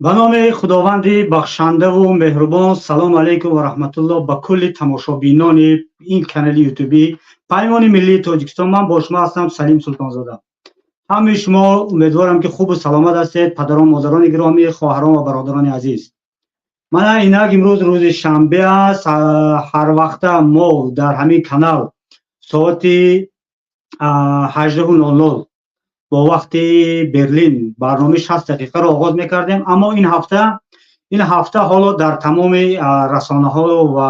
Ба номи Худованди бахшандаву меҳрубон. Салому алайкум ва раҳматуллоҳ ба кулли тамошобинони ин канали ютубӣ «Паймони миллии Тоҷикистон». Ман бо шумо ҳастам, Салим Султонзода. Ҳамаи шумо умедворам, ки хубу саломат ҳастед. Падарон, модарони гиромӣ, хоҳарон ва бародарони азиз, мана инак имрӯз рӯзи шанбе аст. Ҳарвақта мо дар ҳамин канал соати 18:00 бо вақти Берлин барномаи 60 дақиқаро оғоз мекардем, аммо ин ҳафта ҳоло дар тамоми расонаҳо ва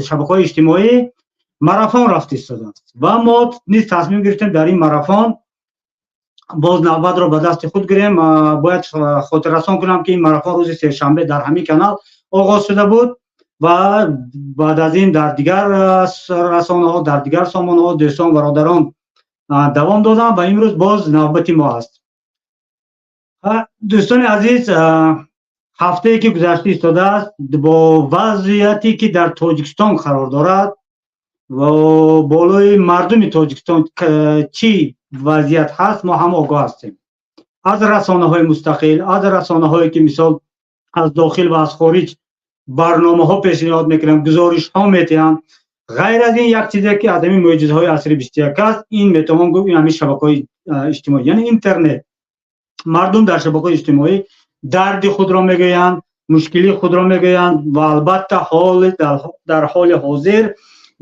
шабакаҳои иҷтимоӣ марафон рафта истодааст ва мо низ тасмим гирифтем, дар ин марафон боз навбатро ба дасти худ гирем. Бояд хотиррасон кунам, ки ин марафон рӯзи сешанбе дар ҳамин канал оғоз шуда буд ва баъд аз ин дар дигар расонаҳо, дар дигар сомонаҳо дӯстон, бародарон давом додам ва имрӯз боз навбати мо аст. Дӯстони азиз, ҳафтае ки гузашта истодааст, бо вазъияте ки дар Тоҷикистон қарор дорад ва болои мардуми Тоҷикистон чӣ вазъият ҳаст, мо ҳама огоҳ ҳастем. Аз расонаҳои мустақил, аз расонаҳое ки мисол аз дохил ва аз хориҷ барномаҳо пешниҳод мекунанд, гузоришҳо метиҳанд. Ғайр аз ин, як чизе ки аз ҳамин мӯъҷизаҳои асри 21 аст, ин метавон гуфт, ин ҳамин шабакаҳои иҷтимоӣ, яъне интернет. Мардум дар шабакаҳои иҷтимоӣ дарди худро мегӯянд, мушкилии худро мегӯянд ва албатта дар ҳоли ҳозир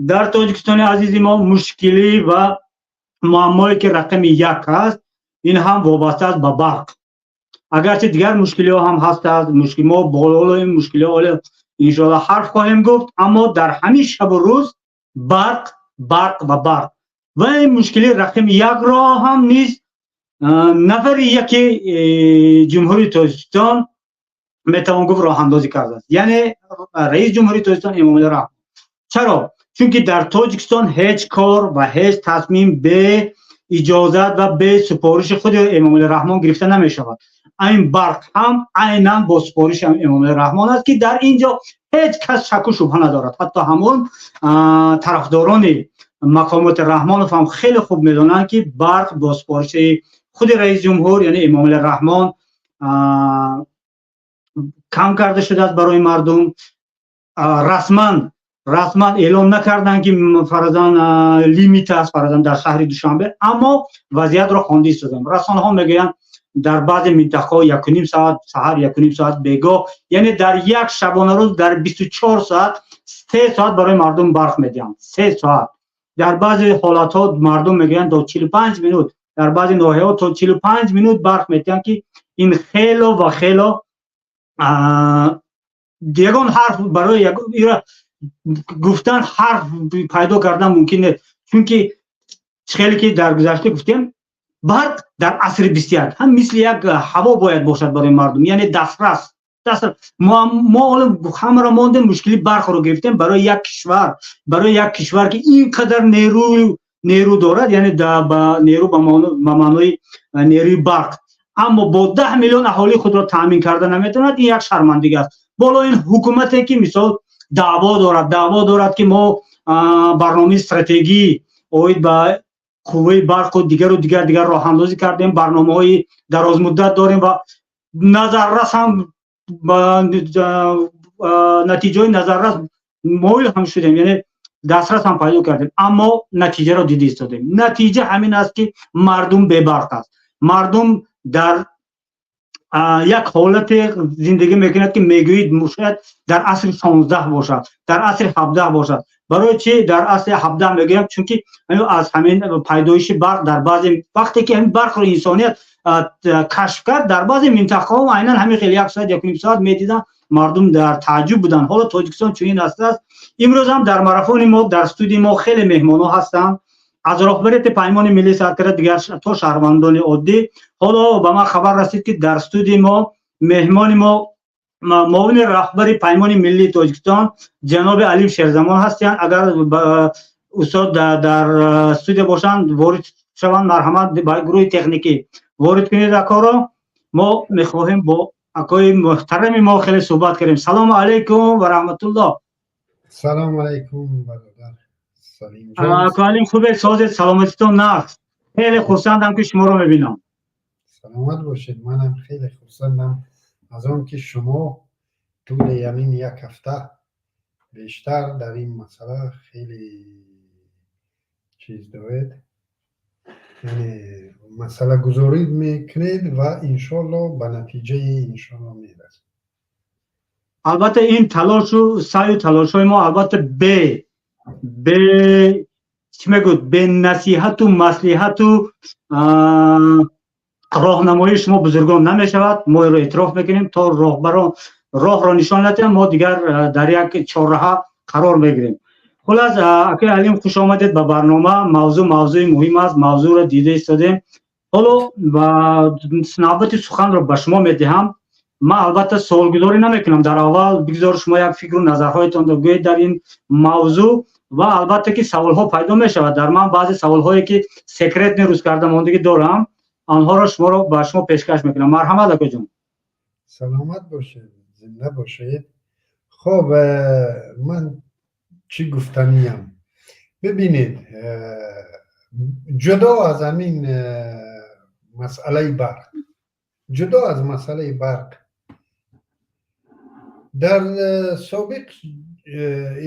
дар Тоҷикистони азизи мо мушкилӣ ва муаммое ки рақами як аст, ин ҳам вобаста аст ба барқ. Агарчи дигар мушкилиҳо ҳам ҳастанд, мо болои мушкилиҳо ҳоло иншоалло ҳарф хоҳем гуфт, аммо дар ҳамин шабу рӯз барқ, барқ ва барқ ва ин мушкили рақами якро ҳам низ нафари яке Ҷумҳурии Тоҷикистон метавон гуфт роҳандозӣ кардааст, яъне раиси Ҷумҳурии Тоҷикистон Эмомалӣ Раҳмон. Чаро? Чунки дар Тоҷикистон ҳеҷ кор ва ҳеҷ тасмим бе иҷозат ва бе супориши худи Эмомалӣ Раҳмон гирифта намешавад. Айн барқ ҳам айнан бо супориши Эмомалӣ Раҳмон аст, ки дар ин ҷо ҳеҷ кас шаку шубҳа надорад. Ҳатто ҳамон тарафдорони мақомоти Раҳмонов ҳам хеле хуб медонанд, ки барқ бо супориши худи раиси ҷумҳур, яъне Эмомалӣ Раҳмон, кам карда шудааст барои мардум. Расман эълон накарданд, ки фарзан лимит аст, фарзан дар шаҳри Душанбе, аммо вазъиятро хонда истодам. Расонаҳо мегӯянд, дар баъзе минтақаҳо 1,5 соат саҳар, 1,5 соат бегоҳ, яъне дар як шабонарӯз дар 24 соат 3 соат барои мардум барқ медиҳанд, 3 соат. Дар баъзе ҳолатҳо мардум мегӯянд, то 45 минут, дар баъзе ноҳияҳо то 45 минут барқ медиҳанд, ки ин хело ва хело ягон ҳарф барои гуфтан, ҳарф пайдо кардан мумкин нест. Чунки хеле ки дар гузашта гуфтем, барқ дар асри 21 ҳам мисли як ҳаво бояд бошад барои мардум, яъне дастрас. Мо ҳоло ҳамаро мондем, мушкили барқро гирифтем барои як кишвар, ки ин қадар нерӯ дорад, яъне нерӯ ба маънои нерӯи барқ, аммо бо 10 миллион аҳолии худро таъмин карда наметавонад. Ин як шармандагӣ аст. Боло ин ҳукумате ки мисол даъво дорад, ки мо барномаи стратегӣ оид ба қувваи барқу дигару дигар роҳандозӣ кардем, барномаҳои дарозмуддат дорем ва назаррас ҳам натиҷаҳои назаррас моил ҳам шудем, яъне дастрас ҳам пайдо кардем, аммо натиҷаро дида истодем. Натиҷа ҳамин аст, ки мардум бебарқ аст. Мардум дар як ҳолате зиндагӣ мекунад, ки мегӯед, шояд дар асри 16 бошад, дар асри 17 бошад. Барои чи дар асри 17 мегӯям? Чунки аз ҳамин пайдоиши барқ, дар баъзе вақте ки ҳамин барқро инсоният кашф кард, дар баъзе минтақаҳо айнан ҳамин хел як соат, 1,5 соат медиданд, мардум дар тааҷҷуб буданд. Ҳоло Тоҷикистон чунин аст. Имрӯз ҳам дар марафони мо, дар студияи мо хеле меҳмонҳо ҳастанд, аз роҳбарияти «Паймони миллӣ» сар карда дигар то шаҳрвандони оддӣ. Ҳоло ба ман хабар расид, ки дар студияи мо меҳмони мо муовини раҳбари «Паймони миллии Тоҷикистон» ҷаноби Алим Шерзамон ҳастанд. Агар устод дар студия бошанд, ворид шаванд. Марҳамат, ба гурӯҳи техникӣ ворид кунед акоро. Мо мехоҳем бо акои муҳтарами мо хеле суҳбат кардем. Салому алайкум ва раҳматуллоҳ. Салому алайкум, бародар. Ако Алим, хубед, созед, саломатитон нағз? Хеле хурсандам, ки шуморо мебинам. Саломат бошед. Манам хеле хурсандам аз он ки шумо тӯли ҳамин як ҳафта бештар дар ин масъала хеле чиз доред, яъне масъалагузорӣ мекунед ва иншоалло ба натиҷаи иншоалло мерасед. Албатта, ин талошу саъю талошҳои мо, албатта, бе чӣ мегӯд, бе насиҳату маслиҳату роҳнамоии шумо бузургон намешавад. Мо инро эътироф мекунем. То роҳбарон роҳро нишон надиҳам, мо дигар дар як чорраҳа қарор мегирем. Хулас, акаи Алим, хуш омадед ба барнома. Мавзӯъ мавзӯи муҳим аст, мавзӯъро дида истодем. Ҳоло навбати суханро ба шумо медиҳам. Ман, албатта, суолгузорӣ намекунам дар аввал. Бигзор шумо як фикру назарҳоятонро гӯед дар ин мавзӯъ ва албатта ки саволҳо пайдо мешавад дар ман. Баъзе саволҳое ки секретный рӯз карда мондагӣ дорам, онҳоро шуморо ба шумо пешкаш мекунам. Марҳамат, акаҷон. Саломат бошед, зинда бошед. Хоб, ман чӣ гуфтаниям? Бибинед, ҷудо аз ҳамин масъалаи барқ, ҷудо аз масъалаи барқ, дар собиқ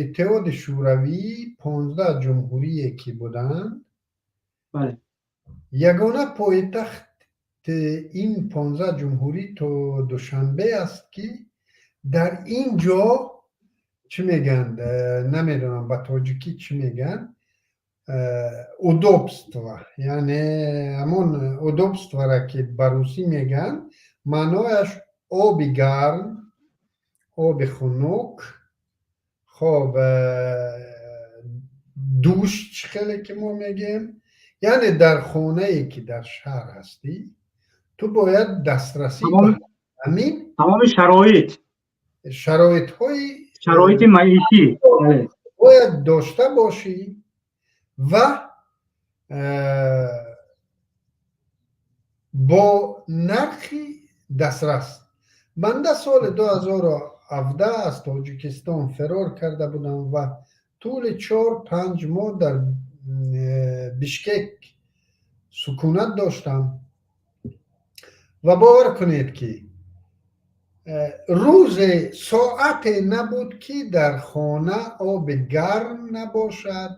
Иттиҳоди Шӯравӣ 15 ҷумҳурие ки буданд, ягона пойтахти ин 15 ҷумҳурӣ то Душанбе аст, ки дар ин ҷо чӣ мегӯянд, намедонам, ба тоҷикӣ чӣ мегӯянд, удобство, яъне ҳамон удобство ра ки ба русӣ мегӯянд, маънояш оби гарм, оби хунук, хоб, душ, чӣ хеле ки мо мегӯем, яъне дар хонае ки дар шаҳр ҳастӣ, ту бояд дастрасӣ ҳамин Тамоми шароит. Шароитҳои Шароити маишӣ. Бояд дошта бошӣ ва бо нархи дастрас. Банда соли 2017 аз Тоҷикистон фирор карда будам ва тӯли 4-5 моҳ дар Бишкек сукунат доштам ва бовар кунед, ки рӯзе, соате набуд, ки дар хона оби гарм набошад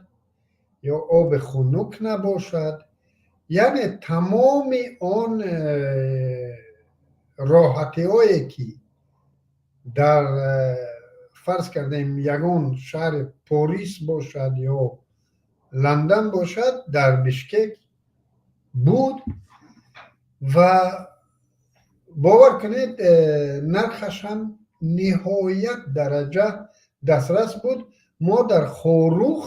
ё оби хунук набошад. Яъне тамоми он роҳатиҳое ки дар, фарз кардем, ягон шаҳри Порис бошад ё Ландан бошад, дар Бишкек буд ва бовар кунед, нархаш ҳам ниҳоят дараҷа дастрас буд. Мо дар Хоруғ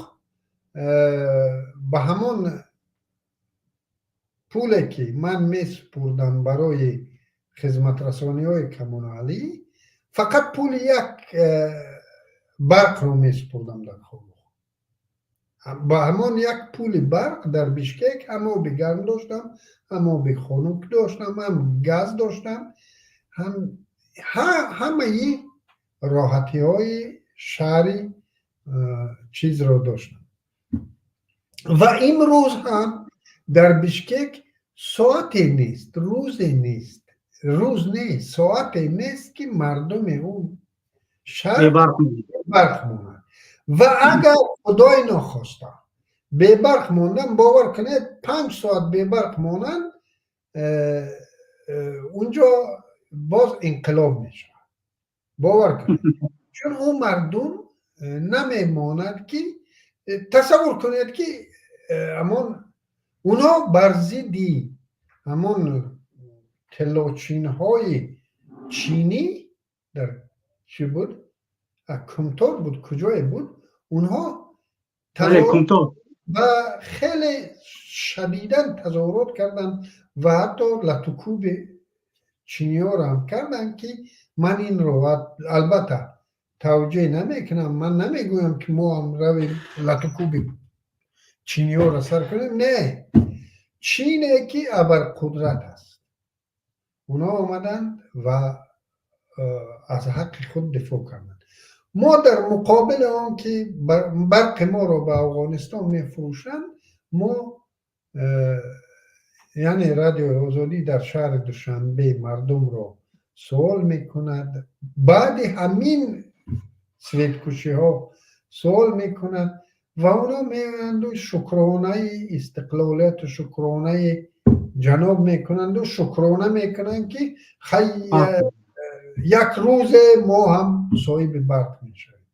ба ҳамон пуле ки ман месупурдам барои хизматрасониҳои коммуналӣ, фақат пули як барқро месупурдам дар Хоруғ, ба ҳамон як пули барқ дар Бишкек ҳам оби гарм доштам, ҳам оби хунук доштам, ҳам газ доштам, ҳам ҳамаи роҳатиҳои шаҳри чизро доштам. Ва имрӯз ҳам дар Бишкек соате нест, рӯзе нест, рӯз нест, соате нест, ки мардуми он шаҳр бебарқ монад. Ва агар худои нохоста бебарқ мондан, бовар кунед, 5 соат бебарқ монанд, унҷо боз инқилоб мешавад, бовар кунед, чун ӯ мардум намемонад ки, тасаввур кунед, ки ҳамон онҳо бар зидди ҳамон тиллочинҳои чинӣ дар чӣ буд, Кумтор буд, куҷое буд, онҳо ва хеле шадидан тазоҳурот карданд ва ҳатто латукӯби чиниҳоро ҳам карданд, ки ман инро албатта тавҷеҳ намекунам. Ман намегӯям, ки мо ҳам равем латукӯби чиниҳоро сар кунем. Не, Чине ки абарқудрат аст, онҳо омаданд ва аз ҳаққи худ дифоъ карданд. Мо дар муқобили он ки барқи моро ба Афғонистон мефурӯшанд, мо Яъне Радиои Озодӣ дар шаҳри Душанбе мардумро суол мекунад, баъди ҳамин светкушиҳо суол мекунад ва онҳо меоянду шукронаи истиқлолияту шукронаи ҷаноб мекунанду шукрона мекунанд, ки хай, як рӯзе мо ҳам соҳиби барқ мешавем.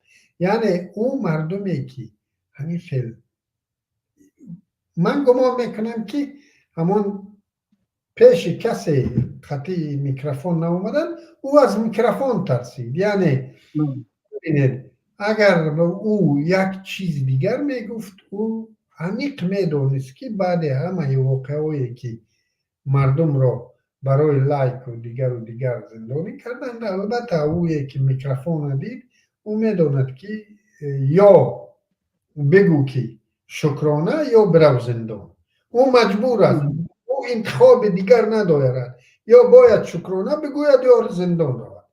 Яъне ӯ мардуме, ки ҳамин хел, ман гумон мекунам, ки ҳамон пеши касе қатъи микрофон наомадан, ӯ аз микрофон тарсид. Яъне бибинед, агар ӯ як чизи дигар мегуфт, ӯ аниқ медонист, ки баъди ҳамаи воқеаҳое, ки мардумро барои лайку дигару дигар зиндонӣ карданд, албатта, ӯе ки микрофонро дид, ӯ медонад, ки ё бигӯ, ки шукрона, ё бирав зиндон. Ӯ маҷбур аст, ӯ интихоби дигар надорад: ё бояд шукрона бигӯяд, ё зиндон равад,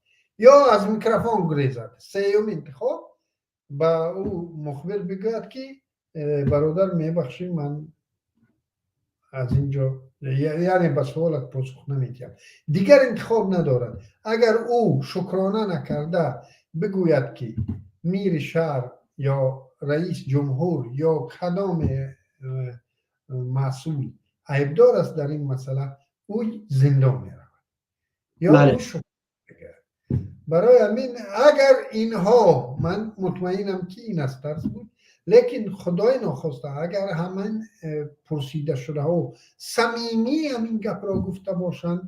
ё аз микрофон гурезад. Сеюм интихоб ба ӯ мухбир бигӯяд, ки бародар, мебахшӣ, ман аз ин ҷо, яъне ба суолат посух намедиҳам. Дигар интихоб надорад. Агар ӯ шукрона накарда бигӯяд, ки мири шаҳр ё раис ҷумҳур ё кадоме масъул айбдор аст дар ин масъала, ӯ зиндон меравад. Ё барои ҳамин, агар инҳо, ман мутмаинам, ки ин аз тарс буд, лекин худои нохоста, агар ҳамин пурсидашудаҳо самимӣ ҳамин гапро гуфта бошанд,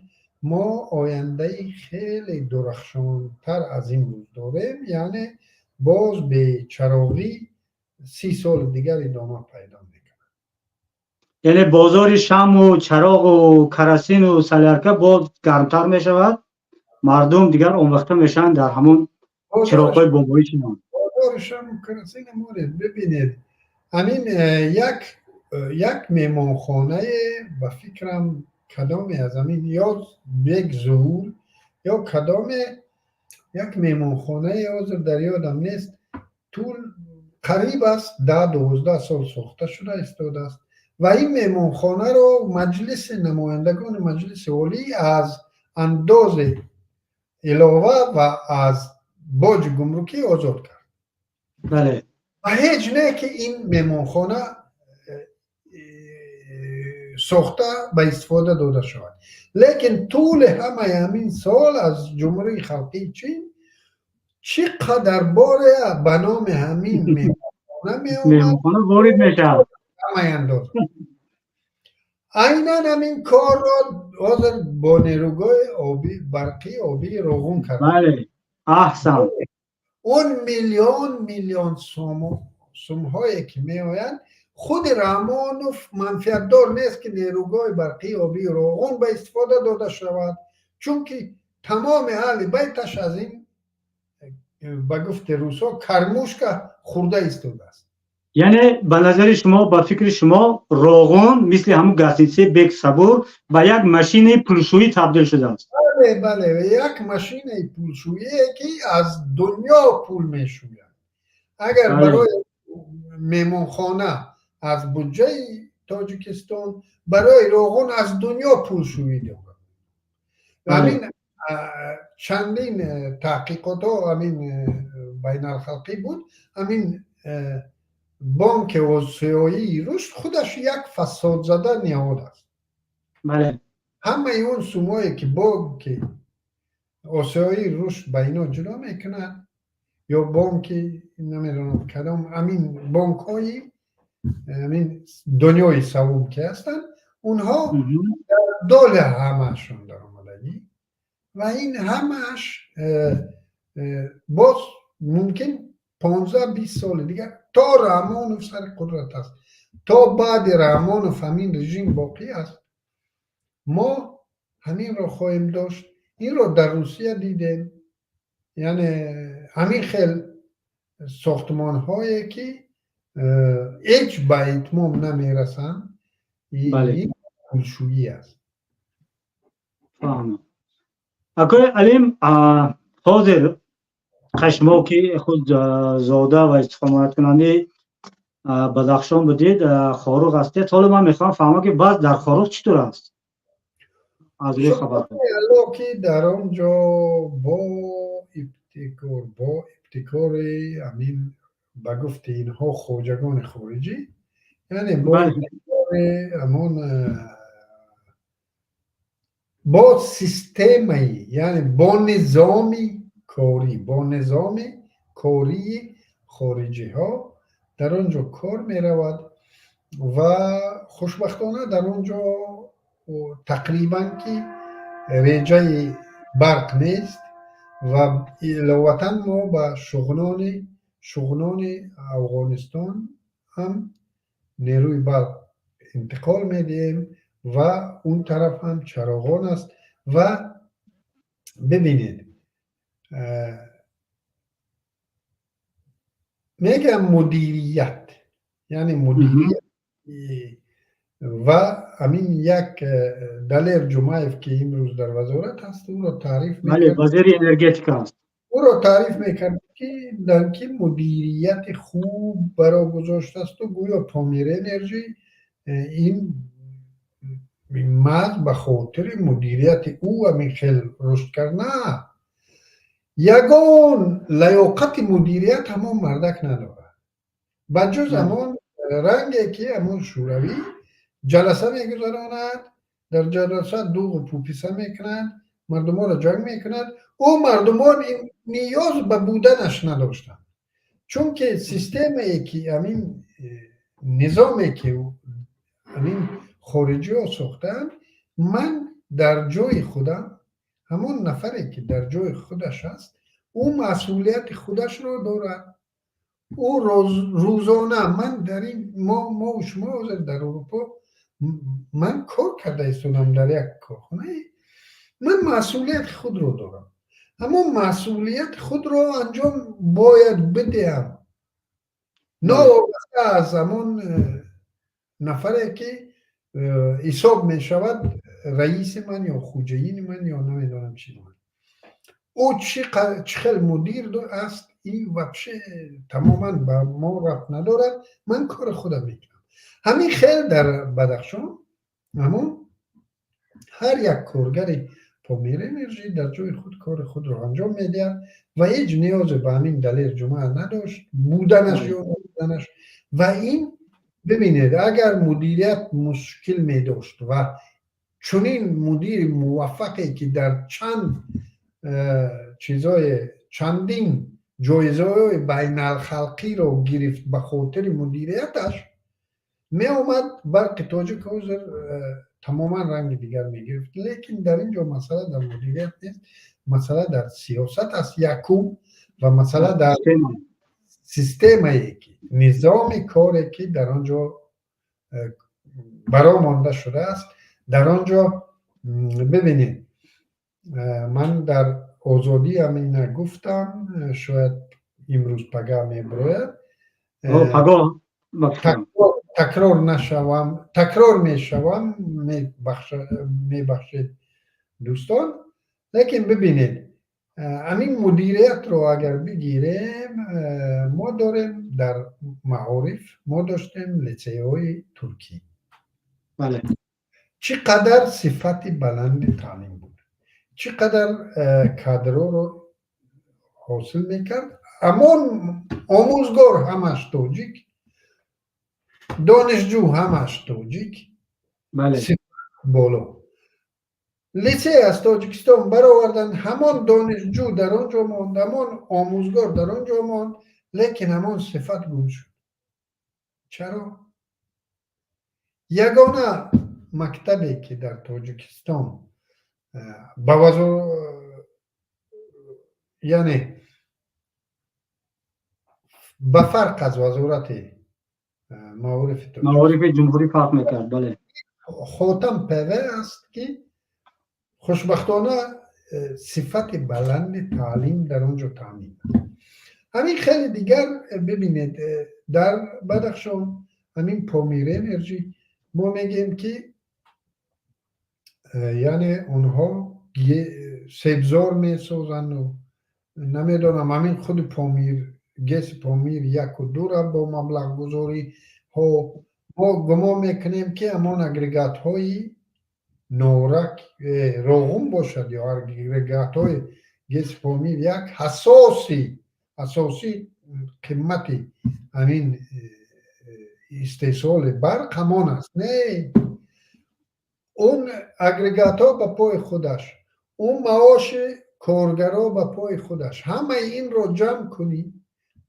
мо ояндаи хеле дурахшонтар аз ин рӯз дорем. Яъне боз бечароғӣ 30 соли дигар идома пайдо мекунад. Яъне бозори шаму чароғу карасину солярка боз гармтар мешавад, мардум дигар омӯхта мешаванд дар ҳамон чироғҳои бобоӣ чинон. Бозори шаму карасин монед. Бибинед, ҳамин як меҳмонхонае, ба фикрам, кадоме аз ҳамин ё Бек Зуҳур, ё кадоме як меҳмонхонае, ҳозир дар ёдам нест, тӯл қариб аст 10-12 сол сохта шуда истодааст ва ин меҳмонхонаро Маҷлиси намояндагони Маҷлиси Олӣ аз андози илова ва аз боҷи гумрукӣ озод кард. Ва ҳеҷ не, ки ин меҳмонхона сохта ба истифода дода шавад, лекин тӯли ҳамаи ҳамин сол аз Ҷумҳурии Халқии Чин чӣ қадар боре ба номи ҳамин меҳмонхона меҳмонхона ворид мешавад. Ҳамаи андоза айнан ҳамин корро ҳозир бо нерӯгоҳи оби барқии обии Роғун кард. Бале, аҳсан. Он миллион миллион сумҳое, ки меоянд, худи Раҳмонов манфиатдор нест, ки нерӯгоҳи барқии обии Роғун ба истифода дода шавад, чунки тамоми аҳли байташ аз ин, ба гуфти русҳо, кормушка хӯрда истодааст. Яъне ба назари шумо, ба фикри шумо, Роғун мисли ҳамун гостиницаи Бек Сабур ба як машинаи пулшӯӣ табдил шудааст? Бале, як машинаи пулшӯие, ки аз дунё пул мешӯяд. Агар барои меҳмонхона аз буҷаи Тоҷикистон, барои Роғун аз дунё пулшӯӣ дорад. Ҳамин чандин таҳқиқотҳо, ҳамин байналхалқӣ буд, ҳамин Бонки Осиёии Рушд худаш як фасодзада ниҳод аст. Ҳамаи он сумое, ки Бонки Осиёии Рушд ба ино ҷудо мекунад, ё бонки, намедонам кадом, ҳамин бонкҳои ҳамин дунёи савум, ки ҳастанд, онҳо дар доля ҳамаашон даромадагӣ ва ин ҳамааш боз мумкин 15-20 соли дигар, то Раҳмонов сари қудрат аст, то баъди Раҳмонов ҳамин режим боқӣ аст, мо ҳаминро хоҳем дошт. Инро дар Русия дидем, яъне ҳамин хел сохтмонҳое, ки ҳеҷ ба итмом намерасанд, ин пулшӯӣ аст. Фаҳмам. Акои Алим, ҳозир шумо, ки худ зода ва истиқоматкунандаи Бадахшон будед, Хоруғ ҳастед, ҳоло ман мехоҳам фаҳмам, ки вазъ дар Хоруғ чӣ тур аст? Аз рӯи хабар. Алло, ки дар он ҷо бо ибтикори ҳамин, ба гуфти инҳо, хоҷагони хориҷӣ, яъне бо ибтикори ҳамон, бо системаи, яъне бо низоми кории хориҷиҳо дар он ҷо кор меравад ва хушбахтона дар он ҷо тақрибан ки реҷаи барқ нест ва иловатан мо ба Шуғнони Афғонистон ҳам нерӯи барқ интиқол медиҳем ва он тараф ҳам чароғон аст. Ва бибинед, мегӯям мудирият, яъне мудирият ва ҳамин як Далер Ҷумаев, ки имрӯз дар вазорат аст, ӯро таъриф Вазири энергетика аст. Ӯро таъриф мекард, ки мудирияти хуб баро гузоштасту гӯё Помир Энерҷи ин маҳз ба хотири мудирияти ӯ ҳамин хел рушд кард. На, ягон лаёқати мудирият ҳамон мардак надорад, ба ҷуз ҳамон ранге, ки ҳамон шӯравӣ ҷаласа мегузаронад, дар ҷаласа дуғу пуписа мекунад, мардуморо ҷанг мекунад. Ӯ мардумон ниёз ба буданаш надоштанд, чунки системае ки ҳамин низоме, ки ҳамин хориҷиҳо сохтаанд, ман дар ҷои худам, ҳамон нафаре, ки дар ҷои худаш аст, ӯ масъулияти худашро дорад. Ӯ рӯзона ман дар ин мо шумо ҳозир дар Аврупо ман кор карда истодам дар як корхонае, ман масъулияти худро дорам, ҳамон масъулияти худро анҷом бояд бидиҳам, новобаста аз ҳамон нафаре, ки ҳисоб мешавад раиси ман ё хуҷаини ман ё намедонам чи ман. Ӯ чӣ хел мудир аст, ин вообще тамоман ба мо рабт надорад, ман кори худам мекунам. Ҳамин хел дар Бадахшон ҳамон ҳар як коргари Помир Энержи дар ҷои худ кори худро анҷом медиҳад ва ҳеҷ ниёзе ба ҳамин Далер Ҷумъа надошт буданаш ё набуданаш. Ва ин бибинед, агар мудирият мушкил медошт ва чунин мудири муваффақе, ки дар чанд чизое, чандин ҷоизаҳои байналхалқиро гирифт ба хотири мудирияташ, меомад, Барқи Тоҷик ҳозир тамоман ранги дигар мегирифт. Лекин дар ин ҷо масъала дар мудирият нест, масъала дар сиёсат аст якум ва масъала дар системае, ки низоми коре, ки дар он ҷо баро монда шудааст. Дар он ҷо бибинед, ман дар Озодӣ ҳамина гуфтам, шояд имрӯз пагаҳ мебирояд, такрор нашавам, такрор мешавам, мебахшед, дӯстон. Лекин бибинед, ҳамин мудириятро агар бигирем, мо дорем дар маориф, мо доштем литсейҳои туркӣ, чӣ қадар сифати баланди таълим буд, чӣ қадар кадрҳоро ҳосил мекард. Ҳамон омӯзгор ҳамаш тоҷик, донишҷӯ ҳамаш тоҷик, боло. Литсей аз Тоҷикистон баровардан, ҳамон донишҷӯ дар он ҷо монд, ҳамон омӯзгор дар он ҷо монд, лекин ҳамон сифат гум шуд. Чаро? Ягона мактабе, ки дар Тоҷикистон ба яъне ба фарқ аз Вазорати маорифи Маорифи ҷумҳурӣ фарқ мекард, бале. Хотам ПВ аст, ки хушбахтона сифати баланди таълим дар он ҷо таъмин аст. Ҳамин хеле дигар бибинед, дар Бадахшон ҳамин Помир Энерҷи мо мегӯем, ки яъне онҳо себзор месозанду намедонам, ҳамин худи Помир ГЭСи Помир яку дура бо маблағгузориҳо мо гумон мекунем, ки ҳамон агрегатҳои Норак, Роғун бошад ё агрегатҳои ГЭСи Помир як асосии қимати ҳамин истеҳсоли барқ ҳамон аст. Не, он агрегатҳо ба пои худаш, он маоши коргаро ба пои худаш, ҳамаи инро ҷамъ кунӣ,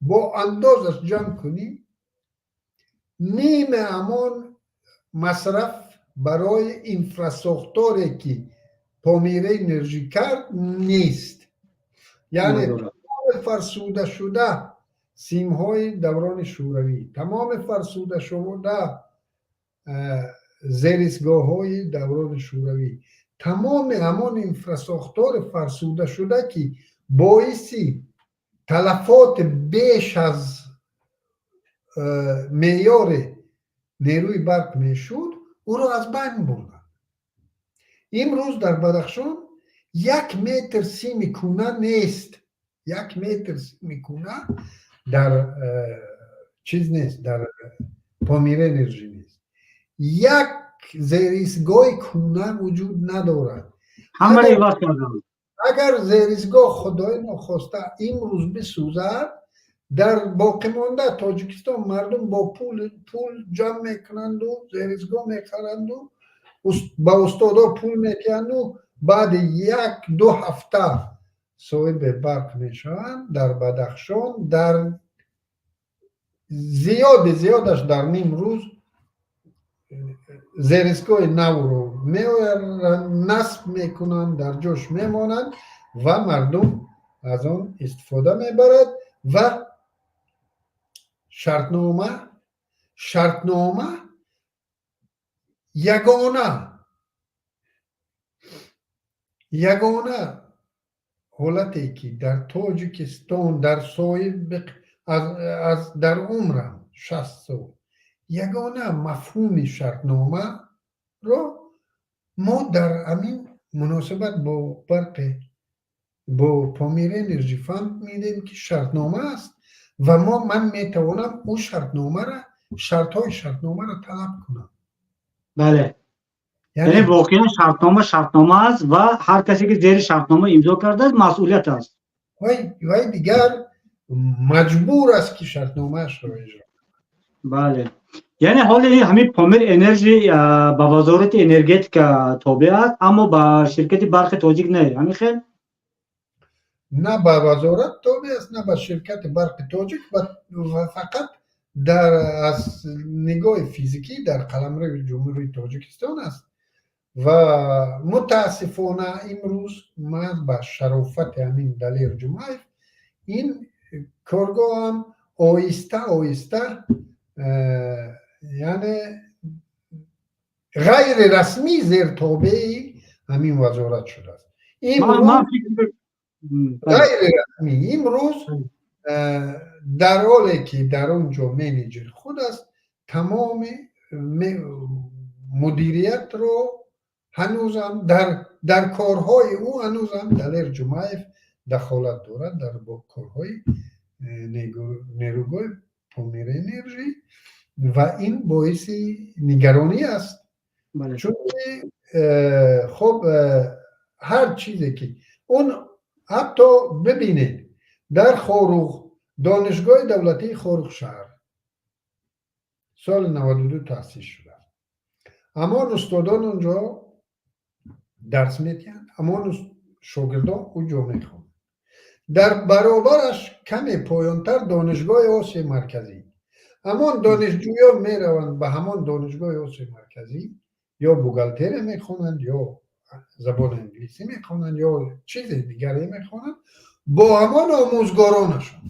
бо андозаш ҷамъ кунӣ, ниме ҳамон масраф барои инфрасохторе, ки Помир Энержи кард, нест. Яъне тамоми фарсудашуда симҳои даврони шӯравӣ, тамоми фарсудашуда зеристгоҳҳои даврони шӯравӣ, тамоми ҳамон инфрасохтори фарсудашуда, ки боиси талафоти беш аз меъёри нерӯи барқ мешуд, ӯро аз байн бурданд. Имрӯз дар Бадахшон 1 метр сими кӯна нест, 1 метр сими кӯна дар чиз нест, дар Помир Энержи нест, як зеристгоҳи кӯна вуҷуд надорад. Агар зеристгоҳ, худои нохоста, имрӯз бисӯзад, дар боқимонда Тоҷикистон мардум бо пул ҷамъ мекунанду зеристгоҳ мехаранду ба устодо пул медиҳанду баъди 1-2 ҳафта соҳиби барқ мешаванд. Дар Бадахшон дар зиёди зиёдаш дар ним рӯз зеристгоҳи навро меоянд, насб мекунанд, дар ҷош мемонанд ва мардум аз он истифода мебарад. Ва шартнома ягона ҳолате, ки дар Тоҷикистон дар соҳиб аз дар умрам 60 сол ягона мафҳуми шартномаро мо дар ҳамин муносибат бо барқи, бо Помир Энерҷи фаҳмидем, ки шартнома аст ва мо ман метавонам ӯ шартномара, шартҳои шартномаро талаб кунам. Бале, яъне воқеан шартнома шартнома аст ва ҳар касе, ки зери шартнома имзо кардааст, масъулият аст. Вай дигар маҷбур аст, ки шартномаашро иҷро. Бале, яъне ҳоли ҳамин Помир Энержи ба Вазорати энергетика тобеъ аст, аммо ба ширкати Барқи Тоҷик не, ҳамин хел? На ба вазорат тобеъ аст, на ба ширкати Барқи Тоҷик ва фақат дар аз нигоҳи физикӣ дар қаламрави Ҷумҳурии Тоҷикистон аст. Ва мутаассифона имрӯз ман ба шарофати ҳамин Далер Ҷумаев ин коргоҳам оҳиста оҳиста, яъне ғайрирасмӣ зертобеи ҳамин вазорат шудааст. Ғайрирасмӣ имрӯз, дар ҳоле ки дар он ҷо менеҷер худ аст, тамоми мудириятро ҳанӯзам дар корҳои ӯ ҳанӯзам Далер Ҷумаев дахолат дорад дар корҳои нерӯгоҳи Помир Энержи ва ин боиси нигаронӣ аст, чунки хоб ҳар чизе ки он ҳатто бибинед, дар Хоруғ Донишгоҳи давлатии Хоруғшаҳр соли 92 таъсис шудааст. Ҳамон устодон онҷо дарс медиҳанд, ҳамон шогирдон он ҷо мехонанд. Дар баробараш каме поёнтар Донишгоҳи Осиёи Марказӣ. Ҳамон донишҷӯён мераванд ба ҳамон Донишгоҳи Осиёи Марказӣ, ё бухгалтерия мехонанд, ё забони англисӣ мехонанд, ё чизи дигаре мехонанд бо ҳамон омӯзгоронашон.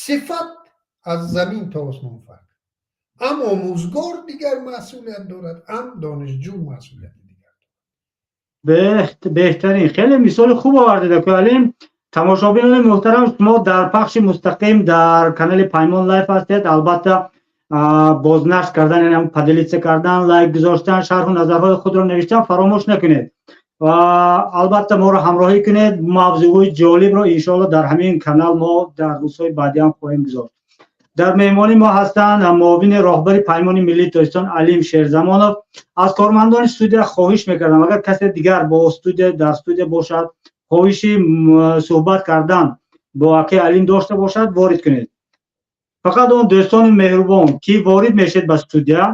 Сифат аз замин то осмон фарқ. Ам омӯзгор дигар масъулият дорад, ам донишҷӯ масъулияти дигар. Беҳтарин, хеле мисоли хуб овардед, Акои. Тамошобинони муҳтарам, шумо дар пахши мустақим дар канали Паймон Лайф ҳастед. Албатта, бознашр кардан, яъне поделиться кардан, лайк гузоштан, шарҳу назарҳои худро навиштан фаромӯш накунед ва албатта моро ҳамроҳӣ кунед. Мавзӯъҳои ҷолибро иншоалло дар ҳамин канал мо дар рӯзҳои баъдӣ ҳам хоҳем гузошт. Дар меҳмонии мо ҳастанд муовини роҳбари Паймони миллии Тоҷикистон Алим Шерзамонов. Аз кормандони студия хоҳиш мекардам, агар касе дигар бо студия дар студия бошад, хоҳиши суҳбат кардан бо акаи Алим дошта бошад, ворид кунед. Фақат он дӯстони меҳрубон, ки ворид мешед ба студия,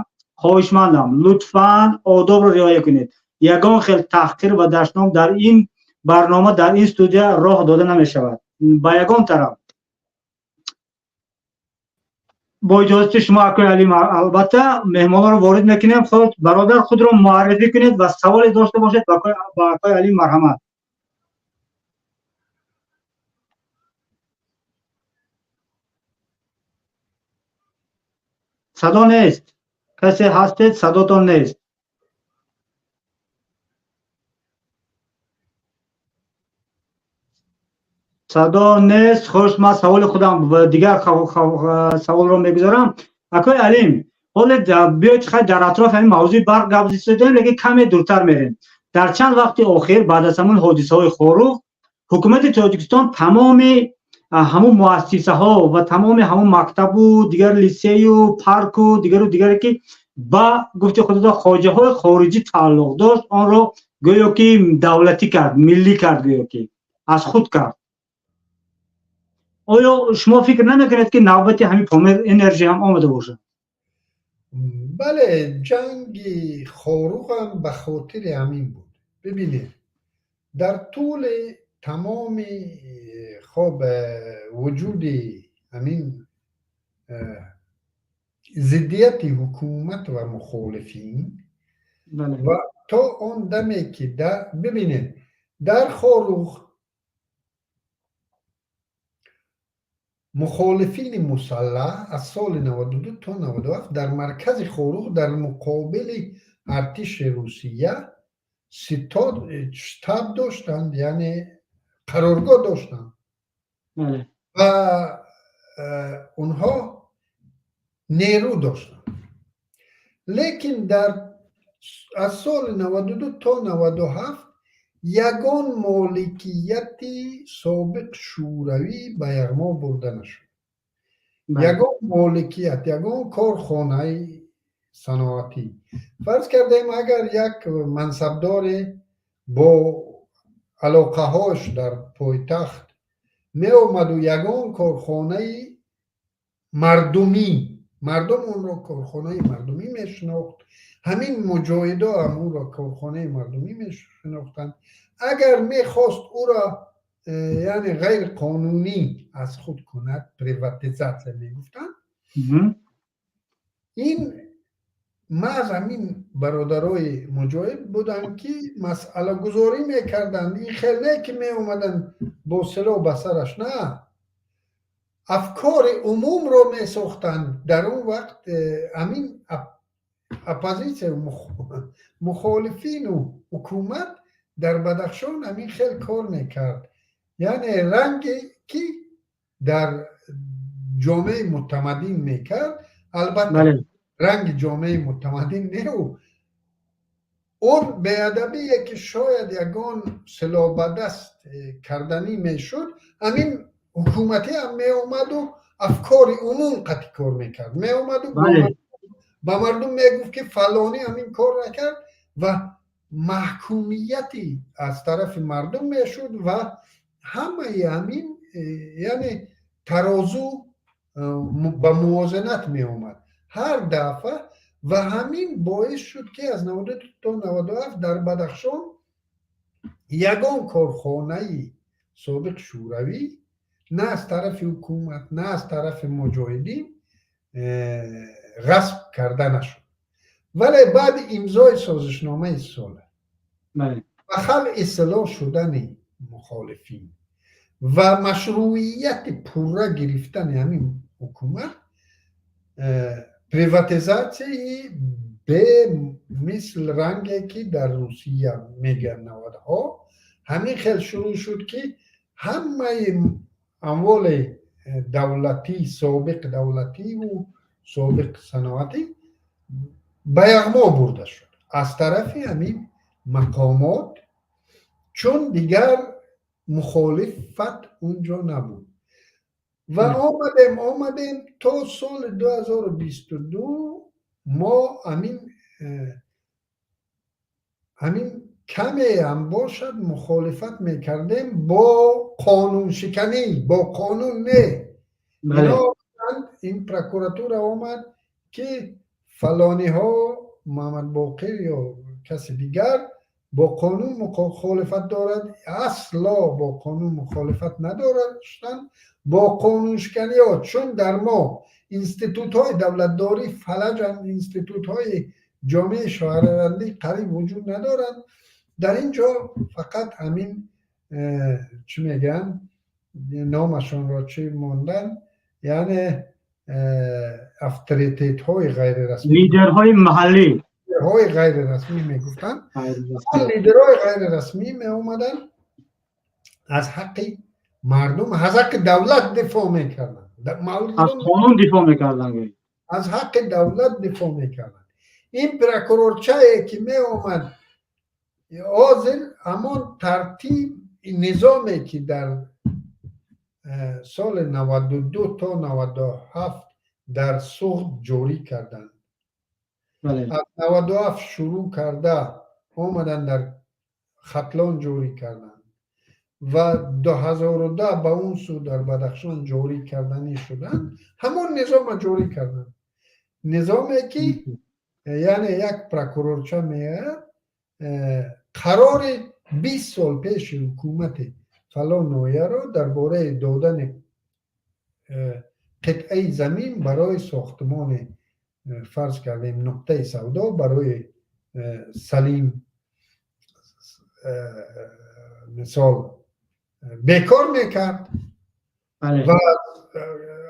хоҳишмандам, лутфан одобро риоя кунед. Ягон хел таҳқир ва дашном дар ин барнома, дар ин студия роҳ дода намешавад ба ягон тараф. Бо иҷозати шумо, акои Алим, албатта, меҳмонҳоро ворид мекунем. Худ бародар худро муаррифӣ кунед ва саволе дошта бошед ба акои Алим, марҳамат. Садо нест. Касе ҳастед, садотон нест. Садо нест. Хуш, ман саволи худам дигар саволро мегузорам. Акои Алим, ҳоле биёед хай дар атрофи ҳамин мавзӯи барқ гап зистодем, лекин каме дуртар мерем. Дар чанд вақти охир, баъд аз ҳамун ҳодисаҳои Хоруғ, ҳукумати Тоҷикистон тамоми ҳамун муассисаҳо ва тамоми ҳамун мактабу дигар литсею парку дигару дигаре, ки ба гуфти худо хоҷаҳои хориҷӣ тааллуқ дошт, онро гӯё ки давлатӣ кард, миллӣ кард, гӯё ки аз худ кард. Оё шумо фикр намекунед, ки навбати ҳамин Помир Энержи ҳам омада бошад? Бале, ҷанги Хоруғам ба хотири ҳамин буд. Бибинед, дар тӯли тамоми хоб вуҷуди ҳамин зиддияти ҳукумат ва мухолифин ва то он даме ки, бибинед, дар Хоруғ мухолифини мусаллаҳ аз соли 92 то 97 дар маркази Хоруғ дар муқобили артиши Русия ситод штаб доштанд, яъне қароргоҳ доштанд ва онҳо нерӯ доштанд. Лекин дар аз соли 92 то 97 ягон моликияти собиқ шӯравӣ ба яғмо бурда нашуд. Ягон моликият, ягон корхонаи саноатӣ. Фарз кардем, агар як мансабдоре бо алоқаҳош дар пойтахт меомаду ягон корхонаи мардумӣ, мардум онро корхонаи мардумӣ мешинохт, ҳамин муҷоҳидо ҳам ӯро корхонаи мардумӣ мешинохтанд, агар мехост ӯро яъне ғайрқонунӣ аз худ кунад, приватизатсия мегуфтанд, ин маҳз ҳамин бародарои муҷоҳид буданд, ки масъалагузорӣ мекарданд. Ин хел не ки меомаданд бо силоҳ ба сараш, на, афкори умумро месохтанд. Дар он вақт ҳамин оппозитсия, мухолифину ҳукумат дар Бадахшон ҳамин хел кор мекард, яъне ранге ки дар ҷомеаи мутамаддин мекард. Албатта, ранги ҷомеаи мутамаддин неу он беадабие, ки шояд ягон силоҳбадаст карданӣ мешуд, ҳамин ҳукуматӣ ҳам меомаду афкори умум қатъи кор мекард, меомаду ба мардум мегуфт, ки фалонӣ ҳамин кор накард, ва маҳкумияти аз тарафи мардум мешуд ва ҳамаи ҳамин, яъне тарозу ба мувозинат меомад ҳар дафъа. Ва ҳамин боис шуд, ки аз 92 то 97 дар Бадахшон ягон корхонаи собиқ шӯравӣ на аз тарафи ҳукумат, на аз тарафи муҷоҳидин ғасб карда нашуд. Вале баъди имзои созишномаи сулҳ ва халъи силоҳ шудани мухолифин ва машрӯияти пурра гирифтани ҳамин ҳукумат, приватизатсияи бемисл, ранге ки дар Русия мегӯянд навадҳо, ҳамин хел шурӯъ шуд, ки ҳамаи амволи давлатӣ, собиқ давлативу собиқ саноатӣ ба яғмо бурда шуд аз тарафи ҳамин мақомот, чун дигар мухолифат унҷо набуд. Ва омадем то соли 2022. Мо ҳамин каме ҳам бошад мухолифат мекардем бо қонуншиканӣ, бо қонун не. Ин прокуратура омад, ки фалониҳо, Муҳаммадбоқир ё каси дигар, бо қонун мухолифат дорад. Асло бо қонун мухолифат надоштанд, бо қонуншиканиҳо, чун дар мо институтҳои давлатдорӣ фалаҷанд, институтҳои ҷомеаи шаҳрвандӣ қариб вуҷуд надоранд. Дар ин ҷо фақат ҳамин чӣ мегӯянд, номашонро чӣ монданд, яъне авторитетҳои ғайрирасмӣ. Лидерҳои маҳаллӣ. Лидерҳои ғайрирасмӣ мегуфтанд. Лидерҳои ғайрирасмӣ меомаданд, аз ҳаққи мардум, аз ҳаққи давлат дифоъ мекарданд. Аз қонун дифоъ мекарданд. Аз ҳаққи давлат дифоъ мекарданд. Ин прокурорчае, ки меомад, ҳозир ҳамон тартиб, низоме, ки дар соли 92 то 97 дар Суғд ҷорӣ карданд, аз 97 шурӯъ карда омаданд, дар Хатлон ҷорӣ карданд ва 2010 ба он сӯ дар Бадахшон ҷорӣ карданӣ шуданд, ҳамон низома ҷорӣ карданд. Низоме, ки яъне як прокурорча меояд, қарори 20 сол пеши ҳукумати фалон ноҳияро дар бораи додани қитъаи замин барои сохтмони, фарз кардем, нуқтаи савдо барои Салим, мисол, бекор мекард ва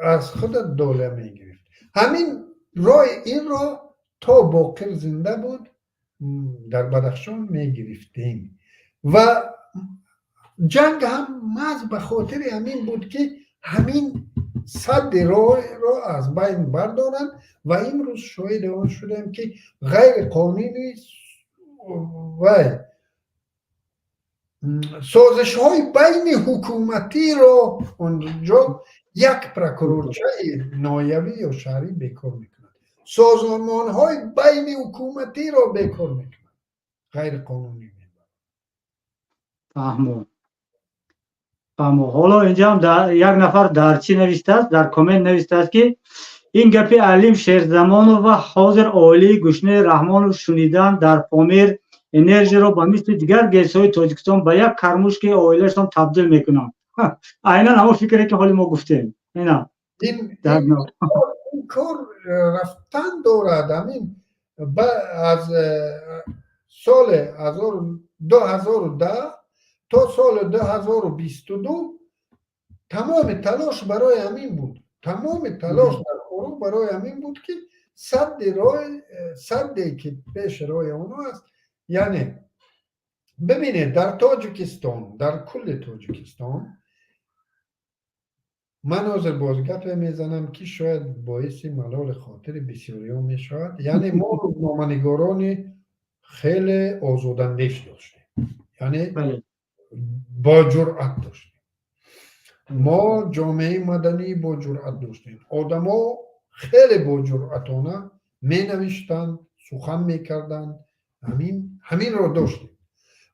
аз худат доля мегирифт. Ҳамин роҳи инро то Боқир зинда буд, дар Бадахшон мегирифтем. Ва ҷанг ҳам маҳз ба хотири ҳамин буд, ки ҳамин садди роҳро аз байн бардоранд. Ва имрӯз шоҳиди он шудем, ки ғайриқонунӣ вай созишҳои байни ҳукуматиро онҷо як прокурорчаи ноҳиявӣ ё шаҳрӣ бекор мекунад, созмонҳои байни ҳукуматиро бекор мекунад, ғайриқонунӣ. Фаҳмо, фаҳмо. Ҳоло инҷаам як нафар дар чӣ навиштааст, дар коммент навиштааст, ки ин гапи Алим Шерзамонова ҳозир оилаи Гушнаи Раҳмонов шунидан, дар Помир Энержиро ба мисли дигар ГЭСҳои Тоҷикистон ба як кормушкаи оилашон табдил мекунанд. Айнан ҳамон фикре, ки ҳоли мо гуфтем, ина. Ин кор рафтан дорад. Ҳамин аз соли 2010 то соли 2022 тамоми талош барои ҳамин буд. Тамоми талош дар Хоруғ барои ҳамин буд, ки садди роҳ, садде, ки пеши роҳи онҳо аст. Яъне бибинед, дар Тоҷикистон, дар кулли Тоҷикистон, ман ҳозир боз гапе мезанам, ки шояд боиси малоли хотири бисёриҳо мешавад. Яъне мо рӯзноманигорони хеле озодандеш доштем, яъне бо ҷуръат доштем. Мо ҷомеаи маданӣ бо ҷуръат доштем, одамо хеле боҷуръатона менавиштанд, сухан мекарданд. Ҳаминро доштем.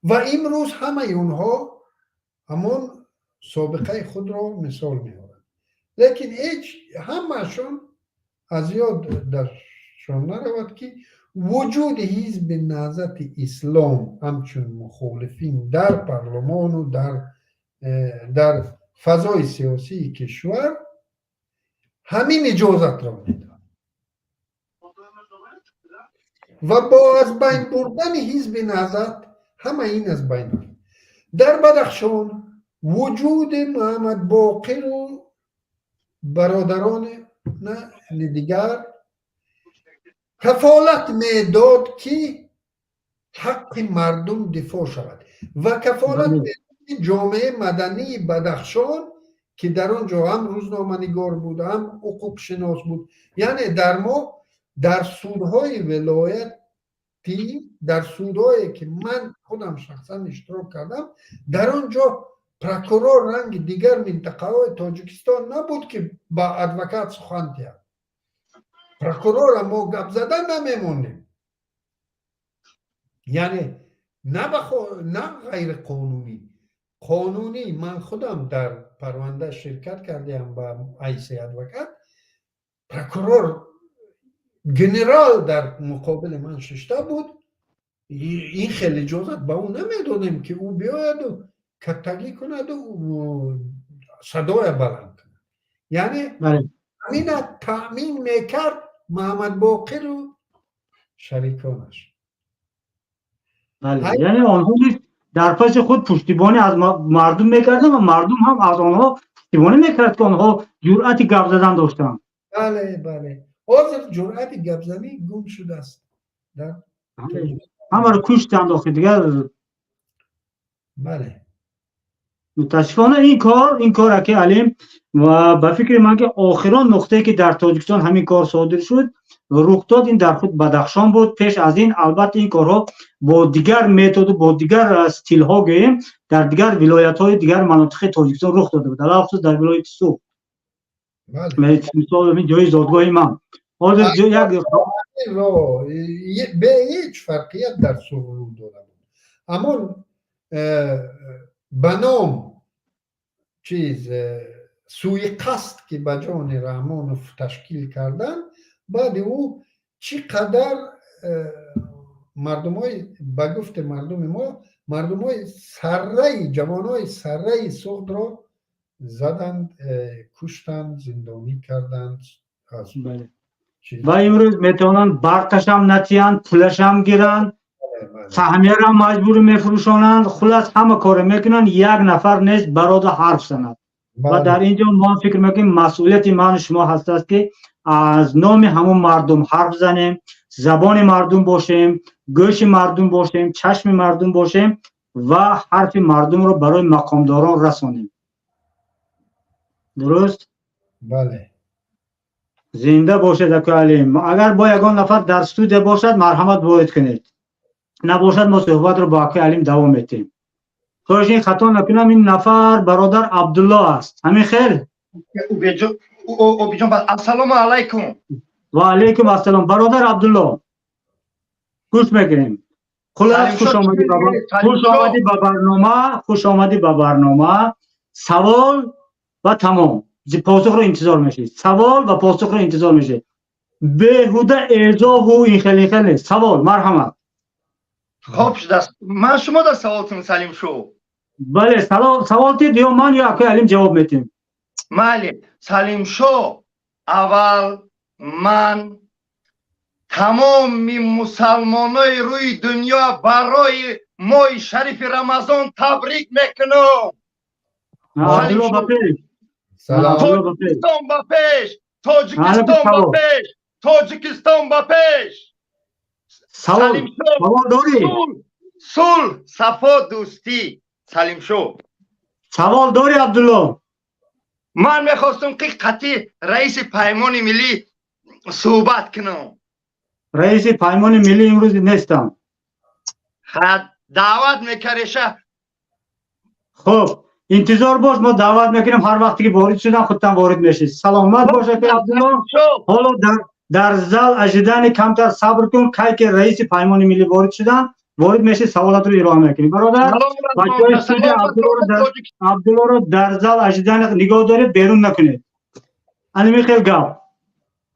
Ва имрӯз ҳамаи онҳо ҳамон собиқаи худро мисол меоранд, лекин ҳеҷ ҳамаашон аз ёд даршон наравад, ки вуҷуди Ҳизби Наҳзати Ислом ҳамчун мухолифин дар парлумону дар фазои сиёсии кишвар ҳамин иҷозатро медод. Ва бо аз байн бурдани Ҳизби Наҳзат ҳама ин аз байн рафт. Дар Бадахшон вуҷуди Муҳаммадбоқиру бародарони дигар кафолат медод, ки ҳаққи мардум дифоъ шавад, ва кафолат медод, ки ҷомеаи мадании Бадахшон, ки дар он ҷо ҳам рӯзноманигор буд, ҳам ҳуқуқшинос буд, яъне дар мо дар судҳои вилоятӣ, дар судҳое, ки ман худам шахсан иштирок кардам, дар он ҷо Прокурор ранги дигар минтақаҳои Тоҷикистон набуд, ки ба адвокат сухан диҳад. Прокурора мо гап задан намемонем, яъне на ғайриқонунӣ, қонунӣ. Ман худам дар парванда ширкат кардиам ба ҳайси адвокат. Прокурор генерал дар муқобили ман шишта буд. Ин хел иҷозат ба ӯ намедодем, ки ӯ биёяду каттагӣ кунаду садоя баланд кунад. Яъне ҳамина таъмин мекард Маҳамадбоқиру шариконаш. Яъне онҳо низ дар паси худ пуштибонӣ аз мардум мекарданд ва мардум ҳам аз онҳо пуштибонӣ мекард, ки онҳо ҷуръати гап задан доштанд. Бале, ҳозир ҷуръати гапзанӣ гум шудааст. Ҳамаро куштанд охи дигар. Бале. Мутаассифона, ин кор, аки Алим, ва ба фикри ман, ки охирон нуқтае, ки дар Тоҷикистон ҳамин кор содир шуд, рух дод, ин дар худ Бадахшон буд. Пеш аз ин, албатта, ин корҳо бо дигар методу бо дигар стилҳо, гӯем, дар дигар вилоятҳои дигар манотиқи Тоҷикистон рух дода буд, алахусус дар вилояти Суғд, мисол, ҷои зодгоҳи ман. Ҳозир як Бе ҳеҷ фарқият дар Суғд рӯ дода буд. Амон ба ном чиз суиқасд, ки ба ҷони Раҳмонов ташкил карданд, баъди ӯ чӣ қадар мардумҳои, ба гуфти мардуми мо, мардумҳои сарраи, ҷавонҳои сарраи Суғдро заданд, куштанд, зиндонӣ карданд. Ва имрӯз метавонанд барқашам натиҳанд, пулашам гиранд, саҳмияро маҷбурӣ мефурӯшонанд. Хулас, ҳама коре мекунанд, як нафар нест барода ҳарф занад. Ва дар ин ҷо мо фикр мекунем, масъулияти ману шумо ҳастааст, ки аз номи ҳамон мардум ҳарф занем, забони мардум бошем, гӯши мардум бошем, чашми мардум бошем ва ҳарфи мардумро барои мақомдорон расонем. Дуруст? Бале. Зинда бошед, аку Алим. Агар бо ягон нафар дар студия бошад, марҳамат, ворид кунед. Набошад, мо суҳбатро бо акои Алим давом метиҳем. Хоҳиш, ин хато накунам, ин нафар бародар Абдулло аст, ҳамин хел? Обиҷон, ассалому алайкум. Ва алайкум ассалом, бародар Абдулло, гӯш мекунем. Хулас, хуш омадӣ ба барнома, хуш омадӣ ба барнома. Савол ва тамом, посухро интизор мешавед. Савол ва посухро интизор мешавед. Беҳуда эзоҳу ин хел, ин хел нест. Савол, марҳамат. Хоб шудааст. Ман шумо да саволтун, Салим шу. Бале, савол тид, ё ман, ё акои Алим ҷавоб метиҳем. Майли, Салимшо. Аввал ман тамоми мусалмонои рӯи дунё барои моҳи шарифи Рамазон табрик мекунам. Абдулло, ба пеш! Тоҷикистон ба пеш! Тоҷикистон ба пеш! Тоҷикистон ба пеш! Савол дорӣ? Сулҳ, сафо, дӯстӣ, Салимшо. Савол дорӣ, Абдулло? Ман мехостум, ки қати раиси Паймони Миллӣ суҳбат кунам. Раиси Паймони Миллӣ имрӯз нестам. Даъват мекареша. Хуб, интизор бош, мо даъват мекунем. Ҳар вақте ки ворид шудам, худтан ворид мешед. Саломат бошад, Абдулло. Ҳоло дар зал ожидание камтар сабр кун. Кай ки раиси Паймони Миллӣ ворид шуданд, ворид мешед, саволатро ироа мекунӣ, бародар. Бачаҳои студия, Абдуллоро дар зал ожидание нигоҳ доред, берун накунед. Анами хел гап.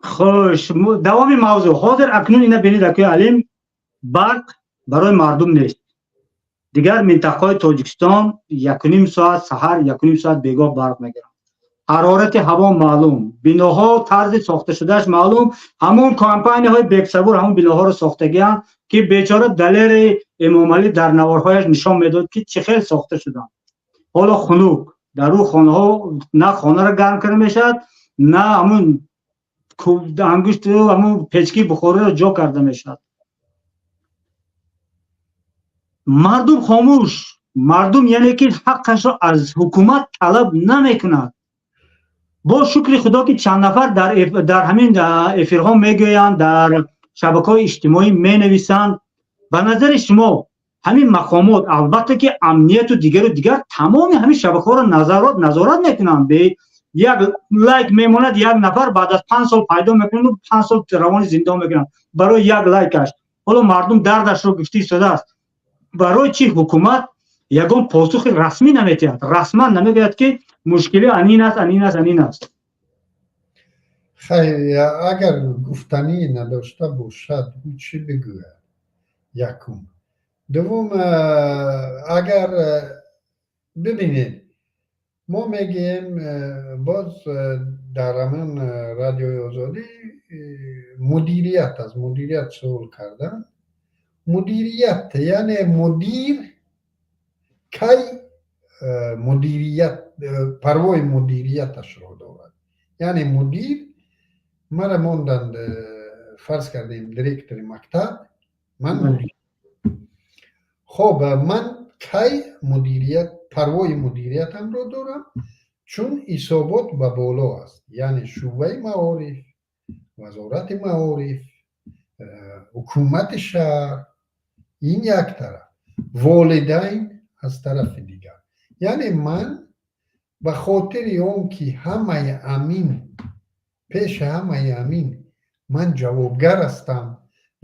Хуш, давоми мавзӯъ. Ҳозир акнун ина бинед, акои Алим, барқ барои мардум нест. Дигар минтақаҳои Тоҷикистон 1,5 соат саҳар, 1,5 соат бегоҳ барқ мегиранд. Ҳарорати ҳаво маълум, биноҳо тарзи сохта шудааш маълум. Ҳамон компанияҳои бексабур ҳамон биноҳоро сохтагианд, ки бечора Далери Эмомалӣ дар наворҳояш нишон медод, ки чӣ хел сохта шуданд. Ҳоло хунук дар ӯ хонаҳо, на хонаро гарм карда мешавад, на ҳамун ангушту ҳамун печкии бухориро ҷо карда мешавад. Мардум хомӯш. Мардум, яъне ки, ҳаққашро аз ҳукумат талаб намекунад. Бо шукри Худо, ки чанд нафар дар ҳамин эфирҳо мегӯянд, дар шабакаҳои иҷтимоӣ менависанд. Ба назари шумо Ҳамин мақомот, албатта, ки амнияту дигару дигар тамоми ҳамин шабакаҳоро назорат мекунанд. Як лайк мемонад, як нафар баъд аз 5 сол пайдо мекунанд, 5 сол равони зиндон мекунанд барои як лайкаш. Ҳоло мардум дардашро гуфта истодааст. Барои чӣ ҳукумат ягон посухи расмӣ наметиҳад, расман намегӯяд, ки мушкили анин аст, анин аст, анин аст? Хайр, агар гуфтанӣ надошта бошад, ӯ чӣ бигӯяд? Якум. Дуввум, агар бибинед, мо мегӯем, боз дар ҳамин Радиои Озодӣ мудирият, аз мудирият суол кардам. Мудирият, яъне мудир кай мудирият, парвои мудирияташро дорад? Яъне мудир мара монданд, фарз кардем, директори мактаб ман. Хоб, ман кай мудирият, парвои мудириятамро дорам? Чун ҳисобот ба боло аст, яъне шӯъбаи маориф, вазорати маориф, ҳукумати шаҳр, ин як тараф, волидайн аз тарафи дигар. Яъне ман ба хотири он ки ҳамаи амин, пеши ҳамаи амин ман ҷавобгар ҳастам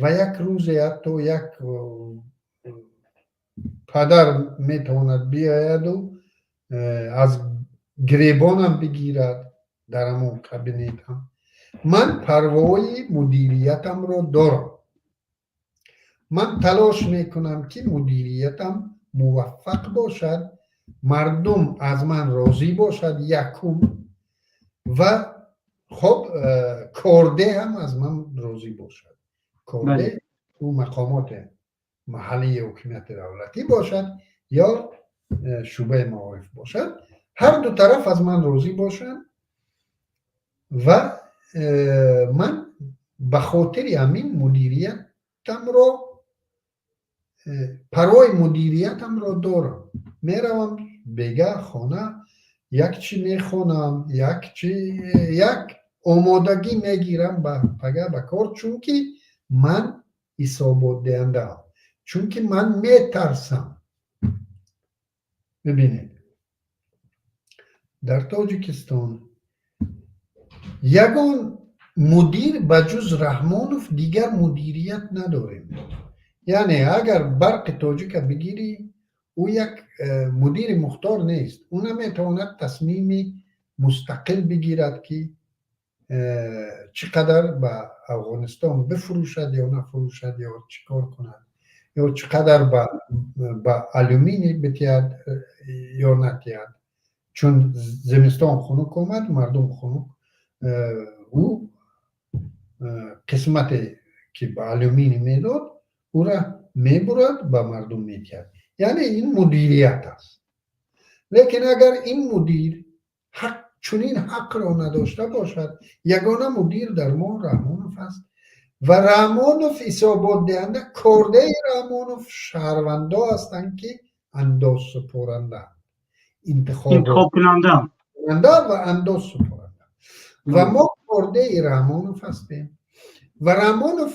ва як рӯзе ҳатто як падар метавонад биояду аз гиребонам бигирад дар ҳамон кабинетам, ман парвои мудириятамро дорам. Ман талош мекунам, ки мудириятам муваффақ бошад, мардум аз ман розӣ бошад, якум, ва хоб, корде ҳам аз ман розӣ бошад. Корде ӯ мақомоти маҳаллии ҳокимияти давлатӣ бошад ё шӯъбаи маориф бошад, ҳар ду тараф аз ман розӣ бошанд. Ва ман ба хотири ҳамин мудириятамро, парвои мудириятамро дорам. Меравам бега хона, як чӣ мехонам, як чи, як омодагӣ мегирам ба пага ба кор, чунки ман ҳисоботдиҳандаам, чунки ман метарсам. Бибинед, дар Тоҷикистон ягон мудир ба ҷуз Раҳмонов дигар мудирият надорем. Яъне агар Барқи Тоҷика бигирӣ, ӯ як мудири мухтор нест, ӯ наметавонад тасмими мустақил бигирад, ки чӣ қадар ба Афғонистон бифурӯшад ё нафурӯшад, ё чӣ кор кунад, ё чӣ қадар ба алюминий битиҳад ё натиҳад. Чун зимистон хунук омад, мардум хунук, ӯ қисмате ки ба алюминий медод, ӯра мебурад, ба мардум медиҳад. Яъне ин мудирият аст. Лекин агар ин мудир ҳақ, чунин ҳақро надошта бошад, ягона мудир дар мо Раҳмонов аст ва Раҳмонов ҳисоботдиҳанда, кордаи Раҳмонов шаҳрвандо ҳастанд, ки андозсупоранда, интихобкунанда ва андозсупоранда, ва мо кордаи Раҳмонов ҳастем. Ва Раҳмонов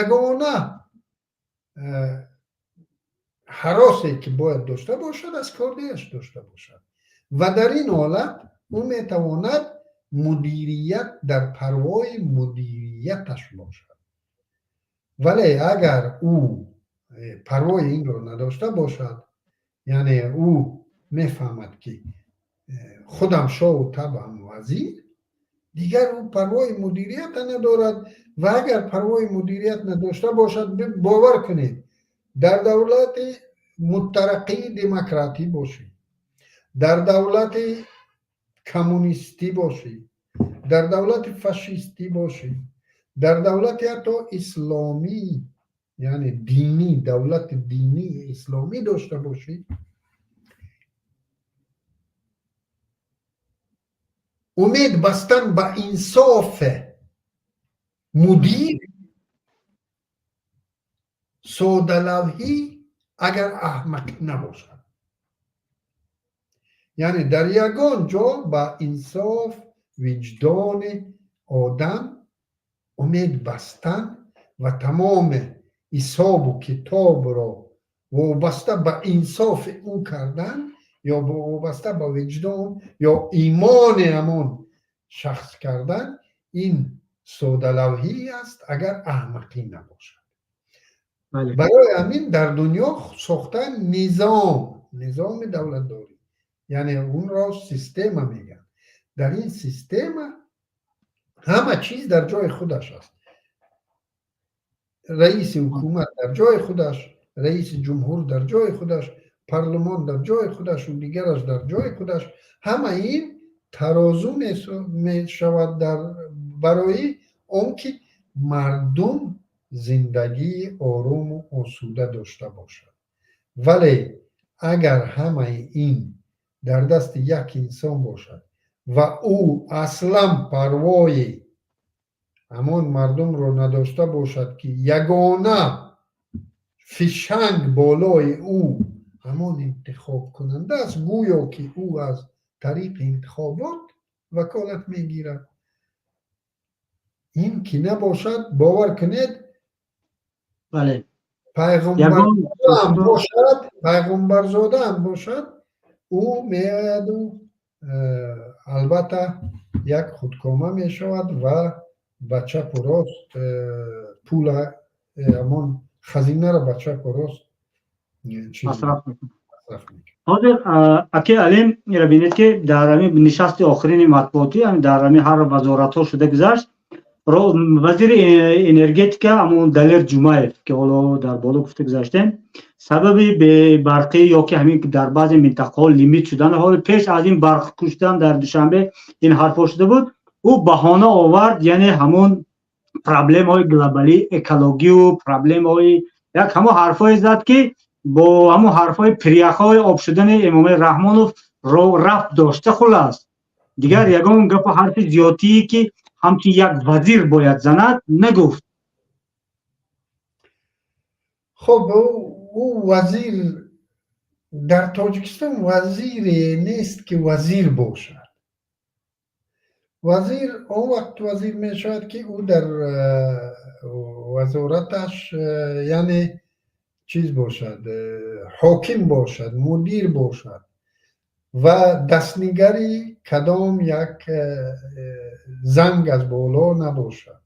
ягона ҳаросе ки бояд дошта бошад, аз кордааш дошта бошад. Ва дар ин ҳолат ӯ метавонад мудирият, дар парвои мудирияташ бошад. Вале агар ӯ парвои инро надошта бошад, яъне ӯ мефаҳмад, ки худам шоҳу табъам вазир, дигар ӯ парвои мудирията надорад. Ва агар парвои мудирият надошта бошад, бовар кунед, дар давлати мутараққии демократӣ бошӣ, дар давлати коммунистӣ бошӣ, дар давлати фашистӣ бошӣ, дар давлати ҳатто исломӣ, яъне динӣ, давлати динии исломӣ дошта бошӣ, умед бастан ба инсоф мудир содалавҳӣ, агар аҳмақ набошад. Яъне дар ягон ҷо ба инсоф, виҷдони одам умед бастан ва тамоми ҳисобу китобро Вобаста ба инсофи ӯ кардан ё вобаста ба виҷдон ё имони ҳамон шахс кардан, ин содалавҳӣ аст, агар аҳмақӣ набошад. Барои ҳамин дар дунё сохтан низом, низоми давлатдорӣ, яъне онро система мегӯянд. Дар ин система ҳама чиз дар ҷои худаш аст: раиси ҳукумат дар ҷои худаш, раиси ҷумҳур дар ҷои худаш, парлумон дар ҷои худашу дигараш дар ҷои худаш. Ҳама ин тарозу мешавад дар барои он ки мардум зиндагии орому осуда дошта бошад. Вале агар ҳамаи ин дар дасти як инсон бошад ва ӯ аслан парвои ҳамон мардумро надошта бошад, ки ягона фишанг болои ӯ ҳамон интихобкунанда аст, гӯё ки ӯ аз тариқи интихобот ваколат мегирад, ин ки набошад, бовар кунед, пайғумбарзодаам бошад, пайғумбарзодаам бошад, ӯ меояду албатта як худкома мешавад ва ба чапу рост пула, ҳамон хазинаро ба чапу рост масраф мекунад. Ҳозир, аки Алим, ира бинед, ки дар ҳамин нишасти охирини матбуотӣ дар ҳамин ҳар вазоратҳо шуда гузашт, вазири энергетика, ҳамон Далер Ҷумаев, ки ҳоло дар боло гуфта гузаштем, сабаби бебарқӣ ё ки ҳамин дар баъзе минтақаҳо лимит шудан, ҳоли пеш аз ин барқ куштан дар Душанбе ин ҳарфҳо шуда буд, ӯ баҳона овард, яъне ҳамон проблемаҳои глобалӣ, экологию проблемаҳои як ҳамон ҳарфҳое зад, ки бо ҳамон ҳарфҳои пиряхҳои об шудани Эмомали Раҳмонов рабт дошта. Хулас, дигар ягон гапу ҳарфи зиёдтие, ки ҳамчун як вазир бояд занад, нагуфт. Хуб, ӯ вазир, дар Тоҷикистон вазире нест, ки вазир бошад. Вазир он вақт вазир мешавад, ки ӯ дар вазораташ, яъне чиз бошад, ҳоким бошад, мудир бошад ва дастнигари кадом як занг аз боло набошад.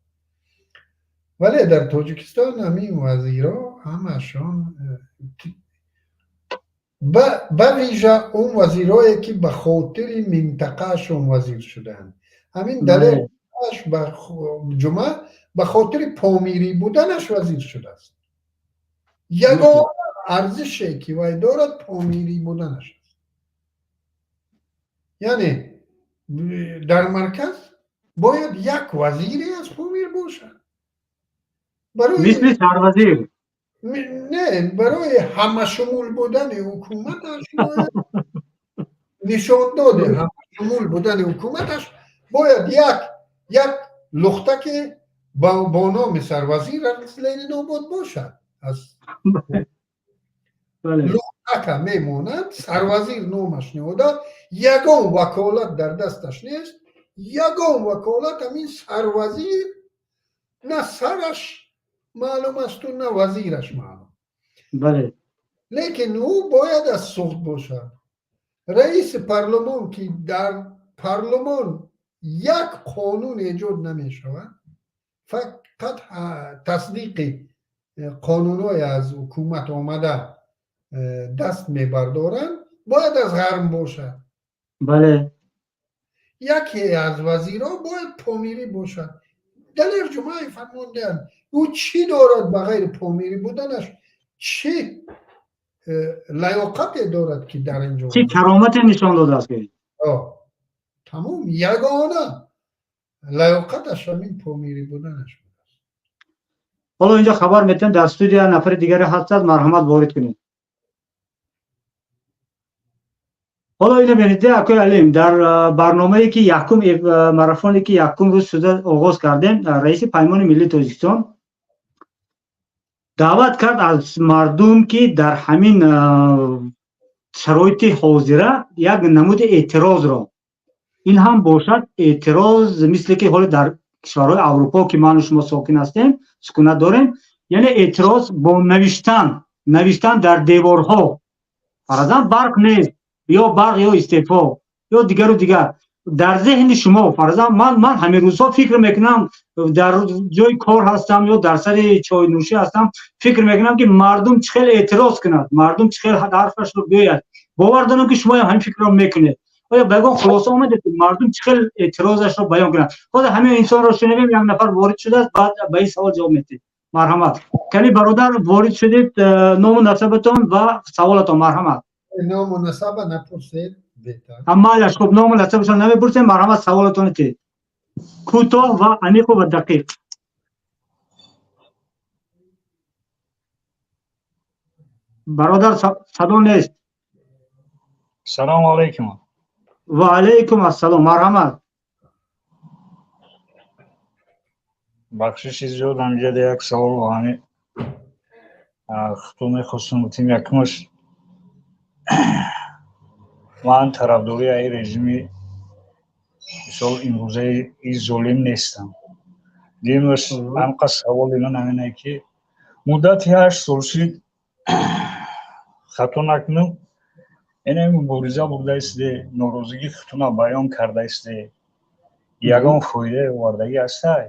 Вале дар Тоҷикистон ҳамин вазирҳо ҳамашон, ба вижа он вазирҳое, ки ба хотири минтақаашон вазир шудаанд, ҳамин Далер Ҷума ба хотири помирӣ буданаш вазир шудааст. Ягона арзише, ки вай дорад, помирӣ буданаш аст. Яъне дар марказ бояд як вазире аз Помир бошад. Мисли сарвазир. Не, барои ҳамашумул будани ҳукуматаш, нишондоди ҳамашумул будани ҳукуматаш бояд як лухтаке бо номи сарвазир аз Ленинобод бошад. Аз лухтака мемонад, сарвазир номаш ниҳода, ягон ваколат дар дасташ нест, ягон ваколат. Ҳамин сарвазир на сараш маълум асту, на вазираш маълум. Лекин ӯ бояд аз Суғд бошад. Раиси парлумон, ки дар парлумон як қонун эҷод намешавад, фақат тасдиқи қонунҳое аз ҳукумат омада даст мебардоранд, бояд аз ғарм бошад. Яке аз вазирҳо бояд помирӣ бошад. Далер Ҷумаев фармондиҳанд, ӯ чӣ дорад? Ба ғайри помирӣ буданаш чӣ лаёқате дорад, ки дар ин ҷо Чӣ каромате нишон додааст, ки Тамом, ягона лаёқаташ ҳамин помирӣ буданаш будааст. Ҳоло инҷо хабар метиҳам, дар студия нафари дигаре ҳастад, марҳамат, ворид кунед. Ҳоло ино бинед, акои Алим, дар барномае, ки якум марафоне, ки якум рӯз шуда оғоз кардем, раиси Паймони миллии Тоҷикистон даъват кард аз мардум, ки дар ҳамин шароити ҳозира як намуди эътирозро, ин ҳам бошад эътироз, мисле ки ҳоло дар кишварҳои Аврупо, ки ману шумо сокин ҳастем, сукунат дорем, яъне эътироз бо навиштан. Навиштан дар деворҳо, фарзан, барқ нест, ё барқ, ё истеъфо, ё дигару дигар. Дар зеҳни шумо, фарзан, ман ҳамин рӯзҳо фикр мекунам, дар ҷои кор ҳастам ё дар сари чойнӯшӣ ҳастам, фикр мекунам, ки мардум чӣ хел эътироз кунад, мардум чӣ хел ҳарфашро гӯяд. Бовар дорам, ки шумоям ҳамин фикрро мекунед. Оё ба ягон хулоса омадед, ки мардум чӣ хел эътирозашро баён кунад? Ҳозир ҳамин инсонро шунавем, як нафар ворид шудааст, баъд ба ин савол ҷавоб медиҳед. Марҳамат, кани, бародар, ворид шудед, ному насабатон ва саволатон, марҳамат. Ному насаба напурсед, беҳтар. Майлаш, хуб, ному насабашон намепурсем. Марҳамат, саволатонро тед, кӯтоҳ ва аниқу ва дақиқ. Бародар, садо нест. Салому алайкум. Ва алайкум ассалом, марҳамат. Бахшиши зиёд, ҳамҷода як савол ҳами хуту мехостум гуфтем. Якумаш, ман тарафдори аи режими, мисол, имрӯзаи и золим нестам. Дуюмаш, ҳамқа саволи ман ҳамине, ки муддати 8 сол шид, хато накунам, ина мубориза бурдаисте, норозигӣ хутуна баён кардаисте, ягон фоидаи овардагӣ ҳастай?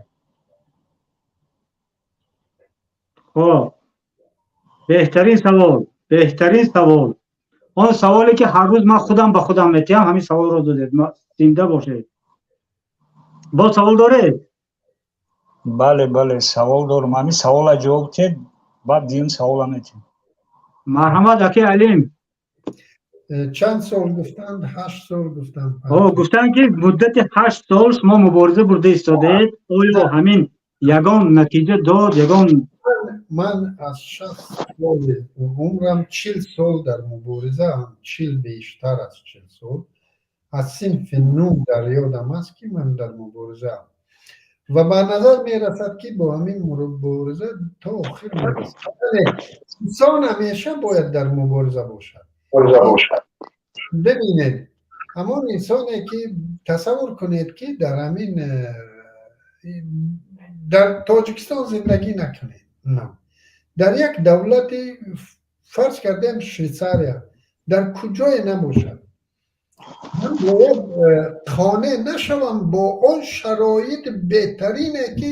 Хоб, беҳтарин савол, беҳтарин савол. Он саволе, ки ҳар рӯз ман худам ба худам метиҳам, ҳамин саволро додед. Зинда бошед. Боз савол доред? Бале, бале, савол дорам. Ҳамин савола ҷавоб тед, баъд дуюм савола метиҳем. Марҳамат, аки Алим. Чанд сол гуфтанд? 8 сол гуфтанд? Гуфтанд, ки муддати 8 сол шумо мубориза бурда истодаед, оё ҳамин ягон натиҷа дод, ягон? Ман аз 60 соли умрам 40 сол дар муборизаам, 40, бештар аз 40 сол. Аз синфи нӯҳ дар ёдам аст, ки ман дар муборизаам, ва ба назар мерасад, ки бо ҳамин мубориза то охир мерасад. Инсон ҳамеша бояд дар мубориза бошад. Бибинед, ҳамон инсоне, ки, тасаввур кунед, ки дар ҳамин дар Тоҷикистон зиндагӣ накунед, на дар як давлати, фарз кардем, Швейтсария, дар куҷое набошад, ман бояд қонеъ нашавам бо он шароити беҳтарине, ки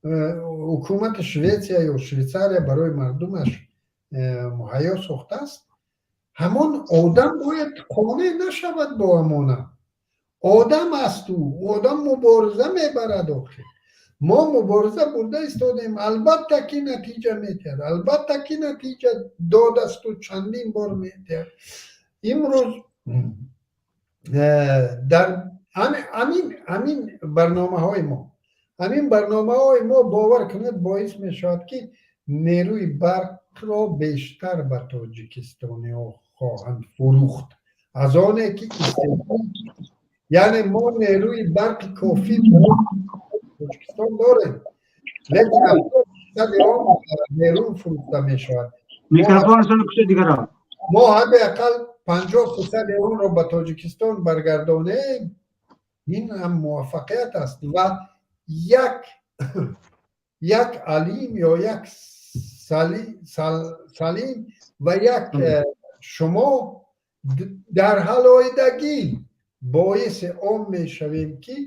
ҳукумати Шветсия ё Швейтсария барои мардумаш муҳайё сохтааст. Ҳамон одам бояд қонеъ нашавад бо ҳамона. Одам аст ӯ, одам мубориза мебарад. Охир мо мубориза бурда истодем, албатта, ки натиҷа метиҳад, албатта, ки натиҷа додасту чандин бор метиҳад. Имрӯз дар ҳамин барномаҳои мо, ҳамин барномаҳои мо, бовар кунед, боис мешавад, ки нерӯи барқро бештар ба тоҷикистониҳо хоҳанд фурӯхт, аз оне ки, яъне, мо нерӯи барқи кофӣ Тоҷикистон дорем, лекин 70 фисади он берун фурӯхта мешавад. Микрофонашонро кушед, дигарро. Мо ҳадди ақал 50 фисади онро ба Тоҷикистон баргардонем, ин ҳам муваффақият аст. Ва як Алим ё як Салим ва як шумо дар ҳалоидагӣ боиси он мешавем, ки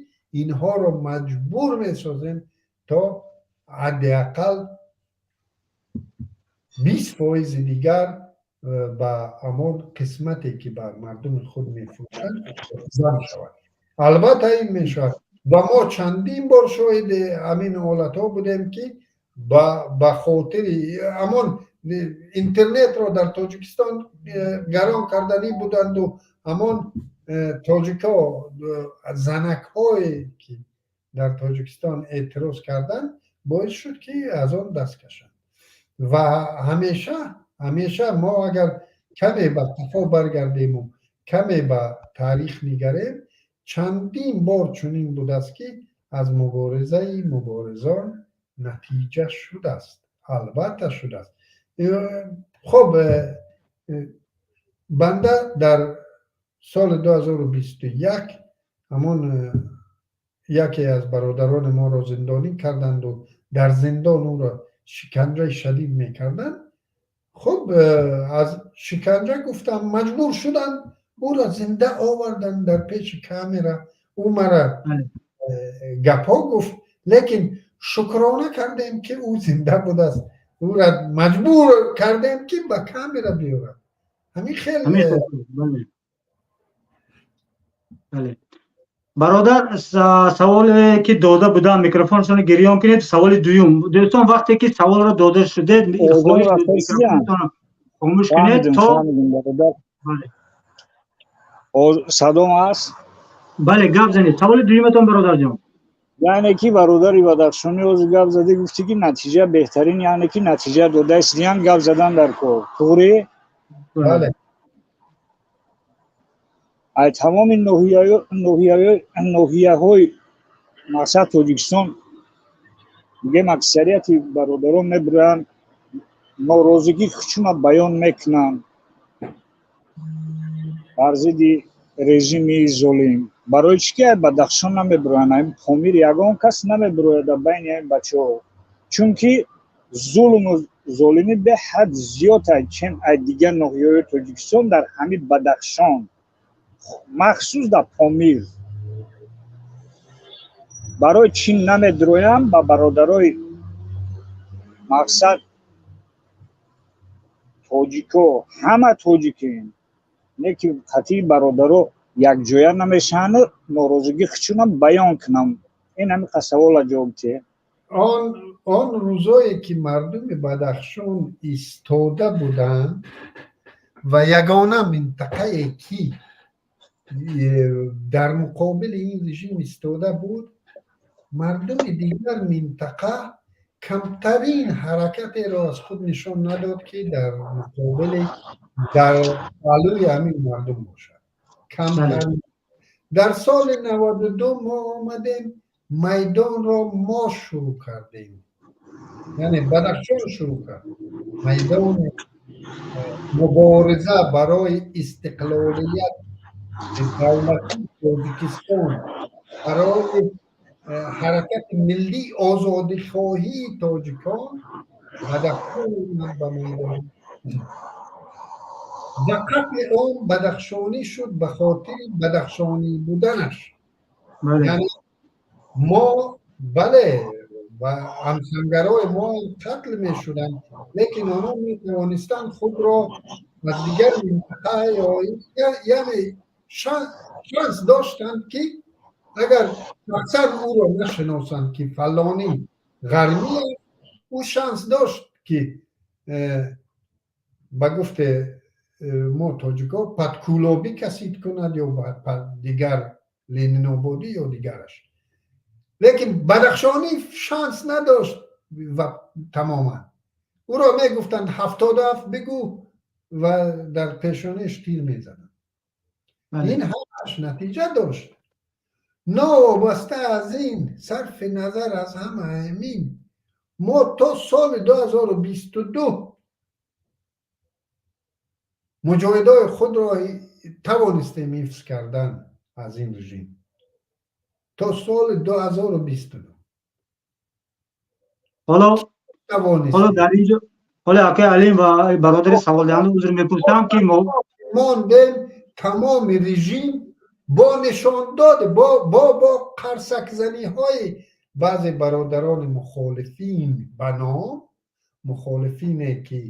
инҳоро маҷбур месозем, то ҳадди ақал 20 фоизи дигар ба ҳамон қисмате, ки ба мардуми худ мефурӯшанд, зам шавад. Албатта, ин мешавад. Ва мо чандин бор шоҳиди ҳамин ҳолатҳо будем, ки ба хотири ҳамон интернетро дар Тоҷикистон гарон карданӣ буданду, ҳамон тоҷикҳо, занакҳое, ки дар Тоҷикистон эътироз карданд, боис шуд, ки аз он даст кашанд. Ва ҳамеша, ҳамеша мо агар каме ба қафо баргардему каме ба таърих нигарем, чандин бор чунин будааст, ки аз муборизаи муборизон натиҷа шудааст, албатта, шудааст. Хуб, банда дар соли 2021 ҳамон яке аз бародарони моро зиндонӣ карданду дар зиндон ӯро шиканҷаи шадид мекарданд. Хуб, аз шиканҷа гуфтам, маҷбур шуданд, ӯро зинда оварданд дар пеши камера. Ӯ мара гапҳо гуфт, лекин шукрона кардем, ки ӯ зинда будааст. Ӯра маҷбур кардем, ки ба камера биёрад. Ҳамин хел. Бале, бародар, саволе ки дода будам, микрофоншонро гирён кунед. Саволи дуюм. Дӯстон, вақте ки саволро дода шудед, хомӯш кунед то Садом ҳаст? Бале, гап занед. Саволи дуюматон, бародарҷон. Яъне ки бародари бадахшонӣ ҳозир гап задӣ, гуфтӣ, ки натиҷа беҳтарин, яъне ки натиҷа додааст, диан гап задан дар кор, туғри? Бале. Ай тамоми ноҳияҳои, мақсад, Тоҷикистон, мигем, аксарияти бародарон мебуранд, норозигӣ хучуна баён мекунанд бар зидди режими золим. Барои чӣ ки ай Бадахшон намебуроянд? Ай Помир ягон кас намебурояд дар байни ай бачаҳо, чунки зулму золимӣ беҳад зиёд ай, чем ай дигар ноҳияҳои Тоҷикистон. Дар ҳамин Бадахшон, махсус дар Помир, барои чӣ намедуроям ба бародарои, мақсад, тоҷико? Ҳама тоҷикем, не ки қатъи бародаро якҷоя намешаванд, норозигӣ хучуна баён кунам. Ин ҳамин савола ҷавоб диҳ. Он рӯзое ки мардуми Бадахшон истода буданд ва ягона минтақае ки дар муқобили ин режим истода буд, мардуми дигар минтақа камтарин ҳаракатеро аз худ нишон надод, ки дар муқобили, дар паҳлӯи ҳамин мардум бошад. Камтарин. Дар соли 92 мо омадем, майдонро мо шурӯъ кардем, яъне Бадахшон шурӯъ кард майдони мубориза барои истиқлолият давлатии Тоҷикистон, барои ҳаракати миллии озодихоҳии тоҷикон. Бадахшон омад ба майдон ва қатли ом бадахшонӣ шуд ба хотири бадахшонӣ буданаш. Яъне мо, бале, ва ҳамсангарои мо қатл мешуданд, лекин онҳо метавонистанд худро аз дигар минтақа ё, яъне, шанс доштанд, ки агар шахсан ӯро нашиносанд, ки фалонӣ ғармӣ аст, ӯ шанс дошт, ки ба гуфте мо тоҷико под Кӯлобӣ касид кунад ё дигар Ленинободӣ ё дигараш. Лекин бадахшонӣ шанс надошт ва тамоман ӯро мегуфтанд: «77 бигӯ», ва дар пешониш тир мезаданд. Ин ҳамаш натиҷа дошт. Новобаста аз ин, сарфи назар аз ҳама ҳамин, мо то соли 2022 муҷоҳидои худро тавонистем ҳифз кардан аз ин режим то соли 2022. Ҳоло дар инҷо, ҳоло, акай Алим ва бародари саволдиҳанда, узр мепурсам, ки мо мондем. Тамоми режим бо нишондод, бо қарсакзаниҳои баъзе бародарони мухолифин, ба ном мухолифине, ки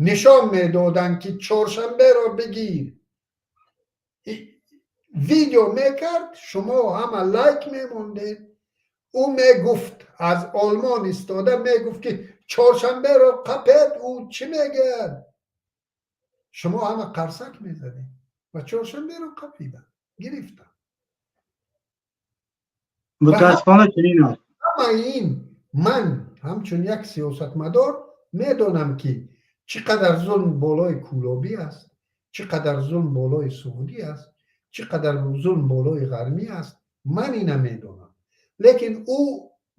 нишон медоданд, ки чоршанберо бигир, видео мекард, шумо ҳама лайк мемондед. Ӯ мегуфт, аз Олмон истода мегуфт, ки чоршанберо қапед, ӯ чӣ мегӯяд? Шумо ҳама қарсак мезадед ва чоршанберо қапиданд, гирифтанд. Мутаассифона, чунин аст. Ҳама ин, ман ҳамчун як сиёсатмадор медонам, ки чӣ қадар зулм болои кӯлобӣ аст, чӣ қадар зулм болои суғдӣ аст, чӣ қадар зулм болои ғармӣ аст. Ман ина медонам, лекин ӯ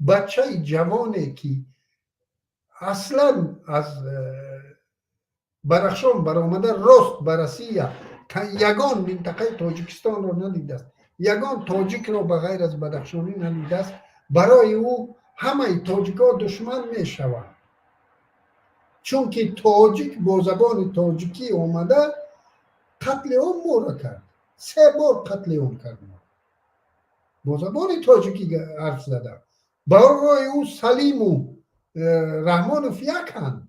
бачаи ҷавоне, ки аслан аз Бадахшон баромада, рост ба Россия, ягон минтақаи Тоҷикистонро надидааст, ягон тоҷикро ба ғайр аз бадахшонӣ надидааст, барои ӯ ҳамаи тоҷикҳо душман мешаванд. Чунки тоҷик бо забони тоҷикӣ омада қатли ом моро кард, се бор қатли ом кард, бо забони тоҷикӣ ҳарф зада. Барои ӯ Салиму Раҳмонов яканд.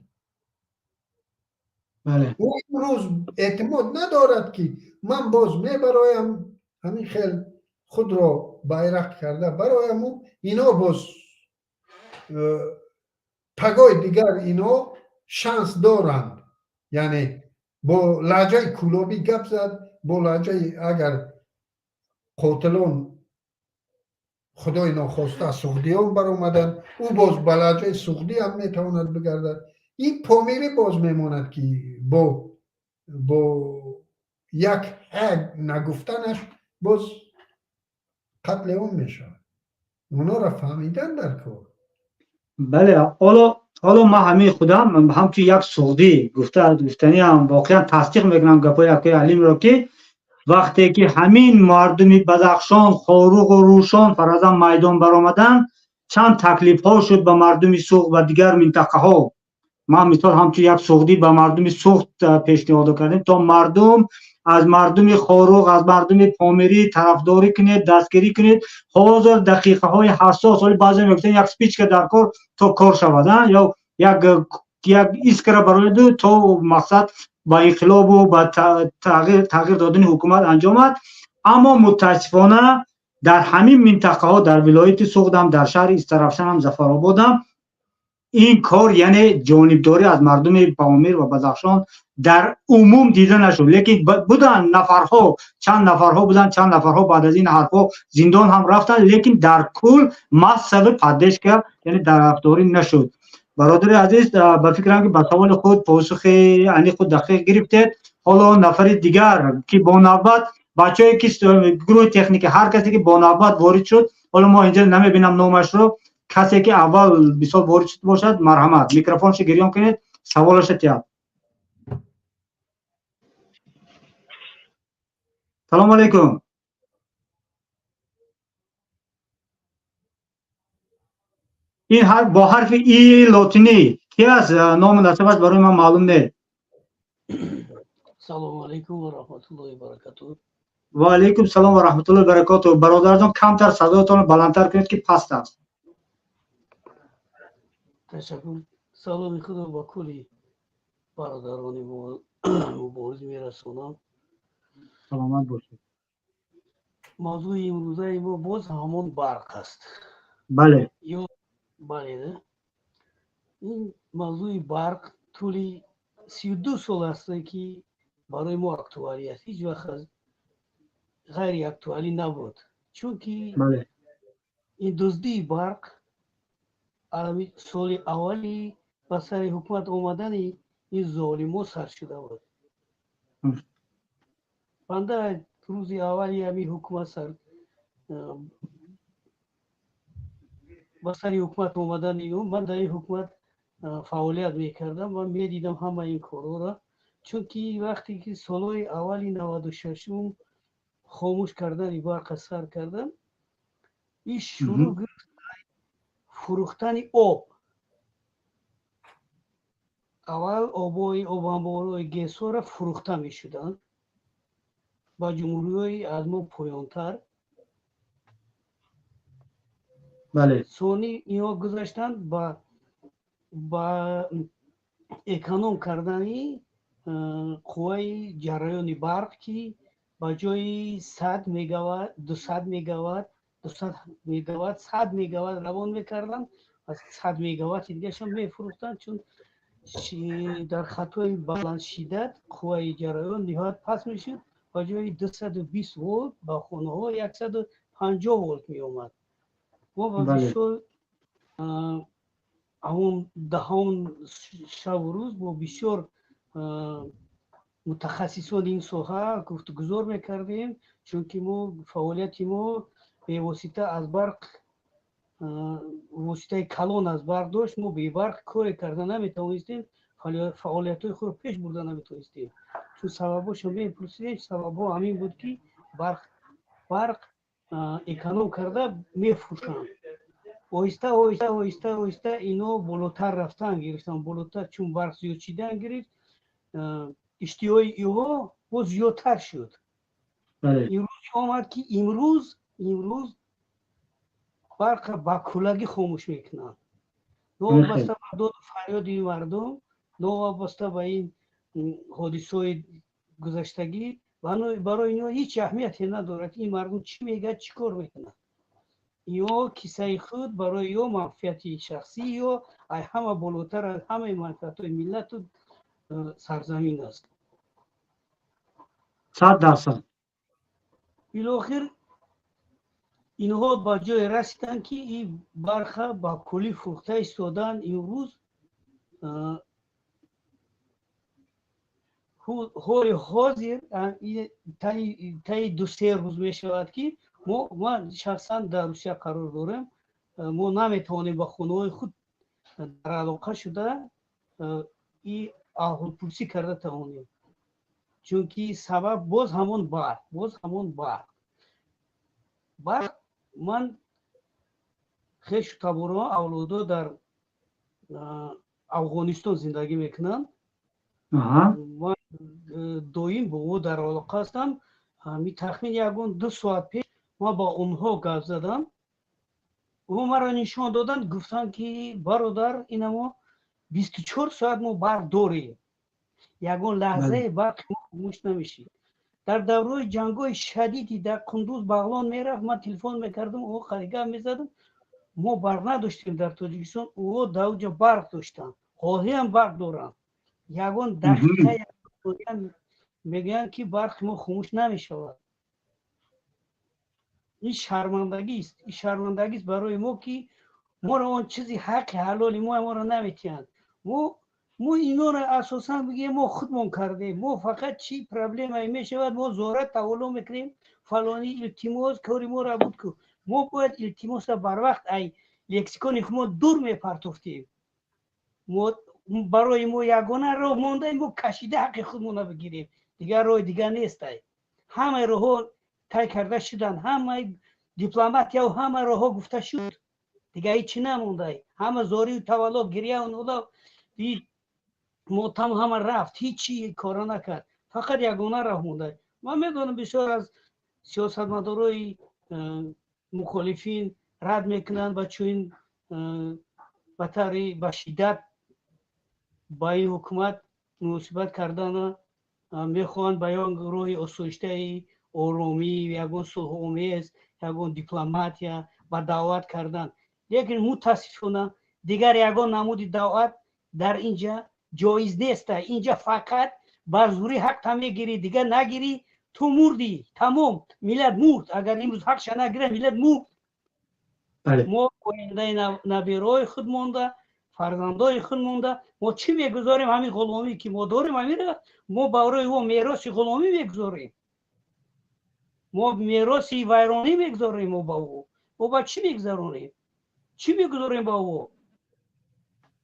Ӯ имрӯз эътимод надорад, ки ман боз мебароям, ҳамин хел худро байрақ карда барояму ино боз пагои дигар ино шанс доранд. Яъне бо лаҳҷаи кӯлобӣ гап зад, бо лаҳҷаи, агар қотилон, худои нохоста, суғдиён баромаданд, ӯ боз ба лаҳҷаи суғдӣ ҳам метавонад бигардад. Ин помирӣ боз мемонад, ки бо як ҳ нагуфтанаш боз қатли ом мешавад. Онҳоро фаҳмидан дар кор. Бале, ҳоло ман ҳамин худам ҳамчун як суғдӣ гуфтаниам, воқеан тасдиқ мекунам гапҳои акои Алимро, ки вақте ки ҳамин мардуми Бадахшон, Хоруғу Рӯшон фаразан майдон баромаданд, чанд таклифҳо шуд ба мардуми Суғд ва дигар минтақаҳо. Ман мисол ҳамчун як суғдӣ ба мардуми Суғд пешниҳод кардем, то мардум аз мардуми Хоруғ, аз мардуми Помирӣ тарафдорӣ кунед, дастгирӣ кунед. Ҳозир дақиқаҳои ҳассос, ҳоли баъзе мегуфтанд, як спичка дар кор то кор шавад, ё як искра барояду то мақсад ба инқилобу ба тағйир додани ҳукумат анҷомад. Аммо мутаассифона дар ҳамин минтақаҳо, дар вилояти Суғдам, дар шаҳри Истаравшанам, Зафарободам ин кор, яъне ҷонибдорӣ аз мардуми Помир ва Бадахшон дар умум дида нашуд. Лекин буданд нафарҳо, чанд нафарҳо буданд, чанд нафарҳо баъд аз ин ҳарфҳо зиндон ҳам рафтанд, лекин дар кул массовый поддержка, яъне тарафдорӣ нашуд. Бародари азиз, ба фикрам, ки ба саволи худ посухи аниқу дақиқ гирифтед. Ҳоло нафари дигар, ки бо навбат, бачаҳое ки гурӯҳи техника, ҳар касе ки бо навбат ворид шуд, ҳоло мо инҷа намебинам номашро, касе ки аввал мисол ворид шуд бошад, марҳамат, микрофоншо гирён кунед, саволаша тиҳад. Салому алайкум. Ин бо ҳарфи и лотинӣ ки аст, ному насабаш барои ман маълум нест. Салому алайкум ва раҳматуллоҳи баракатуҳ. Ва алайкум салом ва раҳматуллоҳи баракатуҳ. Бародарҷон, камтар садоятонро баландтар кунед, ки паст аст. Ташаккур. Саломи худро ба кулли бародарони мубориз мерасонам. Саломат бошед. Мавзӯи имрӯзаи мо боз ҳамон барқ аст. Бале. Ё бале, ин мавзӯи барқ тӯли 32 сол аст, ки барои мо актуалӣ аст, ҳеҷ вақт ғайри актуалӣ набуд, чунки ин дуздии барқ соли аввали ба сари ҳукумат омадани ин золимо сар шуда буд. Банда рӯзи аввали ҳамин ҳукумат сар ба сари ҳукумат омадани ӯ, ман дар ин ҳукумат фаъолият мекардам ва медидам ҳама ин корҳоро, чунки вақте ки солҳои аввали 96-ум хомӯш кардани барқа сар кардам, ин шурӯъ гирифт фурӯхтани об. Аввал обҳои обанборҳои ГЭСҳоро фурӯхта мешуданд ба ҷумҳуриҳои аз мо поёнтар. Сони инҳо гузаштанд ба эконом кардани қувваи ҷараёни барқ, ки ба ҷои 100 мегаватт, 200 мегаватт, 200 мегаватт, 100 мегаватт равон мекарданд ва 100 мегаватти дигарашон мефурӯхтанд, чун дар хатҳои баландшиддат қувваи ҷараён ниҳоят паст мешуд. Ба ҷои 220 волт ба хонаҳо 150 волт меомад. Мо ба бисёр ҳамон даҳон шабу рӯз бо бисёр мутахассисони ин соҳа гуфтугузор мекардем, чунки мо фаъолияти мо бевосита аз барқ, воситаи калон аз барқ дошт. Мо бебарқ коре карда наметавонистем, фаъолиятҳои худро пеш бурда наметавонистем, чун сабабҳошо мепурсидем. Сабабҳо ҳамин буд, ки барқ эконом карда мефурӯшанд. Оҳиста, оҳиста, оҳиста, оҳиста ино болотар рафтан гирифтан, болотар. Чун барқ зиёд шидан гирифт, иштиҳои иҳо боз зиёдтар шуд. Имрӯз омад, ки имрӯз барқа ба куллагӣ хомӯш мекунанд, новобаста ба доду фарёди мардум, новобаста ба ин ҳодисаҳои гузаштагӣ. Барои ино ҳеҷ аҳамияте надорад, ин мардум чӣ мегӯяд, чӣ кор мекунад. Ё кисаи худ, барои ё манфиати шахсӣ, ё ай ҳама болотар аз ҳамаи манфиатҳои миллату сарзамин аст. 100%. Билохир инҳо ба ҷое расиданд, ки ин барқа ба куллӣ фурӯхта истоданд. Имрӯз ҳоли ҳозир таи 2-3 рӯз мешавад, ки мо, ман шахсан дар Русия қарор дорем, мо наметавонем ба хонаҳои худ дар алоқа шуда и аҳволпурсӣ карда тавонем, чунки сабаб боз ҳамон барқ, боз ҳамон барқ. Барқ. Ман хешу таборҳо, авлодо дар Афғонистон зиндагӣ мекунанд. Ман доим бо ӯ дар алоқа ҳастам. Тахмин ягон 2 соат пеш ман ба онҳо гап задам. Ӯ маро нишон доданд, гуфтанд, ки бародар, инамо 24 соат мо барқ дорем, ягон лаҳзаи барқи мо хомӯш намешид. Дар давраи ҷангҳои шадиди дар Қундуз, Бағлон мерафт, ман телефон мекардам, ӯ гап мезадам. Мо барқ надоштем дар Тоҷикистон, ӯ дар уҷа барқ доштанд, ҳозиам барқ доранд. Ягон дақиқа мегӯянд, ки барқи мо хомӯш намешавад. Ин шармандагист, ин шармандагист барои мо, ки моро он чизи ҳаққи ҳалоли мо моро наметиҳанд. Мо инора асосан бигем, мо худмон кардем. Мо фақат чӣ проблемае мешавад, мо зора тавалло мекунем: фалонӣ, илтимос, кори моро буд ку. Мо бояд илтимоса барвақт ай лексикони хумо дур мепартофтем. Барои мо ягона роҳ монда, мо кашида ҳаққи худмона бигирем, дигар роҳи дигар нестай. Ҳамаи роҳҳо тай карда шуданд, ҳамаи дипломатияу ҳама роҳҳо гуфта шуд, дигар ҳечи намондай. Ҳама зорию тавалло, гиряу нола, мотам ҳама рафт, ҳичи кора накард, фақат ягона роҳ монда. Ман медонам, бисёр аз сиёсатмадорои мухолифин рад мекунанд ба чунин ба таври ба шиддат ба ин ҳукумат муносибат кардана. Мехоҳанд ба як роҳи осоиштаи оромӣ, ягон сулҳомез, ягон дипломатия ба даъват кардан. Лекин мутаассифона дигар ягон намуди даъват дар инҷа ҷоиз неста. Инҷа фақат ба зӯрӣ ҳақта мегирӣ, дигар нагирӣ, ту мурдӣ, тамом. Миллат мурд. Агар имрӯз ҳақша нагирад, миллат мурд. Мо ояндаи набераҳои худ монда, фарзандои худ монда, мо чӣ мегузорем? Ҳамин ғуломӣ, ки мо дорем, ҳамира мо барои ӯ мероси ғуломӣ мегузорем, мо мероси вайронӣ мегузорем. Мо ба ӯ, мо ба чӣ мегузаронем, чӣ мегузорем ба ӯ?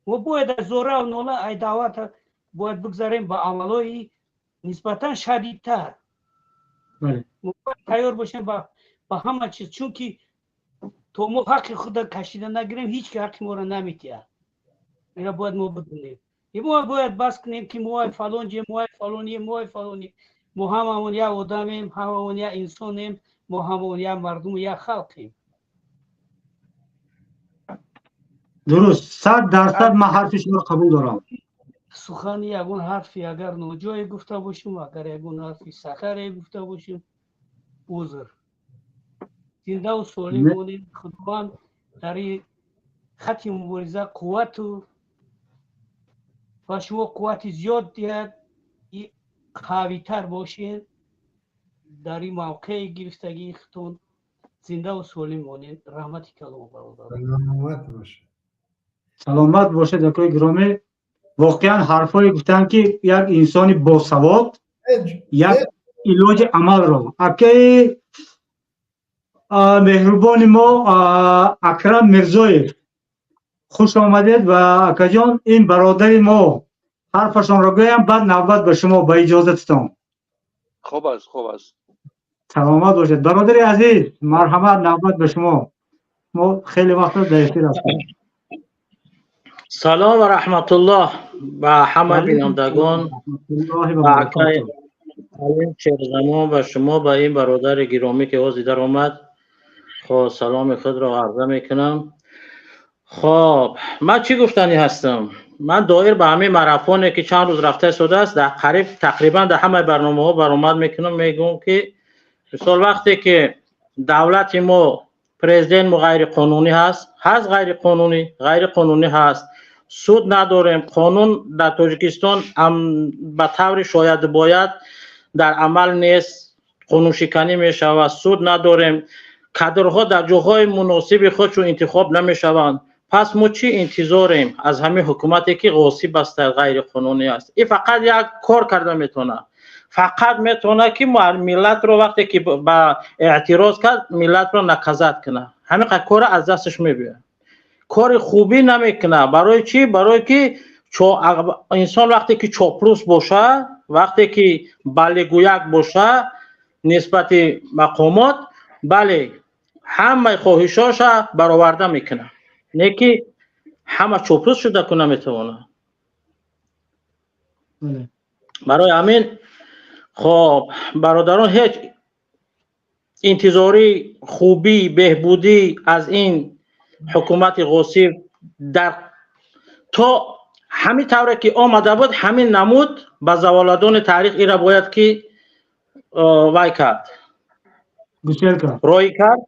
Мо бояд аз зорау нола, ай даъвата бояд бигзарем ба амалҳои нисбатан шадидтар. Мо бояд тайёр бошем ба ҳама чиз, чунки то мо ҳаққи худа кашида нагирем, ҳеҷ ки ҳаққи моро наметиҳад. Ина бояд мо бидонем. Мо бояд бас кунем, ки мо фалонҷем, мо фалонем, мо фалонем. Мо ҳамамон як одамем, ҳамамон як инсонем, мо ҳамамон як мардуму як халқем. Дуруст, 100% ман ҳарфи шуморо қабул дорам. Сухани ягон ҳарфи агар ноҷое гуфта бошем, агар ягон ҳарфи сахаре гуфта бошем, узр. Зиндаву солим монед. Худованд дар ин хати мубориза қуввату ба шумо қуввати зиёд диҳад, қавитар бошед дар ин мавқеи гирифтагии худтон. Зиндаву солим монед. Раҳмати калом, бародар. Саломат бошед. Саломат бошед, акои гиромӣ. Воқеан, ҳарфҳое гуфтанд, ки як инсони босавод як илоҷи амалро. Акаи меҳрубони мо Акрам Мирзоев, хуш омадед. Ва акаҷон, ин бародари мо ҳарфашонро гӯям, баъд навбат ба шумо, ба иҷозатитон. Хуб аст, хуб аст. Саломат бошед, бародари азиз, марҳамат, навбат ба шумо. Мо хеле вақт дар эфир ҳастем. Салом ва раҳматуллоҳ ба ҳама бинандагон, ба акай Алим Шерзамон, ба шумо, ба ин бародари гиромӣ, ки ҳозир даромад. Хоб, саломи худро арза мекунам. Хоб, ман чӣ гуфтанӣ ҳастам? Ман доир ба ҳамин марафоне, ки чанд рӯз рафта истодааст, дар қариб тақрибан дар ҳамаи барномаҳо баромад мекунам, мегӯям, ки мисол, вақте ки давлати мо, президент мо ғайриқонунӣ ҳаст, ғайриқонунӣ ҳаст, суд надорем, қонун дар Тоҷикистон ба таври шояду бояд дар амал нест, қонуншиканӣ мешавад, суд надорем, кадрҳо дар ҷоҳои муносиби худшон интихоб намешаванд, пас мо чӣ интизорем аз ҳамин ҳукумате, ки ғосиб аст, ғайриқонунӣ аст? Ин фақат як кор карда метавонад, фақат метавонад, ки миллатро вақте ки ба эътироз кард, миллатро наказать кунад. Ҳамин кора аз дасташ мебиёяд, кори хубӣ намекунад. Барои чӣ? Барое ки инсон вақте ки чоплус боша, вақте ки балегӯяк боша нисбати мақомот, бале, ҳамаи хоҳишоша бароварда мекунад, не ки ҳама чоплус шуда ку наметавонад. Барои ҳамин, хоб, бародарон, ҳеҷ интизории хубӣ, беҳбудӣ аз ин ҳукумати ғосиб дар то ҳамин тавре ки омада буд, ҳамин намуд ба заволадони таърих ира бояд ки вай кард, роҳӣ кард.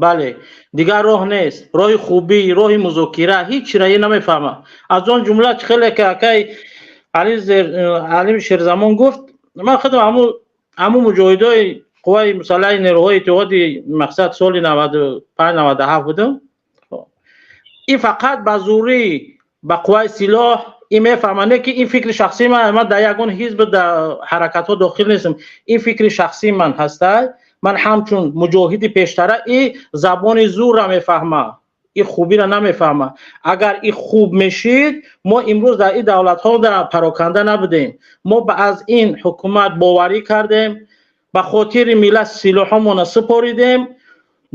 Бале, дигар роҳ нест, роҳи хубӣ, роҳи музокира, ҳеҷ чираи намефаҳмад. Аз он ҷумла хеле ки акай Алим Шерзамон гуфт, ман худам ҳамун муҷоҳидои қувваи мусаллаҳи нерӯҳои иттиҳоди мақсад соли 95, 97 будам. Ин фақат ба зӯрӣ, ба қувваи силоҳ ин мефаҳмад, не ки ин фикри шахсии ман, ман дар ягон ҳизб, дар ҳаракатҳо дохил нестам, ин фикри шахсии ман ҳастай. Ман ҳамчун муҷоҳиди пештара, и забони зӯрра мефаҳмам, и хубиро намефаҳмам. Агар и хуб мешид, мо имрӯз дар ин давлатҳо пароканда набудем. Мо аз ин ҳукумат боварӣ кардем, ба хотири миллат силоҳҳомона супоридем,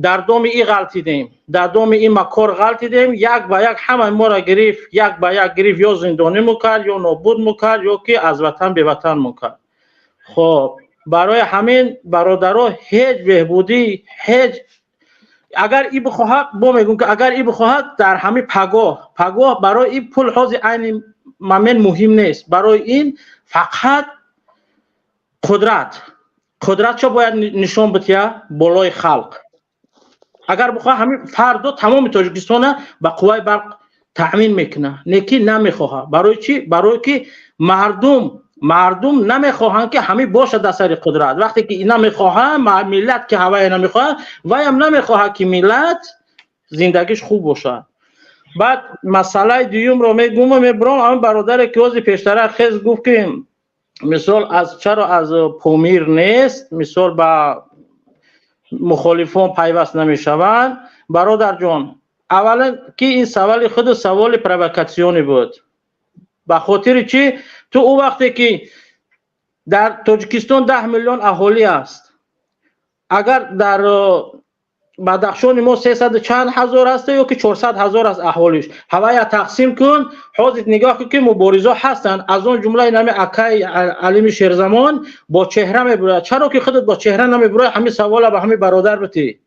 дар доми и ғалтидем, дар доми ин макор ғалтидем. Як ба як ҳамаи моро гирифт, як ба як гирифт, ё зиндонӣ мекард, ё нобуд мекард, ё ки аз ватан беватан мекард. Хоб, барои ҳамин, бародаро, ҳеҷ беҳбудӣ, ҳеҷ. Агар и бихоҳад, бо мегӯм, ки агар и бихоҳад, дар ҳамин пагоҳ барои ин пул ҳозир айни момент муҳим нест. Барои ин фақат қудратшо бояд нишон бития болои халқ. Агар бихоҳад, ҳамин фардо тамоми Тоҷикистона ба қувваи барқ таъмин мекунад, не ки намехоҳад. Барои чӣ? Барое ки мардум намехоҳанд, ки ҳамин бошад дар сари қудрат. Вақте ки намехоҳанд, миллат ки ҳавая намехоҳад, ваям намехоҳад, ки миллат зиндагиш хуб бошад. Баъд масъалаи дуюмро мегӯму мебурам. Ҳамин бародаре, ки ҳозир пештара хез гуфт, ки мисол, аз чаро аз Помир нест, мисол, ба мухолифон пайваст намешаванд. Бародарҷон, аввалан, ки ин саволи худу саволи провокатсионӣ буд. Ба хотири чӣ? Ту ӯ вақте ки дар Тоҷикистон 10 миллион аҳолӣ аст, агар дар Бадахшони мо сесаду чанд ҳазор аст ё ки 400 ҳазор аст аҳолиш, ҳавая тақсим кун. Ҳозир нигоҳ кун, ки муборизо ҳастанд, аз он ҷумла инами акай Алими Шерзамон бо чеҳра мебурояд. Чаро ки худат бо чеҳра намебурояд? Ҳамин савола ба ҳамин бародар битӣ.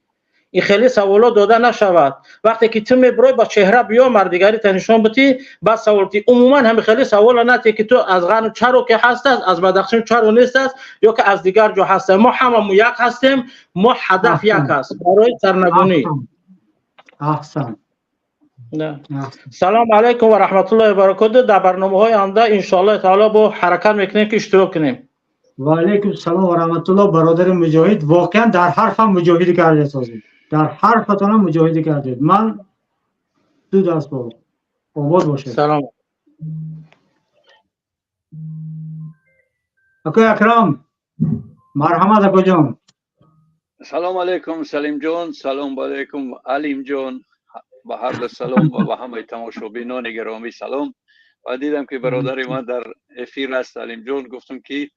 Ин хеле саволо дода нашавад. Вақте ки ту мебурой, ба чеҳра биё, мардигарита нишон битӣ, баъд савол ти. Умуман ҳамин хеле савола натӣ, ки ту аз ғарб чаро ки ҳаст аст, аз Бадахшон чаро нест аст, ё ки аз дигар ҷо ҳаст. Мо ҳамамо як ҳастем, мо ҳадаф як аст барои сарнагунӣ. Аҳсан. Салому алайкум ва раҳматуллоҳи ва баракоту. Дар барномаҳои оянда, иншоаллоҳи таоло, бо ҳаракат мекунем, ки иштирок кунем. Ва алайкум салом ва раҳматуллоҳ, бародари муҷоҳид. Воқеан дар ҳарфам муҷоҳидӣ кардед, созед, дар ҳарфатонам муҷоҳидӣ кардед. Ман ду даст боло, обод бошед. Салом. Акои Акрам, марҳамат, акоҷон. Салом алейкум, Салимҷон, салом алейкум, Алимҷон, ба ҳар ду салом ва ба ҳамаи тамошобинони гиромӣ салом. Ва дидам, ки бародари ман дар эфир аст, Алимҷон, гуфтам, ки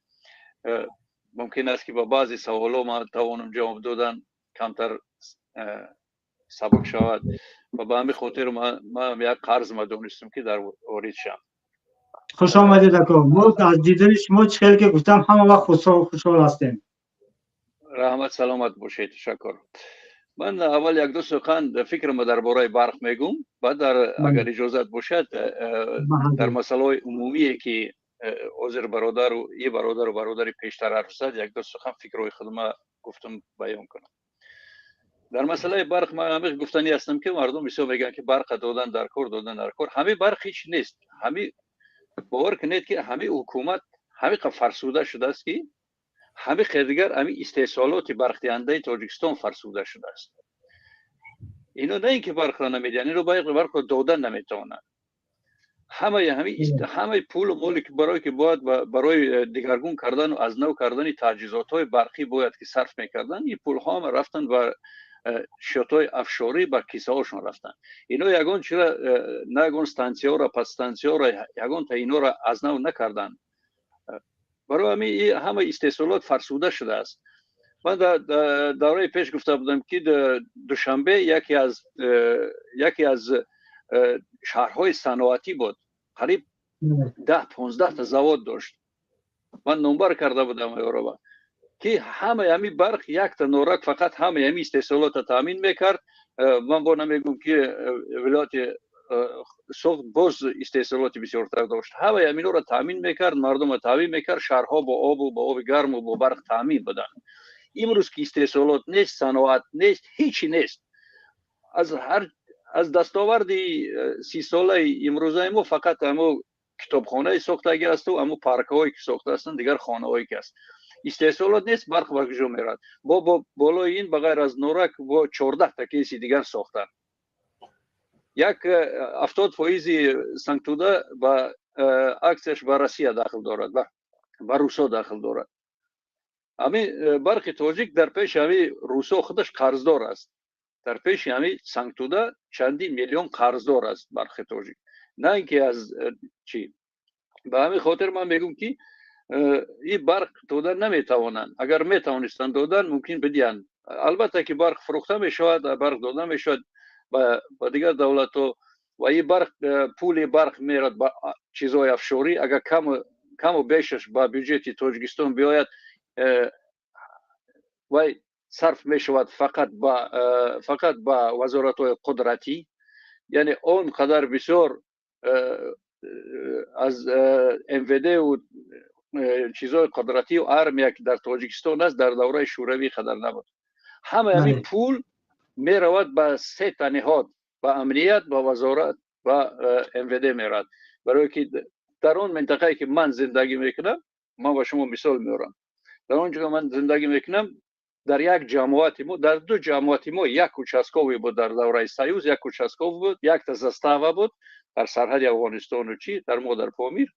мумкин аст, ки ба баъзе саволҳо ман тавонам ҷавоб додан, камтар. Сабук шавад ва ба ҳамин хотир ман як қарз ма донистам, ки дар ворид шам. Хуш омадед, ако. Мо аз дидани шумо, чӣ хеле ки гуфтам, ҳама вақт хушҳол ҳастем. Раҳмат, саломат бошед, ташаккур. Ман аввал як-ду сухан фикрам дар бораи барқ мегӯм, баъд дар, агар иҷозат бошад, дар масъалаҳои умумие, ки ҳозир бародару и бародару бародари пештар ҳарф зад, як-ду сухан фикрҳои худма гуфтам, баён кунам. Дар масъалаи барқ ман ҳамин гуфтанӣ ҳастам, ки мардум бисёр мегӯянд, ки барқа додан дар кор, додан дар кор. Ҳамин барқ ҳеч нест. Ҳамин бовар кунед, ки ҳамин ҳукумат ҳамин қадр фарсуда шудааст, ки ҳамин дигар ҳамин истеҳсолоти барқдиҳандаи Тоҷикистон фарсуда шудааст. Ино на ин ки барқро намедиҳанд, ино барқро додан наметавонанд. Ҳамаи ҳамин, ҳамаи пулу моле, ки барое ки бояд барои дигаргун кардану аз нав кардани таҷҳизотҳои барқӣ бояд ки сарф мекарданд, ин пулҳо ҳама рафтанд ба счётҳои офшорӣ, ба кисаҳошон рафтанд. Ино ягон чира, на ягон стансияҳоро, подстансияҳоро, ягонта инора аз нав накарданд. Барои ҳамин ҳама истеҳсолот фарсуда шудааст. Ман дар давраи пеш гуфта будам, ки Душанбе яке аз шаҳрҳои саноатӣ буд, қариб 10-15 та завод дошт. Ман номбар карда будам ёрова, ки ҳамаи ҳамин барқ, якта Норак фақат ҳамаи ҳамин истеҳсолотро таъмин мекард. Ман бо намегӯм, ки вилояти Суғд боз истеҳсолоти бисёртар дошт. Ҳамаи ҳаминҳоро таъмин мекард, мардумро таъмин мекард, шаҳрҳо бо обу бо оби гарму бо барқ таъмин буданд. Имрӯз ки истеҳсолот нест, саноат нест, ҳечи нест. Аз ҳар аз дастоварди 30-солаи имрӯзаи мо фақат ҳамо китобхонаи сохтагӣ асту ҳамо паркҳое, ки сохта ҳастанд, дигар хонаҳое ки аст. Истеҳсолот нест, барқ ба куҷо меравад? Бо болои ин, ба ғайр аз Норак, бо 14 та ГЭСи дигар сохтанд. Як 70 фоизи Сангтуда ба аксияш ба Россия дахл дорад, ба русо дахл дорад. Ҳамин Барқи Тоҷик дар пеши ҳамин русо худаш қарздор аст. Дар пеши ҳамин Сангтуда чандин миллион қарздор аст Барқи Тоҷик, на ин ки аз чӣ. Ба ҳамин хотир ман мегӯм, ки ин барқ додан наметавонанд. Агар метавонистанд додан, мумкин бидиҳанд. Албатта ки барқ фурӯхта мешавад, барқ дода мешавад ба дигар давлатҳо ва ин барқ, пули барқ мерад ба чизҳои офшорӣ. Агар каму бешаш ба бюҷети Тоҷикистон биёяд, вай сарф мешавад фақат ба вазоратҳои қудратӣ. Яъне он қадар бисёр аз МВД-у чизҳои қудратию армия, ки дар Тоҷикистон аст, дар давраи Шӯравӣ қадар набуд. Ҳамаи ҳамин пул меравад ба сета ниҳод: ба амният, ба вазорат, ба МВД меравад. Барое ки дар он минтақае, ки ман зиндагӣ мекунам, ман ба шумо мисол меорам, дар он ҷо ман зиндагӣ мекунам, дар як ҷамоати мо, дар ду ҷамоати мо як участковый буд. Дар давраи Союз як участковый буд, якта застава буд дар сарҳади Афғонистону чӣ, дар мо, дар Помир,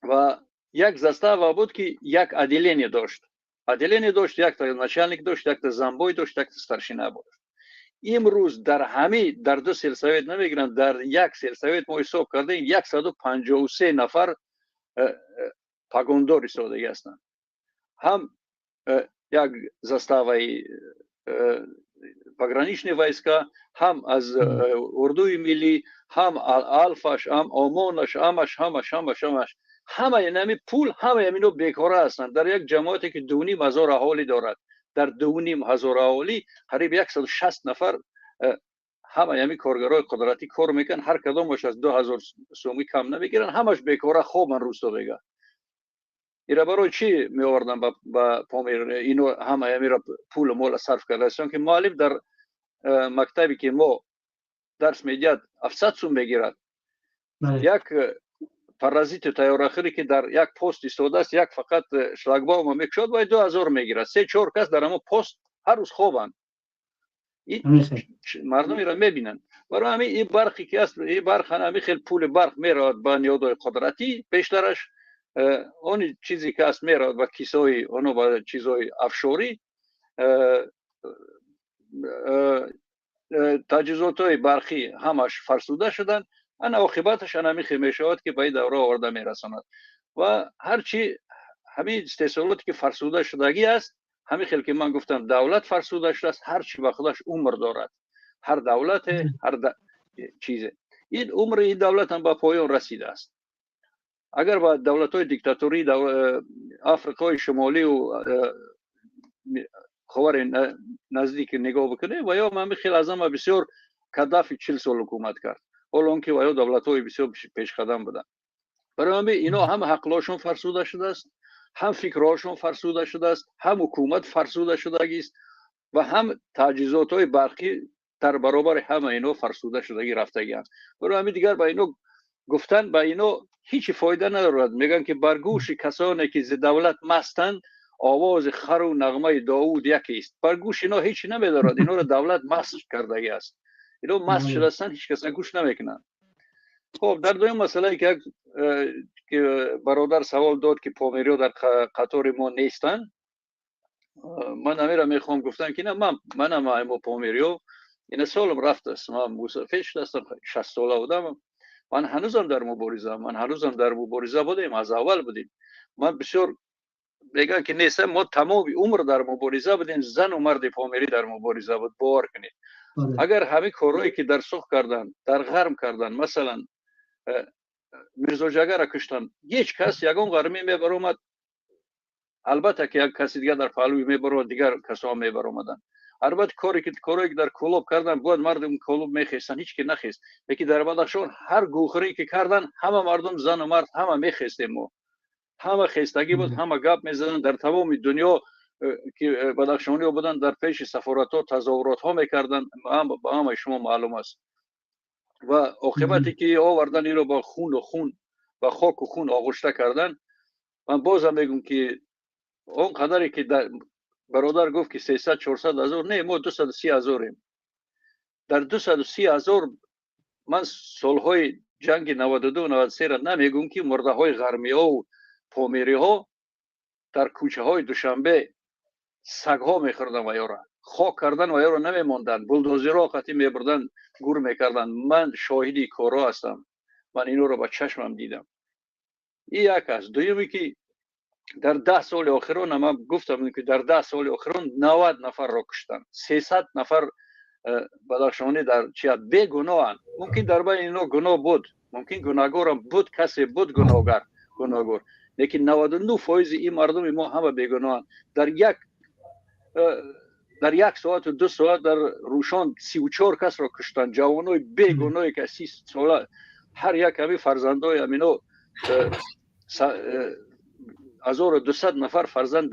ва як застава буд, ки як отделение дошт, якта начальник дошт, якта замбой дошт, якта старшина буд. Имрӯз дар ҳами дар ду сельсовет намегиранд, дар як сельсовет мо ҳисоб кардем, 153 нафар погондор истодагӣ ҳастанд. Ҳам як заставаи пограничные войска, ҳам аз урдуи миллӣ, ҳам алфаш, ҳам ОМОНаш, ҳамаш, ҳамаш, ҳамаш, ҳамаш, ҳамаи нами пул, ҳамаи амино бекора ҳастанд. Дар як ҷамоате, ки 2,5 ҳазор аҳолӣ дорад, дар 2,5 ҳазор аҳолӣ қариб 160 нафар ҳамаи ҳамин коргарои қудратӣ кор мекунанд. Ҳар кадомаш аз 2000 сомӣ кам намегиранд. Ҳамаш бекора хобанд рӯзто. Бега ира барои чӣ меовардам ба Помир ино? Ҳамаи ҳамира пулу мола сарф кардаастон, ки муаллим дар мактабе, ки мо дарс медиҳад, 700 сум мегирад. Як паразити тайёрахире, ки дар як пост истодааст, як фақат шлагбаума мекушод, вай 2000 мегирад. Се чор кас дар ҳамон пост ҳар рӯз хобанд, мардум ира мебинанд. Барои ҳамин ин барқе ки аст, ин барқ, ҳамин хел пули барқ меравад ба ниҳодҳои қудратӣ, бештараш он чизе ки аст меравад ба кисои оно, ба чизҳои офшорӣ. Таҷҳизотҳои барқӣ ҳамаш фарсуда шуданд. Ана оқибаташ ана ҳамин хел мешавад, ки ба ин давра оварда мерасонад. Ва ҳарчи ҳамин истеҳсолоте, ки фарсуда шудагӣ аст, ҳамин хел ки ман гуфтам, давлат фарсуда шудааст, ҳарчи ба худаш умр дорад. Ҳар давлате, ҳар чизе, ин умри ин давлат ҳам ба поён расидааст. Агар ба давлатҳои диктатории Африқои Шимолию Ховари Наздик нигоҳ бикунем, ва ё ҳами хел аз ҳама бисёр Каддафи 40 сол ҳукумат кард, ҳоло он ки ва ё давлатҳои бисёр пешқадам буданд. Барои ҳамин ино ҳам ҳақлошон фарсуда шудааст, ҳам фикрҳошон фарсуда шудааст, ҳам ҳукумат фарсуда шудагист ва ҳам таҷҳизотҳои барқӣ дар баробари ҳама ино фарсуда шудагӣ рафтагианд. Барои ҳамин дигар ба ино гуфтан, ба ино ҳеҷ фоида надорад. Мегӯянд, ки бар гӯши касоне ки зи давлат мастанд, овози хару нағмаи Довуд якест. Бар гӯши ино ҳеҷ намедорад. Инора давлат маст кардагӣ аст, ино маст шудастанд, ҳеҷ каса гӯш намекунанд. Хоб, дар дуюм масъалае, ки як бародар савол дод, ки помириҳо дар қатори мо нестанд, ман ҳамира мехоҳам гуфтан, ки на, ман манам мо помириҳо. Ина солам рафтааст, ман мусафед шудастам, 60 сола будам, ман ҳанӯзам дар мубориза, ман ҳанӯзам дар мубориза будем, аз аввал будем. Ман бисёр мегӯям, ки нестам, мо тамоми умр дар мубориза будем, зану марди помирӣ дар мубориза буд. Бовар кунед, агар ҳамин корҳое, ки дар Суғд карданд, дар Ғарм карданд, масалан, Мирзоҷагара куштанд, ҳеҷ кас, ягон ғармӣ мебаромад? Албатта, ки як каси дигар дар паҳлӯи мебаромад, дигар касоам мебаромаданд. Албатта, коре ки корое ки дар Кӯлоб карданд, бояд мардум Кӯлоб мехестанд, ҳеҷ ки нахест. Лекин дар Бадахшон ҳар гӯхӯрӣ ки карданд, ҳама мардум, зану мард, ҳама мехестем мо, ҳама хестагӣ буд, ҳама гап мезаданд. Дар тамоми дунё ки бадахшониҳо буданд, дар пеши сафоратҳо тазоҳуротҳо мекарданд, ба ҳамаи шумо маълум аст. Ва оқибате ки овардан, инро бо хуну хун, ба хоку хун оғушта кардан. Ман бозам мегӯм, ки он қадаре ки бародар гуфт, ки 300, 400 ҳазор, не, мо 230 ҳазорем. Дар 230 ҳазор ман солҳои ҷанги 92, 93-ра намегӯм, ки мурдаҳои ғармиҳову помириҳо дар кӯчаҳои Душанбе сагҳо мехӯрданд ва ёра хок кардан ва ёро намемонданд, булдозерҳо қатӣ мебурданд, гур мекарданд. Ман шоҳиди корҳо ҳастам, ман инҳоро ба чашмам дидам. Ин як аст. Дуюме, ки дар 10 соли охирон, ман гуфтам, ки дар 10 соли охирон 90 нафарро куштанд, 300 нафар бадахшонӣ дар чия бегуноҳанд. Мумкин дар байни ино гуноҳ буд, мумкин гунаҳгорам буд, касе буд гунаҳгор, лекин 99 фоизи ин мардуми мо ҳама бегуноҳанд. Дар як соату 2 соат дар Рӯшон 34 касро куштанд, ҷавонои бегуноҳе, ки 30 сола, ҳар як ҳамин фарзандои ҳамино 1200 нафар фарзанд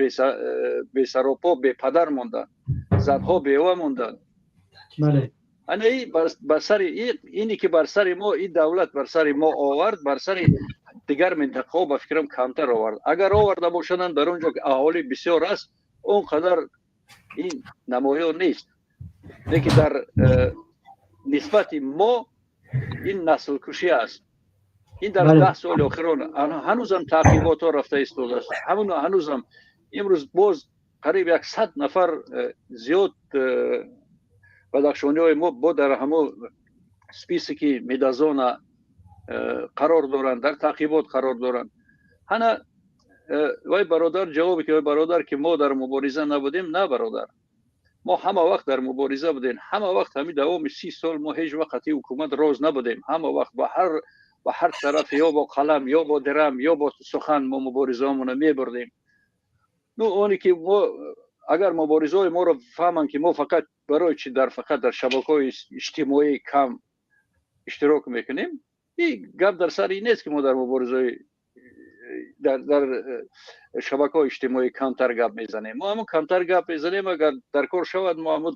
бесаропо, бепадар монданд, занҳо бева монданд. Ана ба сари ине, ки бар сари мо ин давлат бар сари мо овард, бар сари дигар минтақаҳо, ба фикрам, камтар овард. Агар оварда бошаданд, дар он ҷо ки аҳолӣ бисёр аст, он қадар ин намоён нест. Лекин дар нисбати мо ин наслкушӣ аст. Ин дар 10 соли охирон ҳанӯзам таъқиботҳо рафта истодааст, ҳамун ҳанӯзам имрӯз боз қариб 100 нафар зиёд бадахшониҳои мо бо дар ҳамон списоки Медиазона қарор доранд, дар таъқибот қарор доранд. Ҳана вай бародар, ҷавобе ки вай бародар, ки мо дар мубориза набудем, на, бародар, мо ҳама вақт дар мубориза будем, ҳама вақт. Ҳамин давоми 30 сол мо ҳеҷ вақт қати ҳукумат роз набудем. Ҳама вақт ба ҳар тараф, ё бо қалам, ё бо дирам, ё бо сухан мо муборизаҳомонро мебурдем. Ну, оне ки мо агар муборизаҳои моро фаҳманд, ки мо фақат барои чи дар фақат дар шабакаҳои иҷтимоӣ кам иштирок мекунем, и гап дар сари ин нест, ки мо дар муборизаҳои дар шабакаҳои иҷтимоӣ камтар гап мезанем. Мо ҳамон камтар гап мезанем, агар дар кор шавад, мо ҳамон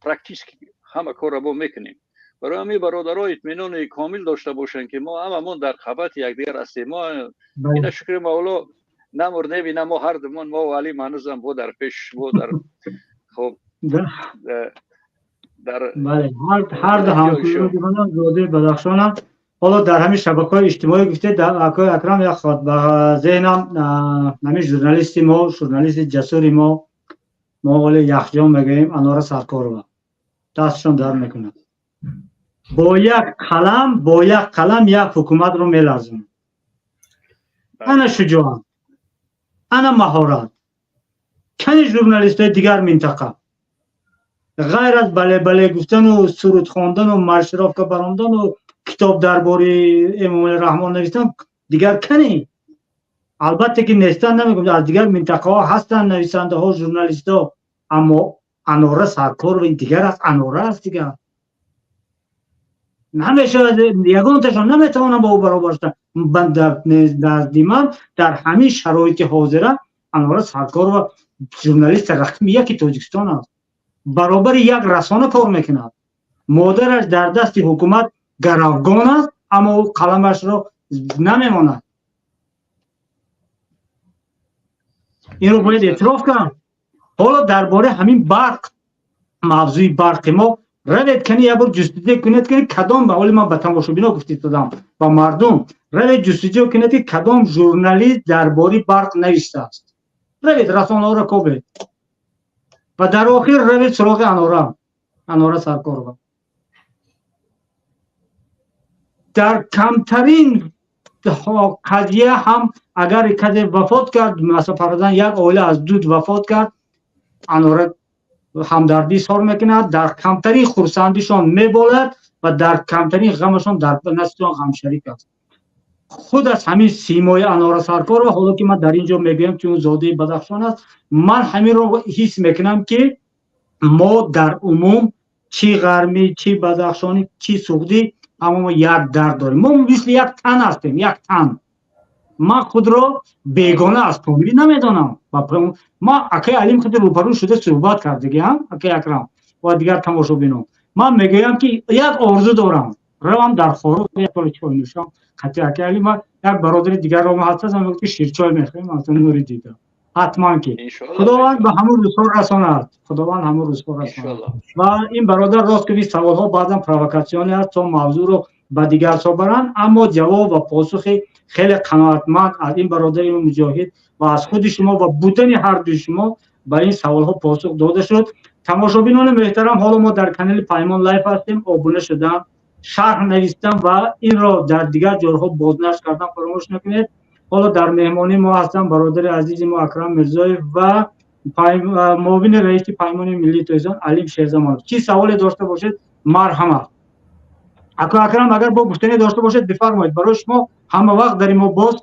практически ҳама корро бо мекунем. Барои ҳамин бародаро итминони комил дошта бошанд, ки мо ҳамамон дар қабати якдигар ҳастем. Мо ина, шукри Мавло, намурдем. Ина мо ҳардумон, мо Алим, ҳанӯзам бо дар пеш, бо дар хоб дар ҳарду ҳамкори зодаи Бадахшонам. Ҳоло дар ҳамин шабакаҳои иҷтимоӣ гуфтед, акои Акрам, як ход ба зеҳнам ҳамин журналисти мо, журналисти ҷасури мо, мо оли яхҷон мегӯем, Анора Саркорова, дастшон дар мекунад, бо як қалам, бо як қалам як ҳукуматро меларзонад. Ана шуҷоат, ана маҳорат! Кани журналистҳои дигар минтақа? Ғайр аз бале бале гуфтану суруд хондану маршировка баромадану китоб дар бораи Эмомалӣ Раҳмон навистан дигар кани? Албатта ки нестан намегӯям, аз дигар минтақаҳо ҳастанд нависандаҳо, журналистҳо, аммо Анора Саркорова дигар аст, Анора аст дигар. Намешавад, ягонташон наметавонам ба ӯ баробар шудан. Назди ман дар ҳамин шароити ҳозира Анора Саркорова журналисти рақами яки Тоҷикистон аст. Баробари як расона кор мекунад. Модараш дар дасти ҳукумат гаравгон аст, аммо ӯ қаламашро намемонад. Инро бояд эътироф кард. Ҳоло дар бораи ҳамин барқ, мавзӯи барқи мо равед кани як бор ҷустуҷӯ кунед, ки кадом, ба ҳоли ман ба тамошобино гуфтистодам, ба мардум, равед ҷустуҷӯ кунед, ки кадом журналист дар бораи барқ навиштааст. Равед расонаҳоро кобед ва дар охир равед суроғи Анора, Анора Саркорова. Дар камтарин қазия ҳам агар касе вафот кард, масалан фарзан як оила аз дуд вафот кард, Анора ҳамдардӣ изҳор мекунад, дар камтарин хурсандишон меболад ва дар камтарин ғамашон дар наздишон ғамшарик аст. Худ аз ҳамин симои Анора Саркорова, ҳоло ки ман дар ин ҷо мегӯям, ки ӯ зодаи Бадахшон аст, ман ҳаминро ҳис мекунам, ки мо дар умум чӣ ғармӣ, чӣ бадахшонӣ, чӣ суғдӣ, ҳама мо як дард дорем. Мо мисли як тан ҳастем, як тан. Ман худро бегона аз Помирӣ намедонам. Ман акаи Алим худи рӯбарӯ шуда суҳбат кардагиам, акаи Акрам ва дигар тамошобинон. Ман мегӯям, ки як орзу дорам, равам дар Хоруғ як пиёла чой нӯшам. Қатъи акаи Алим як бародари дигарро мо ҳаст, мегӯяд, ки ширчой мехӯрем, аслан нури дида. Ҳатман ки Худованд ба ҳамун рӯзҳо расонад, Худованд ҳамун рӯзҳо расонад. Ва ин бародар рост гуфт, саволҳо баъзан провокатсионӣ аст, то мавзӯъро ба дигар со баранд, аммо ҷавоб ва посухи хеле қаноатманд аз ин бародари муҷоҳид ва аз худи шумо ва будани ҳар дуи шумо ба ин саволҳо посух дода шуд. Тамошобинони муҳтарам, ҳоло мо дар канали Паймон Лайф ҳастем. Обуна шудан, шарҳ навистан ва инро дар дигар ҷойҳо бознашр кардан фаромӯш накунед. Ҳоло дар меҳмонии мо ҳастанд бародари азизи мо Акрам Мирзоев ва муовини раиси Паймони миллии Тоҷикистон Алим Шерзамонов. Чӣ саволе дошта бошед, марҳамат. Ака Акрам, агар бо гуфтане дошта бошед, бифармоед. Барои шумо ҳама вақт дари мо боз,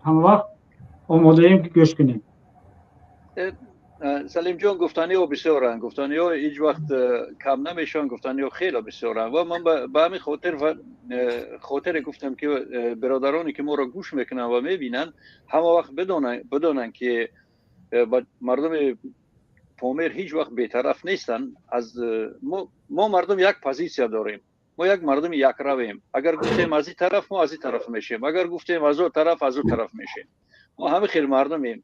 ҳама вақт омодаем, ки гӯш кунем. Салимҷон, гуфтаниҳо бисёранд, гуфтаниҳо ҳеҷ вақт кам намешаванд, гуфтаниҳо хеле бисёранд ва ман ба ҳамин хотир хотире гуфтам, ки бародароне ки моро гӯш мекунанд ва мебинанд, ҳама вақт бидонанд, ки мардуми Помир ҳеҷ вақт бетараф нестанд. Аз мо мардум як позитсия дорем, мо як мардуми якравем. Агар гуфтем аз ин тараф, мо аз ин тараф мешем, агар гуфтем аз о тараф, аз о тараф мешем. Мо ҳама хел мардумем.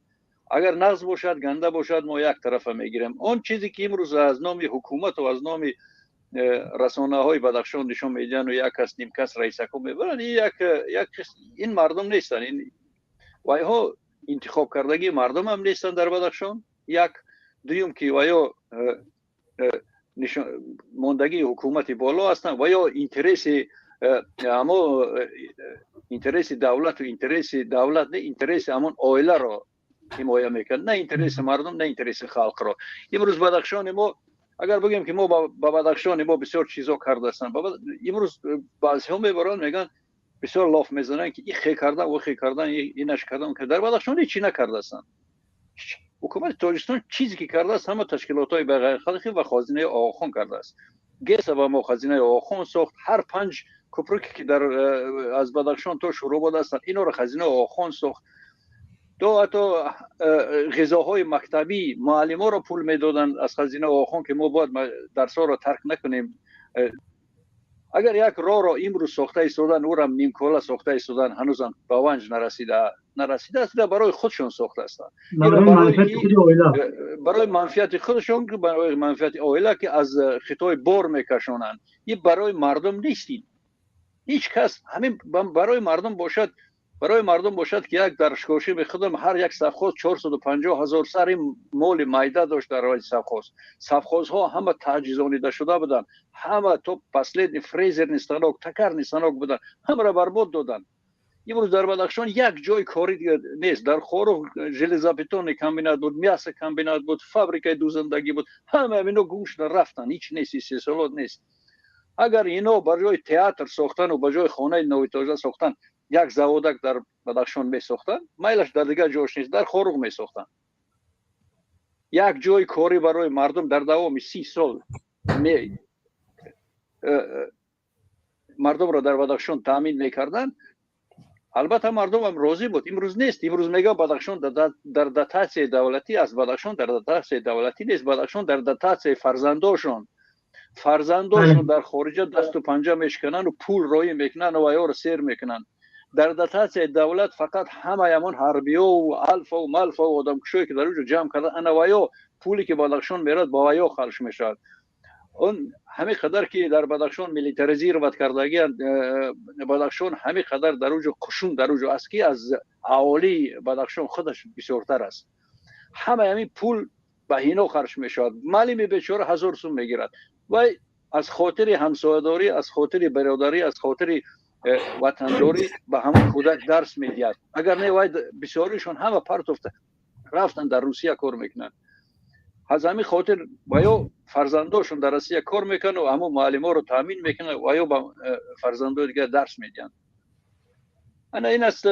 Агар нағз бошад, ганда бошад, мо як тарафа мегирем. Он чизе ки имрӯз аз номи ҳукумату аз номи расонаҳои Бадахшон нишон медиҳанд, як кас, ним кас, раисако мебаранд, як як ин мардум нестанд. Ин вайҳо интихоб кардагии мардум ҳам нестанд дар Бадахшон. Як дуюм, ки ваё мондагии ҳукумати боло ҳастанд ва ё интереси амо интереси давлату интереси давлат не, интереси ҳамон оиларо ҳимоя мекард, на интереси мардум, на интереси халқро. Имрӯз Бадахшони мо, агар бигӯем, ки мо ба Бадахшони мо бисёр чизо кардаастанд, имрӯз баъзеҳо мебаранд, мегӯянд, бисёр лоф мезананд, ки и хе кардан, о хе кардан, инаш кардан. Дар Бадахшон ҳечи накардаастанд. Ҳукумати Тоҷикистон чизе ки кардааст, ҳама ташкилотҳои байғайрхалқӣ ва хазинаи Оғохон кардааст. ГЭСа ба мо хазинаи Оғохон сохт. Ҳар панҷ кӯпруке ки дар аз Бадахшон то Шӯробод ҳастанд, инҳоро хазинаи Оғохон сохт. То ҳатто ғизоҳои мактабӣ муаллиморо пул медоданд аз хазинаи Оғохон, ки мо бояд дарсҳоро тарк накунем. Агар як роҳро имрӯз сохта истодан, ӯрам нимкола сохта истодан, ҳанӯзам ба ванҷ нарасидааст, барои худшон сохтаастанд, барои манфиати худшон, барои манфиати оила, ки аз Хитой бор мекашонанд. Ин барои мардум нест. Ин ҳеҷ кас ҳамин барои мардум бошад, барои мардум бошад, ки як дар Шкошиби худам ҳар як совхоз 450 000 сари моли майда дошт. Дар ваи совхоз, совхозҳо ҳама таҷҳизонида шуда буданд, ҳама то последний фрезерный станок, токарный станок буданд, ҳамаро барбод доданд. Имрӯз дар Бадахшон як ҷои корӣ нест. Дар Хоруғ железобетонный комбинат буд, мясокомбинат буд, фабрикаи дӯзандагӣ буд, ҳама ино гум шуда рафтанд, ҳеч нест, истеҳсолот нест. Агар ино ба ҷои театр сохтану ба ҷои хонаи новэтажа сохтан як заводак дар Бадахшон месохтанд, майлаш дар дигар ҷош нест, дар Хоруғ месохтанд, як ҷои корӣ барои мардум дар давоми 30 сол мардумро дар Бадахшон таъмин мекарданд, албатта, мардумам розӣ буд. Имрӯз нест. Имрӯз мегӯям, Бадахшон дар дотатсияи давлатӣ аст. Бадахшон дар дотатсияи давлатӣ нест, Бадахшон дар дотатсияи фарзандошон. Фарзандошон дар хориҷа дасту панҷа мешикананду пул роӣ мекунанд ва ёро сер мекунанд. Дар дотатсияи давлат фақат ҳамаи ҳамон ҳарбиёву алфаву малфаву одамкушое, ки дар оҷо ҷамъ кардан, ана ваё пуле, ки Бадахшон меравад, ба ваё харҷ мешавад. Он ҳамин қадар, ки дар Бадахшон милитаризировать кардагианд Бадахшон, ҳамин қадар дар оҷо қушун дар оҷо аст, ки аз аҳолии Бадахшон худаш бисёртар аст. Ҳамаи ҳамин пул ба ҳино харҷ мешавад. Маълими бечора 1000 сум мегирад. Вай аз хотири ҳамсоядорӣ, аз хотири бародарӣ, аз хотири ватандорӣ ба ҳамон кӯдак дарс медиҳад. Агар не, вай бисёришон ҳама партофта рафтан, дар Русия кор мекунанд. Аз ҳамин хотир ва ё фарзандошон дар Россия кор мекунанд ва ҳамон муаллиморо таъмин мекунанд ва ё ба фарзандои дигар дарс медиҳанд. Ана ин аст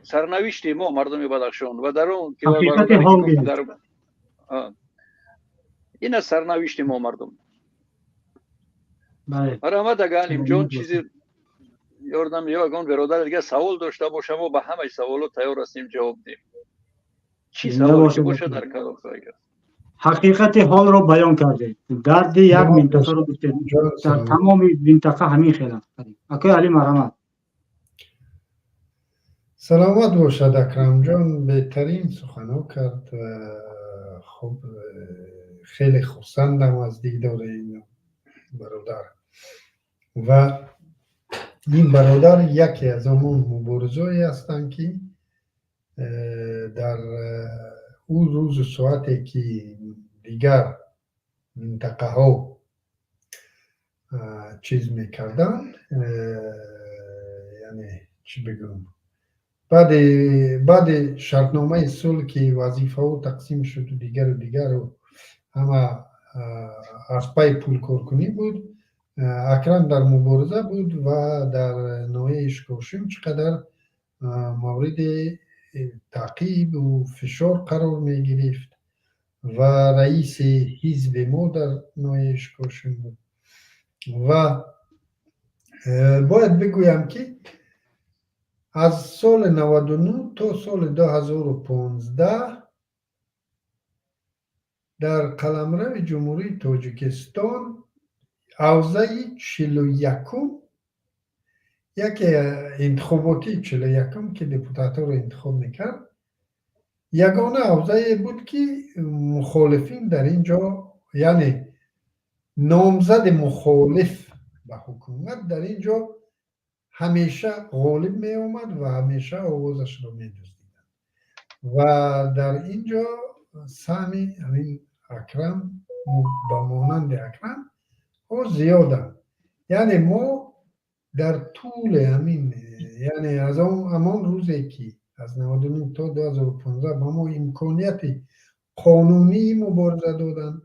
сарнавишти мо, мардуми Бадахшон, ва дар он ин аст сарнавишти мо, мардум. Марҳамат, ага Алимҷон чизи ёрдам ё ягон бародари дигар савол дошта боша, мо ба ҳамаи саволот тайёр ҳастем ҷавоб диҳем, чӣ саволе ки бошад, дар калом. Ҳақиқати ҳолро баён кардед, дарди як минтақаро гуфтед. Дар тамоми минтақа ҳамин хел аст. Акои Али, марҳамат. Саломат бошад, Акрамҷон беҳтарин суханҳо кард. Хуб, хеле хурсандам аз дидори ин бародар. Ва ин бародар яке аз ҳамон муборизое ҳастанд, ки дар ӯ рӯзу соате, ки дигар минтақаҳо чиз мекарданд, яъне чӣ бигӯям, баъди шартномаи сулҳ, ки вазифаҳо тақсим шуду дигару дигару, ҳама аз пайи пулкоркунӣ буд, Акрам дар мубориза буд ва дар ноҳияи Ишкошим чӣ қадар мавриди таъқибу фишор қарор мегирифт ва раиси ҳизби мо дар ноҳияи Ишкошим буд. Ва бояд бигӯям, ки аз соли 99 то соли 2015 дар қаламрави Ҷумҳурии Тоҷикистон ҳавзаи 41-ум, яке интихоботии 41-ум, ки депутатҳоро интихоб мекард, ягона ҳавзае буд, ки мухолифин дар ин ҷо, яъне номзади мухолиф ба ҳукумат дар ин ҷо ҳамеша ғолиб меомад ва ҳамеша овозашро медуздиданд. Ва дар ин ҷо саҳми ҳамин Акрам, ба монанди Акрам ҳо зиёданд. Яъне мо дар тӯли ҳамин, яъне аз ҳамон рӯзе, ки аз 99 то 2015 ба мо имконияти қонунии мубориза доданд,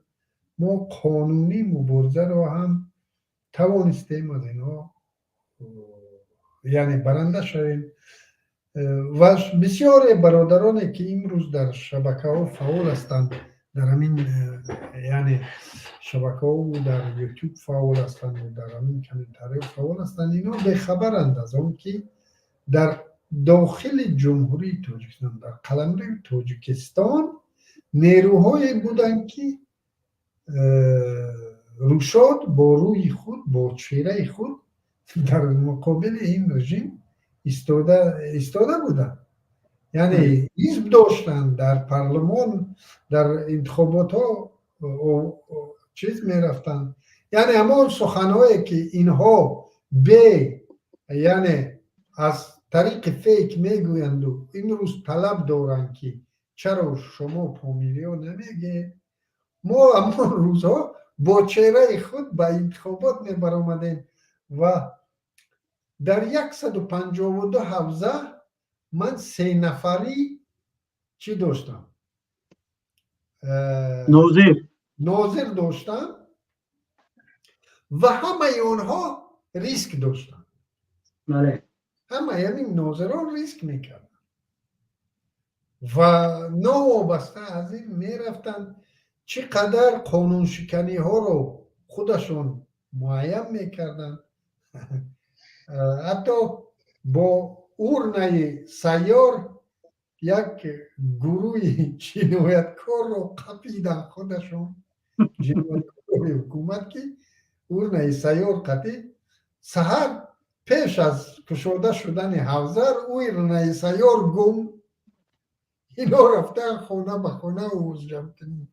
мо қонунии муборизаро ҳам тавонистем аз инҳо, яъне баранда шавем. Ва бисёре бародароне, ки имрӯз дар шабакаҳо фаъол ҳастанд, дар ҳамин, яъне шабакаҳо, дар Ютуб фаъол ҳастанд, дар ҳамин комментариҳо фаъол ҳастанд, инҳо бехабаранд аз он, ки дар дохили Ҷумҳурии Тоҷикистон, дар қаламрави Тоҷикистон нерӯҳое буданд, ки рӯшод бо рӯи худ, бо чеҳраи худ дар муқобили ин режим истода буданд, яъне ҳизб доштанд, дар парлумон, дар интихоботҳо чиз мерафтанд. Яъне ҳамон суханҳое, ки инҳо бе, яъне аз тариқи фейк мегӯянду имрӯз талаб доранд, ки чаро шумо помириё намегӯед, мо ҳамон рӯзҳо бо чеҳраи худ ба интихобот мебаромадем ва Дар 152 ҳавза ман сенафарӣ чӣ доштам? Нозир. Нозир доштам ва ҳамаи онҳо риск доштанд. Ҳамаи ҳамин нозирон риск мекарданд ва новобаста аз ин мерафтанд, чӣ қадар қонуншиканиҳоро худашон муайян мекарданд. Ҳатто бо урнаи сайёр як гурӯҳи ҷинояткорро қапидан, худашон ҷинояткорои ҳукумат, ки урнаи сайёр қатӣ саҳар пеш аз кушода шудани ҳавза урнаи сайёр гум. Ино рафтан хона ба хона овозҷамъкунӣ.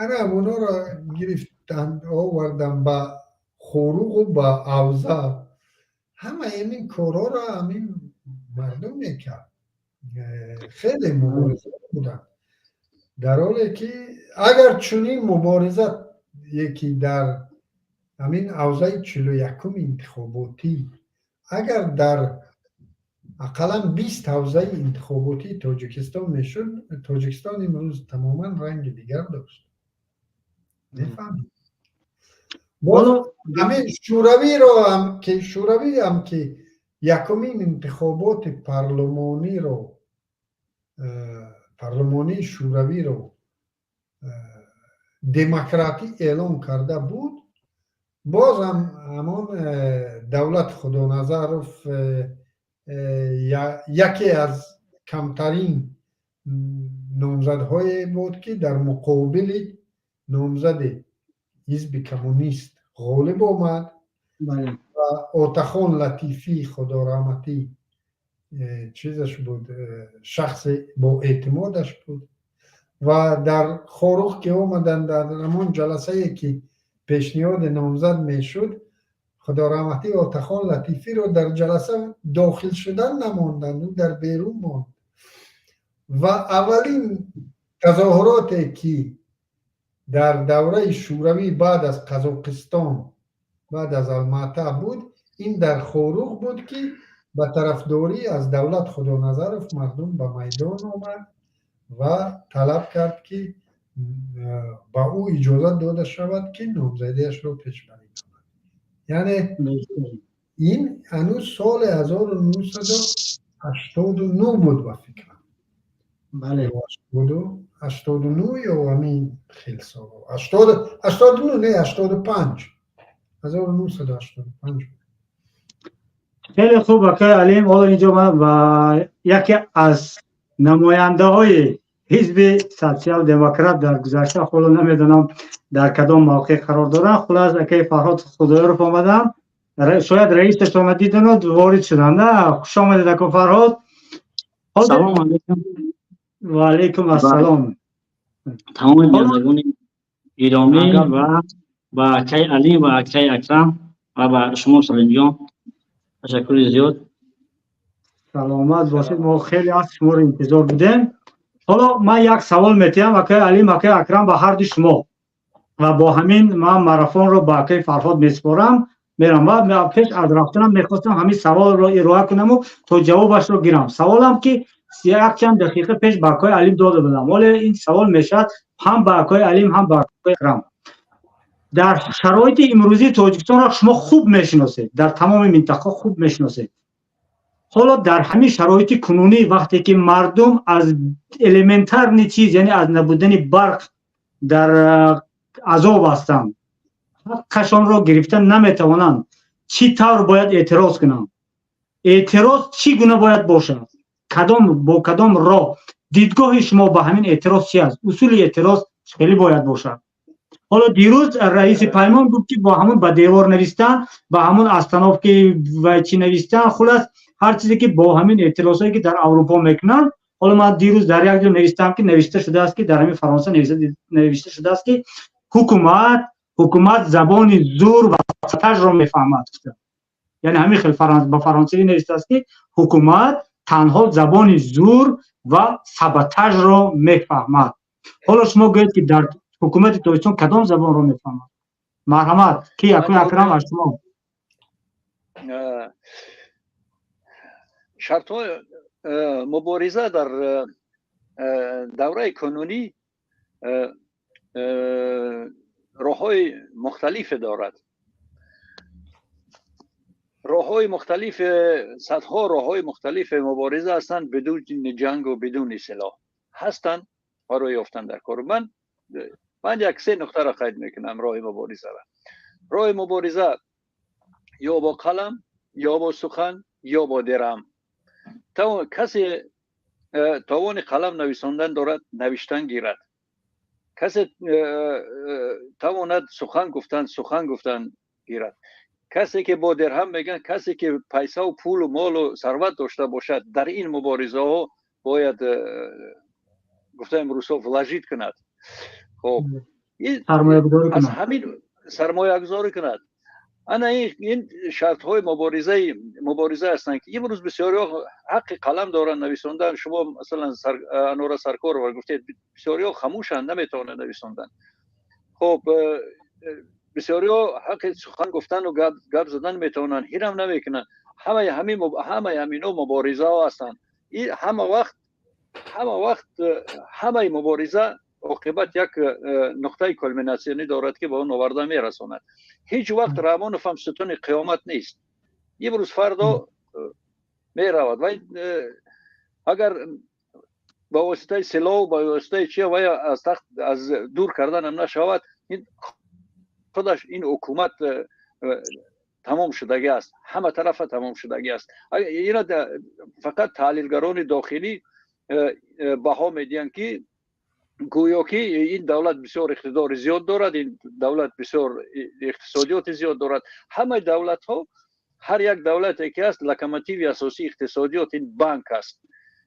Ана онҳоро гирифтанд, оварданд ба Хоруғу ба ҳавза. Ҳамаи ҳамин корҳоро ҳамин мардум мекард. Хеле мубориза буданд, дар ҳоле ки агар чунин мубориза яке дар ҳамин ҳавзаи 41-уми интихоботӣ, агар дар ақаллан 20 ҳавзаи интихоботии Тоҷикистон мешуд, Тоҷикистон имрӯз тамоман ранги дигар дошт. Мефаҳмед, боз ҳамин Шӯравиро ҳам ки, Шӯравӣ ҳам ки якумин интихоботи парлумониро, парлумонии Шӯравиро демократӣ эълон карда буд, боз ҳам ҳамон Давлат Худоназаров яке аз камтарин номзадҳое буд, ки дар муқобили номзади ҳизби коммунист ғолиб омад ва Отахон Латифӣ, худораҳматӣ, чизаш буд, шахси боэътимодаш буд. Ва дар Хоруғ ки омаданд, дар ҳамон ҷаласае ки пешниҳоди номзад мешуд, худораҳматӣ Отахон Латифиро дар ҷаласа дохил шудан намонданд, ӯ дар берун монд. Ва аввалин тазоҳуроте ки дар давраи Шӯравӣ баъд аз Қазоқистон, баъд аз Алмата буд, ин дар Хоруғ буд, ки ба тарафдорӣ аз Давлат Худоназаров мардум ба майдон омад ва талаб кард, ки ба ӯ иҷозат дода шавад, ки номзадиашро пешбарӣ кунад. Яъне ин ҳанӯз соли 1989 буд, ба фикрам, 89 ё ҳамин хел сол, 89 не, 85, 1985. Хеле хуб, акай Алим. Ҳоло инҷо ман ба яке аз намояндаҳои ҳизби Социал-демократ дар гузашта, ҳоло намедонам, дар кадом мавқеъ қарор доранд, хулас, акай Фарҳод Худоёров омаданд. Шояд раисашона дидану ворид шуданд. Хуш омадед, ако Фарҳод. Салом алейкум. Ва алейкум ассалом. Тамоми бинандагони гиромӣ ва ба акай Алим ва акай Акрам ва ба шумо, Салимҷон, ташаккури зиёд. Саломат бошед. Мо хеле аз шуморо интизор будем. Ҳоло ман як савол метиҳам, акай Алим, акай Акрам, ба ҳарду шумо ва бо ҳамин ман марафонро ба акай Фарҳод месупорам, мерам. Ва пеш аз рафтанам мехостам ҳамин саволро ироа кунаму то ҷавобашро гирам. Саволам, ки якчанд дақиқа пеш ба акои Алим дода будам, ҳоле ин савол мешавад ҳам ба акои Алим, ҳам ба акои Акрам. Дар шароити имрӯзии Тоҷикистонро шумо хуб мешиносед, дар тамоми минтақа хуб мешиносед. Ҳоло дар ҳамин шароити кунунӣ, вақте ки мардум аз элементарный чиз, яъне аз набудани барқ дар азоб ҳастанд, ҳаққашонро гирифта наметавонанд, чӣ тавр бояд эътироз кунанд? Эътироз чӣ гуна бояд бошад? Кадом, бо кадом роҳ? Дидгоҳи шумо ба ҳамин эътироз чи аст? Усули эътироз хеле бояд бошад? Ҳоло дирӯз раиси Паймон гуфт, ки бо ҳамун ба девор навистан, ба ҳамун остановки ва чӣ навистан, хулас, ҳар чизе ки бо ҳамин эътирозҳое ки дар Аврупо мекунанд. Ҳоло ман дирӯз дар як ҷо навистам, ки навишта шудааст, ки дар ҳамин Фаронса навишта шудааст, ки ҳукумат забони зур ва саботажро мефаҳмад. Яъне ҳамин хел ба фаронсавӣ навиштааст, ки ҳукумат танҳо забони зур ва саботажро мефаҳмад. Ҳоло шумо гӯед, ки дар ҳукумати Тоҷикистон кадом забонро мефаҳмад? Марҳамат, ки? Акун, Акрам, аз шумо. Шартҳои мубориза дар давраи кунунӣ роҳҳои мухталифе дорад. Роҳҳои мухталиф, садҳо роҳҳои мухталифи мубориза ҳастанд, бидуни ҷангу бидуни силоҳ ҳастанд барои ёфтан дар кор. Ман як се нуқтаро қайд мекунам. Роҳи муборизаро, роҳи мубориза ё бо қалам, ё бо сухан, ё бо дирам. Касе тавони қалам нависондан дорад, навиштан гирад. Касе тавонад сухан гуфтан, сухан гуфтан гирад. Касе ки бо дирҳам мегӯянд, касе ки пайсаву пулу молу сарват дошта бошад, дар ин муборизаҳо бояд, гуфтаем русо, вложить кунад. Хоб, аз ҳамин сармоягузорӣ кунад. Ана ин шартҳои мубориза ҳастанд, ки имрӯз бисёриҳо ҳаққи қалам доранд нависондан. Шумо, масалан, Анора Саркорова гуфтед, бисёриҳо хамӯшанд, наметавонанд нависондан. Хоб, бисёриҳо ҳаққи сухан гуфтану гап задан метавонанд, ҳирам намекунанд. Ҳамаи ҳамино муборизаҳо ҳастанд. Ҳама вақт ҳамаи мубориза оқибат як нуқтаи кулминатсионӣ дорад, ки ба он оварда мерасонад. Ҳеҷ вақт Раҳмонов ҳам сутуни қиёмат нест. Имрӯз, фардо меравад. Ва агар ба воситаи силоҳу ба воситаи чи вая аз тахт аз дур карданам нашавад, ин худаш ин ҳукумат тамом шудагӣ аст, ҳама тарафа тамом шудагӣ аст. Ина фақат таҳлилгарони дохилӣ баҳо медиҳанд, ки гӯё ки ин давлат бисёр иқтидори зиёд дорад, ин давлат бисёр иқтисодиёти зиёд дорад. Ҳамаи давлатҳо, ҳар як давлате ки аст, локомотиви асосии иқтисодиёт ин банк аст.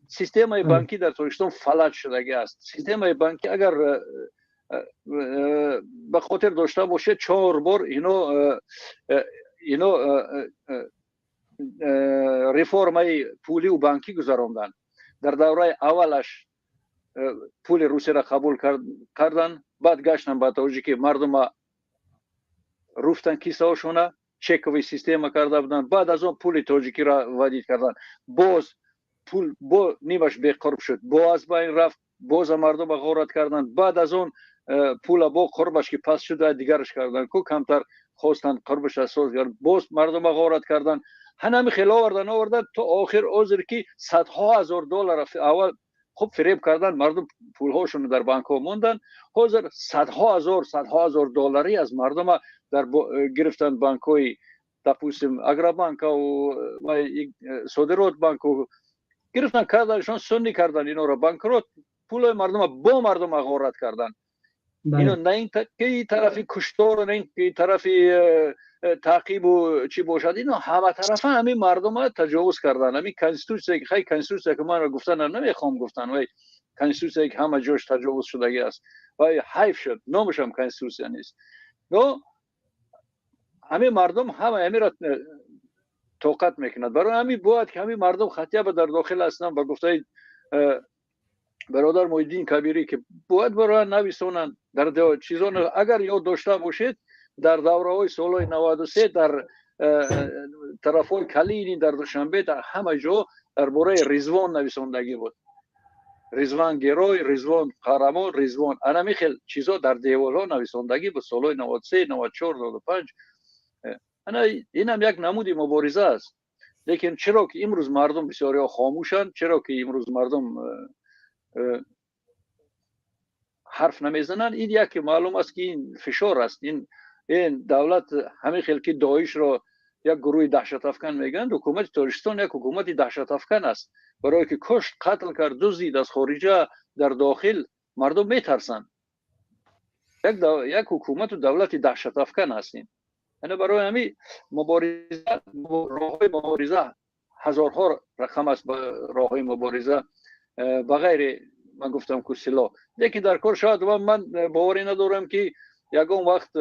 Системаи банкӣ дар Тоҷикистон фалаҷ шудагӣ аст. Системаи банкӣ, агар ба хотир дошта бошед, чор бор ино реформаи пуливу банкӣ гузаронданд. Дар давраи аввалаш пули русияро қабул карданд, баъд гаштан ба тоҷикӣ, мардума руфтан кисаҳошона, чековый система карда буданд. Баъд аз он пули тоҷикиро вводить карданд. Боз пул бо нимаш беқурб шуд, бо аз байн рафт, боза мардума ғорат карданд. Баъд аз он пула бо қурбаш ки паст шуда, дигараш карданд ку, камтар хостанд қурбаша соз, боз мардума ғорат карданд. Ҳанами хел овардан, овардан то охир озир, ки садҳо ҳазор доллар аввал хуб фиреб кардан мардум, пулҳошонро дар банкҳо монданд. Ҳозир садҳо ҳазор, садҳо ҳазор долларӣ аз мардума дар гирифтанд банкҳои, допустим, Агробанкау Содирот банку гирифтан, карданшон, сунни кардан инора банкрот, пулои мардума бо мардума ғорат кардан. Ино на ин тарафи куштору, на ин тарафи таъқибу чӣ бошад, ино ҳама тарафа ҳамин мардума таҷовуз кардан. Ҳамин конститутсия, хай, конститутсия ки манро гуфтанам намехоҳам гуфтан, вай конститутсия ки ҳама ҷош таҷовуз шудагӣ аст, вай ҳайф шуд, номашам конститутсия нест. Но ҳамин мардум ҳама ҳаминро тоқат мекунад. Барои ҳамин бояд ки ҳамин мардум хотя бы дар дохил ҳастанд, ба гуфтаи бародар Муҳиддин Кабирӣ, ки бояд бароян нависонанд дар чизон. Агар ёд дошта бошед, дар давраҳои солҳои 93 дар тарафҳои Калинин, дар Душанбе, дар ҳама ҷо дар бораи Ризвон нависондагӣ буд: Ризван герой, Ризвон қаҳрамон, Ризвон. Анами хел чизо дар деворҳо нависондагӣ буд солҳои 93, 94, 95. Ана инам як намуди мубориза аст. Лекин чаро ки имрӯз мардум бисёриҳо хомӯшанд? Чаро ки имрӯз мардум ҳарф намезананд? Ин яке маълум аст, ки ин фишор аст. Ин давлат ҳамин хел ки Доишро як гурӯҳи даҳшатафкан мегӯянд, ҳукумати Тоҷикистон як ҳукумати даҳшатафкан аст, барое ки кушт, қатл кард, дуздид аз хориҷа, дар дохил мардум метарсанд. Як ҳукумату давлати даҳшатафкан аст ин. Яъне барои ҳамин мубориза, роҳҳои мубориза ҳазорҳо рақам аст. Роҳҳои мубориза ба ғайри ман гуфтам ку силоҳ, лекин дар кор шояд ман боварӣ надорам, ки ягон вақт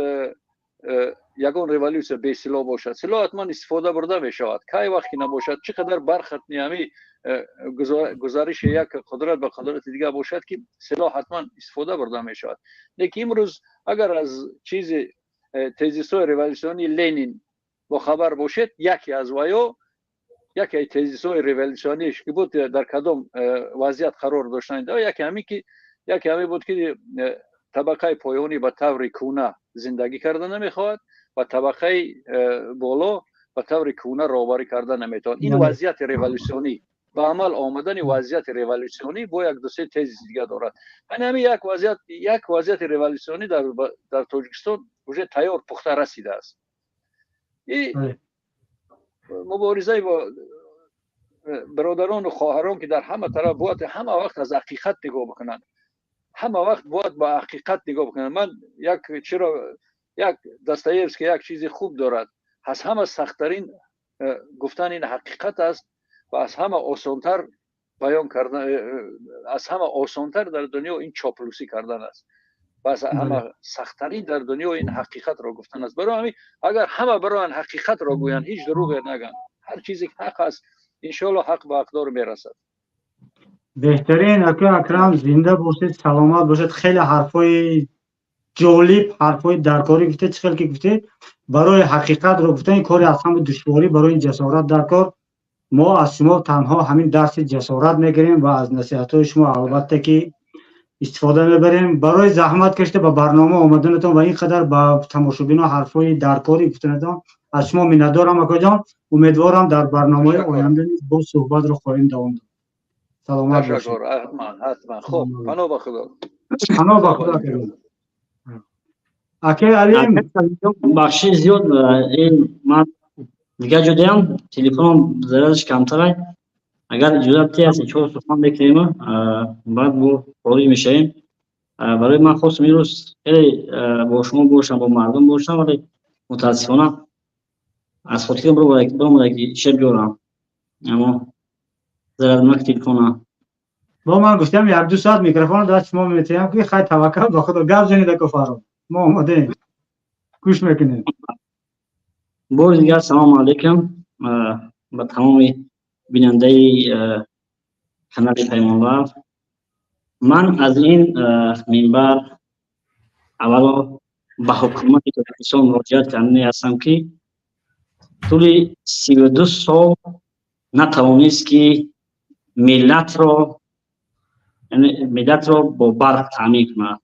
ягон революсия бесилоҳ бошад. Силоҳ ҳатман истифода бурда мешавад, кай вақт ки набошад, чӣ қадар бархатни ҳами гузариши як қудрат ба қудрати дигар бошад, ки силоҳ ҳатман истифода бурда мешавад. Лекин имрӯз агар аз чизи тезисҳои революсионии Ленин Бохабар бошед, яке аз ваё, яке аз тезисҳои революциониш ки буд, дар кадом вазъият қарор доштанд, яке ҳамин ки, яке ҳамин буд, ки табақаи поёнӣ ба таври кӯна зиндагӣ карда намехоҳад ва табақаи боло ба таври кӯна роҳбарӣ карда наметавонад. Ин вазъияти революсионӣ, ба амал омадани вазъияти революсионӣ бо як дусе тезис дига дорад. Яъне ҳамин як вазъият, як вазъияти революсионӣ дар Тоҷикистон уже тайёр, пухта расидааст. И муборизаи бо бародарону хоҳарон, ки дар ҳама тараф бояд ҳама вақт аз ҳақиқат нигоҳ бикунанд, ҳама вақт бояд ба ҳақиқат нигоҳ бикунанд. Ман як чиро, як Достоевский як чизи хуб дорад: аз ҳама сахттарин гуфтан ин ҳақиқат аст ва аз ҳама осонтар баён кардан, аз ҳама осонтар дар дунё ин чоплусӣ кардан аст ва аз ҳама сахттарин дар дунё ин ҳақиқатро гуфтан аст. Барои ҳамин, агар ҳама бароянд, ҳақиқатро гӯянд, ҳеҷ дурӯғе нагӯянд, ҳар чизе ки ҳақ аст, иншоалло, ҳақ ба ҳақдор мерасад. Беҳтарин, ака Акрам, зинда бошед, саломат бошед. Хеле ҳарфҳои ҷолиб, ҳарфҳои даркорӣ гуфтед. Чӣ хел ки гуфтед, барои ҳақиқатро гуфтан кори аз ҳама душворӣ, барои ҷасорат дар кор. Мо аз шумо танҳо ҳамин дарси ҷасорат мегирем ва аз насиҳатҳои шумо, албатта, ки истифода мебарем. Барои заҳмат кашида ба барнома омаданатон ва ин қадар ба тамошобино ҳарфҳои даркорӣ гуфтанатон аз шумо миннатдорам, акоҷон. Умедворам, дар барномаҳои оянда низ боз суҳбатро хоҳем давом дод. Саломат бошед. Ҳатман, ҳатман. Хуб, паноҳ ба Худо. Паноҳ ба Худо, акай Алим. Бахши зиёд, ман дигар ҷодаям, телефоном зарядаш камтарай. Агар иҷозат диҳед, се-чор сухан мекунем, баъд бо хориҷ мешавем. Барои ман хостам имрӯз хеле бо шумо бошам, бо мардум бошам, вале мутаассифона аз хотирам баромада, ки шеб биёрам, аммо зарядмак телефона. Бо ман гуфтам, як-ду соат микрофонро даст шумо метиҳам, ки хай, таваккал ба Худо, гап занед, ака Фарҳод, мо омодаем, гӯш мекунем. Бори дигар салому алайкум ба тамоми бинандаи канали Паймонвар. Ман аз ин минбар аввало ба ҳукумати Тоҷикистон муроҷиат кардани ҳастам, ки тӯли 32 сол натавонист, ки миллатро бо барқ таъмин кунад,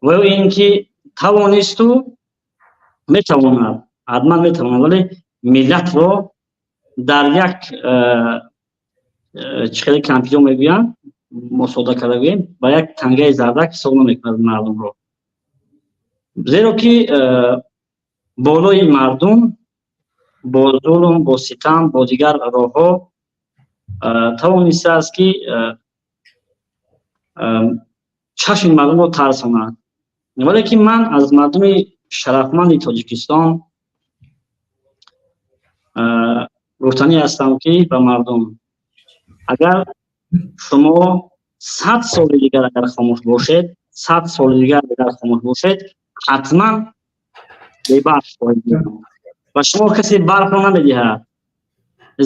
ва ё ин ки тавонисту метавонад, ҳатман метавонад, вале миллатро дар як чӣ хеле кампиё мегӯянд, мо сода карда гӯем, ба як тангаи зардак ҳисоб намекунад мардумро, зеро ки болои мардум бо зулм, бо ситам, бо дигар роҳҳо тавонистааст, ки чашми мардумро тарсонад. Валекин ман аз мардуми шарафманди Тоҷикистон гуфтанӣ ҳастам, ки ба мардум: агар шумо 100 соли дигар агар хомӯш бошед, 100 соли дигар агар хомӯш бошед, ҳатман бебарқ хоҳед буд ва шумо касе барқро намедиҳад,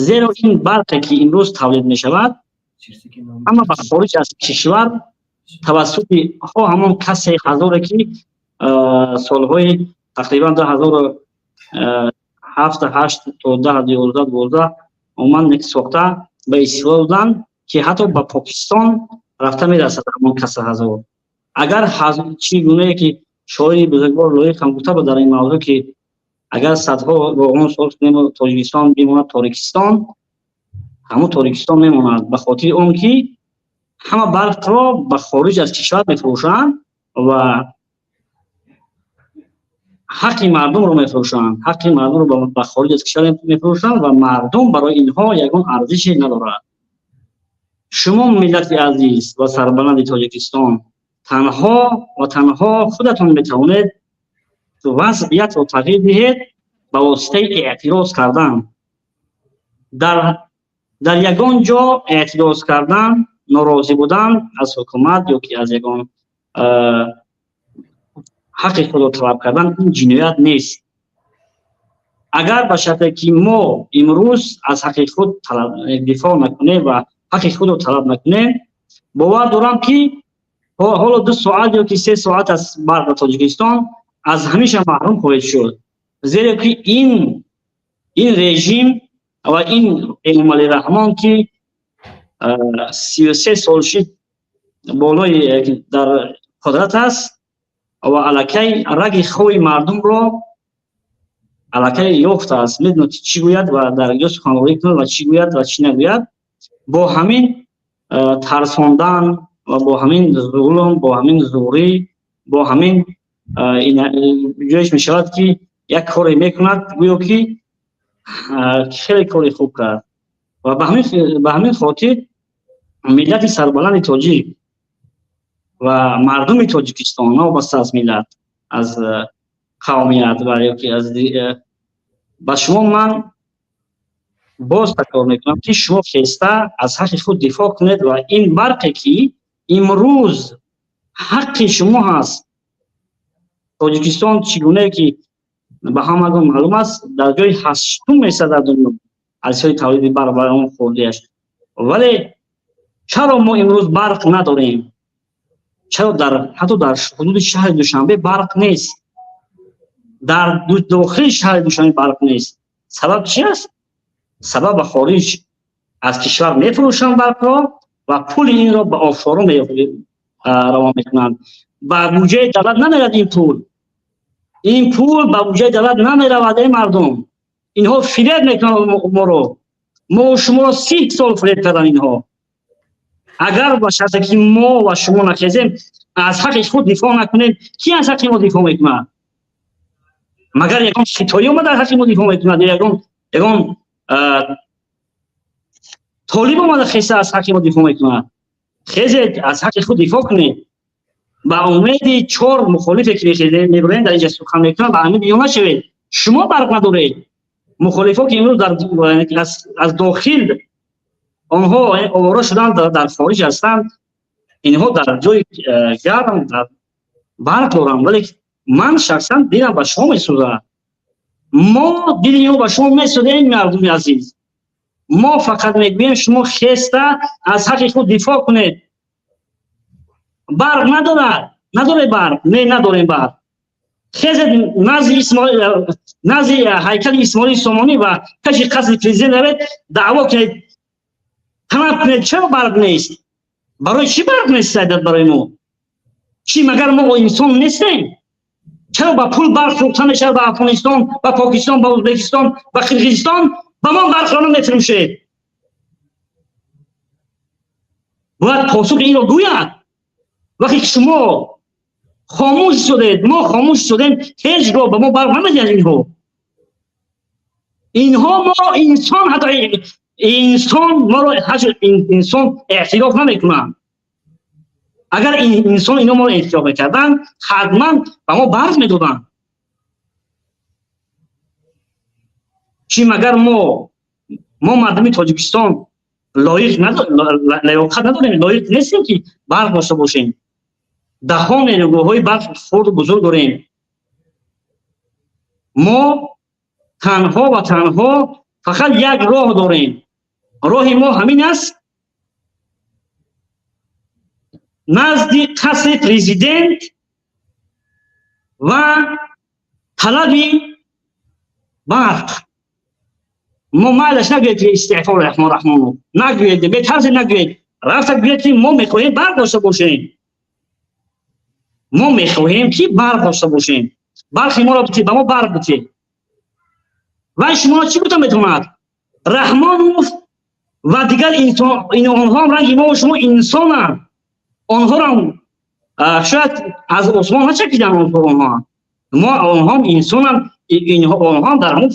зеро ин барқе, ки имрӯз тавлид мешавад, ҳама ба хориҷ аз кишвар тавассути ҳо ҳамон касе ҳазоре, ки солҳои тақрибан 2007, ҳашт то 10, 11, 12 омад, сохта ба истифода доданд, ки ҳатто ба Покистон рафта мерасад ҳамон каса ҳазор. Агар чӣ гунае ки шоири бузургвор Лоиқ ҳам гуфта буд дар ин мавзӯъ, ки агар садҳо роғон соз кунем, Тоҷикистон бимонад Торикистон, ҳамон Торикистон мемонад, ба хотири он ки ҳама барқро ба хориҷ аз кишвар мефурӯшанд ва ҳаққи мардумро мефурӯшанд, ҳаққи мардумро ба хориҷ аз кишвар мефурӯшанд ва мардум барои инҳо ягон арзише надорад. Шумо, миллати азиз ва сарбаланди Тоҷикистон, танҳо ва танҳо худатон метавонед вазъиятро тағйир диҳед ба воситаи эътироз кардан. Дар ягон ҷо эътироз кардан, норозӣ будан аз ҳукумат ё ки аз ягон ҳаққи худро талаб кардан, ин ҷиноят нест. Агар ба шарте ки мо имрӯз аз ҳаққи худ дифоъ накунем ва ҳаққи худро талаб накунем, бовар дорам, ки ҳоло 2 соат ё ки 3 соат аз барқ дар Тоҷикистон аз ҳамеша маҳрум хоҳед шуд, зеро ки ин Ин режим ва ин Эмомалӣ Раҳмон, ки 33 сол шид болои дар қудрат аст ва аллакай раги хои мардумро аллакай ёфтааст, медонад, чӣ гӯяд ва дар ҷо суханронӣ кунад ва чӣ гӯяд ва чӣ нагӯяд. Бо ҳамин тарсондан ва бо ҳамин зулм, бо ҳамин зӯрӣ, бо ҳамин ҷоиш мешавад, ки як коре мекунад, гӯё ки хеле кори хуб кард. Ва ба ҳамин хотир миллати сарбаланди тоҷик ва мардуми Тоҷикистон, новобаста аз миллат, аз қавмият ва ёки аз ба шумо ман боз такрор мекунам, ки шумо хеста аз ҳаққи худ дифоъ кунед. Ва ин барқе, ки имрӯз ҳаққи шумо ҳаст, Тоҷикистон, чӣ гунае ки ба ҳамагон маълум аст, дар ҷои ҳаштум месад дар дунё аз ҳисоби тавлиди барқ ва он хурдиаш. Вале чаро мо имрӯз барқ надорем? Чаро дар ҳатто дар ҳудуди шаҳри Душанбе барқ нест? Дар дохили шаҳри Душанбе барқ нест. Сабаб чи аст? Сабаб, ба хориҷ аз кишвар мефурӯшанд барқро ва пули инро ба офшоро равон мекунанд. Ба буҷаи давлат намерад ин пул. Ин пул ба буҷаи давлат намеравад. Эй мардум, инҳо фиреб мекунанд моро. Мо шуморо 30 сол фиреб карданд инҳо. Агар ба шарте ки мо ва шумо нахезем, аз ҳаққи худ дифоъ накунем, ки аз ҳаққи мо дифоъ мекунад? Магар ягон хитоӣ омада аз ҳаққи мо дифоъ мекунад ё ягон толиб омада хеста аз ҳаққи мо дифоъ мекунад? Хезед, аз ҳаққи худ дифоъ кунед. Ба умеди чор мухолифе, ки мебурем, дар инҷа сухан мекунанд, ба умеди ё нашавед. Шумо барқ надоред. Мухолифо, ки имрӯз аз дохил онҳо овора шуданд, дар хориҷ ҳастанд, инҳо дар ҷои гарм дар барқ доранд. Вале ман шахсан дилам ба шумо месӯзад. Мо дили мо ба шумо месӯзем, мардуми азиз. Мо фақат мегӯем: шумо хеста аз ҳаққи худ дифоъ кунед. Барқ надорад, надоред барқ? Не, надорем барқ. Хезед, назди ҳайкали Исмоили Сомонӣ ва пеши қасри президент равед, даъво кунед, талаб кунед: чаро барқ нест? Барои чӣ барқ нест барои мо? Чӣ, магар мо инсон нестем? Чаро ба пул барқ фурӯхта мешавад ба Афғонистон, ба Покистон, ба Ӯзбекистон, ба Қирғизистон, ба мо барқро намефурӯшед? Бояд посухи инро гӯяд. Вақте ки шумо хомӯш шудед, мо хомӯш шудем, ҳеҷ гоҳ ба мо барқ намедиҳанд инҳо. Инҳо моро инсон, ҳатто инсон моро инсон эътироф намекунанд. Агар инсон ино моро эътироф мекарданд, ҳатман ба мо барқ медоданд. Чӣ, магар мо мардуми Тоҷикистон лоиқ лаёқат надорем, лоиқ нестем, ки барқ дошта бошем? Даҳҳо нерӯгоҳҳои барқ хурду бузург дорем. Мо танҳо ва танҳо фақат як роҳ дорем. Роҳи мо ҳамин аст: назди қасри президент ва талаби барқ. Мо майлаш нагӯед, ки истеъфо Раҳмон Раҳмонов нагӯед, бетарсе нагӯед. Рафта гӯед, ки мо мехоҳем барқ дошта бошем, мо мехоҳем, ки барқ дошта бошем, барқи моро битед, ба мо барқ битед. Вай шуморо чӣ гуфта метавонад? Раҳмонов ва дигар онҳоам ранги мо шумо инсонанд. Онҳорам шояд аз осмон начакиданд. Онҳо мо онҳоам инсонанд. Онҳоам дар ҳамон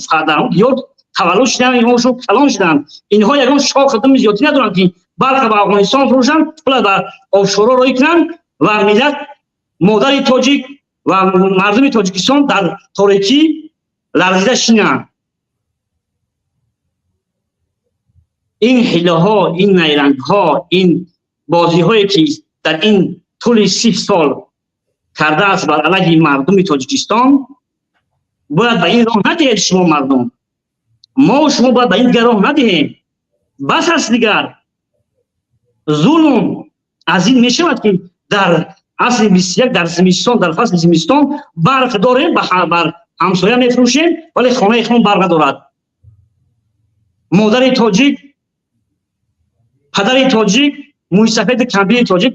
диёр таваллуд шуданд, инҳо калон шуданд. Инҳо ягон шохи думи зиёдтӣ надоранд, ки барқа ба Афғонистон фурӯшанд, пула ба офшоро роҳӣ кунанд ва миллат, модари тоҷик ва мардуми Тоҷикистон дар торикӣ ларзида шинанд. Ин ҳилаҳо, ин найрангҳо, ин бозиҳое, ки дар ин тӯли 30 сол кардааст бар алайҳи мардуми Тоҷикистон, бояд ба ин роҳ надиҳед шумо мардум. Мо шумо бояд ба ин дигар роҳ надиҳем. Бас аст дигар зулм. Аз ин мешавад, ки дар асри 21, дар зимистон, дар фасли зимистон барқ дорем, бар ҳамсоя мефурӯшем, вале хонаи худмон барқ надорад. Модари тоҷик, падари тоҷик, мӯйсафеди кампири тоҷик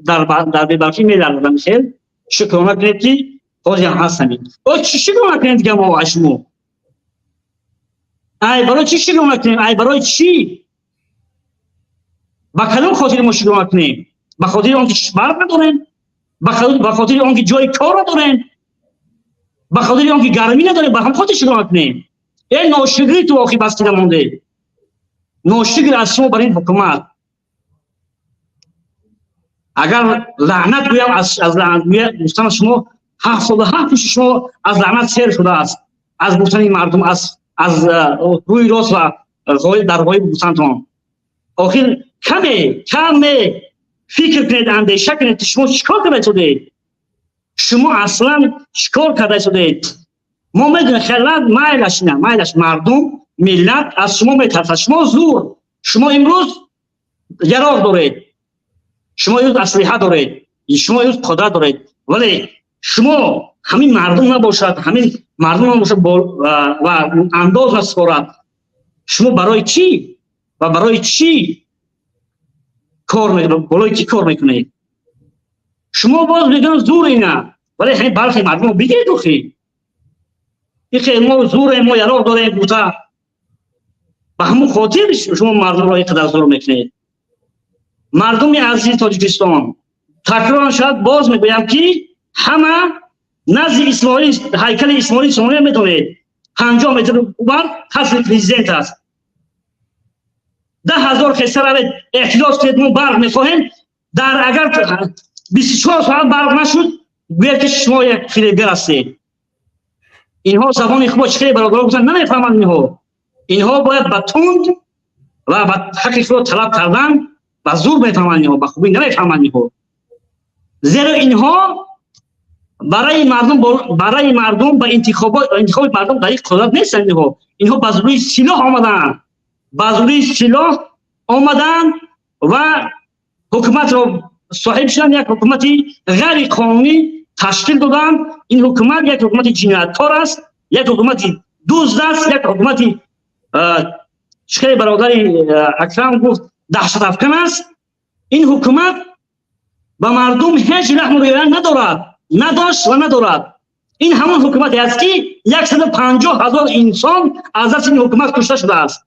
дар бебарқӣ меларзад. Хел шукрона кунед, ки ҳозир ҳам ҳаст ҳамин. О, чӣ шукрона кунем дига мо аз шумо? Ай, барои чӣ шукрона кунем? Ай, барои чӣ? Ба кадом хотири мо шукрона кунем? Ба хотири он ки барқ надорем, ба хотири он ки ҷои кор надорем, ба хотири он ки гармӣ надорем, ба ҳам хотир шукрона кунем? Э, ношукрӣ ту охи бас кида монде. Ношукр аз шумо бар ин ҳукумат. Агар лаънат гӯям, аз лаънат гуфтан шумо 77 пушти шумо аз лаънат сер шудааст, аз гуфтани мардум, аз рӯи рост ва дар ғоиб гуфтантон. Охир каме каме фикр кунед, андеша кунед, ки шумо чӣ кор карда истодед, шумо аслан чӣ кор карда истодед. Мо медонем, хелат майлаш, ина майлаш, мардум, миллат аз шумо метарсад. Шумо зур, шумо имрӯз яроқ доред, шумо имрӯз аслиҳа доред, шумо имрӯз қудрат доред, вале шумо ҳамин мардум набошад, ҳамин мардум набошад ва андоз насупорад, шумо барои чӣ ва барои чӣ кор, болои чӣ кор мекунед? Шумо боз мегӯям, зур ина, вале ҳамин бархе мардумро бигиред. Охи, ихе мо зурем, мо яроқ дорем гуфта, ба ҳамон хотир шумо мардумро ин қадар зур мекунед. Мардуми азизи Тоҷикистон, такроран шояд боз мегӯям, ки ҳама назди Исмоили, ҳайкали Исмоили Сомония медонед, 50 метр бар қасри президент аст. 10 000 хеста равед, эҳтиҷоҷ кунед: мо барқ мехоҳем. Дар агар 24 соат барқ нашуд, гӯяд, ки шумо як фиребгар ҳастед. Инҳо забони хубо, чӣ хеле бародаро гуфтанд, намефаҳманд инҳо. Инҳо бояд ба тунд ва ба ҳаққи худро талаб кардан ба зур мефаҳманд инҳо, ба хубӣ намефаҳманд инҳо, зеро инҳо барои мардум ба интихоби мардум дар ин қудрат нестанд. Инҳо ба зӯри силоҳ омадаанд, ба зӯри силоҳ омаданд ва ҳукуматро соҳиб шуданд, як ҳукумати ғайриқонунӣ ташкил доданд. Ин ҳукумат як ҳукумати ҷинояткор аст, як ҳукумати дузд аст, як ҳукумати, чӣ хеле бародари Акрам гуфт, даҳшатафкан аст. Ин ҳукумат ба мардум ҳеҷ раҳму риоя надорад, надошт ва надорад. Ин ҳамон ҳукумате аст, ки 150 000 инсон аз дасти ин ҳукумат кушта шудааст.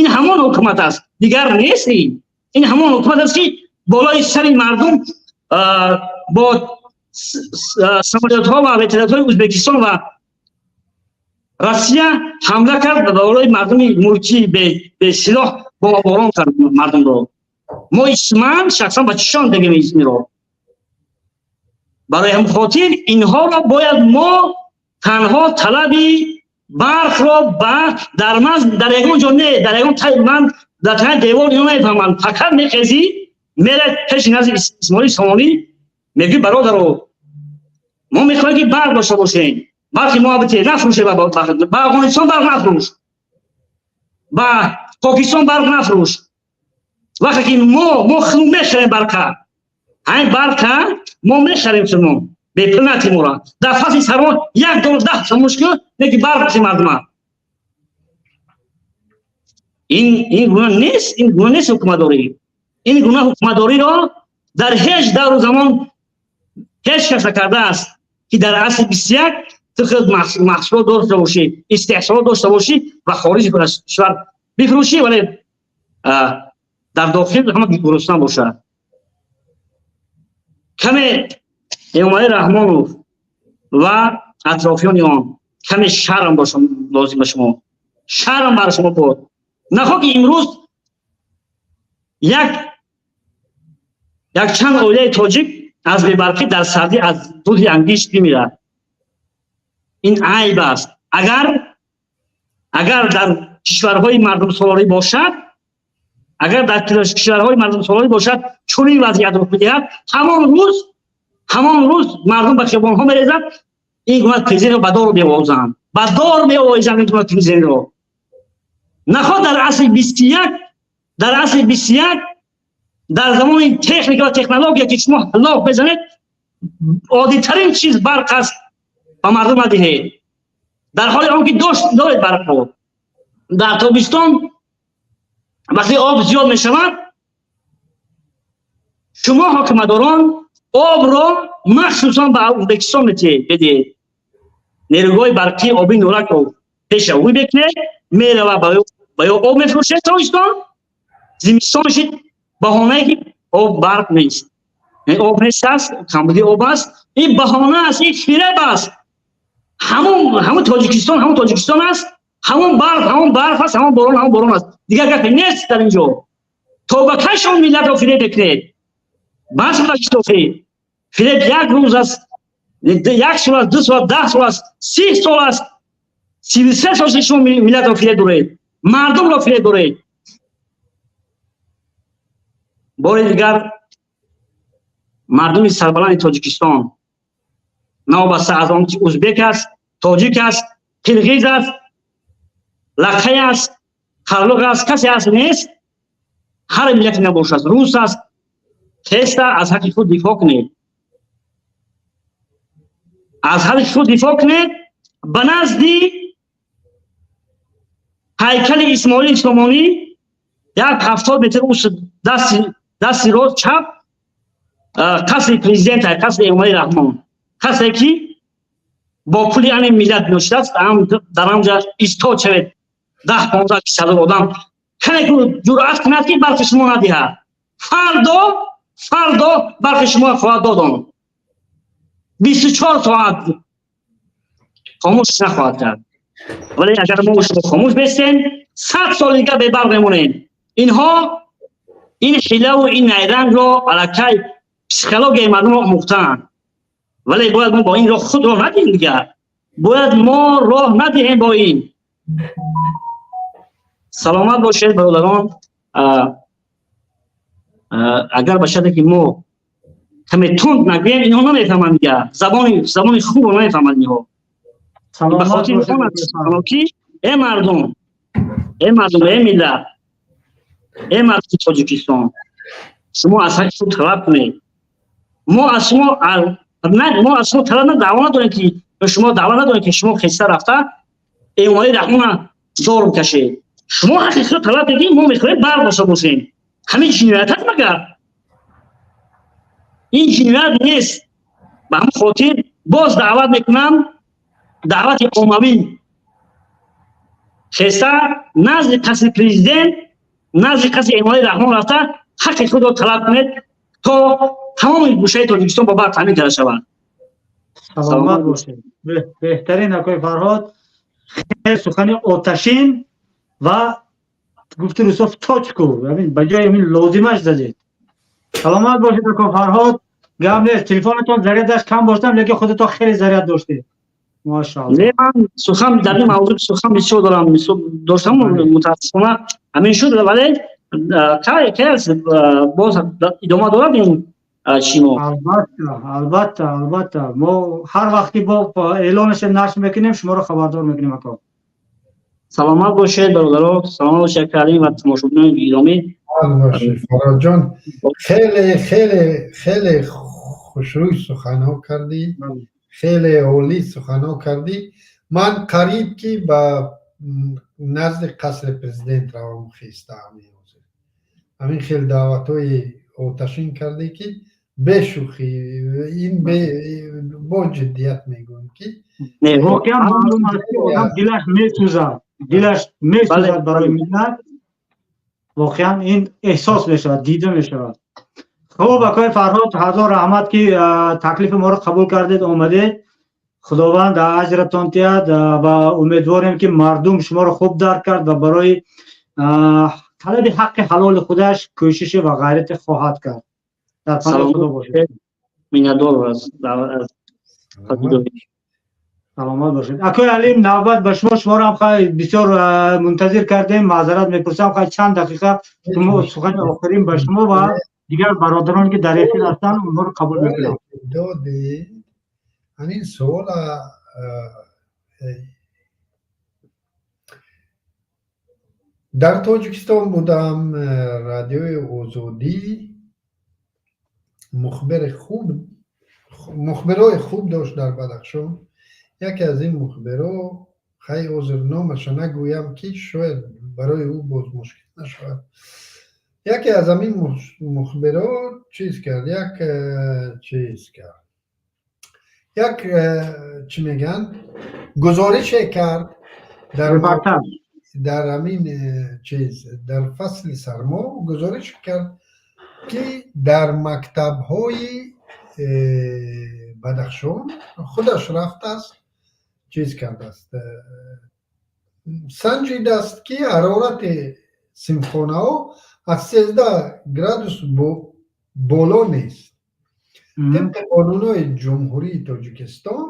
Ин ҳамон ҳукумат аст, дигар нест. Ин ҳамон ҳукумат аст, ки болои сари мардум бо самолётҳо ва вертолётҳои Ӯзбекистон ва Россия ҳамла кард ва болои мардуми мулкӣ бесилоҳ бомборон кард мардумро. Мо, ман шахсан ба чишон дигем инро. Барои ҳамин хотир инҳоро бояд мо танҳо талаби барқро ба дар ман дар ягон ҷо не, дар ягон ман дар таи девор ино намефаҳманд. Фақат мехезӣ, мерад пеши назди Исмоили Сомонӣ, мегӯӣ: «Бародаро, мо мехоҳем, ки барқ дошта бошем, барқи мо бите, нафрӯше ба Афғонистон, барқ нафрӯш, ба Покистон барқ нафрӯш». Вақте ки мо худмо мехарем барқа, ҳамин барқа мо мехарем, шумо бепул натӣ моро. Дар фасли сармо 1 доллар 10 сомон ку неки барқ биши мардума. Ин гуна нест, ин гуна нест ҳукуматдорӣ. Ин гуна ҳукуматдориро дар ҳеҷ давру замон ҳеҷ кас накардааст, ки дар асри 21 ту худ маҳсулот дошта бошӣ, истеҳсолот дошта бошӣ ва хориҷи кишвар бифурӯшӣ, вале дар дохил ҳама гурусна бошад. Каме Эмомалӣ Раҳмонов ва атрофиёни он, каме шарм лозим ба шумо, шарм бар шумо бод. Нахоҳ ки имрӯз як чанд оилаи тоҷик аз бебарқӣ, дар сардӣ, аз дуди ангишт бимирад. Ин айб аст. Агар дар кишварҳои мардумсолорӣ бошад, агар дар кишварҳои мардумсолорӣ бошад, чунин вазъият рух бидиҳад, ҳамон рӯз мардум ба хиёбонҳо мерезад, ин гуна президентро ба дор меовозанд, ба дор меовезанд ин гуна президентро. Нахоҳ дар асри 21, дар асри 21, дар замони техника ва технология, ки шумо лоф мезанед, оддитарин чиз барқ аст, ба мардум надиҳед, дар ҳоли он ки дошт доред барқро дар тобистон. Вақте об зиёд мешавад, шумо ҳокимадорон обро махсусан ба Ӯзбекистон медиҳед. Нерӯгоҳи барқии оби Норакро пешравӣ мекунед, мерава ба ё об мефурӯшед тобистон, зимистон мешид баҳонае ки об барқ нест, об нест аст, камбуди об аст. Ин баҳона аст, ин фиреб аст. Ҳамун Тоҷикистон ҳамун Тоҷикистон аст, ҳамон барф ҳамон барф аст, ҳамон борон ҳамон борон аст, дигар гапе нест дар ин ҷо. То ба кай шумо миллатро фиреб мекунед? Бас ба китоби фиреб. Як рӯз аст, як сол аст, 2 сол аст, 10 сол аст, 30 сол аст, 33 сол шумо миллатро фиреб доред, мардумро фиреб доред. Бори дигар, мардуми сарбаланди Тоҷикистон, новобаста аз он ки узбек аст, тоҷик аст, қирғиз аст, лақай аст, қарлуқ аст, касе аст, нест, ҳар миллате набошад, рус аст, хеста аз ҳаққи худ дифоъ кунед, аз ҳаққи худ дифоъ кунед. Ба назди ҳайкали Исмоили Сомонӣ як 70 метр дасти рост чап қасри президент, қасри Эмомалӣ Раҳмон, қасре ки бо пули ани миллат бино шудааст, дар ҳамҷа истод шавед. 10, 15, 20 ҳазор одам кане ку ҷуръат кунад, ки барқи шумо надиҳад. Фардо, фардо барқи шумо хоҳад дод, он 24 соат хомӯш нахоҳад кард. Вале агар мо шумо хомӯш бестем, 100 соли дигар бебарқ мемонем. Инҳо ин ҳилаву ин найрангро аллакай психологияи мардумро омӯхтаанд. Вале бояд мо бо ин роҳ худ роҳ надиҳем, дигар бояд мо роҳ надиҳем бо ин. Саломат бошед, бародарон. Агар ба шарте ки мо каме тунд нагӯем, инҳо намефаҳманд, дигар забони хубро намефаҳманд инҳо. Ба хотири он аст ки э мардум, э мардум, э миллат, э мардуми Тоҷикистон, шумо аз ҳаққи худ талаб кунед. Мо аз шумо талаб на, даъво надорем, ки шумо даъва надорем, ки шумо хеста рафта Эмомалӣ Раҳмона зор кашед. Шумо ҳаққи худ талаб кунед. Мо мехоҳем барқ дошта бошем. Ҳамин ҷиноят аст магар? Ин ҷиноят нест. Ба ҳамин хотир боз даъват мекунам, даъвати оммавӣ: хеста назди қасри президент, назди қасри Эмомалӣ Раҳмон рафта ҳаққи худро талаб кунед, то тамоми гӯшаи Тоҷикистон бо барқ таъмин карда шавад. Саломат бошед, беҳтарин, акои Фарҳод. Хеле сухани оташин ва гуфти русо в точку, ба ҷои ҳамин лозимаш задед. Саломат бошед, ако Фарҳод. Гап нест, телефонатон зарядаш кам боштам, лекин худатон хеле заряд доштед, машоалло. Не, ман сухан дар ин мавзӯъ сухан бисёр дорам, доштам, мутаассифона ҳамин шуд. Вале кай аст, боз идома дорад ин чимо? Албатта, албатта, албатта, мо ҳар вақт ки бо эълонаш нашр мекунем, шуморо хабардор мекунем, ако. Саломат бошед, бародаро, саломат бошед, Карим ва тамошобинони гиромӣ. Фарҳодҷон, хеле, хеле, хеле хушрӯй суханҳо кардӣ, хеле олӣ суханҳо кардӣ. Ман қариб ки ба назди қасри президент равам хеста. Ҳамин хел даъватҳои оташин кардӣ, ки бешӯхӣ, ин бо ҷиддият мегӯем, ки Воқеан маълум аст, ки одам дилаш месӯзад, дилаш месӯзад барои миллат. Воқеан ин эҳсос мешавад, дида мешавад. Хуб, акои Фарҳод, ҳазор раҳмат, ки таклифи моро қабул кардед, омадед. Худованд аҷратон диҳад ва умедворем, ки мардум шуморо хуб дарк кард ва барои талаби ҳаққи ҳалоли худаш кӯшиши ва ғайрате хоҳад кард. Дар паноҳи Худо бошед. Миннатдор аз. Саломат бошед, акои Алим. Навбат ба шумо. Шуморо ҳам хай бисёр мунтазир кардем, маъзарат мепурсам. Хай, чанд дақиқа шумо сухани охирин ба шумо ва дигар бародароне, ки дар эфир ҳастанд, онҳоро қабул мекунам. Додед ҳамин суола. Дар Тоҷикистон будам, Радиои Озодӣ мухбири хуб, мухбирои хуб дошт дар Бадахшон. Яке аз ин мухбиро, хай, ҳозир номаша нагӯям, ки шояд барои ӯ боз мушкил. Нашавад. Яке аз ҳамин мухбиро чиз кард, як чиз кард, як чӣ мегӯянд, гузорише кард дар ҳамин чиз, дар фасли сармо гузориш кард, ки дар мактабҳои Бадахшон худаш рафтааст, чиз кардааст, санҷидааст, ки ҳарорати синфхонаҳо аз 13 градус боло нест. Тибқи қонунҳои Ҷумҳурии Тоҷикистон,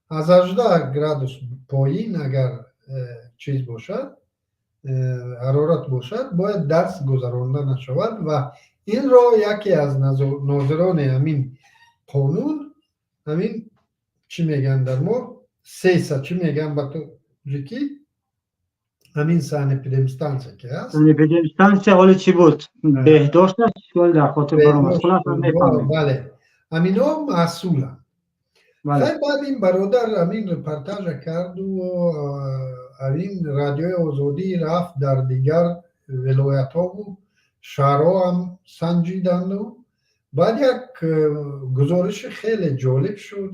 аз 18 градус поин агар чиз бошад, ҳарорат бошад, бояд дарс гузаронда нашавад. Ва инро яке аз нозирони ҳамин қонун, ҳамин чӣ мегӯянд дар мо, СЭСа, чӣ мегӯянд ба тоҷикӣ, ҳамин санэпидемстансия ки ҳаст. Санэпидемстансия ҳоли чӣ буд, беҳдошт аст, дар хотир баромад, хулоса мефаҳмем. Бале, ҳамино масъуланд. Хай, баъд ин бародар ҳамин репортажа карду ҳамин Радиои Озодӣ рафт, дар дигар вилоятҳову шаҳрҳо ҳам санҷиданду баъд як гузориши хеле ҷолиб шуд.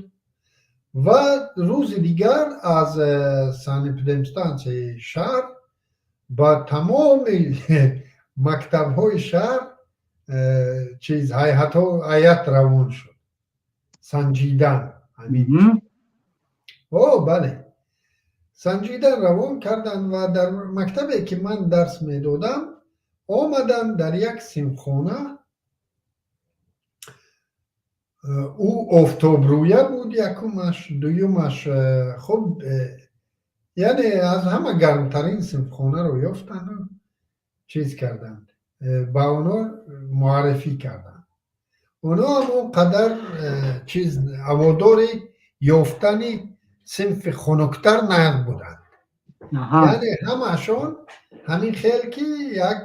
Ва рӯзи дигар аз санэпидемстансияи шаҳр ба тамоми мактабҳои шаҳр чиз, ҳайат равон шуд санҷидан. О, бале, санҷидан равон карданд ва дар мактабе, ки ман дарс медодам, омаданд, дар як синфхона, ӯ офтобрӯя буд якумаш, дуюмаш хуб, яъне аз ҳама гармтарин синфхонаро ёфтанду чиз карданд, ба онҳо муаррифӣ карданд. Онҳо ҳам он қадар чиз ҳаводори ёфтани синфи хунуктар набуданд, яъне ҳамаашон ҳамин хел, ки як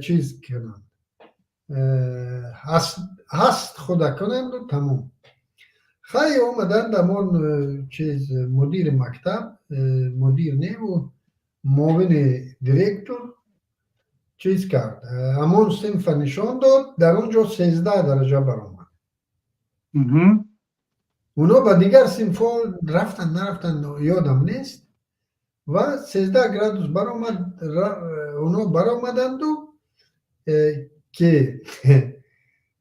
чиз кунанд, ҳаст худа кунанду тамом. Хай, омаданд, ҳамон чиз, мудири мактаб, мудир неву муовини директор чиз кард, ҳамон синфа нишон дод, дар он ҷо 13 дараҷа баромад. Оно ба дигар синфҳо рафтанд, нарафтанд, ёдам нест. Ва 13 градус баромад. Оно баромаданду, ки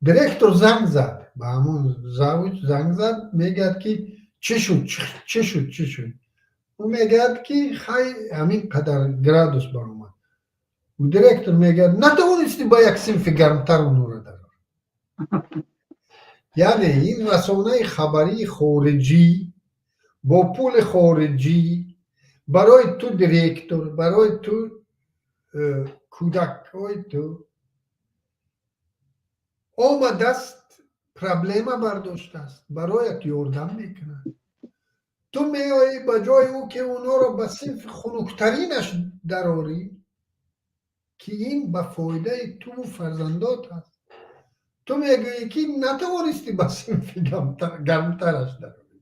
директор занг зад ба ҳамон завуч, занг зад, мегӯяд, ки чӣ шуд, чӣ шуд, чӣ шуд? Ӯ мегӯяд, ки хай, ҳамин қадар градус баромад. Директор мегӯяд: «Натавонистӣ ба як синфи гармтар онро дарор?» Яъне ин расонаи хабарии хориҷӣ бо пули хориҷӣ барои ту директор, барои ту кӯдакҳои ту омадааст, проблема бардоштааст, бароят ёрдам мекунад. Ту меоӣ, ба ҷои ӯ ки онҳоро ба синфи хунуктаринаш дарорӣ, ки ин ба фоидаи туву фарзандот аст, ту мегӯӣ, ки натавонистӣ ба синфи гармтараш дарорӣ.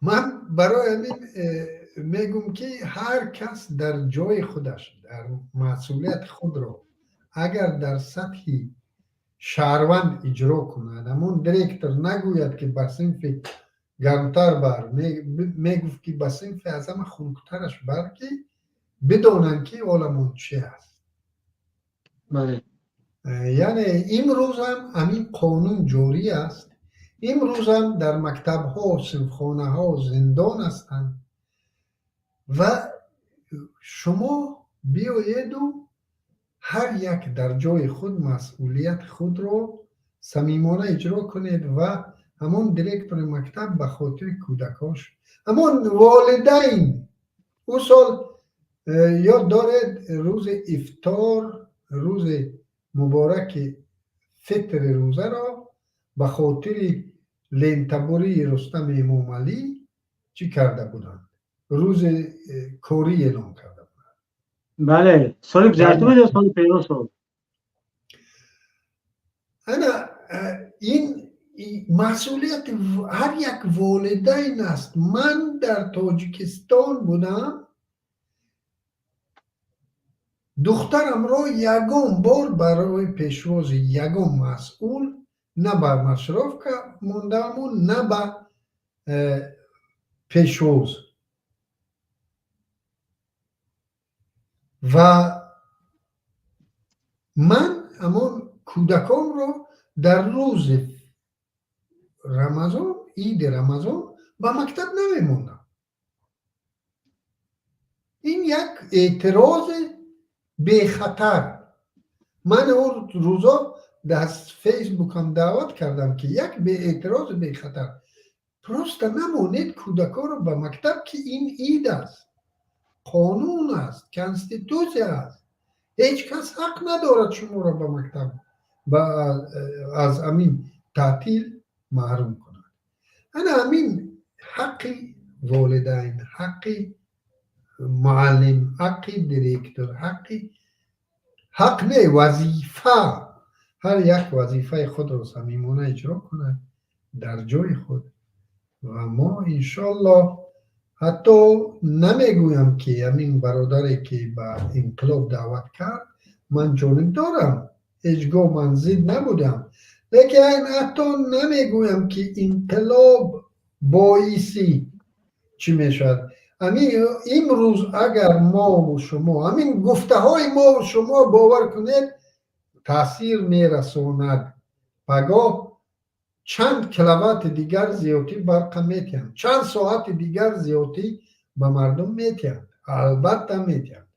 Ман барои ҳамин мегӯм, ки ҳар кас дар ҷои худаш дар масъулияти худро агар дар сатҳи шаҳрванд иҷро кунад, ҳамон директор нагӯяд, ки ба синфи гармтар бар, мегуфт, ки ба синфи аз ҳама хунуктараш бар, ки бидонанд, ки оламон чи аст. Яъне имрӯзам ҳамин қонун ҷорӣ аст, имрӯзам дар мактабҳо синфхонаҳо зиндон ҳастанд. Ва шумо биёеду ҳар як дар ҷои худ масъулияти худро самимона иҷро кунед. Ва ҳамон директори мактаб ба хотири кӯдакош, ҳамон волидайн, ӯ сол ёд доред, рӯзи ифтор, рӯзи мубораки фитри рӯзаро ба хотири лентабурии Рустами Эмомалӣ чӣ карда буданд? Рӯзи корӣ эълон карда буданд. Бале, соли гузашта буд ё соли перосол? Ана ин масъулияти ҳар як волидайн аст. Ман дар Тоҷикистон будам. Духтарамро ягон бор барои пешвози ягон масъул на ба маршировка мондааму, на ба пешвоз. Ва ман ҳамон кӯдаконро дар рӯзи Рамазон, иди Рамазон ба мактаб намемондам. Ин як эътирози бехатар. Ман он рӯзо дар Фейсбукам даъват кардам, ки як беэътирози бехатар, просто намонед кӯдаконро ба мактаб, ки ин ид аст, қонун аст, конститутсия аст. Ҳеҷ кас ҳақ надорад шуморо ба мактаб аз ҳамин таътил маҳрум кунад. Ана ҳамин ҳаққи волидайн, ҳаққи муаллим, ҳаққи директор, ҳақ не, вазифа. Ҳар як вазифаи худро самимона иҷро кунад дар ҷои худ. Ва мо иншоаллоҳ, ҳатто намегӯям, ки ҳамин бародаре, ки ба инқилоб даъват кард, ман ҷонибдорам, ҳеҷ гоҳ ман зид набудам, лекин ҳатто намегӯям, ки инқилоб боиси чӣ мешавад. Ҳамин имрӯз агар мову шумо ҳамин гуфтаҳои мову шумо, бовар кунед, таъсир мерасонад. Пагоҳ чанд киловатти дигар зиёдтӣ барқа метиҳанд, чанд соати дигар зиёдтӣ ба мардум метиҳанд, албатта метиҳанд.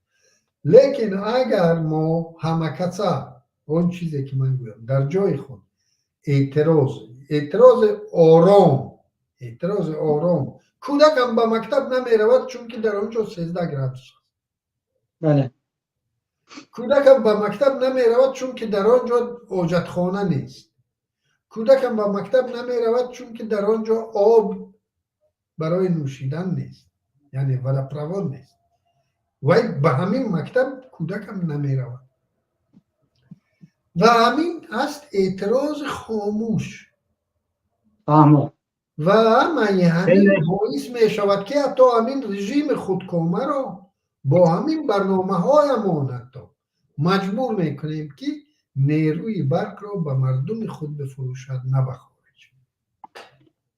Лекин агар мо ҳамакаса он чизе, ки ман гӯям, дар ҷои худ эътироз, эътирози ором, эътирози ором. Кӯдакам ба мактаб намеравад, чунки дар он ҷо 13 градус аст. Кӯдакам ба мактаб намеравад, чунки дар он ҷо ҳоҷатхона нест. Кӯдакам ба мактаб намеравад, чунки дар он ҷо об барои нӯшидан нест, яъне водопровод нест. Вай ба ҳамин мактаб кӯдакам намеравад. Ва ҳамин аст эътирози хомӯш. Ва ҳамаи ҳамин боис мешавад, ки ҳатто ҳамин режими худкомаро бо ҳамин барномаҳоямон ҳатто маҷбур мекунем, ки нерӯи барқро ба мардуми худ бифурӯшад, на ба хориҷ.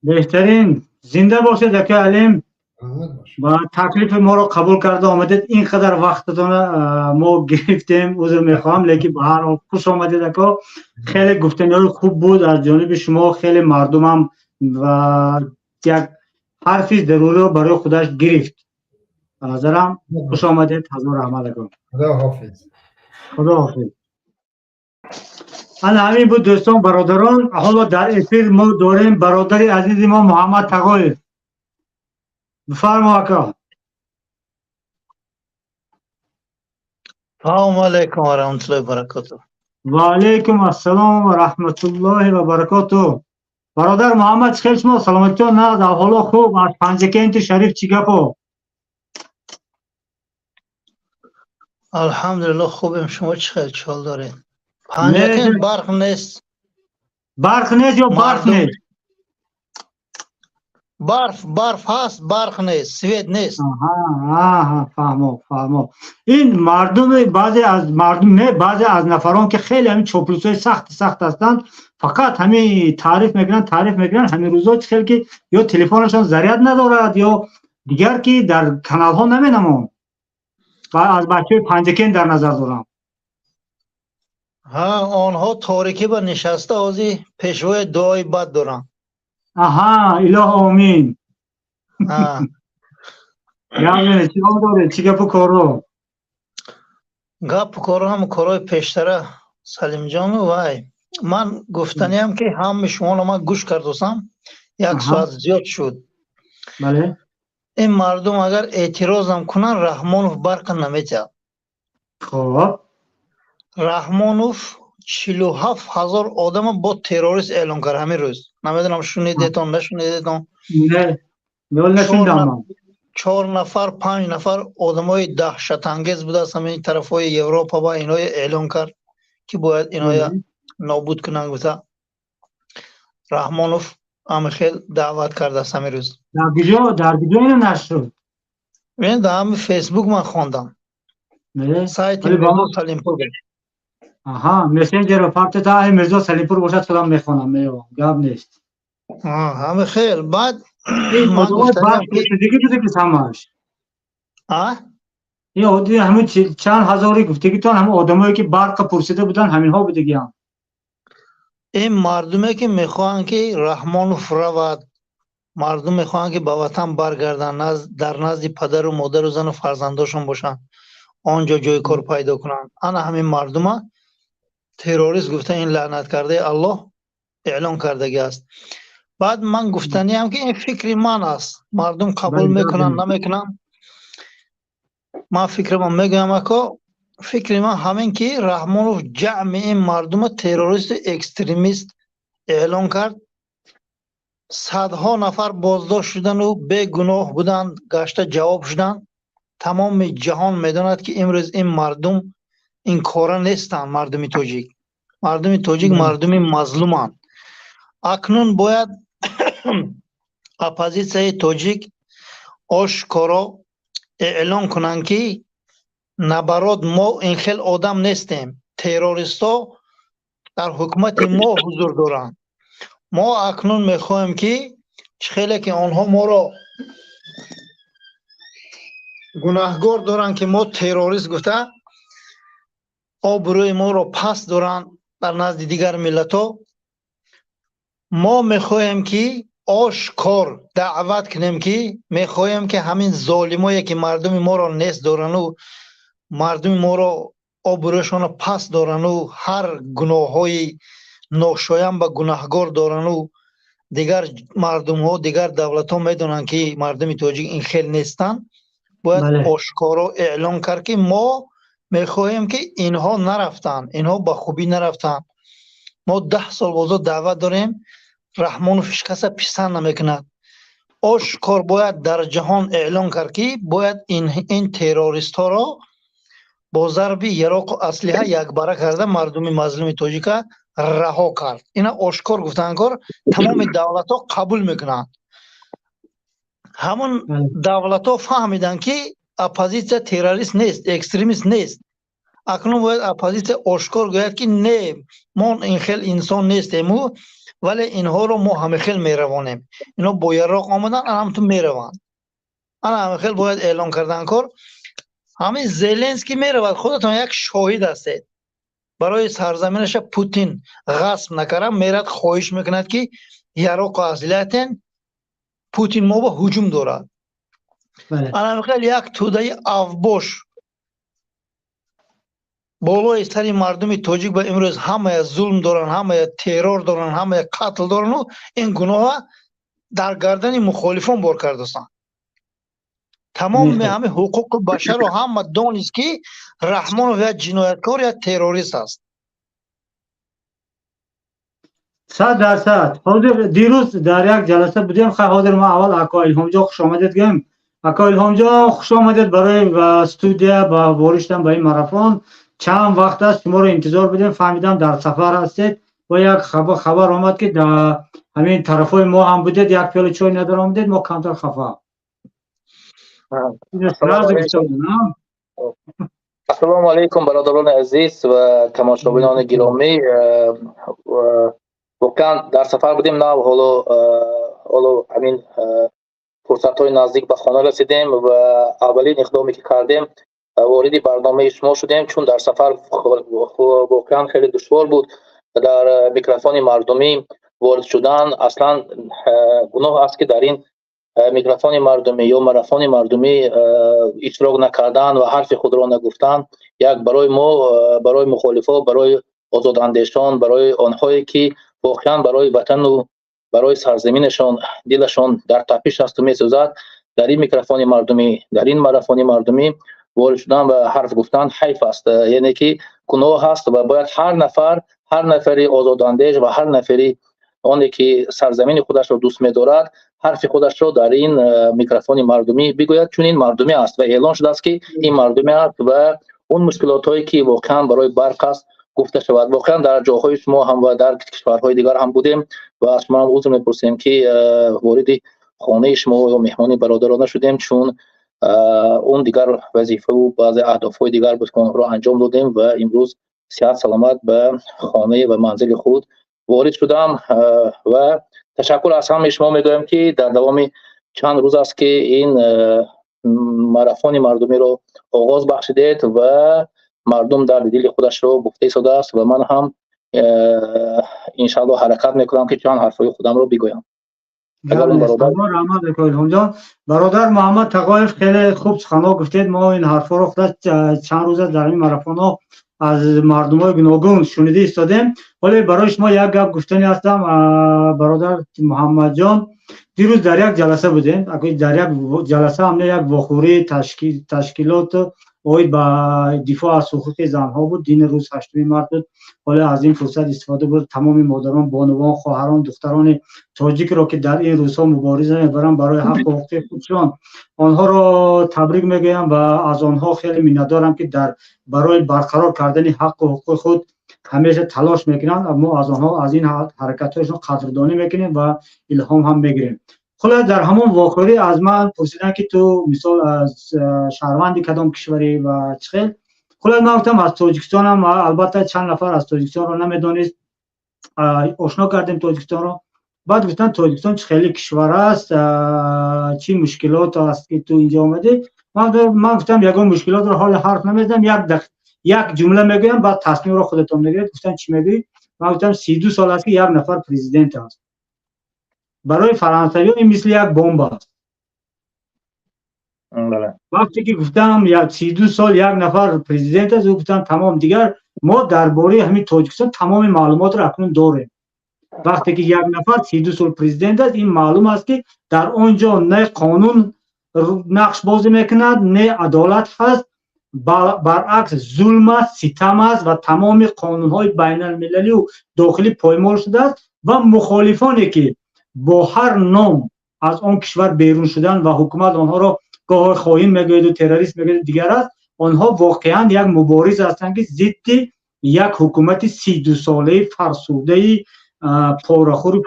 Беҳтарин, зинда бошед, ака Алим. Ва таклифи моро қабул карда омадед. Ин қадар вақтатона мо гирифтем, узр мехоҳам, лекин ба ҳар ҳол хуш омадед, ако. Хеле гуфтаниҳои хуб буд аз ҷониби шумо, хеле мардумам ва як ҳарфи заруриро барои худаш гирифт, ба назарам. Хуш омадед, ҳазор раҳмат, ако. Худо ҳофиз. Худо ҳофиз. Ана ҳамин буд, дӯстон, бародарон. Ҳоло дар эфир мо дорем бародари азизи мо Муҳаммад Тағоев. Бифармо, ака. Салому алайкум ва раҳматуллоҳи ва баракотуҳ. Ва алайкум ассалом ва раҳматуллоҳи ва баракотуҳ. Бародар Муҳаммад, чӣ хел шумо, саломатитон нағз, аҳволо хуб? Аз Панҷакенти шариф чӣ гапо? Алҳамдулиллоҳ, хубем. Шумо чӣ хел, чӣ ҳол доред? Панҷакент барқ нест. Барқ нест ё барф нест? Барф, барф ҳаст, барқ нест, свет нест. Фаҳмо, фаҳмо. Ин мардуми, баъзе аз мардум не, баъзе аз нафарон, ки хеле ҳамин чоплусҳои сахт сахт ҳастанд, фақат ҳамин таъриф мекунанд, таъриф мекунанд. Ҳамин рӯзҳо чӣ хел ки ё телефонашон заряд надорад, ё дигар, ки дар каналҳо наменамон. Ва аз бачаҳои Панҷакент дар назар дорам. Ҳа, онҳо торикӣ ба нишаста ҳозир пешвои дуои бад доранд. Аҳа, илоҳ омин. Чӣ ҳол доред, чӣ гапу коро? Гапу коро ҳам корҳои пештара, Салимҷону. Вай, ман гуфтаниям, ки ҳамаи шуморо ман гӯш кардосам, як соат зиёд шуд. Ин мардум агар эътирозам кунанд, Раҳмонов барқа наметиҳад. Хоб. Раҳмонов 47 000 одама бо террорист эълон кард ҳамин рӯз. Намедонам, шунидетон, нашунидетон. Чор нафар, панҷ нафар одамои даҳшатангез будааст ҳамин тарафҳои Европа ва иноя эълон кард, ки бояд иноя нобуд кунанд, гуфта. Раҳмонов ҳамин хел даъват кардааст ҳамин рӯз. Дар куҷо, дар куҷо ино нашр шуд? Ин дар ҳамин Фейсбук ман хондам. Сайти Мирзо Салимпур. Аҳа, мессенҷерро партета, ай Мирзо Салимпур бошад, худам мехонам, меёвам, гап нест. Ҳама хел. Баъд ман гуфтанӣ ҳамаш а ин одди ҳамин чанд ҳазори гуфтагитон, ҳамин одамое ки барқа пурсида буданд, ҳаминҳо будагиам? Ин мардуме ки мехоҳанд, ки Раҳмонов равад, мардум мехоҳанд, ки ба ватан баргарданд, дар назди падару модару зану фарзандошон бошанд, он ҷо ҷои кор пайдо кунанд. Ана ҳамин мардума террорист гуфта, ин лаънаткардаи Аллоҳ эълон кардагӣ аст. Баъд ман гуфтаниам, ки ин фикри ман аст, мардум қабул мекунанд, намекунанд, ман фикрамон мегӯям. Ако, фикри ман ҳамин, ки Раҳмонов ҷамъи ин мардума террористу экстремист эълон кард, садҳо нафар боздошт шудану бегуноҳ буданд, гашта ҷавоб шуданд. Тамоми ҷаҳон медонад, ки имрӯз ин мардум ин кора нестанд. Мардуми тоҷик, мардуми тоҷик мардуми мазлуманд. Акнун бояд оппозитсияи тоҷик ошкоро эълон кунанд, ки наоборот, мо ин хел одам нестем, террористҳо дар ҳукумати мо ҳузур доранд. Мо акнун мехоҳем, ки чӣ хеле ки онҳо моро гунаҳгор доранд, ки мо террорист гуфта обрӯи моро паст доранд дар назди дигар миллатҳо, мо мехоҳем, ки ошкор даъват кунем, ки мехоҳем, ки ҳамин золимое ки мардуми моро нест дорану мардуми моро обрӯяшонро паст дорану ҳар гуноҳҳои ношоям ба гунаҳгор дорану дигар мардумҳо, дигар давлатҳо медонанд, ки мардуми тоҷик ин хел нестанд, бояд ошкоро эълон кард, ки мо мехоҳем, ки инҳо нарафтанд, инҳо ба хубӣ нарафтанд. Мо 10 сол бозо даъват дорем, Раҳмонов ҳеҷ каса писанд намекунад. Ошкор бояд дар ҷаҳон эълон кард, ки бояд ин террористҳоро бо зарби яроқу аслиҳа якбара карда, мардуми мазлуми тоҷика раҳо кард. Ина ошкор гуфтан кор, тамоми давлатҳо қабул мекунанд. Ҳамон давлатҳо фаҳмиданд, ки оппозитсия террорист нест, экстремист нест. Акнун бояд оппозитсия ошкор гӯяд, ки не, мо ин хел инсон нестему, вале инҳоро мо ҳамихел меравонем, инҳо бо яроқ омаданд, ана ҳамту мераванд. Ана ҳамихел бояд эълон кардан кор. Ҳамин Зеленский меравад, худатон як шоҳид ҳастед, барои сарзаминаша Путин ғасб накарда, мерад, хоҳиш мекунад, ки яроқу аслиҳатен, Путин мо ба ҳуҷум дорад. Ана ҳамихел як тӯдаи авбош болои сари мардуми тоҷик ба имрӯз ҳамая зулм доранд, ҳамая террор доранд, ҳамая қатл дорану ин гуноҳа дар гардани мухолифон бор кардастанд. Тамоми ҳамин ҳуқуқи башарро ҳама донист, ки Раҳмонов як ҷинояткор, як террорист аст. 100%. Ҳозир дирӯз дар як ҷаласа будем. Хай, ҳозир ма аввал ако Илҳомҷон хуш омадед гӯем. Ако Илҳомҷон, хуш омадед барои студия, ба ворид шудан ба ин марафон. Чанд вақт аст шуморо интизор будем, фаҳмидам дар сафар ҳастед ва як хабар омад, ки дар ҳамин тарафҳои мо ҳам будед, як пиёла чой надор омадед, мо камтар хафа. Ассалому алайкум, бародарони азиз ва тамошобинони гиромӣ. Воқеан дар сафар будем, нав ҳоло ҳамин фурсатҳои наздик ба хона расидем ва аввалин иқдоме ки кардем, вориди барномаи шумо шудем, чун дар сафар воқеан хеле душвор буд дар микрофони мардумӣ ворид шудан. Аслан гуноҳ аст, ки дар ин микрофони мардумӣ ё марафони мардумӣ иштирок накардан ва ҳарфи худро нагуфтан як барои мо, барои мухолифо, барои озодандешон, барои онҳое ки воқеан барои ватану барои сарзаминашон дилашон дар тапиш асту месӯзад, дар ин микрофони мардумӣ, дар ин марафони мардумӣ ворид шудан ва ҳарф гуфтан ҳайф аст, яъне ки гуноҳ аст. Ва бояд ҳар нафар, ҳар нафари озодандеш ва ҳар нафари оне ки сарзамини худашро дӯст медорад, ҳарфи худашро дар ин микрофони мардумӣ бигӯяд, чун ин мардумӣ аст ва эълон шудааст, ки ин мардумӣ аст ва он мушкилотҳое ки воқеан барои барқ аст, гуфта шавад. Воқеан дар ҷоҳои шумо ҳам ва дар кишварҳои дигар ҳам будем ва аз шумо ҳам узр мепурсем, ки вориди хонаи шумо ё меҳмони бародарона шудем, чун Он дигар вазифаву баъзе аҳдофҳои дигар буд, ки онҳоро анҷом додем ва имрӯз сиҳат саломат ба хонаи ва манзили худ ворид шудам. Ва ташаккур аз ҳамаи шумо мегӯям, ки дар давоми чанд рӯз аст, ки ин марафони мардумиро оғоз бахшидед ва мардум дарди дили худашро гуфта истодааст ва ман ҳам иншааллоҳ ҳаракат мекунам, ки чанд ҳарфҳои худамро бигӯям. Илҳомҷон. Бародар Муҳаммад Тағоев, хеле хуб суханҳо гуфтед. Мо ин ҳарфҳоро худаш чанд рӯза дар ин марафонҳо аз мардумҳои гуногун шунида истодем. Вале барои шумо як гап гуфтани ҳастам, бародар Муҳаммадҷон. Дирӯз дар як ҷаласа будем, дар як ҷаласа ҳам як вохӯрии ташкилот оид ба дифоъ аз ҳуқуқи занҳо буд. Дини рӯз 8 март буд. Ҳоло аз ин фурсат истифода бурд, тамоми модарон, бонувон, хоҳарон, духтарони тоҷикро, ки дар ин рӯзҳо мубориза мебаранд барои ҳаққу ҳуқуқи худшон, онҳоро табрик мегӯям ва аз онҳо хеле миннатдорам, ки дар барои барқарор кардани ҳаққу ҳуқуқи худ ҳамеша талош мекунанд. Мо аз онҳо, аз ин ҳаракатҳояшон қадрдонӣ мекунем ва илҳом ҳам мегирем. Хулоса, дар ҳамон вохӯрӣ аз ман пурсиданд, ки ту мисол аз шаҳрванди кадом кишварӣ ва чӣ хел. Хулоса, ман гуфтам, аз Тоҷикистонам. Албатта, чанд нафар аз Тоҷикистонро намедонист, ошно кардем Тоҷикистонро. Баъд гуфтанд, Тоҷикистон чӣ хеле кишвар аст, чӣ мушкилот аст, ки ту инҷо омадӣ? Ман гуфтам, ягон мушкилотро ҳоли ҳарф намезанам, як ҷумла мегӯям, баъд тасмимро худатон мегиред. Гуфтанд, чӣ мегӯӣ? Ман гуфтам, 32 сол аст, ки як нафар президент аст. Барои фаронсавиён ин мисли як бомба аст. Вақте ки гуфтам, 32 сол як нафар президент аст, ӯ гуфтанд, тамом, дигар мо дар бораи ҳамин Тоҷикистон тамоми маълумотро акнун дорем. Вақте ки як нафар 32 сол президент аст, ин маълум аст, ки дар он ҷо не қонун нақш бозӣ мекунад, не адолат ҳаст, баръакс зулм аст, ситам аст ва тамоми қонунҳои байналмилалию дохилӣ поймол шудааст ва мухолифоне, ки бо ҳар ном аз он кишвар берун шудан ва ҳукумат онҳоро гоҳо хоин мегӯяду террорист мегӯяду дигар аст, онҳо воқеан як мубориз ҳастанд, ки зидди як ҳукумати 32-солаи фарсудаи порахӯри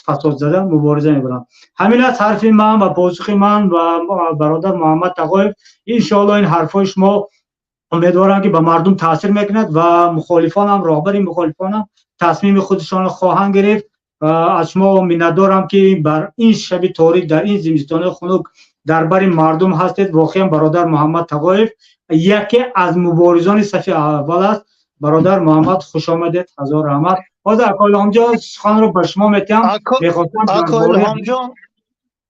фасодзада мубориза мебаранд. Ҳамин аст ҳарфи ман ва посухи ман ва бародар Муҳаммад Тағоев. Иншоалло, ин ҳарфҳои шумо, умедворам, ки ба мардум таъсир мекунад ва мухолифонам, роҳбари мухолифонам тасмими худшонро хоҳанд гирифт. Аз шумо миннатдорам, ки бар ин шаби торик, дар ин зимистонаи хунук дар бари мардум ҳастед. Воқеан, бародар Муҳаммад Тағоев яке аз муборизони сафи аввал аст. Бародар Муҳаммад, хуш омадед, ҳазор раҳмат. Ҳозир, ако Илҳомҷон, суханро ба шумо метиҳам. Мехостам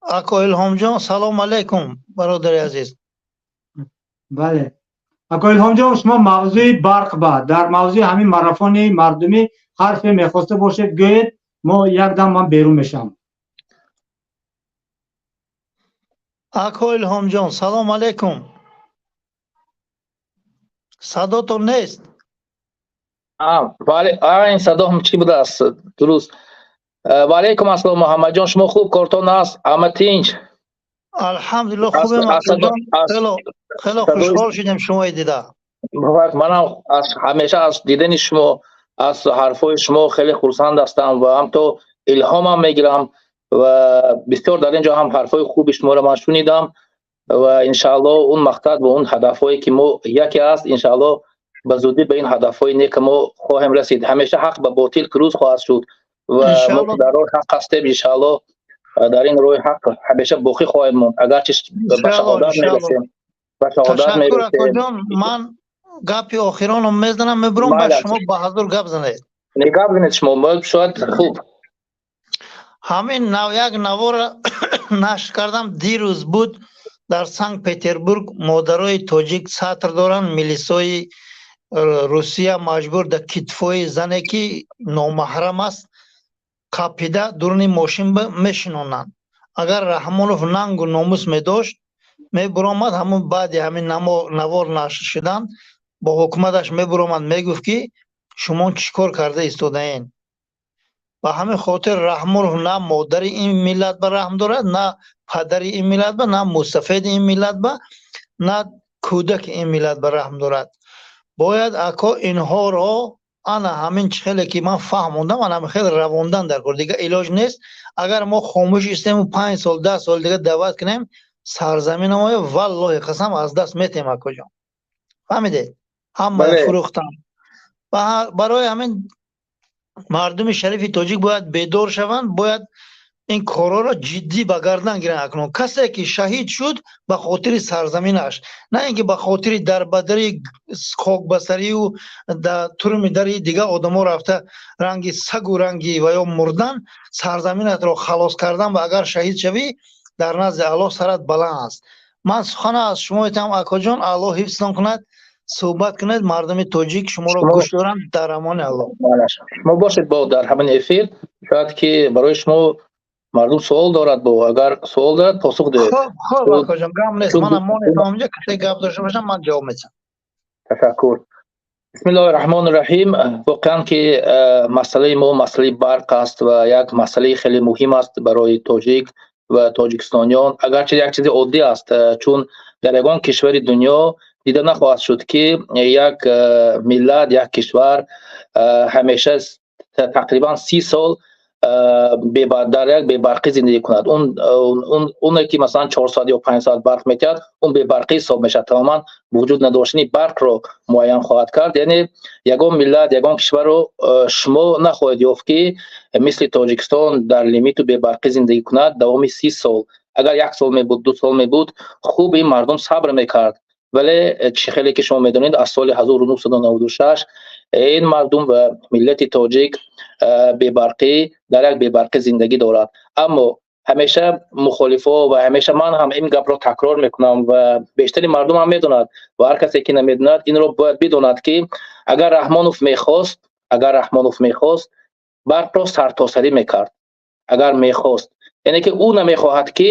Ако Илҳомҷон, салом алайкум, бародари азиз. Бале, ако Илҳомҷон, шумо мавзӯи барқ ба дар мавзӯи ҳамин марафони мардумӣ ҳарфе мехоста бошед, гӯед. Мо якдам ман берун мешавам. Ако Илҳомҷон, салом алайкум. Садотон нест. Бале, ин садо чӣ будааст? Дуруст. Ва алайкум ассалом, Муҳаммадҷон, шумо хуб, кортон аст, ҳама тинҷ? Алҳамдулилло, хубем, акоҷон. Хело хело хушҳол шудем шумои дида. Манам ҳамеша аз дидани шумо, аз ҳарфҳои шумо хеле хурсанд ҳастам ва ҳамто илҳомам мегирам ва бисёр дар ин ҷо ҳам ҳарфҳои хуби шуморо ман шунидам ва иншаалло он мақсад ва он ҳадафҳое, ки мо яке аст, иншаалло ба зудӣ ба ин ҳадафҳои нек мо хоҳем расид. Ҳамеша ҳақ ба ботил пирӯз хоҳад шуд ва мо дар роҳи ҳақ ҳастем. Иншаалло, дар ин роҳи ҳақ ҳамеша боқӣ хоҳем монд, агарчи ба шаҳодат мерасем, ба шаҳодат мерасем. Ман гапи охиронро мезанам, мебурам, ба шумо ба ҳазур гап занед. Не, гап занед шумо, шояд хуб. Ҳамин нав як наворро нашр кардам, дирӯз буд, дар Санкт Петербург модарои тоҷик сатр доранд, милисои Русия маҷбур дар китфои зане, ки номаҳрам аст, қапида дуруни мошин мешинонанд. Агар Раҳмонов нангу номус медошт, мебуромад, ҳамун баъди ҳамин навор нашр шудан бо ҳукуматаш мебуромад, мегуфт, ки шумо чӣ кор карда истодаен. Ба ҳамин хотир Раҳмонов на модари ин миллат ба раҳм дорад, на падари ин миллат ба, на мустафеди ин миллат ба, на кӯдаки ин миллат ба раҳм дорад. Бояд, ако, инҳоро ана ҳамин хеле, ки ман фаҳмондам, ана ҳамин хеле равондан дар кор, дигар илоҷ нест. Агар мо хомӯш истему 5 сол, 10 сол дига даъват кунем, Сарзаминамоя, валлоҳи қасам, аз даст метем, акоҷон, фаҳмидед? Ҳамаи фурӯхтан. Барои ҳамин мардуми шарифи тоҷик бояд бедор шаванд, бояд ин корҳоро ҷиддӣ ба гардан гиранд. Акнун касе ки шаҳид шуд ба хотири сарзаминаш, на ин ки ба хотири дарбадари, хокбасарию туруми дари дигар одамо рафта, ранги сагу ранги ва ё мурдан. Сарзаминатро халос кардан ва агар шаҳид шавӣ, дар назди Аллоҳ сарат баланд аст. Ман сухана аз шумо метавам, акоҷон, Аллоҳ ҳифзтон кунад. Суҳбат кунед, мардуми тоҷик шуморо гӯш доранд. Дар амони Аллоҳ. Шумо бошед бо дар ҳамин эфир, шояд ки барои шумо мардум суол дорад, бо агар суол дорад, посух диҳед. Хоб, акоҷон, гап нест, манам монетам инҷа, касе гап дошта бошам, ман ҷавоб медиҳам. Ташаккур. Бисмиллоҳи раҳмони раҳим. Воқеан ки масъалаи мо масъалаи барқ аст ва як масъалаи хеле муҳим аст барои тоҷик ва тоҷикистониён, агарчи як чизи оддӣ аст, чун дар ягон кишвари дунё дида нахоҳад шуд, ки як миллат, як кишвар ҳамеша тақрибан 30 сол дар як бебарқӣ зиндагӣ кунад. Оне ки масалан 4 соат ё 5 соат барқ метиҳад, он бебарқӣ ҳисоб мешавад, тамоман вуҷуд надоштани барқро муайян хоҳад кард. Яъне ягон миллат, ягон кишварро шумо нахоҳед ёфт, ки мисли Тоҷикистон дар лимиту бебарқӣ зиндагӣ кунад давоми 30 сол. Агар як сол мебуд, 2 сол мебуд, хуб, ин мардум сабр мекард, вале чӣ хеле ки шумо медонед, аз соли 1996 ин мардум ва миллати тоҷик бебарқӣ, дар як бебарқӣ зиндагӣ дорад. Аммо ҳамеша мухолифо ва ҳамеша ман ҳам ин гапро такрор мекунам ва бештари мардум ҳам медонад ва ҳар касе ки намедонад, инро бояд бидонад, ки агар Раҳмонов мехост, агар Раҳмонов мехост, барқро сартосарӣ мекард, агар мехост. Яъне ки ӯ намехоҳад, ки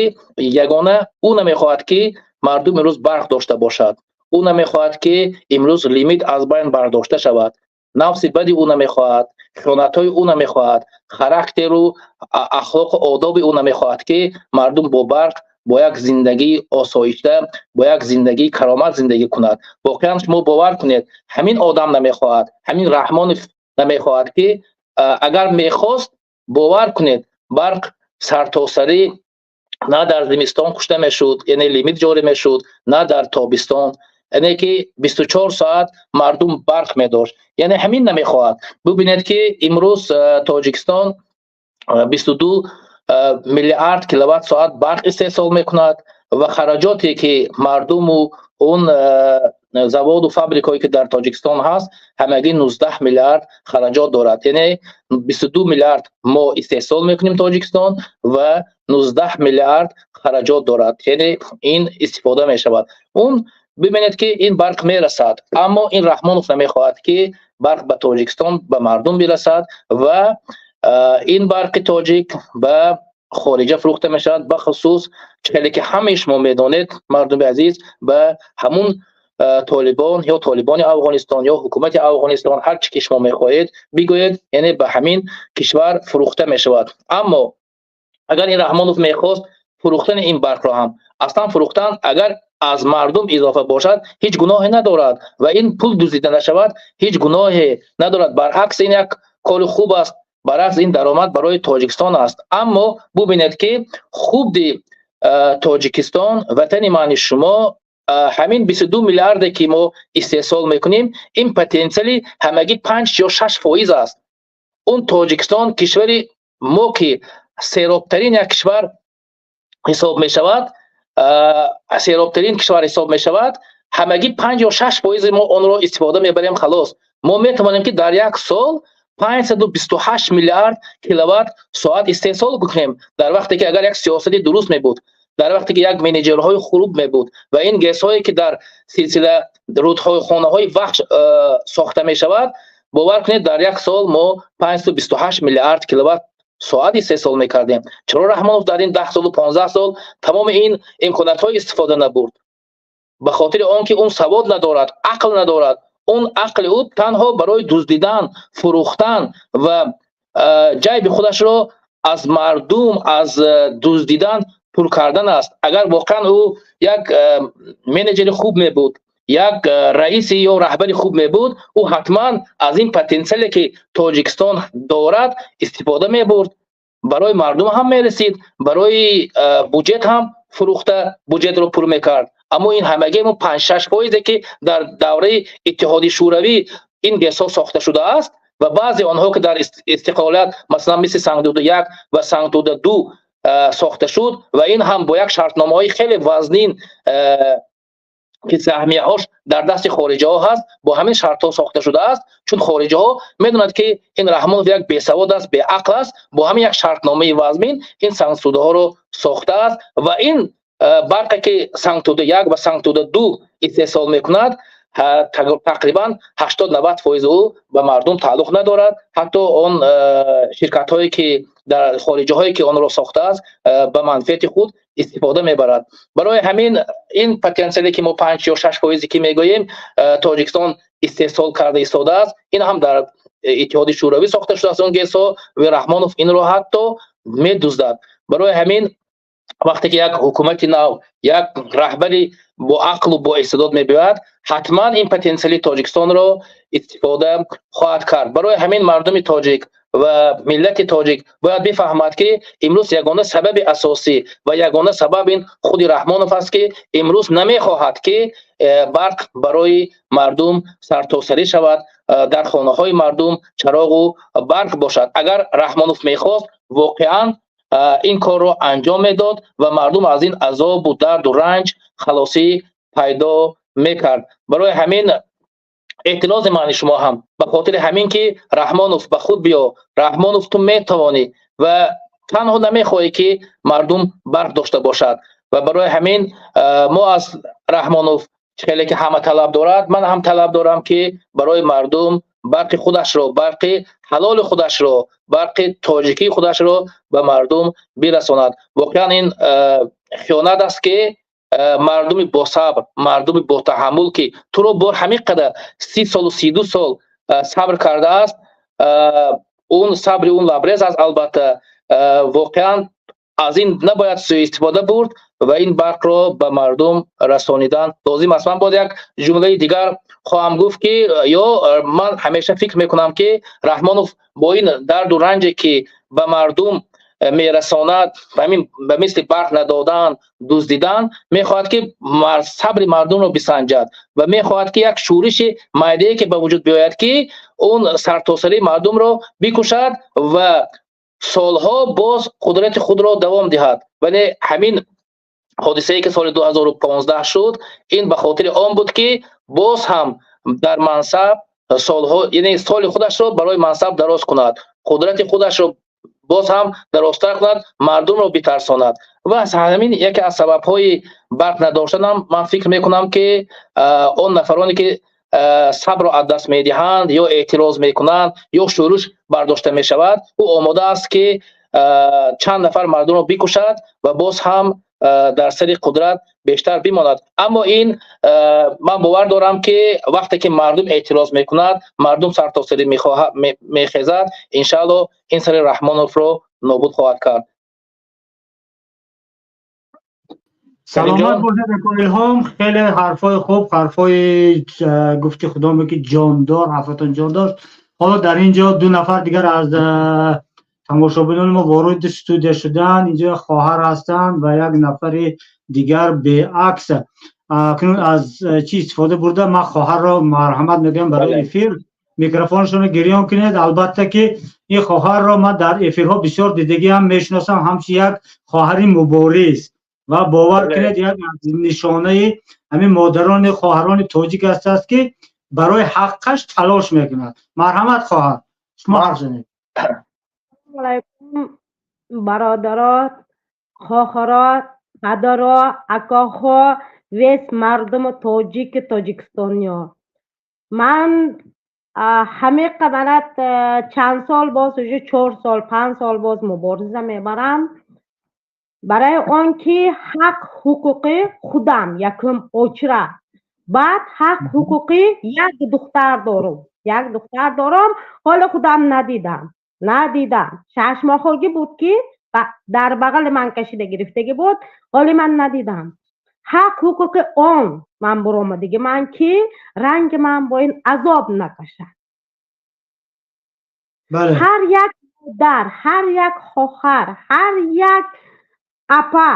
ягона ӯ намехоҳад, ки мардум имрӯз барқ дошта бошад, ӯ намехоҳад, ки имрӯз лимит аз байн бардошта шавад. Нафси бади ӯ намехоҳад, хиёнатҳои ӯ намехоҳад, характеру ахлоқу одоби ӯ намехоҳад, ки мардум бо барқ, бо як зиндагии осоишта, бо як зиндагии каромат зиндагӣ кунад. Воқеан шумо бовар кунед, ҳамин одам намехоҳад, ҳамин Раҳмонов намехоҳад, ки агар мехост, бовар кунед, барқ сартосарӣ на дар зимистон кушта мешуд, яъне лимит ҷорӣ мешуд, на дар тобистон, яъне ки 24 соат мардум барқ медошт. Яъне ҳамин намехоҳад. Бубинед, ки имрӯз Тоҷикистон 22 миллиард киловатт соат барқ истеҳсол мекунад ва хараҷоте ки мардуму он заводу фабрикое ки дар Тоҷикистон ҳаст, ҳамагӣ 19 миллиард хараҷот дорад. Яъне 22 миллиард мо истеҳсол мекунем Тоҷикистон ва 19 миллиард хараҷот дорад, яъне ин истифода мешавад. Он бибинед, ки ин барқ мерасад, аммо ин Раҳмонов намехоҳад, ки барқ ба Тоҷикистон, ба мардум бирасад ва ин барқи тоҷик ба хориҷа фурӯхта мешавад. Бахусус хеле ки ҳамаи шумо медонед, мардуми азиз, ба ҳамун Толибон ё Толибони Афғонистон ё ҳукумати Афғонистон, ҳар чӣ ки шумо мехоҳед бигӯед, яъне ба ҳамин кишвар фурӯхта мешавад. Аммо агар ин Раҳмонов мехост, фурӯхтани ин барқро ҳам, аслан фурӯхтан агар аз мардум изофа бошад, ҳеҷ гуноҳе надорад ва ин пул дуздида нашавад, ҳеҷ гуноҳе надорад. Баръакс, ин як кори хуб аст, баръакс, ин даромад барои Тоҷикистон аст. Аммо бубинед, ки худи Тоҷикистон, ватани мани шумо, ҳамин 22 миллиарде ки мо истеҳсол мекунем, ин потенсиали ҳамагӣ 5 ё 6% аст. Он Тоҷикистон, кишвари мо, ки серобтарин як кишвар ҳисоб мешавад, серобтарин кишвар ҳисоб мешавад, ҳамагӣ 5 ё 6% мо онро истифода мебарем, халос. Мо метавонем, ки дар як сол 528 миллиард киловатт соат истеҳсол кунем, дар вақте ки агар як сиёсати дуруст мебуд, дар вақте ки як менеҷерҳои хуб мебуд ва ин ГЭСҳое ки дар силсила рудҳои хонаҳои Вахш сохта мешавад, бовар кунед, дар як сол мо 528 миллиард киловатт соат истеҳсол мекардем. Чаро Раҳмонов дар ин 10 солу 15 сол тамоми ин имкониятҳо истифода набурд? Ба хотири он ки он савод надорад, ақл надорад. Он ақли ӯ танҳо барои дуздидан, фурӯхтан ва ҷайби худашро аз мардум, аз дуздидан пур кардан аст. Агар воқеан ӯ як менеҷери хуб мебуд, як раиси ё раҳбари хуб мебуд, ӯ ҳатман аз ин потенсиале ки Тоҷикистон дорад, истифода мебурд, барои мардум ҳам мерасид, барои буҷет ҳам. Фурӯхта буҷетро пур мекард. Аммо ин ҳамагӣ 5-6 фоизе, ки дар давраи Иттиҳоди Шӯравӣ ин ГЭСҳо сохта шудааст ва баъзе онҳо, ки дар истиқлолият, масалан, мисли Сангтуда 1 ва Сангтуда 2 сохта шуд ва ин ҳам бо як шартномаҳои хеле вазнин, ки саҳмияҳош дар дасти хориҷиҳо ҳаст, бо ҳамин шартҳо сохта шудааст, чун хориҷиҳо медонанд, ки ин Раҳмонов як бесавод аст, беақл аст. Бо ҳамин як шартномаи вазмин ин сангтудаҳоро сохтааст ва ин барқе, ки Сангтуда 1 ва Сангтуда 2 истеҳсол мекунад, тақрибан 80-90 фоизи ӯ ба мардум тааллуқ надорад. Ҳатто он ширкатҳое, ки дар хориҷиҳое, ки онро сохтааст, ба манфиати худ истифода мебарад. Барои ҳамин ин потенсиале, ки мо 5 ё 6 фоизе, ки мегӯем, Тоҷикистон истеҳсол карда истодааст, ин ҳам дар Иттиҳоди Шӯравӣ сохта шудааст он ГЭСҳо ва Раҳмонов инро ҳатто медуздад. Барои ҳамин вақте ки як ҳукумати нав, як раҳбари бо ақлу бо истеъдод мебиёяд, ҳатман ин потенсиали Тоҷикистонро истифода хоҳад кард. Барои ҳамин мардуми тоҷик ва миллати тоҷик бояд бифаҳмад, ки имрӯз ягона сабаби асосӣ ва ягона сабаб ин худи Раҳмонов аст, ки имрӯз намехоҳад, ки барқ барои мардум сартосарӣ шавад, дар хонаҳои мардум чароғу барқ бошад. Агар Раҳмонов мехост, воқеан ин корро анҷом медод ва мардум аз ин азобу дарду ранҷ халосӣ пайдо мекард. Барои ҳамин эътирози мани шумо ҳам ба хотири ҳамин, ки Раҳмонов, ба худ биё, Раҳмонов, ту метавонӣ ва танҳо намехоҳӣ, ки мардум барқ дошта бошад. Ва барои ҳамин мо аз Раҳмонов, хеле ки ҳама талаб дорад, ман ҳам талаб дорам, ки барои мардум барқи худашро, барқи ҳалоли худашро, барқи тоҷикии худашро ба мардум бирасонад. Воқеан ин хиёнат аст, ки мардуми босабр, мардуми ботаҳаммул, ки туро бор ҳамин қадар 30 солу 32 сол сабр кардааст, он сабри он лабрез аст. Албатта, воқеан аз ин набояд суистифода бурд ва ин барқро ба мардум расонидан лозим аст. Ман боз як ҷумлаи дигар хоҳам гуфт, ки ё ман ҳамеша фикр мекунам, ки Раҳмонов бо ин дарду ранҷе, ки ба мардум мерасонад, ҳамин ба мисли барқ надодан, дуздидан, мехоҳад, ки сабри мардумро бисанҷад ва мехоҳад, ки як шӯриши майдае, ки ба вуҷуд биёяд, ки он сартосарии мардумро бикушад ва солҳо боз қудрати худро давом диҳад. Вале ҳамин ҳодисае, ки соли 2015 шуд, ин ба хотири он буд, ки боз ҳам дар мансаб солҳо, яъне соли худашро барои мансаб дароз кунад, қудрати худашро боз ҳам дарозтар кунад, мардумро битарсонад. Ва ҳамин яке аз сабабҳои барқ надоштанам ман фикр мекунам, ки он нафароне, ки сабрро аз даст медиҳанд ё эътироз мекунанд ё шӯриш бардошта мешавад, ӯ омода аст, ки чанд нафар мардумро бикушад ва боз ҳам дар сари қудрат бештар бимонад. Аммо ин ман бовар дорам, ки вақте ки мардум эътироз мекунад, мардум сартосарӣ мехезад, иншаалло ин сари Раҳмоновро нобуд хоҳад кард. Саломат бошед, Илҳом. Хеле ҳарфҳои хуб, ҳарфҳои гуфти худоме, ки ҷондор, ҳарфатон ҷондор. Ҳоло дар ин ҷо ду нафар дигар аз тамошобинони мо вориди студия шуданд. Инҷо хоҳар ҳастанд ва як нафари дигар беакс. Акнун аз чӣ истифода бурда, ман хоҳарро марҳамат мегӯям барои эфир, микрофоншонро гирён кунед. Албатта, ки ин хоҳарро ман дар эфирҳо бисёр дидагиам, мешиносам ҳамчун як хоҳари мубориз ва бовар кунед, як нишонаи ҳамин модарони хоҳарони тоҷик ҳастааст, ки барои ҳаққаш талош мекунад. Марҳамат, хоҳар, шумо ҳарф занед. Алайкум, бародаро, хоҳаро, падаро, акоҳо, весь мардуми тоҷики тоҷикистониё. Ман ҳамиқа манат чанд сол боз, уже 4 сол, 5 сол боз мубориза мебарам барои он ки ҳақ ҳуқуқи худам якум очра, баъд ҳақ ҳуқуқи як духтар дорум, як духтар дорам, ҳоло худам надидам, надидам. 6 моҳагӣ буд, ки дар бағали ман кашида гирифтагӣ буд, ҳоле ман надидам. Ҳақ ҳуқуқи он ман буромадиги ман, ки ранги ман бо ин азоб накашад. Ҳар як модар, ҳар як хоҳар, ҳар як апа,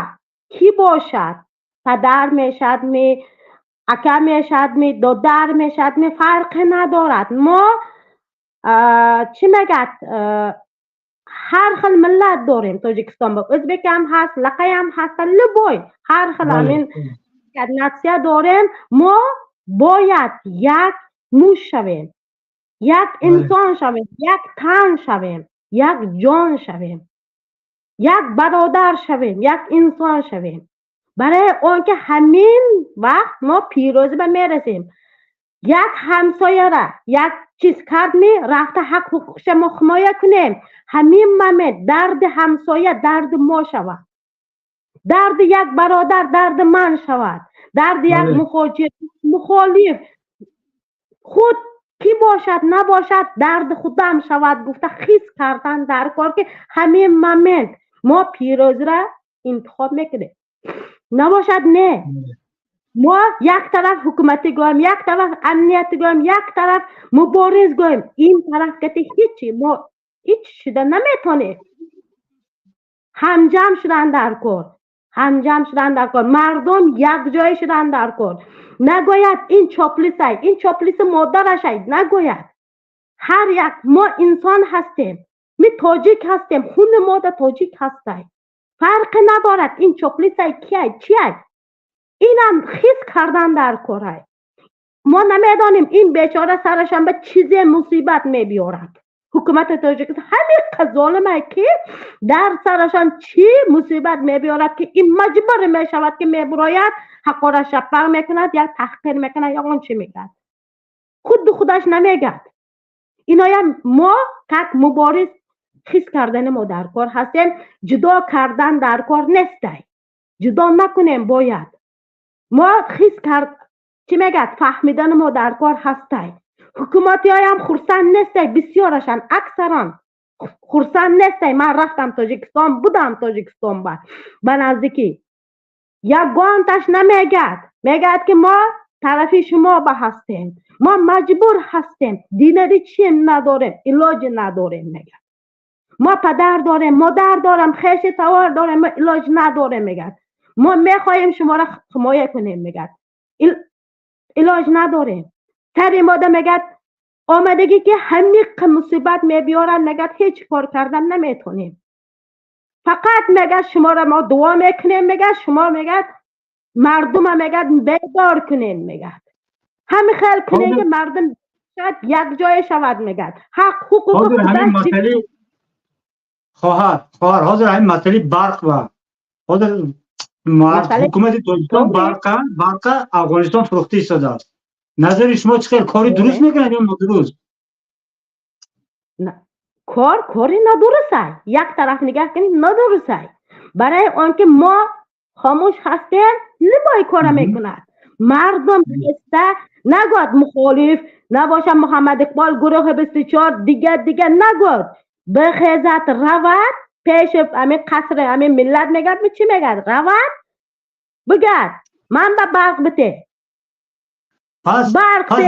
Кӣ бошад, падар мешад ми, ака мешад ми, додар мешад ми, фарқе надорад. Мо чӣ мегӯяд, ҳар хел миллат дорем Тоҷикистон, ба ӯзбекам ҳаст, лақаям ҳаст, любой ҳар хел ҳамин нация дорем. Мо бояд як муш шавем, як инсон шавем, як тан шавем, як ҷон шавем, як бародар шавем, як инсон шавем, барои он ки ҳамин вақт мо пирӯзӣ ба мерасем. Як ҳамсояра як чиз кард ми, рафта ҳақ ҳуқуқша мо ҳимоя кунем. Ҳамин момент дарди ҳамсоя дарди мо шавад, дарди як бародар дарди ман шавад, дарди як мухоҷир, мухолиф худ кӣ бошад набошад, дарди худам шавад гуфта ҳис кардан дар кор, ки ҳамин момент мо пирӯзира интихоб мекунем. Набошад, не, мо як тараф ҳукуматӣ гӯем, як тараф амниятӣ гӯем, як тараф мубориз гӯем, ин тараф кати ҳичи мо ҳеч шуда наметонем. Ҳамҷам шудан дар кор, ҳамҷам шудан дар кор, мардум якҷоя шудан дар кор. Нагӯяд ин чоплисай, ин чоплиси модарашай, нагӯяд. Ҳар як мо инсон ҳастем, ми тоҷик ҳастем, хуни мода тоҷик ҳастай, фарқе надорад ин чоплисай, кияй, чияй. Инам ҳис кардан дар корай. Мо намедонем, ин бечора сарашам ба чизе мусибат мебиёрад. Ҳукумати Тоҷикистон ҳамиқа золимай, ки дар сарашон чӣ мусибат мебиёрад, ки ин маҷбур мешавад, ки мебурояд, ҳақорат шаппақ мекунад, як таҳқир мекунад, ягон чӣ мегӯяд, худду худаш намегӯяд. Иноям мо как мубориз ҳис кардани мо дар кор ҳастем. Ҷудо кардан дар кор нестай, ҷудо накунем. Бояд мо ҳис кард, чӣ мегӯяд, фаҳмидани мо дар кор ҳастай. Ҳукуматиҳоям хурсанд нестай, бисёрашан, аксаран хурсанд нестай. Ман рафтам Тоҷикистон, будам Тоҷикистон ба наздикӣ, ягонташ намегӯяд. Мегӯяд, ки мо тарафи шумо ба ҳастем, мо маҷбур ҳастем, динари чим надорем, илоҷи надорем. Мегӯяд, мо падар дорем, модар дорем, хеши тавор дорем, мо илоҷ надорем. Мегӯяд, мо мехоҳем шуморо ҳимоя кунем. Мегӯяд, илоҷ надорем. Сари мода, мегӯяд, омадагӣ, ки ҳамиқа мусибат мебиёрад. Мегӯяд, ҳеҷ кор кардан наметонем, фақат, мегӯяд, шуморо мо дуо мекунем. Мегӯяд, шумо, мегӯяд, мардума, мегӯяд, бедор кунем. Мегӯяд, ҳами хел кунем, ки мардум якҷоя шавад. Мегӯяд, ҳақ ҳуқуқи. Хоҳар, ҳозир ҳамин масъалаи барқ ва ҳозир ҳукумати Тоҷикистон барқа Афғонистон фурӯхта истодааст. Назари шумо чӣ хел? Кори дуруст мекунад ё нодуруст? Кор кори нодурустай. Як тараф нигаҳ кунед, нодурустай, барои он ки мо хомӯш ҳастем, любой кора мекунад. Мардум хеста нагӯяд мухолиф набошад, Муҳаммад Иқбол, гурӯҳи 24, дига дига нагӯяд, бихезад, равад пеши ҳамин қасри ҳамин миллат, мегӯяд, чӣ мегӯяд, равад бигӯяд, ман ба барқ бите. Пас барқ. Пас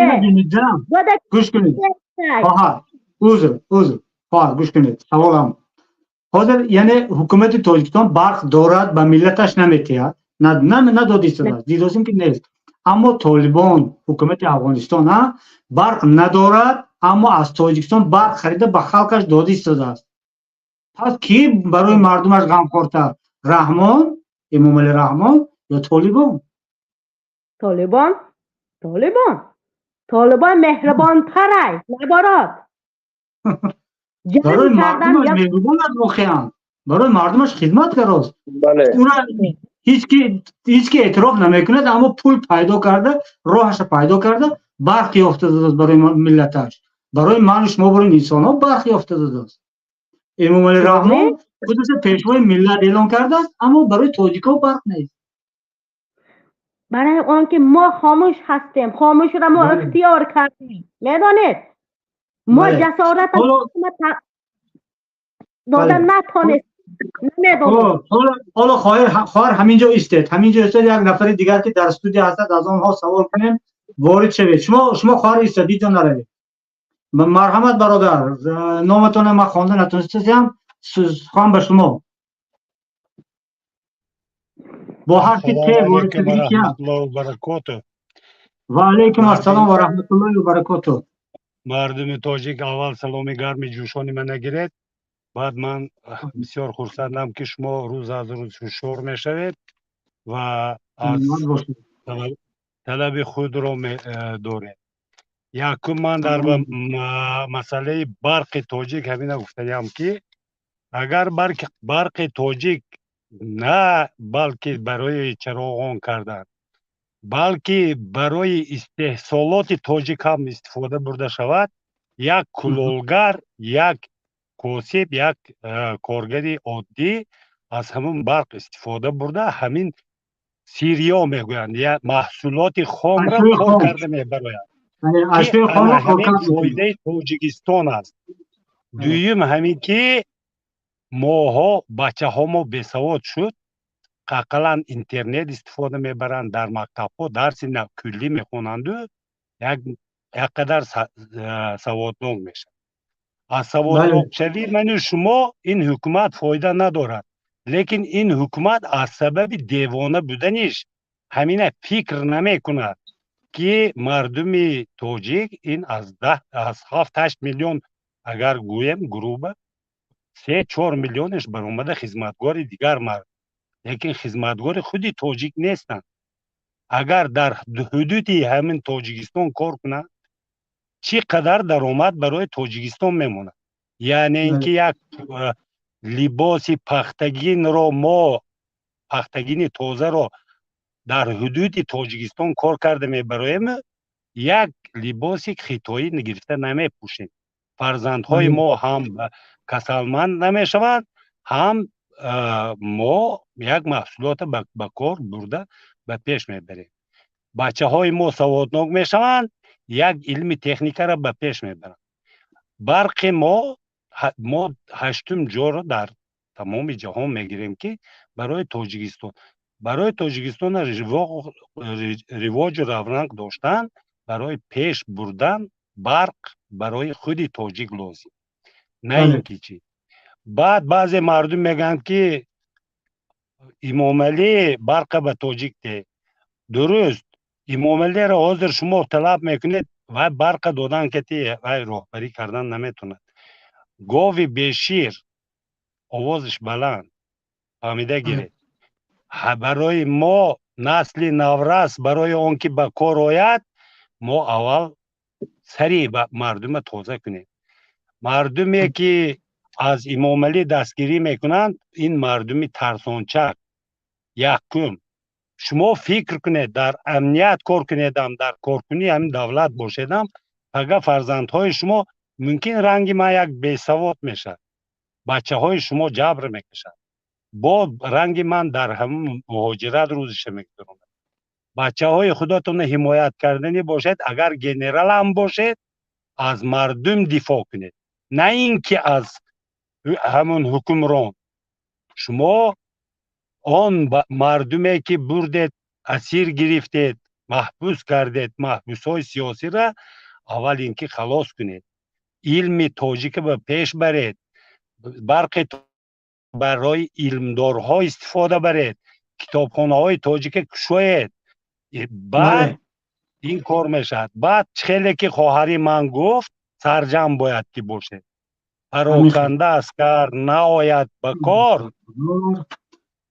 гӯш кунед, хоҳар, узр, хоҳар, гӯш кунед саволам. Ҳозир, яъне, ҳукумати Тоҷикистон барқ дорад, ба миллаташ наметиҳад, надода истодааст, дидосем, ки нест. Аммо Толибон, ҳукумати Афғонистон, барқ надорад, аммо аз Тоҷикистон барқ харида, ба халқаш дода истодааст. Пас кӣ барои мардумаш ғамхортар: Раҳмон, Эмомалӣ Раҳмон ё Толибон? Толибон, Толибон, Толибон меҳрибонтарай, набород. Барои мардумаш меҳрибон аст, воқеан барои мардумаш хизмат карост. Ҳеҷ ки эътироф намекунад, аммо пул пайдо карда, роҳаша пайдо карда, барқ ёфта додааст барои миллаташ, барои ману шумо, барои инсонҳо барқ ёфта додааст. Эмомалӣ Раҳмон худашо пешвои миллат эълон кардааст, аммо барои тоҷикҳо барқ нест. Барои он ки мо хомӯш ҳастем, хомӯшро мо ихтиёр кардем, медонед, мо ҷасорат дода натонестем. Ҳоло, хоҳар, ҳаминҷо истед, ҳаминҷо истед. Як нафари дигар, ки дар студия ҳастад, аз онҳо савол кунем. Ворид шавед. Шумо, хоҳар, истед, ҳеҷ ҷо наравед. Марҳамат, бародар, номатона ман хонда натонистасиам. Сухан ба шумо. Бо ҳарфи Т ворид шудагӣ. Баракоту. Ва алайкум ассалом ва раҳматуллоҳи ва баракоту. Мардуми тоҷик, аввал саломи гарми ҷӯшони ман нагиред. Баъд ман бисёр хурсандам, ки шумо рӯз аз рӯз ҳушёр мешавед ва аз талаби худро доред. Якум, ман дар масъалаи барқи тоҷик ҳамина гуфтаям, ки агар барқи тоҷик на балки барои чароғон кардан, балки барои истеҳсолоти тоҷик ҳам истифода бурда шавад, як кулолгар, як косиб, як коргари оддӣ аз ҳамун барқ истифода бурда, ҳамин сырьё мегӯянд, маҳсулоти хомро кор карда мебарояд. Фоидаи Тоҷикистон аст. Дуюм, ҳамин ки моҳо бачаҳо мо бесавод шуд, ақаллан интернет истифода мебаранд, дар мактабҳо дарси куллӣ мехонанду як қадар саводнок мешавад. Аз саводнокшавӣ ману шумо ин ҳукумат фоида надорад, лекин ин ҳукумат аз сабаби девона буданиш ҳамина фикр намекунад, ки мардуми тоҷик ин аз 7-8 миллион, агар гӯем грубо, 3-4 миллионаш баромада хизматгори дигар мард, лекин хизматгори худи тоҷик нестанд. Агар дар ҳудуди ҳамин Тоҷикистон кор кунанд, чӣ қадар даромад барои Тоҷикистон мемонад. Яъне ин ки як либоси пахтагинро мо, пахтагини тозаро дар ҳудуди Тоҷикистон кор карда мебароем, як либоси хитоӣ гирифта намепӯшем. Фарзандҳои мо ҳам касалманд намешаванд, ҳам мо як маҳсулотро ба кор бурда ба пеш мебарем. Бачаҳои мо саводнок мешаванд, як илми техникаро ба пеш мебаранд. Барқи мо ҳаштум ҷоро дар тамоми ҷаҳон мегирем, ки барои Тоҷикистон ривоҷу равнақ доштан, барои пеш бурдан барқ барои худи тоҷик лозим, на ин ки чӣ. Баъд баъзе мардум мегӯянд, ки Имомалӣ барқа ба тоҷик де. Дуруст, Имомалиро ҳозир шумо талаб мекунед, вай барқа додан кати вай роҳбарӣ кардан наметавонад. Гови бешир овозиш баланд. Фаҳмида гиред, барои мо насли наврас, барои он ки ба кор ояд, мо аввал сари мардума тоза кунем. Мардуме ки аз Имомалӣ дастгирӣ мекунанд, ин мардуми тарсончак. Якум, шумо фикр кунед, дар амният кор кунедам, дар коркунии ҳамин давлат бошедам, пага фарзандҳои шумо мумкин ранги ман як бесавод мешавад, бачаҳои шумо ҷабр мекашад, бо ранги ман дар ҳамин муҳоҷират рӯзиша мегузаронад. Бачаҳои худатонро ҳимоят карданӣ бошед, агар генералам бошед, аз мардум дифоъ кунед, на ин ки аз ҳамон ҳукмрон. Шумо он мардуме ки бурдед, асир гирифтед, маҳбус кардед, маҳбусҳои сиёсиро аввал ин ки халос кунед, илми тоҷика ба пеш баред, барқи барои илмдорҳо истифода баред, китобхонаҳои тоҷика кушоед, баъд ин кор мешавад. Баъд хеле ки хоҳари ман гуфт, сарҷам бояд ки бошед. Пароканда аскар наояд ба кор,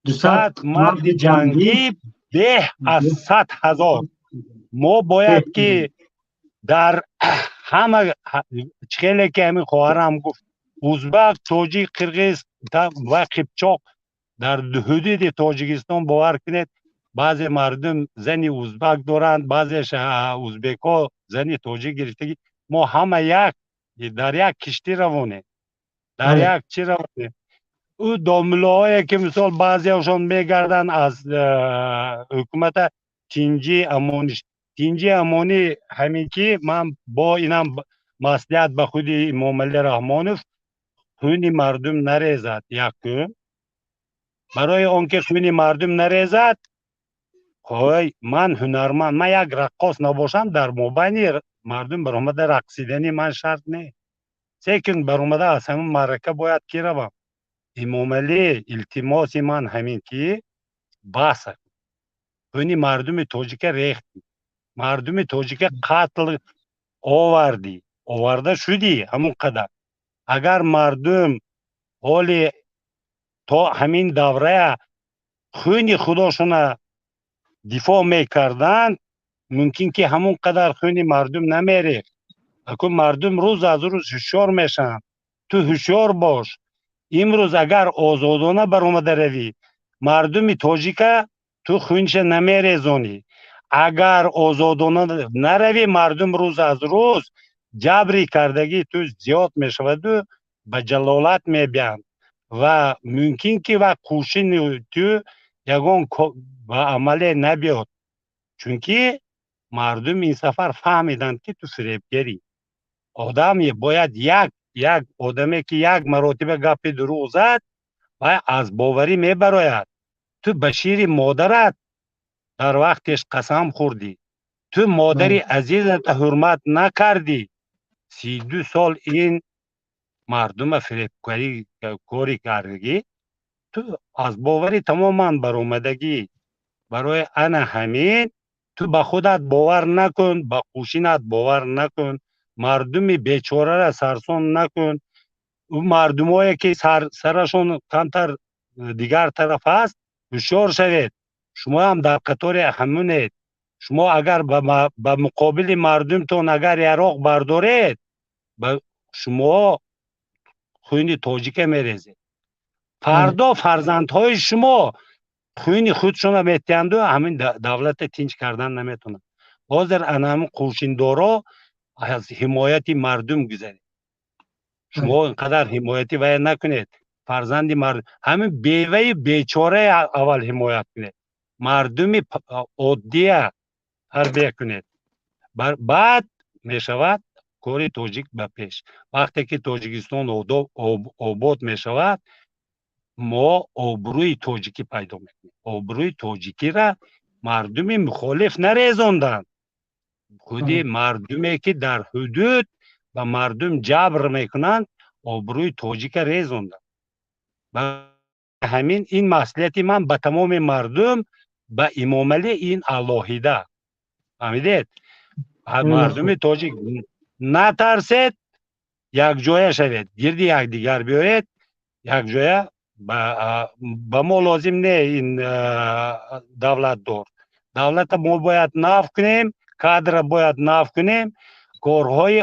100 марди ҷангӣ беҳ аз 100 000. Мо бояд ки дар ҳама хеле ки ҳамин хоҳарам гуфт, узбак, тоҷик, қирғиз ва қипчоқ дар ҳудуди Тоҷикистон, бовар кунед, баъзе мардум зани узбак доранд, баъзе узбекҳо зани тоҷик гирифтагӣ. Мо ҳама як дар як киштӣ равонем, дар як чӣ равонем. Ӯ домулоҳое ки мисол баъзеашон мегарданд, аз ҳукумата тинҷӣ амониш, тинҷӣ амонӣ. Ҳамин ки ман бо инам маслиҳат ба худи Имомалӣ Раҳмонов: хуни мардум нарезад. Якум, барои он ки хуни мардум нарезад, ҳой, ман ҳунарманд, ман як раққос набошам, дар мобайни мардум баромада рақсидани ман шарт не, секин баромада аз ҳамин маърака бояд ки равам. Имомалӣ, илтимоси ман ҳамин ки бас. Хуни мардуми тоҷика рехтӣ, мардуми тоҷика қатл овардӣ, оварда шудӣ. Ҳамон қадар агар мардум ҳоли то ҳамин даврая хуни худошона дифоъ мекарданд, мумкин ки ҳамон қадар хуни мардум намерехт. Акун мардум рӯз аз рӯз ҳушёр мешаванд. Ту ҳушёр бош. Имрӯз агар озодона баромада равӣ, мардуми тоҷика ту хунша намерезонӣ. Агар озодона наравӣ, мардум рӯз аз рӯз ҷабри кардагии ту зиёд мешаваду ба ҷалолат мебиёнд ва мумкин ки ва қӯшини ту ягон ба амале набиёд, чунки мардум ин сафар фаҳмиданд, ки ту фиребгарӣ. Одам бояд як одаме ки як маротиба гапи дурӯғ зад, вай аз боварӣ мебарояд. Ту ба шири модарат дар вақтеш қасам хӯрдӣ, ту модари азизата ҳурмат накардӣ. 32 сол ин мардума фиребкорӣ корӣ кардагӣ, ту аз боварӣ тамоман баромадагӣ. Барои ана ҳамин ту ба худат бовар накун, ба қӯшинат бовар накун, мардуми бечорара сарсон накун. Ӯ мардумое ки сарашон камтар дигар тараф аст, ҳушёр шавед, шумоам дар қатори ҳамунед. Шумо агар ба муқобили мардумтон агар яроқ бардоред, шумо хуни тоҷика мерезед. Фардо фарзандҳои шумо хуни худшона метиҳанду ҳамин давлата тинч кардан наметавонанд. Ҳозир ана ҳамин қӯшиндоро аз ҳимояти мардум гузаред. Шумо инқадар ҳимояти вая накунед. Фарзанди мардум, ҳамин беваи бечораи аввал ҳимоят кунед, мардуми оддия тарбия кунед, баъд мешавад кори тоҷик ба пеш. Вақте ки Тоҷикистон обод мешавад, мо обрӯи тоҷикӣ пайдо мекунем. Обрӯи тоҷикира мардуми мухолиф нарезонданд, худи мардуме ки дар ҳудуд ба мардум ҷабр мекунанд, обрӯи тоҷика резонданд. Ҳамин ин маслиҳати ман ба тамоми мардум, ба Имомалӣ ин алоҳида. Фаҳмидед? Мардуми тоҷик, натарсед, якҷоя шавед, гирди якдигар биёед, якҷоя. Ба мо лозим не ин давлатдор. Давлата мо бояд нав кунем, кадра бояд нав кунем, корҳои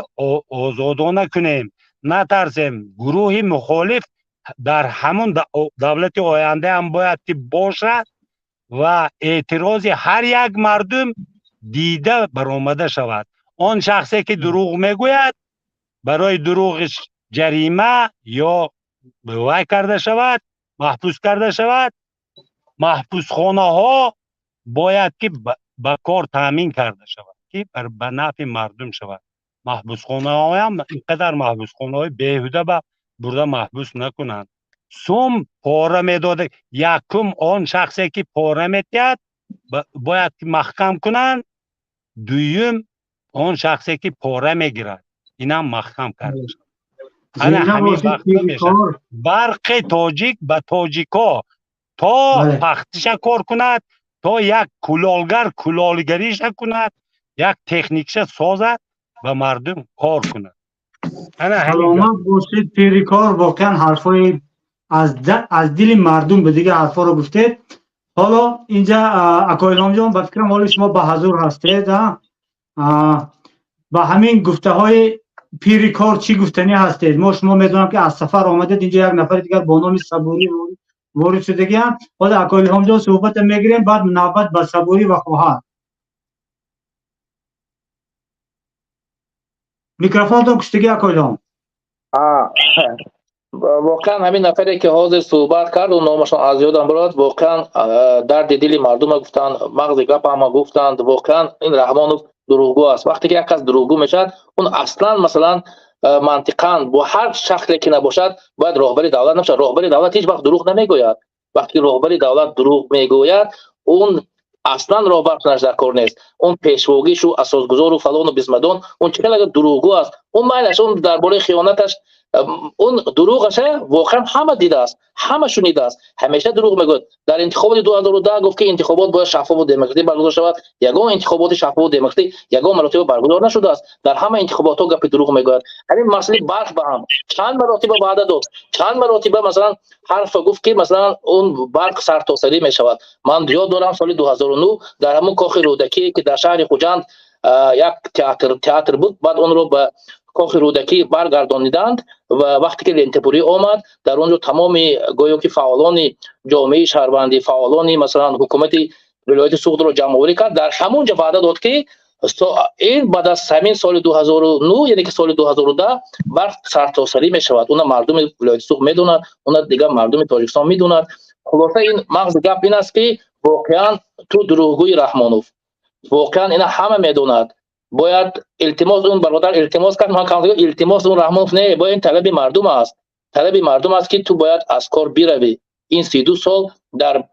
озодона кунем, натарсем. Гурӯҳи мухолиф дар ҳамон давлати ояндаам бояд ки бошад ва эътирози ҳар як мардум дида баромада шавад. Он шахсе ки дурӯғ мегӯяд, барои дурӯғиш ҷарима ё вай карда шавад, маҳбус карда шавад. Маҳбусхонаҳо бояд ки ба кор таъмин карда шавад, ки ба нафъи мардум шавад. Маҳбусхонаҳоям ин қадар маҳбусхонаҳои беҳуда ба бурда маҳбус накунанд. Сум пора медода, якум он шахсе ки пора метиҳад, бояд ки маҳкам кунанд. Дуюм, он шахсе ки пора мегирад, инам маҳкам карда шавад. Ана ҳамин вақт мешавад барқи тоҷик ба тоҷико, то пахтиша кор кунад, то як кулолгар кулолгариша кунад, як техникша созад, ба мардум кор кунад. Саломат бошед, пирикор. Воқеан ҳарфҳои аз дили мардум ба дигар ҳарфҳоро гуфтед. Ҳоло инҷа ако Илҳомҷон, ба фикрам, ҳоли шумо ба ҳазур ҳастед. Ба ҳамин гуфтаҳои пирикор чӣ гуфтанӣ ҳастед? Мо шумо медонам, ки аз сафар омадед. Инҷа як нафари дигар бо номи Сабурӣ ворид шудагиам. Ҳоло ако Илҳомҷон суҳбата мегирем, баъд навбат ба Сабурӣ ва хоҳар. Микрофонтон куштагӣ, ако Илҳом. Воқеан, ҳамин нафаре ки ҳозир суҳбат кард, номашон аз ёдам бурад, воқеан дарди дили мардума гуфтанд, мағзи гап ҳама гуфтанд. Воқеан, ин Раҳмонов дурӯғгӯ аст. Вақте ки як кас дурӯғгӯ мешавад, он аслан, масалан, мантиқан бо ҳар шакле ки набошад, бояд роҳбари давлат набошад. Роҳбари давлат ҳеҷ вақт дурӯғ намегӯяд. Вақте ки роҳбари давлат дурӯғ мегӯяд, он аслан роҳбар шуданаш дар кор нест. Он пешвогишу асосгузору фалону бисмадон, он чӣ қадар дурӯғгӯ аст. Он майлаш, он дар бораи хиёнаташ, он дурӯғаша воқеан ҳама дидааст, ҳама шунидааст. Ҳамеша дурӯғ мегӯяд. Дар интихоботи 2010 гуфт, ки интихобот бояд шаффофу демократӣ баргузор шавад. Ягон интихоботи шаффофу демократӣ ягон маротиба баргузор нашудааст. Дар ҳама интихоботҳо гапи дурӯғ мегӯяд. Ҳамин масъалаи барқ ба ҳам чанд маротиба ваъда дод, чанд маротиба, масалан, ҳарфа гуфт, ки, масалан, он барқ сартосарӣ мешавад. Ман ёд дорам, соли 2009 дар ҳамун кохи Рӯдакӣ, ки дар шаҳри Хуҷанд як театр буд, баъд онро ба кохи Рӯдакӣ баргардониданд, ва вақте ки лентапурӣ омад, дар он ҷо тамоми гӯё ки фаъолони ҷомеаи шаҳрвандӣ, фаъолони, масалан, ҳукумати вилояти Суғдро ҷамъоварӣ кард. Дар ҳамон ҷо ваъда дод, ки ин баъд аз ҳамин соли 2009, яъне ки соли 2010, барқ сартосарӣ мешавад. Уна мардуми вилояти Суғд медонад, уна дигар мардуми Тоҷикистон медонад. Хулоса, ин мағзи гап ин аст, ки воқеан ту дурӯғгӯи, Раҳмонов, воқеан ина ҳама медонад. Бояд илтимос, он бародар илтимос кард, ман кам илтимос, он Раҳмонов не, бояд, ин талаби мардум аст, талаби мардум аст, ки ту бояд аз кор биравӣ. Ин 32 сол, дар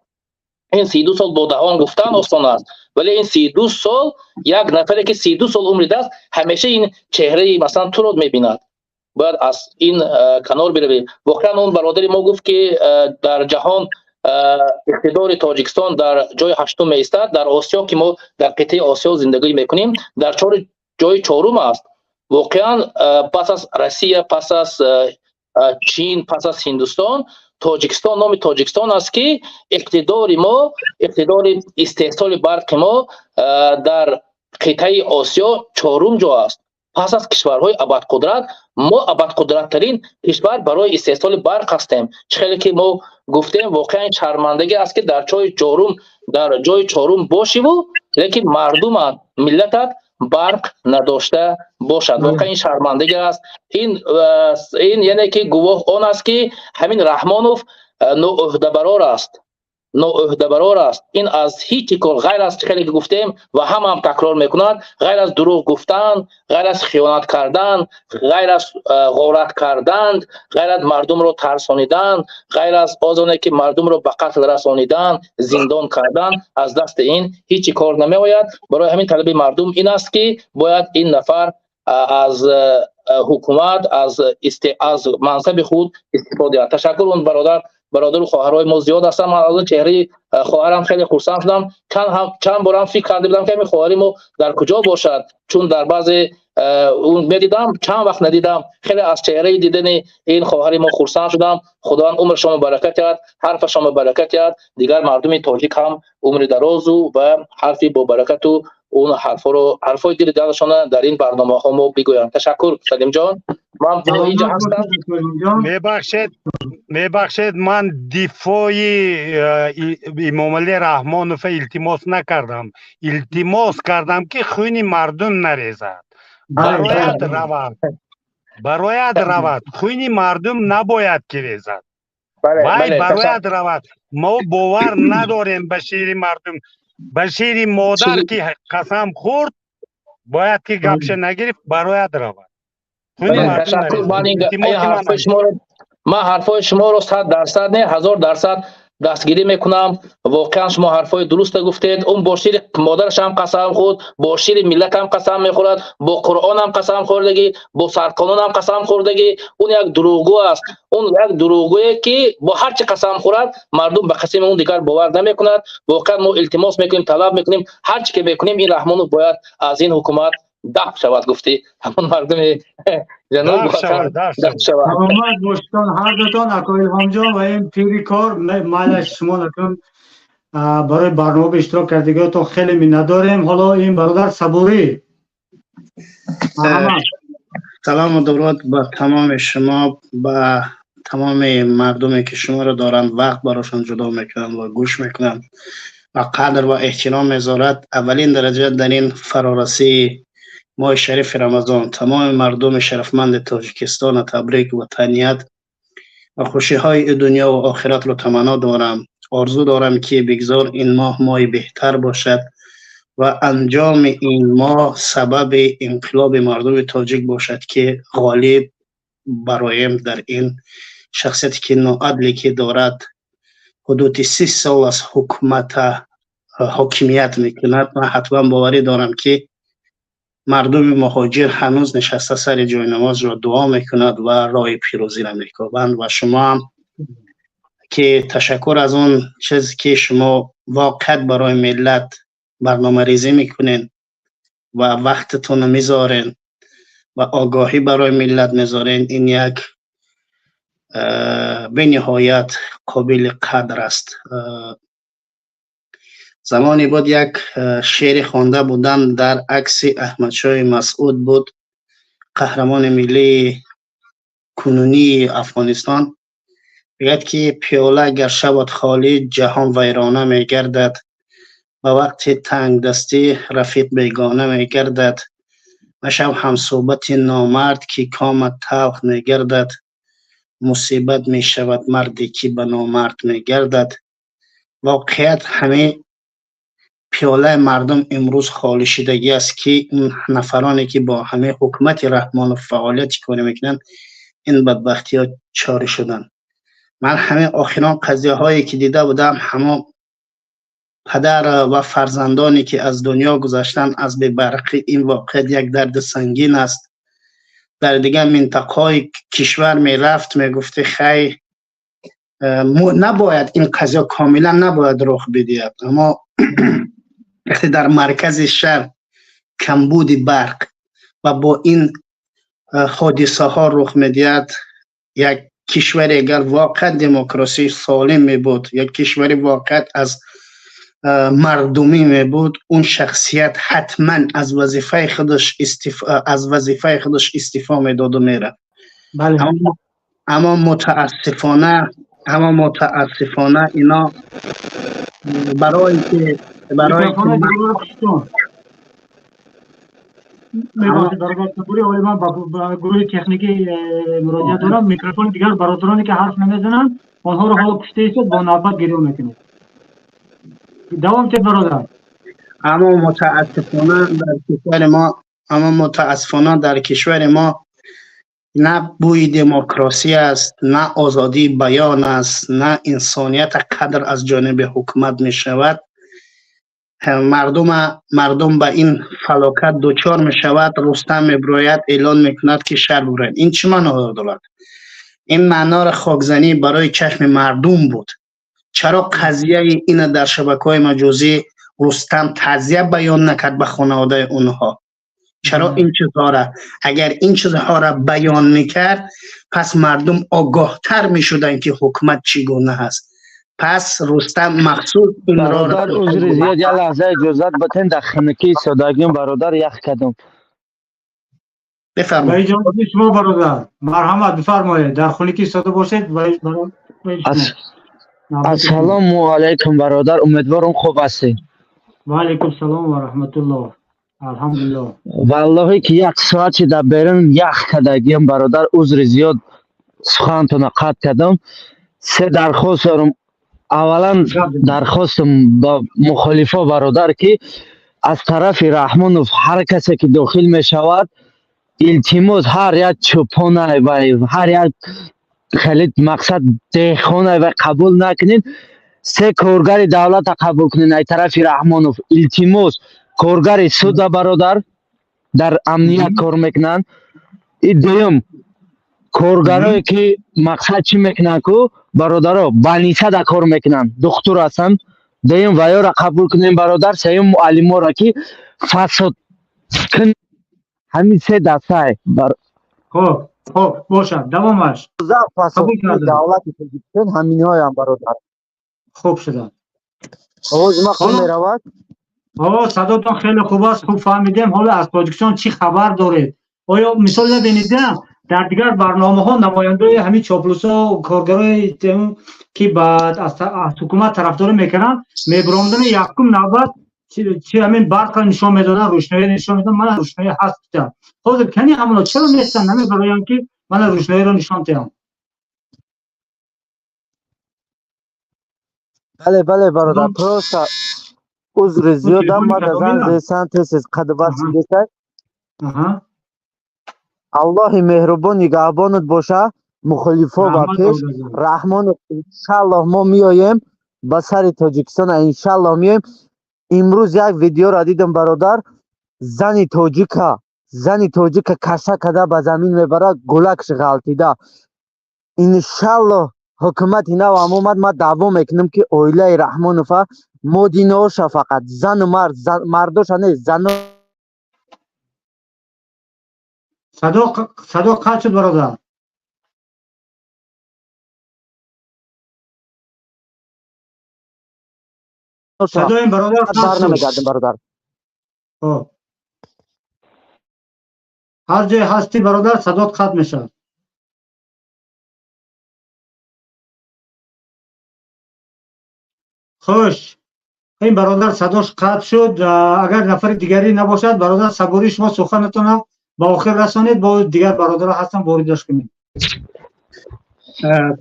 ин 32 сол бо даҳон гуфтан осон аст, вале ин 32 сол як нафаре, ки 32 сол умри даст, ҳамеша ин чеҳраи, масалан, туро мебинад, бояд аз ин канор биравӣ. Воқеан он бародари мо гуфт, ки дар ҷаҳон иқтидори Тоҷикистон дар ҷои ҳаштум меистад, дар Осиё, ки мо дар қитъаи Осиё зиндагӣ мекунем, дар ҷои чорум аст. Воқеан, пас аз Россия, пас аз Чин, пас аз Ҳиндустон, Тоҷикистон, номи Тоҷикистон аст, ки иқтидори мо, иқтидори истеҳсоли барқи мо дар қитъаи Осиё чорум ҷо аст. Пас аз кишварҳои абарқудрат мо абарқудраттарин кишвар барои истеҳсоли барқ ҳастем. Чӣ хеле ки мо гуфтем, воқеан шармандагӣ аст, ки дар ҷои чорум бошиву, лекин мардумат, миллатат барқ надошта бошад. Воқеан ин шармандагӣ аст. Ин яъне ки гувоҳ он аст, ки ҳамин Раҳмонов ноӯҳдабарор аст, ноӯҳдабарор аст. Ин аз ҳеҷ кор, ғайр аз хеле ки гуфтем ва ҳамаам такрор мекунад, ғайр аз дурӯғ гуфтан, ғайр аз хиёнат кардан, ғайр аз ғорат кардан, ғайр аз мардумро тарсонидан, ғайр аз озоне ки мардумро ба қатл расонидан, зиндон кардан, аз дасти ин ҳеҷ кор намеояд. Барои ҳамин талаби мардум ин аст, ки бояд ин нафар аз ҳукумат, аз мансаби худ истифода диҳад. Ташаккур. Он бародару хоҳарҳои мо зиёд ҳастанд. Ман аз он чеҳраи хоҳарам хеле хурсанд шудам. Чанд борам фикр карда будам, ки ҳамин хоҳари мо дар куҷо бошад, чун дар баъзе медидам, чанд вақт надидам. Хеле аз чеҳраи дидани ин хоҳари мо хурсанд шудам. Худованд умршонро баракат диҳад, ҳарфашонро баракат диҳад. Дигар мардуми тоҷик ҳам умри дарозу ва ҳарфи бобаракату он ҳарфҳоро, ҳарфҳои дили дилашона дар ин барномаҳо мо бигӯянд. Ташаккур, Салимҷон, ман инҷа ҳастам. Мебахшед, мебахшед, ман дифои Имомалӣ Раҳмонова илтимос накардам. Илтимос кардам, ки хуни мардум нарезад. Барояд равад, барояд равад, хуни мардум набояд ки резад. Вай барояд равад. Мо бовар надорем ба шири мардум, ба шири модар, ки қасам хӯрд, бояд ки гапша нагирифт, барояд равад. Ташаккур. Ман ҳарфҳои шуморо 100% не, 1000% дастгирӣ мекунам. Воқеан, шумо ҳарфҳои дуруста гуфтед. Он бо шири модараш ҳам қасам хӯрд, бо шири миллат ҳам қасам мехӯрад, бо Қуръон ҳам қасам хӯрдагӣ, бо сарқонун ҳам қасам хӯрдагӣ. Он як дурӯғгӯ аст, он як дурӯғгӯе, ки бо ҳар чӣ қасам хӯрад, мардум ба қасами он дигар бовар намекунад. Воқеан, мо илтимос мекунем, талаб мекунем, ҳар чӣ ки мекунем, ин Раҳмонов бояд аз ин ҳукумат даф шавад. Гуфтӣ ҳамон мардуми ҷануб даф шавад. Саломат бошедон ҳардутон, ако Илҳомҷон ва ин пири кор. Майлаш, шумо накун, барои барнома иштирок кардагиҳотон хеле миннатдорем. Ҳоло ин бародар Сабурӣ. Салому дуруд ба тамоми шумо, ба тамоми мардуме, ки шуморо доранд, вақт барошон ҷудо мекунанд ва гӯш мекунанд ва қадр ва эҳтиром мезорад. Аввалин дараҷа, дар ин фарорасии моҳи шарифи Рамазон тамоми мардуми шарафманди Тоҷикистона табрик ва таҳният ва хушиҳои дунё ва охиратро таманно дорам. Орзу дорам, ки бигзор ин моҳ моҳи беҳтар бошад ва анҷоми ин моҳ сабаби инқилоби мардуми тоҷик бошад, ки ғолиб бароем дар ин шахсияте, ки ноадле, ки дорад ҳудуди 30 сол аз ҳукумата ҳокимият мекунад. Ман ҳатман боварӣ дорам, ки Мардуми муҳоҷир ҳанӯз нишаста сари ҷои намозро дуо мекунад ва роҳи пирӯзиро мекобанд. Ва шумо ҳам ки ташаккур аз он чиз ки шумо воқеат барои миллат барномарезӣ мекунед ва вақтатонро мезорен ва огоҳӣ барои миллат мезорен, ин як бениҳоят қобили қадр аст. Замоне буд, як шеъре хонда будам, дар акси Аҳмадшоҳи Масъуд буд, қаҳрамони миллии кунунии Афғонистон. Мегӯяд ки пиёла агар шавад холӣ, ҷаҳон вайрона мегардад, ба вақти тангдастӣ рафиқ бегона мегардад, машав ҳамсӯҳбати номард, ки комат талх мегардад, мусибат мешавад марде ки ба номард мегардад. Воқеият, ҳамин пиёлаи мардум имрӯз холӣ шидагӣ аст, ки он нафароне ки бо ҳамин ҳукумати Раҳмонов фаъолияти корӣ мекунанд, ин бадбахтиҳо чорӣ шуданд. Ман ҳамин охирон қазияҳое ки дида будам, ҳамон падар ва фарзандоне ки аз дунё гузаштанд аз бебарқӣ, ин воқеият як дарди сангин аст. Дар дигар минтақаҳои кишвар мерафт, мегуфти хай, набояд ин қазия комилан набояд рух бидиҳад, аммо вақте дар маркази шаҳр камбуди барқ ва бо ин ҳодисаҳо рух медиҳад, як кишваре агар воқеан демократсияи солим мебуд, як кишвари воқеат аз мардумӣ мебуд, он шахсият ҳатман аз вазифаи худаш истифо медоду мерафт. Аммо мутаассифона ино барои ки Мебошед, бародар Сабури, оли, ман ба гурӯҳи техникӣ муроҷиат дорам. Микрофони дигар бародароне ки ҳарф намезананд, онҳоро ҳоло пушта истод, бо навбат гирё мекунед. Давом тед, бародар. Аммо мутаассифона дар кишвари мо на бӯи демократсия аст, на озодии баён аст, на инсоният қадр аз ҷониби ҳукумат мешавад. Мардум ба ин фалокат дучор мешавад. Рустам мебирояд, эълон мекунад ки шаҳр бибирояд. Ин чӣ маъно дорад? Ин маъноро хокзанӣ барои чашми мардум буд. Чаро қазияи ина дар шабакаҳои маҷозӣ Рустам таъзия баён накард ба хонаводаи онҳо? Чаро ин чизҳоро, агар ин чизҳоро баён мекард, пас мардум огоҳтар мешуданд, ки ҳукумат чӣ гуна аст. Пас Рустам махсус инро Бародар, узри зиёд, як лаҳза иҷозат батен, дар хунукии содагим, бародар, ях кардам. Бифармоед. Иҷозати шумо, бародар, марҳамат, бифармоед, дар хунукӣ истода бошед. Ассалому алайкум, бародар, умедворам, хуб ҳастед. Ва алайкум салом ва раҳматуллоҳ, алҳамдулиллоҳ. Валлоҳи ки як соати дар берун ях кардагиам, бародар, узри зиёд, сухантона қатъ кардам. Се дархост дорам. Аввалан, дархостам ба мухолифо, бародар, ки аз тарафи Раҳмонов ҳар касе ки дохил мешавад, илтимос, ҳар як чӯпонай ва ҳар як хеле мақсад деҳқонай ва қабул накунед, се коргари давлата қабул кунед ай тарафи Раҳмонов, илтимос. Коргари суда, бародар, дар амният кор мекунанд. И дуюм, коргарое ки мақсад чӣ мекунанд ку, бародаро, больницада кор мекунанд, духтур ҳастанд. Дуюм, ваёра қабул кунем, бародар. Сеюм, муаллиморо ки фасод ҳамин се дастае. Хуб, бошад, давомаш. Давлати Тоҷикистон ҳаминҳоям, бародар. Хуб шуданд. Овози ма хуб меравад? О, садотон хеле хуб аст, хуб фаҳмидем. Ҳоло аз Тоҷикистон чӣ хабар доред? Оё мисол набинед, дар дигар барномаҳо намояндаи ҳамин чоплусо, коргарои ки аз ҳукумат тарафдорӣ мекунанд, мебиромдани, якум навбат чи ҳамин барқро нишон медоданд, рӯшноиро нишон медоданд, мана рӯшноӣ ҳаст гуфтанд. Ҳозир кани ҳамоно чаро нестанд, намебароянд, ки мана рӯшноиро нишон диҳам? Бале, бародар, просто узри зиёдам, ма да занг зесан, тез қадбас десай. Аллоҳи меҳрубон нигаҳбонат боша, мухолифо ба пеш, Раҳмонов, иншаллоҳ мо меоем ба сари Тоҷикистон, иншаллоҳ меоем. Имрӯз як видеоро дидам, бародар. Зани тоҷика, зани тоҷика каша када ба замин мебарад, гулакш ғалтида. Иншаллоҳ, ҳукумати навам омад, ман даъво мекунам, ки оилаи Раҳмонова модинаоша, фақат зану мард, мардоша не, зано. Садо қатъ шуд, бародар. Садои бародар бар намегардем, бародар. Хоб, ҳар ҷое ҳастӣ, бародар, садот қатъ мешавад. Хуш, ин бародар садош қатъ шуд. Агар нафари дигарӣ набошад, бародар Сабурӣ, шумо суханатонро ба охир расонед, бо дигар бародаро ҳастам, воридаш кунед.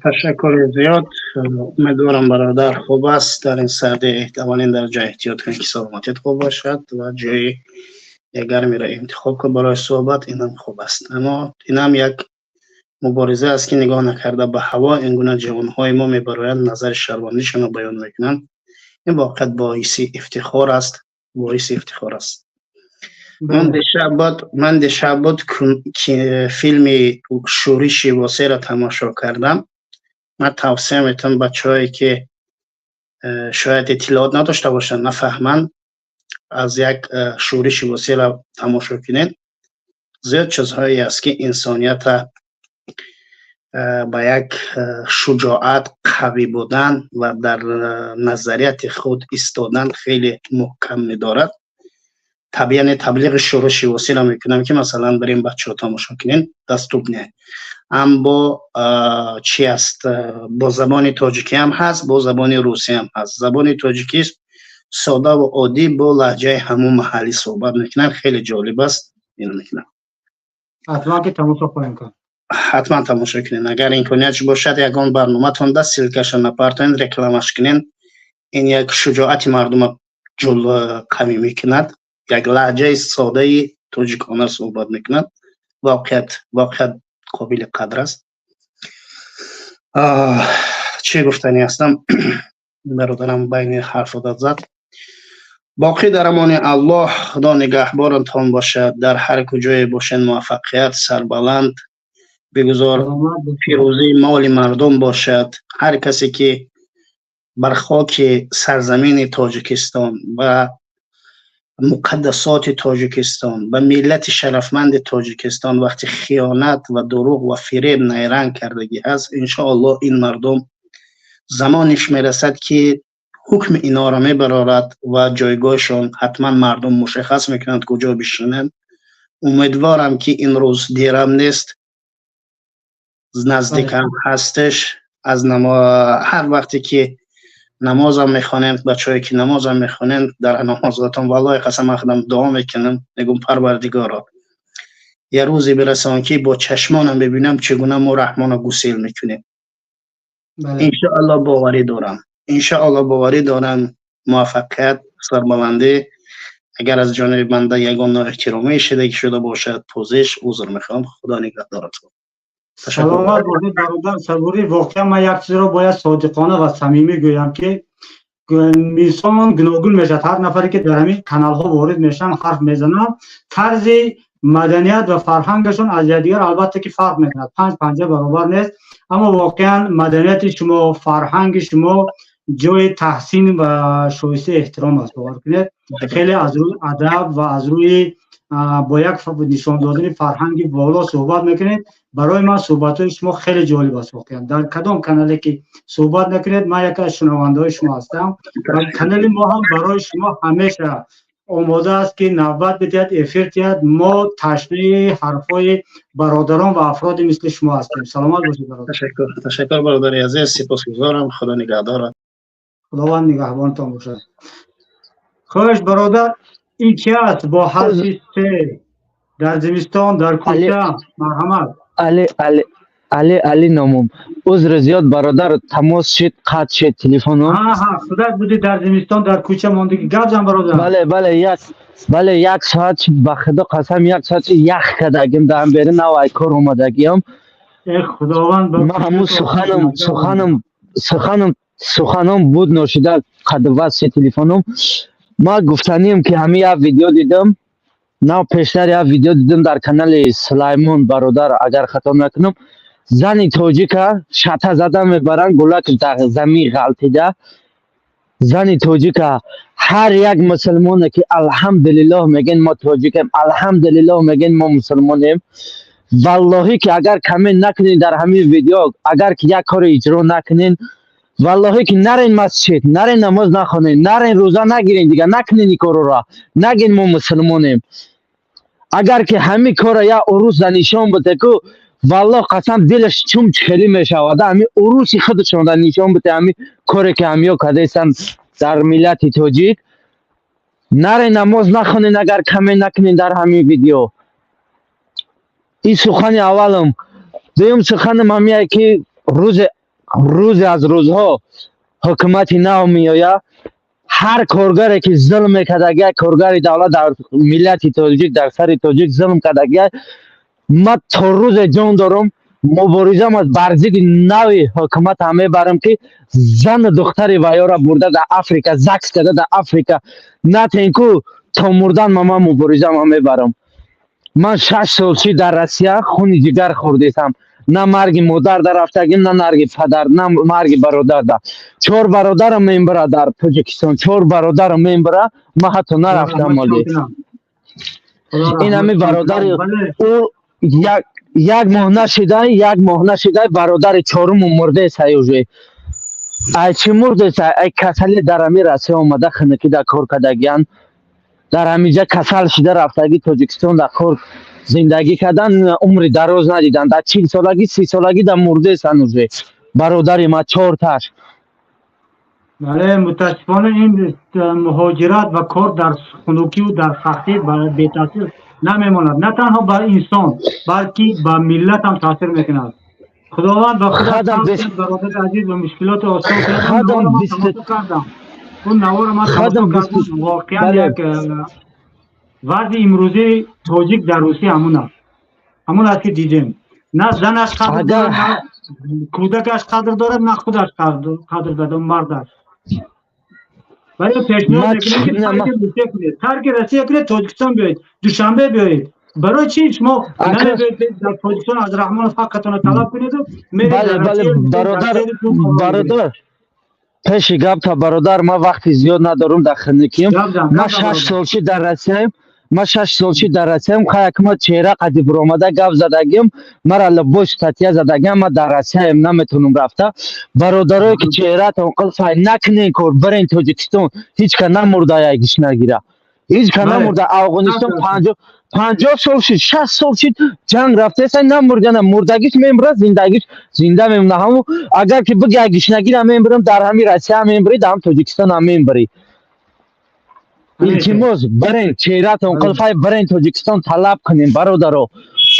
Ташаккури зиёд. Умедворам, бародар хуб аст. Дар ин сарди аввалин дараҷа эҳтиёт кунед, ки саломатият хуб бошад, ва ҷои гармиро интихоб кун барои суҳбат, инам хуб аст. Аммо инам як мубориза аст, ки нигоҳ накарда ба ҳаво ин гуна ҷавонҳои мо мебароянд, назари шаҳрвандишонро баён мекунанд. Ин воқеат боиси ифтихор аст, боиси ифтихор аст. Ман дишаб буд ки филми «Шӯриши Восеро» тамошо кардам. Ман тавсия метавам бачаҳое, ки шояд иттилоот надошта бошанд, нафаҳманд, аз як «Шӯриши Восеро» тамошо кунед. Зиёд чизҳое аст, ки инсонията ба як шуҷоат, қавӣ будан ва дар назарияти худ истодан хеле муҳкам медорад. Яъне таблиғи «Шӯриши Восеро» мекунам, ки масалан барем, бачаҳо тамошо кунен, доступный ҳам бо чи аст, бо забони тоҷикӣ ҳам ҳаст, бо забони русӣ ҳам ҳаст. Забони тоҷикӣ содаву оддӣ, бо лаҳҷаи ҳамун маҳаллӣ суҳбат мекунанд, хеле ҷолиб аст. Ино мекунам. Ҳатман ки тамошо хоҳем кард. Ҳатман тамошо кунед. Агар имкониятш бошад, ягон барноматон да ссылка ша напартоен, рекламаш кунен. Ин як шуҷоати мардума ҷул қавӣ мекунад. Як лаҳҷаи содаи тоҷикона суҳбат мекунад, воқеат қобили қадр аст. Чӣ гуфтанӣ ҳастам, бародарам байни ҳарф зад. Боқӣ дар амони Аллоҳ, Худо нигаҳборатон бошад. Дар ҳар куҷое бошед, муваффақият, сарбаланд бигузор, пирӯзии моли мардум бошад. Ҳар касе ки бар хоки сарзамини Тоҷикистон ва муқаддасоти Тоҷикистон, ба миллати шарафманди Тоҷикистон вақти хиёнат ва дурӯғ ва фиреб, найранг кардагӣ ҳаст, иншоаллоҳ, ин мардум замониш мерасад, ки ҳукми инора мебарорад ва ҷойгоҳшон ҳатман мардум мушаххас мекунанд, куҷо бишинанд. Умедворам, ки ин рӯз дерам нест, наздикам ҳастеш. Аз ҳар вақте ки намозам мехонем, бачаҳое ки намозам мехонем, дар намозатон, валлоҳи қасам, ман худам дуо мекунам, мегӯм: «Парвардигоро, я рӯзе бирасон, ки бо чашмонам бибинам, чӣ гуна мо Раҳмонро гусел мекунем». Иншоаллоҳ, боварӣ дорам, иншоаллоҳ, боварӣ дорам. Муваффақият, сарбаландӣ. Агар аз ҷониби банда ягон ноэҳтиромӣ шидаги шуда бошад, пӯзиш, узр мехоҳам. Худо нигаҳдоратон. Саломат бошед, бародар Сабурӣ. Воқеан ман як чизро бояд содиқона ва самимӣ гӯям, ки инсон гуногун мешавад. Ҳар нафаре ки дар ҳамин каналҳо ворид мешаванд, ҳарф мезананд, тарзи маданият ва фарҳангашон аз якдигар албатта ки фарқ мекунад, панҷ панҷа баробар нест. Аммо воқеан маданияти шумо, фарҳанги шумо ҷои таҳсин ва шоистаи эҳтиром аст. Бовар кунед, хеле аз рӯи адаб ва аз рӯи бо як нишон додани фарҳанги боло суҳбат мекунед. Барои ман суҳбатҳои шумо хеле ҷолиб аст. Воқеан, дар кадом канале ки суҳбат накунед, ман яке аз шунавандаҳои шумо ҳастам ва канали мо ҳам барои шумо ҳамеша омода аст, ки навбат бидиҳад, эфир диҳад. Мо ташнаи ҳарфҳои бародарон ва афроди мисли шумо ҳастем. Саломат бошед, бародар. Ташаккур, ташаккур, бародари азиз, сипосгузорам. Худо нигаҳдорад. Худованд нигаҳбонатон бошад. Хуш, бародар, ин ки аст бо ҳарфи се дар зимистон дар кӯча? Марҳамат. Али, Али, Али, Али номум. Узр зиёд, бародар, тамос шид, қатъ шид телефоном. Ҳа, худат будӣ, дар зимистон дар кӯча мондагӣ. Гап зан, бародар. Бале, як, бале, як соат шид, ба Худо қасам, як соат шид, ях кардагим, даҳам берин, нав ай кор омадагиам. Э, Худованд. Ман ҳамун суханам буд, ношида қад васл телефоном. Ман гуфтанием, ки ҳамин як видео дидам. Нав пештар як видео дидам дар канали Сулаймон бародар, агар хато накунам, зани тоҷика шата зада мебаранд, гулак дар замин ғалтида. Зани тоҷика, ҳар як мусулмоне ки алҳамдулиллоҳ мегӯен, мо тоҷикем, алҳамдулиллоҳ мегӯен, мо мусулмонем, валлоҳӣ ки агар коммент накунед дар ҳамин видео, агар ки як коре иҷро накунед, валлоҳӣ ки нарен масҷид, нарен намоз нахонед, нарен рӯза нагирен, дига накунед ин корро, нагин мо мусулмонем. Агар ки ҳамин корро як урус да нишон бите ку, валлоҳ қасам, дилаш чум хелӣ мешавад. Ҳамин уруси худашон да нишон бите ҳамин коре ки ҳамиё кардаистанд дар миллати тоҷик. Наре намоз нахонед, агар коммент накунед дар ҳамин видео. Ин сухани аввалам. Дуюм суханам ҳамияе ки рӯзе аз рӯзҳо ҳукумати нав меояд. Ҳар коргаре ки зулм мекардагия, коргари давлат дар миллати тоҷик, дар сари тоҷик зулм кардагия, ман то рӯзе ҷон дорам, муборизам аз бар зидди нави ҳукумат ҳам мебарам, ки зану духтари ваёра бурда дар Африка ЗАГС карда, дар Африка натен ку, то мурдан ман муборизам ҳам мебарам. Ман 6 сол чи дар Россия хуни ҷигар хӯрдесам. На марги модар да рафтагим, на марги падар, на марги бародар да. Чор бародарам мембара дар Тоҷикистон, чор бародарам мембара, ман ҳатто нарафтам. Оли ин ҳами бародари ӯ як моҳ нашидай, як моҳ нашидай, бародари чоруму мурдесай уже. Ай чӣ мурдесай? Ай касали. Дар ҳами Россия омада, хинакӣ дар кор кардагиян, дар ҳамиҷа касал шида, рафтагӣ Тоҷикистон дар кор зиндагӣ кардан, умри дароз надидан, дар 40 солагӣ, 30 солагӣ да мурдесан уже бародари ма чорташ. Бале, мутаассифона, ин муҳоҷират ва кор дар хунукию дар сахтӣ бетаъсир намемонад. На танҳо ба инсон, балки ба миллат ҳам таъсир мекунад. Худованд ба худаш, бародари азиз, ба мушкилоти осон кардам. Он наворо ман тамошо кардам. Воқеан, як вазъи имрӯзаи тоҷик дар Русия ҳамун аст, ҳамун аст, ки дидем. На занаш қадр дорад, на кӯдакаш қадр дорад, на худаш қадр дорад, мардаш. Вале пешниҳод мекунем, ки тарки Русия кунед, тарки Россия кунед, Тоҷикистон биёед, Душанбе биёед. Барои чи шумо намебиёед, дар Тоҷикистон аз Раҳмонов ҳаққатонро талаб кунеду? Бале, бародар, бародар, пеши гапта, бародар, ман вақти зиёд надорам, дар хиникием. Ман 6 сол чи дар Россияем, ман 6 сол чи дар Россияем. Хаякма чеҳра қади биромада гап задагим, мара любой статья задагиам. Ман дар Россияем, наметонам рафта. Бародарое ки чеҳратон қилфай, накунен кор, бирен Тоҷикистон. Ҳеҷ ка намурда ягиш нагира, ҳеҷ ка намурда. Афғонистон 50 сол шид, 60 сол шид, ҷанг рафтеса, намурдана. Мурдагиш мемурад, зиндагиш зинда мемона. Ҳаму агар ки биги ягиш нагира, мембирам, дар ҳами Россия мембирӣ, дар ҳам Тоҷикистон ҳам мембирӣ. Илтимос, бирен, чеҳратон қилфай, бирен Тоҷикистон, талаб кунем, бародаро.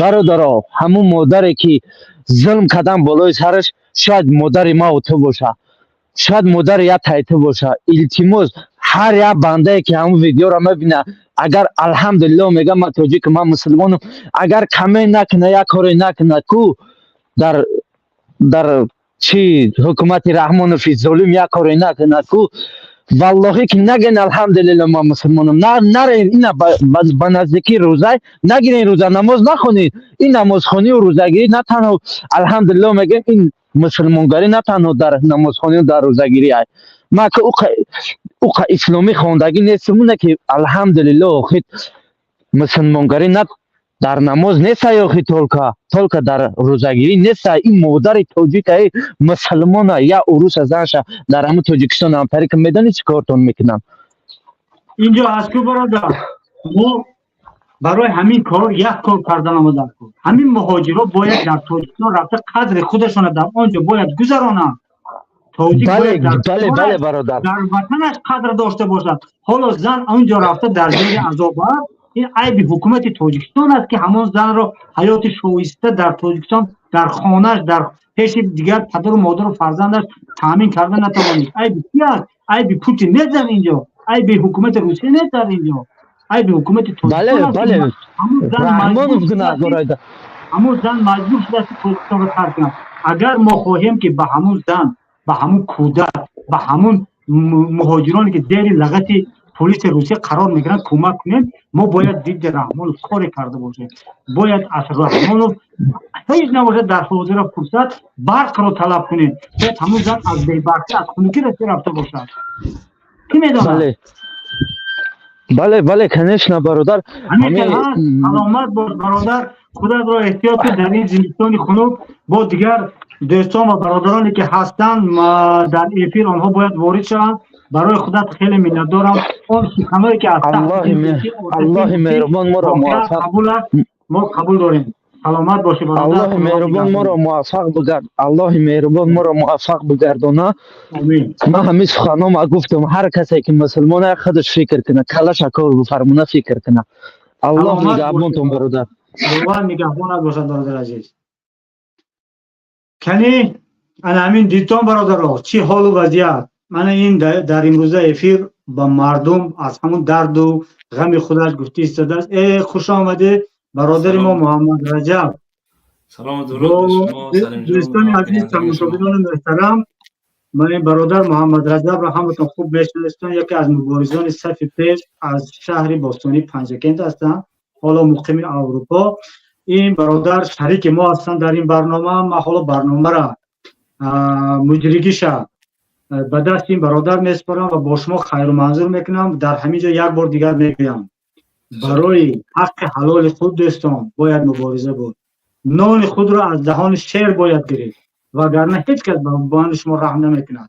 Бародаро, ҳамун модаре ки зулм кардан болои сараш, шояд модари маву ту боша, шояд модари як тай ту боша. Илтимос, ҳар як бандае ки ҳамун видеоро мебина, агар алҳамдулиллоҳ мегам, ман тоҷикам, ман мусулмонам, агар коммент накуна, як коре накуна ку, дар чи ҳукумати Раҳмонови золим як коре накуна ку, валлоҳӣ ки нагӯен алҳамдулилло, ман мусулмонам. Нарен ина ба наздикии рӯзай нагирен, рӯза намоз нахонед. Ин намозхонию рӯзагирӣ на танҳо алҳамдулилло мегӯем, ин мусулмонгарӣ на танҳо дар намозхонию дар рӯзагирӣ ай. Ман ки уқа исломӣ хондагӣ нестам, уна ки алҳамдулилло, охир мусулмонгарӣ на дар намоз нестай, охи только дар рӯзагирӣ нестай. Ин модари тоҷикаи мусулмона я уруса занша дар ҳамун Тоҷикистон ҳамтари ки медонӣ чӣ кортон мекунанд? Инҷо аз ку, бародар, мо барои ҳамин кор як кор кардан омода. Ҳамин муҳоҷиро бояд дар Тоҷикистон рафта, қадри худашона дар он ҷо бояд гузаронанд. Тоҷик бояд бале, бародар. Дар ватанаш қадр дошта бошад. Ҳоло зан он ҷо рафта дар зери азоб аст. Ин айби ҳукумати Тоҷикистон аст, ки ҳамон занро ҳаёти шоиста дар Тоҷикистон, дар хонааш, дар пеши дигар падару модару фарзандаш таъмин карда натавонист. Айби ки аст? Айби Путин нест дар инҷо, айби ҳукумати Русия нест дар инҷо, айби ҳукумати Тоҷикистон. Ҳамон зан маҷбур шудааст, ки Тоҷикистонро тарк кунад. Агар мо хоҳем, ки ба ҳамон зан, ба ҳамон кӯдак, ба ҳамон муҳоҷироне, ки зери лағати Полиси Русия қарор мегиранд кӯмак кунем, мо бояд зидди Раҳмонов коре карда бошем. Бояд аз Раҳмонов ҳеҷ набошад, дар ҳозира фурсат барқро талаб кунем. Шояд ҳамун зан аз бебарқӣ, аз хунукӣ расӣ рафта бошад, кӣ медонад? Бале, конечно, бародар. Саломат бош, бародар, худатро эҳтиёт кун дар ин зимистони хунук. Бо дигар дӯстон ва бародароне ки ҳастанд дар эфир, онҳо бояд ворид шаванд. Барои худат хеле миннатдорам. Он суханое ки аз Аллоҳи меҳрубон моро муваффақ Қабул аст, мо қабул дорем. Саломат бошӣ, бародар. Аллоҳи меҳрубон моро муваффақ бигард, Аллоҳи меҳрубон моро муваффақ бигардона. Ман ҳамин суханома гуфтам, ҳар касе ки мусулмон, худаш фикр кунад, калаша кор бифармона, фикр кунад. Аллоҳ нигаҳбонтон, бародар. Худованд нигаҳбонат бошад, бародар азиз. Кани, ана ҳамин дидтон, бародаро, чӣ ҳолу вазъият. Мана ин дар имрӯза эфир ба мардум аз ҳамун дарду ғами худаш гуфта истодааст. Хуш омадед, бародари мо Муҳаммад Раҷаб. Салому дуруд ба шумо, Салимҷон. Дӯстони азиз, тамошобинони муҳтарам, ман ин бародар Муҳаммад Раҷабро ҳаматон хуб мешиноситон. Яке аз муборизони сафи пеш аз шаҳри бостонии Панҷакент ҳастанд, ҳоло муқими Аврупо. Ин бародар шарики мо ҳастанд дар ин барнома. Ман ҳоло барномара муҷригиша ба дасти ин бародар месупорам ва бо шумо хайру манзур мекунам. Дар ҳамин ҷо як бор дигар мегӯям: барои ҳаққи ҳалоли худ, дӯстон, бояд мубориза буд. Нони худро аз даҳони шер бояд гирифт, вагарна ҳеҷ кас ба шумо раҳм намекунад.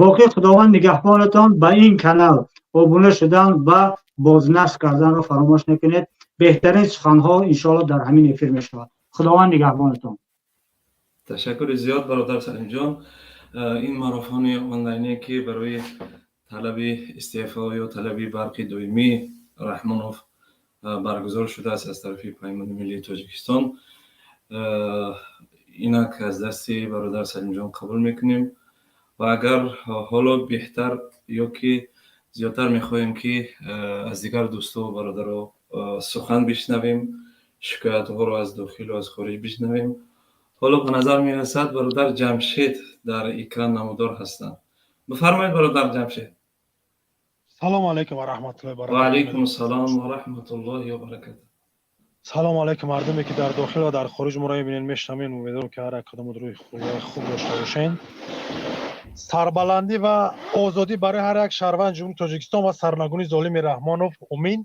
Боқӣ Худованд нигаҳбонатон. Ба ин канал обуна шудан ва бознашр карданро фаромӯш накунед. Беҳтарин суханҳо иншоалло дар ҳамин эфир мешавад. Худованд нигаҳбонатон. Ташаккури зиёд, бародар Салимҷон. Ин марафони онлайне, ки барои талаби истеъфо ё талаби барқи доимӣ Раҳмонов баргузор шудааст аз тарафи Паймони миллии Тоҷикистон, инак аз дасти бародар Салимҷон қабул мекунем. Ва агар ҳоло беҳтар ё ки зиёдтар мехоҳем, ки аз дигар дӯсту бародаро сухан бишнавем, шикоятҳоро аз дохилу аз хориҷ бишнавем. Ҳоло ба назар мерасад, бародар Ҷамшед дар экран намудор ҳастанд. Бифармоед, бародар Ҷамшед. Салому алайкум ва раҳматуллоҳи ва Ва алайкум ассалом ва раҳматуллоҳи ва баракатуҳ. Салому алайкум, мардуме ки дар дохил ва дар хориҷ моро мебинед, мешунавед. Умедворам, ки ҳар як кадомот рӯи хуб дошта бошед. Сарбаландӣ ва озодӣ барои ҳар як шаҳрванди Ҷумҳурии Тоҷикистон ва сарнагуни золими Раҳмонов. Умин.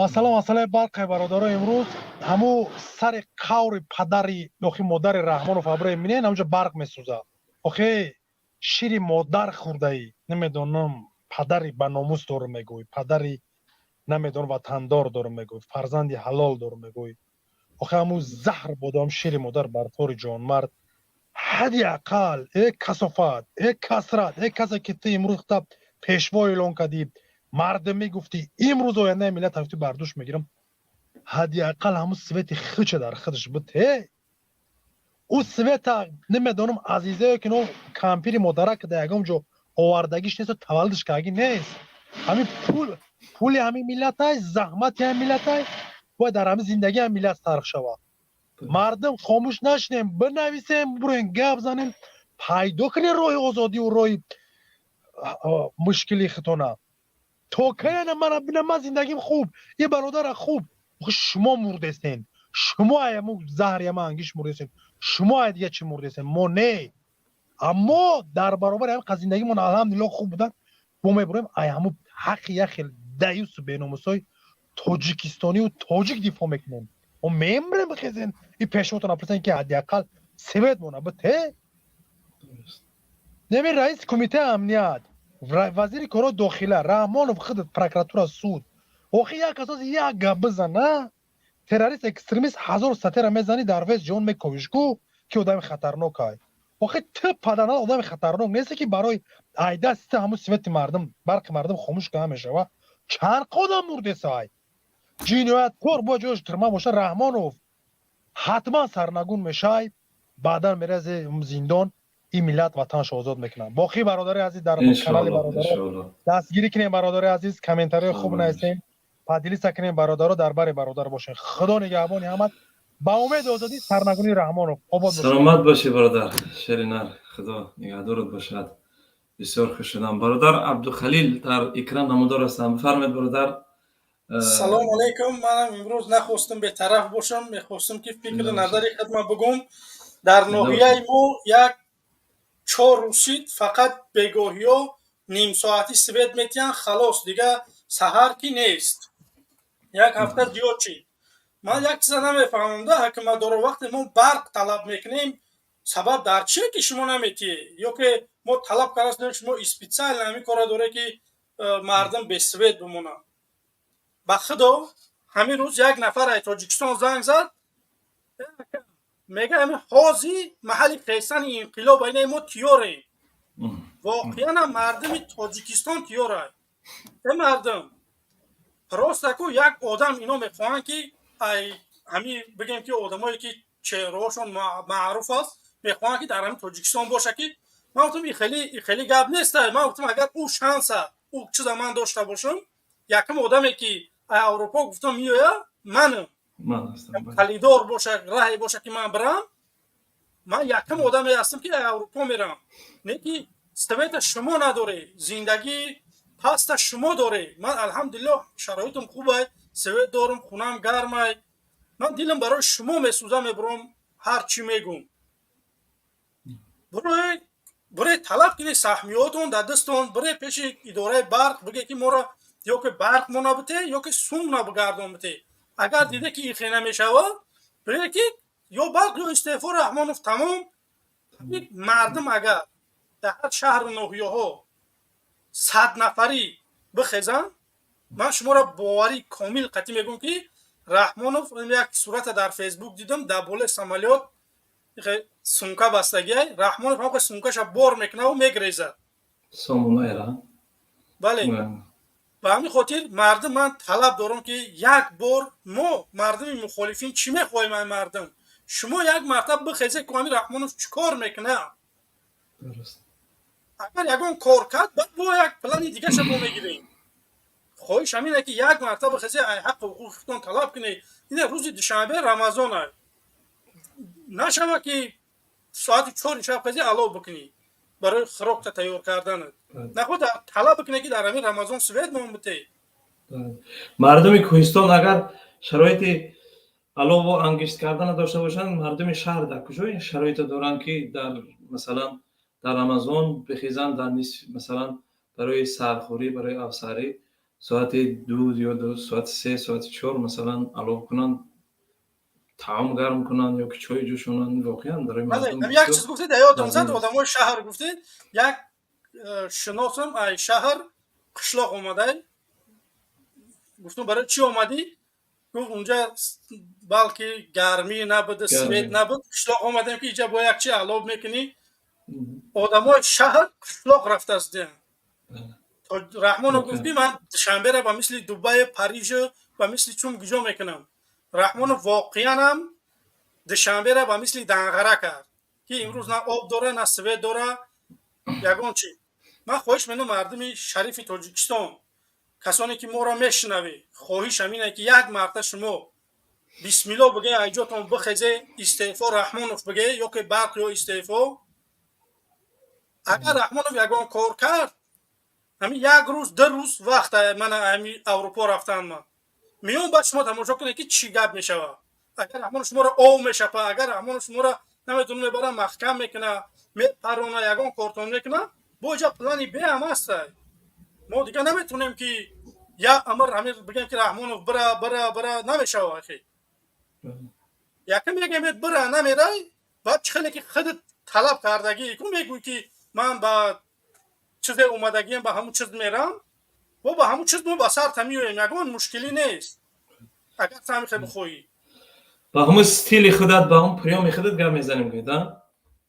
Масъала, масъалаи барқе, бародаро. Имрӯз ҳамун сари қаври падари охи модари Раҳмонов абро мебинед, ҳамунҷо барқ месӯзад. Охе, шири модар хӯрдаӣ, намедонам, падари ба номус дорум мегӯй, падари намедонам ватандор дорум мегӯй, фарзанди ҳалол дорум мегӯй. Охе, ҳамун заҳр бодам, шири модар бар тори ҷонмард. Ҳадди ақал, э касофат, э касрат, э касе ки ту имрӯз хита пешво эълон кардӣ, мардум мегуфтӣ, имрӯз ояндаи миллат ҳафти бар дӯш мегирам, ҳадди ақал ҳамун свет и хича дар худаш буд. Э, ӯ свет а намедонам, азизае ки но кампири модарак дар ягон ҷо овардагиш несту таваллудш кардаги нест. Ҳамин пул, пули ҳамин миллатай, заҳмати ҳамин миллатай, бояд дар ҳамин зиндагӣ ҳамин миллат сарф шавад. Мардум, хомӯш нашинем, бинависем, буроем, гап занем, пайдо кунем роҳи озодиву роҳи мушкили хитона. То каяна мана бина, ман зиндагим хуб, и бародара хуб. Шумо мурдестен, шумо аяму заҳри ама ангиш мурдестен, шумо ай дига чӣ мурдестен, мо не. Аммо дар баробари ҳамин қа зиндагимон алҳамдулилло хуб будан, мо мебуроем ай ҳаму ҳаққи як хел даюсу беномусои тоҷикистонию тоҷик дифоъ мекунем. Мо мемрем, бихезен и пешвотон апурсен, ки ҳадди ақал свет мона бите. Неми раиси кумитаи амният, вазири корҳои дохила Раҳмонов, худ прокуратура, суд, охи як асос як гап бизана, террорист, экстремист ҳазор статья ра мезанӣ, дар вес ҷон мековиш ку, ки одами хатарнок ай. Охи, ту падарнал одами хатарнок несте, ки барои айдаст ҳамун свет и мардум, барқи мардум хомӯш кама мешава. Чанд одам мурдесай? Ҷинояткор бояд ҷояш тюрьма боша. Раҳмонов ҳатман сарнагун мешай, баъдан меразе зиндон, ин миллат ватанашо озод мекунад. Боқӣ, бародари азиз, дар канали бародаро дастгирӣ кунем. Бародари азиз, комментариҳои хуб нависем, поделиться кунем. Бародаро, дар бари бародар бошем. Худо нигаҳбони ҳамат. Ба умеди озодӣ, сарнагуни Раҳмонов, обод. Саломат бошӣ, бародар шеринар, Худо нигаҳдорат бошад. Бисёр хуш шудам. Бародар Абдухалил дар экран намудор ҳастанд, бифармоед, бародар. Салому алайкум. Манам имрӯз нахостам бетараф бошам, мехостам ки фикру назари худма бугум. Дар ноҳияи мо як чор рӯз фақат бегоҳиё нимсоатӣ свет метиҳанд, халос, дига саҳар ки нест. Як ҳафта зиёд шид. Ман як чиза намефаҳмам да, ҳакимадоро, вақте мо барқ талаб мекунем, сабаб дар чие ки шумо наметиҳед? Ё ки мо талаб кардастем, шумо специально ҳамин кора доре ки мардум бесвет бимонанд? Ба худо, ҳамин рӯз як нафар ай Тоҷикистон занг зад, мега ҳамин ҳози маҳалли хесани инқилоб ина мо тиёрем. Воқеан ҳам мардуми Тоҷикистон тиёрад. Э, мардум просто ку як одам ино мехоҳанд ки ай ҳамин бигем ки одамое ки чеҳраҳошон маъруф аст, мехоҳанд ки дар ҳамин Тоҷикистон боша. Ки ман гуфтам, и хеле гап нест. Ман гуфтам, агар ӯ шанса, ӯ чиза ман дошта бошам, якум одаме ки Аврупо, гуфтам, меоя, манам. Калидор боша, раҳе боша ки ман бирам, ман якум одаме ҳастам ки Аврупо мерам. Не ки света шумо надоре, зиндагӣ паста шумо доре. Ман, алҳамдулиллоҳ, шароитам хубай, свет дорум, хунам гармай. Ман дилам барои шумо месӯзам, мебурам, ҳар чӣ мегум. Буре, талаб кунед, саҳмиётон дар дастон, буре пеши идораи барқ, биге ки моро ё ки барқ мо набите, ё ки сум набигардон бите. Агар диде ки ихе намешавад, бире ки ё барқ, ё истеъфо Раҳмонов, тамом. Мардум агар дар ҳар шаҳру ноҳияҳо 100 нафарӣ бихезанд, ман шуморо боварӣ комил қатъӣ мегӯям ки Раҳмонов, як сурата дар Фейсбук дидам, дар болои самолёт сумка бастагиай Раҳмонов, ҳамқа сумкаша бор мекунаву мегрезад. Сомонаера. Бале, ба ҳамин хотир, мардум, ман талаб дорам ки як бор мо мардуми мухолифин чӣ мехоҳем? Ай мардум, шумо як мартаба бихезе ку ҳамин Раҳмонов чӣ кор мекунад. Агар ягон кор кард, баъд бо як плани дигаша мо мегирем. Хоҳиш ҳамине ки як мартаба хезе, ай ҳаққу ҳуқуқи худтон талаб кунед. Ина рӯзи душанбе Рамазон ай, нашава ки соати 4-и шаб хези алов бикунӣ барои хӯрокта тайёр карданат. Наход талаб бикунед ки дар ҳамин Рамазон свет мон битед. Мардуми кӯҳистон агар шароити алову ангишт кардана дошта бошанд, мардуми шаҳр дар куҷо ин шароито доранд, ки дар, масалан, дар Рамазон бихезанд, дар нисф, масалан, барои саҳархӯрӣ, барои афсарӣ соати 2 ё соати 3, соати 4, масалан, алов кунанд, таом гарм кунанд ё ки чой ҷӯшонанд? Воқеан барои мардум як чиз гуфтед, ёдам зад. Одамои шаҳр гуфтед, як шиносам ай шаҳр қишлоқ омадай. Гуфтам, барои чӣ омадӣ? Гуфт, унҷа балки гармӣ набуд, свет набуд, қишлоқ омадем ки иҷа бо як чи алов мекунӣ. Одамои шаҳр қишлоқ рафтааст. Раҳмонов гуфт ки ман Душанбера ба мисли Дубаю, Парижу, ба мисли чум гиҷо мекунам. Раҳмонов воқеан ҳам Душанбера ба мисли Данғара кард, ки имрӯз на об дора, на свет дора, ягон чи. Ман хоҳиш менам, мардуми шарифи Тоҷикистон, касоне ки моро мешунавед, хоҳиш ҳамине ки як марта шумо бисмилло биге, айҷотон бихезе, истеъфо Раҳмонов биге, ё ки барқ, ё истеъфо. Агар Раҳмонов ягон кор кард, ҳамин як рӯз, 2 рӯз вақт мана ҳами Аврупо рафтан, ман меём, баъд шумо тамошо кунед ки чӣ гап мешавад. Агар Раҳмонов шуморо ов мешапа, агар Раҳмонов шуморо намедонам мебара, маҳкам мекуна, мепарона, ягон кортон мекуна, бо иҷа плани Б ҳам ҳастай. Мо дигар наметонем ки як амр ҳамин бигем ки Раҳмонов бира, бира, бира, намешава. Ахи, якам мегем бира, намерай, баъд чӣ хеле ки худат талаб кардагӣ ку, мегӯй ки ман ба чизе омадагиам, ба ҳамун чиз мерам, бо ба ҳамун чиз мо ба сарта меоем, ягон мушкилӣ нест, агар ту ҳамин хел бихоҳӣ. Ба ҳамун стили худат, ба ҳамун приёми худат гап мезанем, гӯед.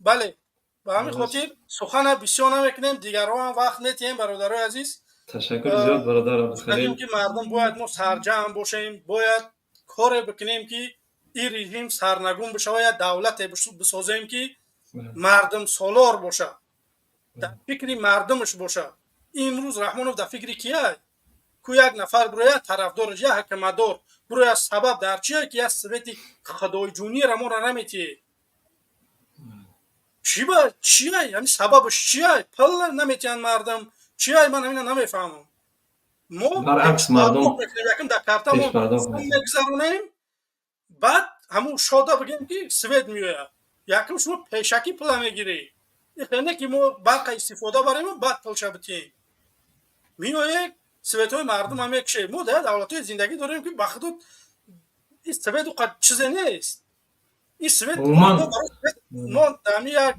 Бале, ба ҳамин хотир сухана бисёр намекунем, дигарҳо ҳам вақт метиҳем, бародарои азиз. Ташаккур зиёд, бародар Абдухалил. Ки мардум, бояд мо сарҷамъ бошем, бояд коре бикунем ки ин режим сарнагун бишавад, як давлате бисозем ки мардумсолор бошад, дар фикри мардумаш бошад. Имрӯз Раҳмонов дар фикри кия? Ку як нафар бирояд, тарафдораш, як ҳакамадор бирояд, сабаб дар чие ки як свети худоиҷунира моро наметиҳед? Чӣ ба чиай? Ҳамин сабабаш чиай? Пул наметиҳанд мардум. Чиай? Ман ҳамина намефаҳмам. Мо баръакс мардум якм дар картамон мегузаронем, баъд ҳамун шода бигем ки свет меояд. Якм шумо пешакӣ пула мегирӣ. Не ки мо барқа истифода барем, баъд пулша битиҳем. Меоед, светҳои мардум ҳам мекушед. Мо дар давлатҳои зиндагӣ дорем ки ба худо ин свет уқад чизе нест. Ин свет мо ҳами як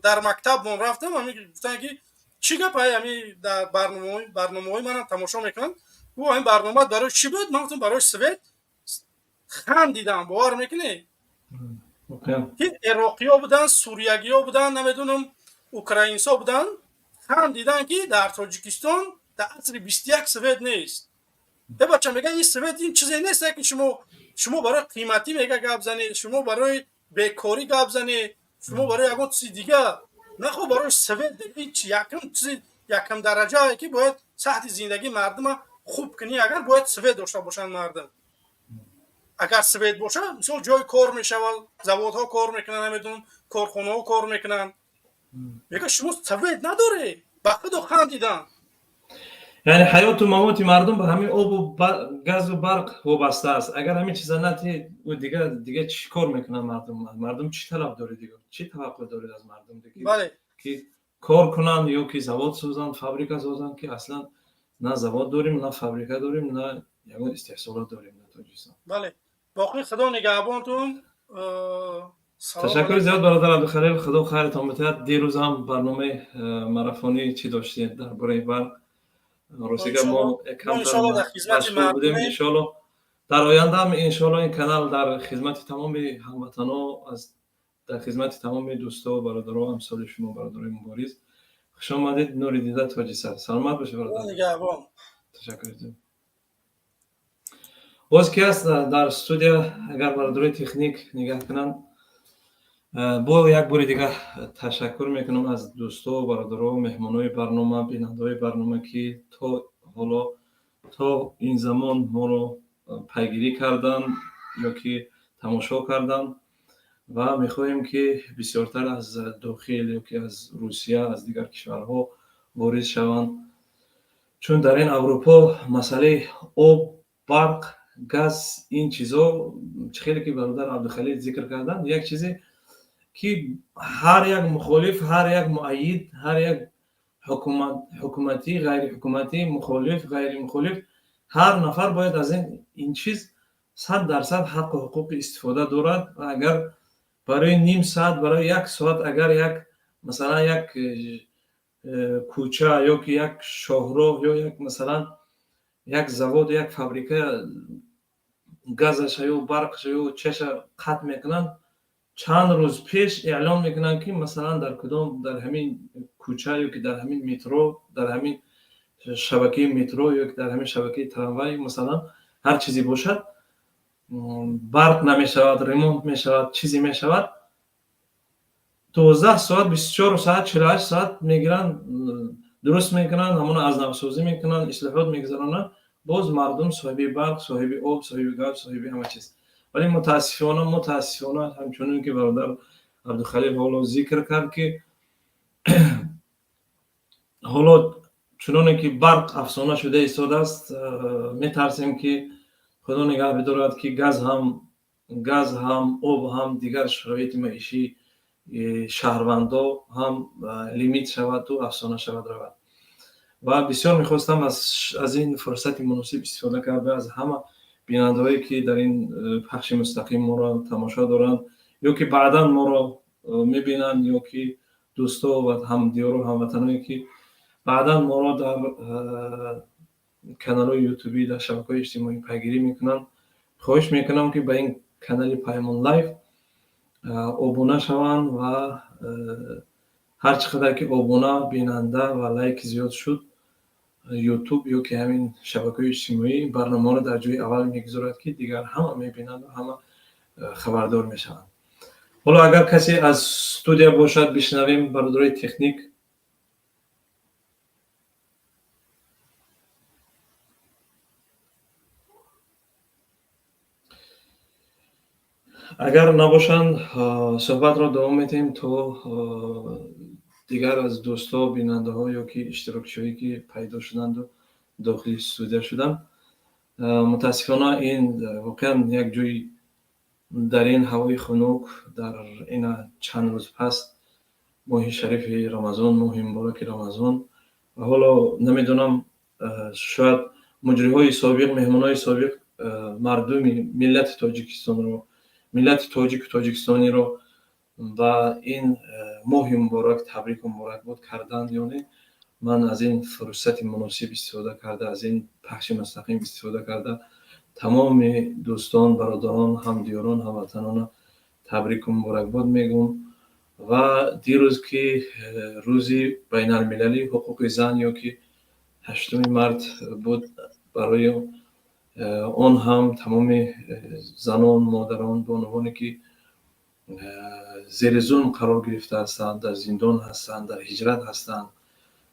дар мактабмон рафтам, ҳами гуфтанд ки чӣ гап ай ҳами дар барномаҳои манам тамошо мекунанд. Гӯ ҳамин барнома барои чӣ буд? Ман гуфтам барои свет. Хандидам, бовар мекунӣ? Ки ироқиё буданд, суриягиё буданд, намедонам украинсо буданд, хандиданд ки дар Тоҷикистон дар асри 21 свет нест. Э бача, мегӯяд ин свет ин чизе нест ки шумо барои қиматӣ мега гап занед, шумо барои бекорӣ гап занед, шумо барои ягон чизи дигар нахо, барои свет якм чизи якм дараҷае ки бояд сатҳи зиндагии мардума хуб кунӣ, агар бояд свет дошта бошанд мардум. Агар свет бошад, мисол ҷои кор мешавад, заводҳо кор мекунанд, намедонам корхонаҳо кор мекунанд. Мегӯяд шумо свет надоред, ба худо хандиданд. Яъне ҳаёту мамоти мардум ба ҳамин обу газу барқ вобаста аст. Агар ҳамин чиза натиҳед, дига чӣ кор мекунанд мардум? Мардум чӣ талаб доред дига? Чӣ таваққӯъ доред аз мардум ки кор кунанд ё ки завод созанд, фабрика созанд, ки аслан на завод дорем, на фабрика дорем, на ягон истеҳсолот дорем дар Тоҷикистон. Бале, боқӣ худо нигаҳбонтун. Ташаккури зиёд, бародар Абдухалил, худо хайртон битиҳад. Дирӯз ҳам барномаи марафонӣ чӣ доштед дар бораи барқ. Ростига мо камтар будем, иншоалло дар оянда ҳам иншоалло ин канал дар хизмати тамоми ҳамватанҳо аз дар хизмати тамоми дӯсто, бародаро, амсоли шумо, бародарои мубориз. Хуш омадед, нури дида, тоҷисар. Саломат бошед, бародар. Ташаккур зиёд. Боз ки аст дар студия? Агар бародарои техник нигаҳ кунанд. Бо як бори дигар ташаккур мекунам аз дӯсто, бародаро, меҳмонои барнома, бинандаҳои барнома, ки то ҳоло, то ин замон моро пайгирӣ карданд ё ки тамошо карданд ва мехоҳем ки бисёртар аз дохил ё ки аз Русия, аз дигар кишварҳо ворид шаванд, чун дар ин Аврупо масъалаи об, барқ, газ, ин чизо чӣ хеле ки бародар Абдухалил зикр карданд, як чизе ки ҳар як мухолиф, ҳар як муайид, ҳар як ҳукуматӣ, ғайриҳукуматӣ, мухолиф, ғайримухолиф, ҳар нафар бояд аз ин чиз 100% ҳаққу ҳуқуқи истифода дорад. Ва агар барои ним соат, барои як соат агар як масалан як кӯча ё ки як шоҳроҳ ё як масалан як завод, як фабрика газаша ё барқаша ё чаша қатъ мекунанд, чанд рӯз пеш эълон мекунанд ки масалан дар кудом, дар ҳамин кӯча ё ки дар ҳамин метро, дар ҳамин шабакаи метро ё ки дар ҳамин шабакаи трамвай, масалан ҳар чизе бошад, барқ намешавад, ремонт мешавад, чизе мешавад, 12 соат, 24 соат, 48 соат мегиранд, дуруст мекунанд, ҳамоно аз навсозӣ мекунанд, ислоҳот мегузаронанд, боз мардум соҳиби барқ, соҳиби об, соҳиби газ, соҳиби ҳама чиз. Вале мутаассифона ҳамчунин ки бародар Абдухалил ҳоло зикр кард, ки ҳоло чуноне ки барқ афсона шуда истодааст, метарсем ки худо нигаҳ бидорад ки газ ҳам, об ҳам, дигар шароити маишии шаҳрвандо ҳам лимит шаваду афсона шавад равад. Ва бисёр мехостам аз ин фурсати муносиб истифода карда аз ҳама бинандаҳое ки дар ин пахши мустақим моро тамошо доранд ё ки баъдан моро мебинанд, ё ки дӯсто ва ҳамдиёру ҳамватаное ки баъдан моро дар каналҳои ютубӣ, дар шабакаҳои иҷтимоӣ пайгирӣ мекунанд, хоҳиш мекунам ки ба ин канали Паймон Лайф обуна шаванд ва ҳар чӣ қадар ки обуна, бинанда ва лайк зиёд шуд, ютуб ё ки ҳамин шабакаҳои иҷтимоӣ барномаро дар ҷои аввал мегузорад, ки дигар ҳама мебинанд ва ҳама хабардор мешаванд. Ҳоло агар касе аз студия бошад, бишнавем, бародарои техник. Агар набошанд, суҳбатро давом медиҳем, то дигар аз дӯстҳо, бинандаҳо ё ки иштирокчиҳое, ки пайдо шуданду дохили студия шуданд. Мутаассифона, ин воқеан як ҷои дар ин ҳавои хунук, дар ина чанд рӯз пас моҳи шарифи Рамазон, моҳи мубораки Рамазон, ва ҳоло намедонам, шояд муҷриҳои собиқ, меҳмонҳои собиқ мардуми миллати Тоҷикистонро, миллати тоҷику тоҷикистониро ба ин моҳи муборак табрику муборакбод карданд ё не. Ман аз ин фурсати муносиб истифода карда, аз ин пахши мустақим истифода карда, тамоми дӯстон, бародарон, ҳамдиёрон, ҳамватанона табрику муборакбод мегӯм. Ва дирӯз, ки рӯзи байналмилалии ҳуқуқи зан ё ки 8-уми март буд, барои он ҳам тамоми занон, модарон, бонувоне, ки зери зулм қарор гирифта ҳастанд, дар зиндон ҳастанд, дар ҳиҷрат ҳастанд,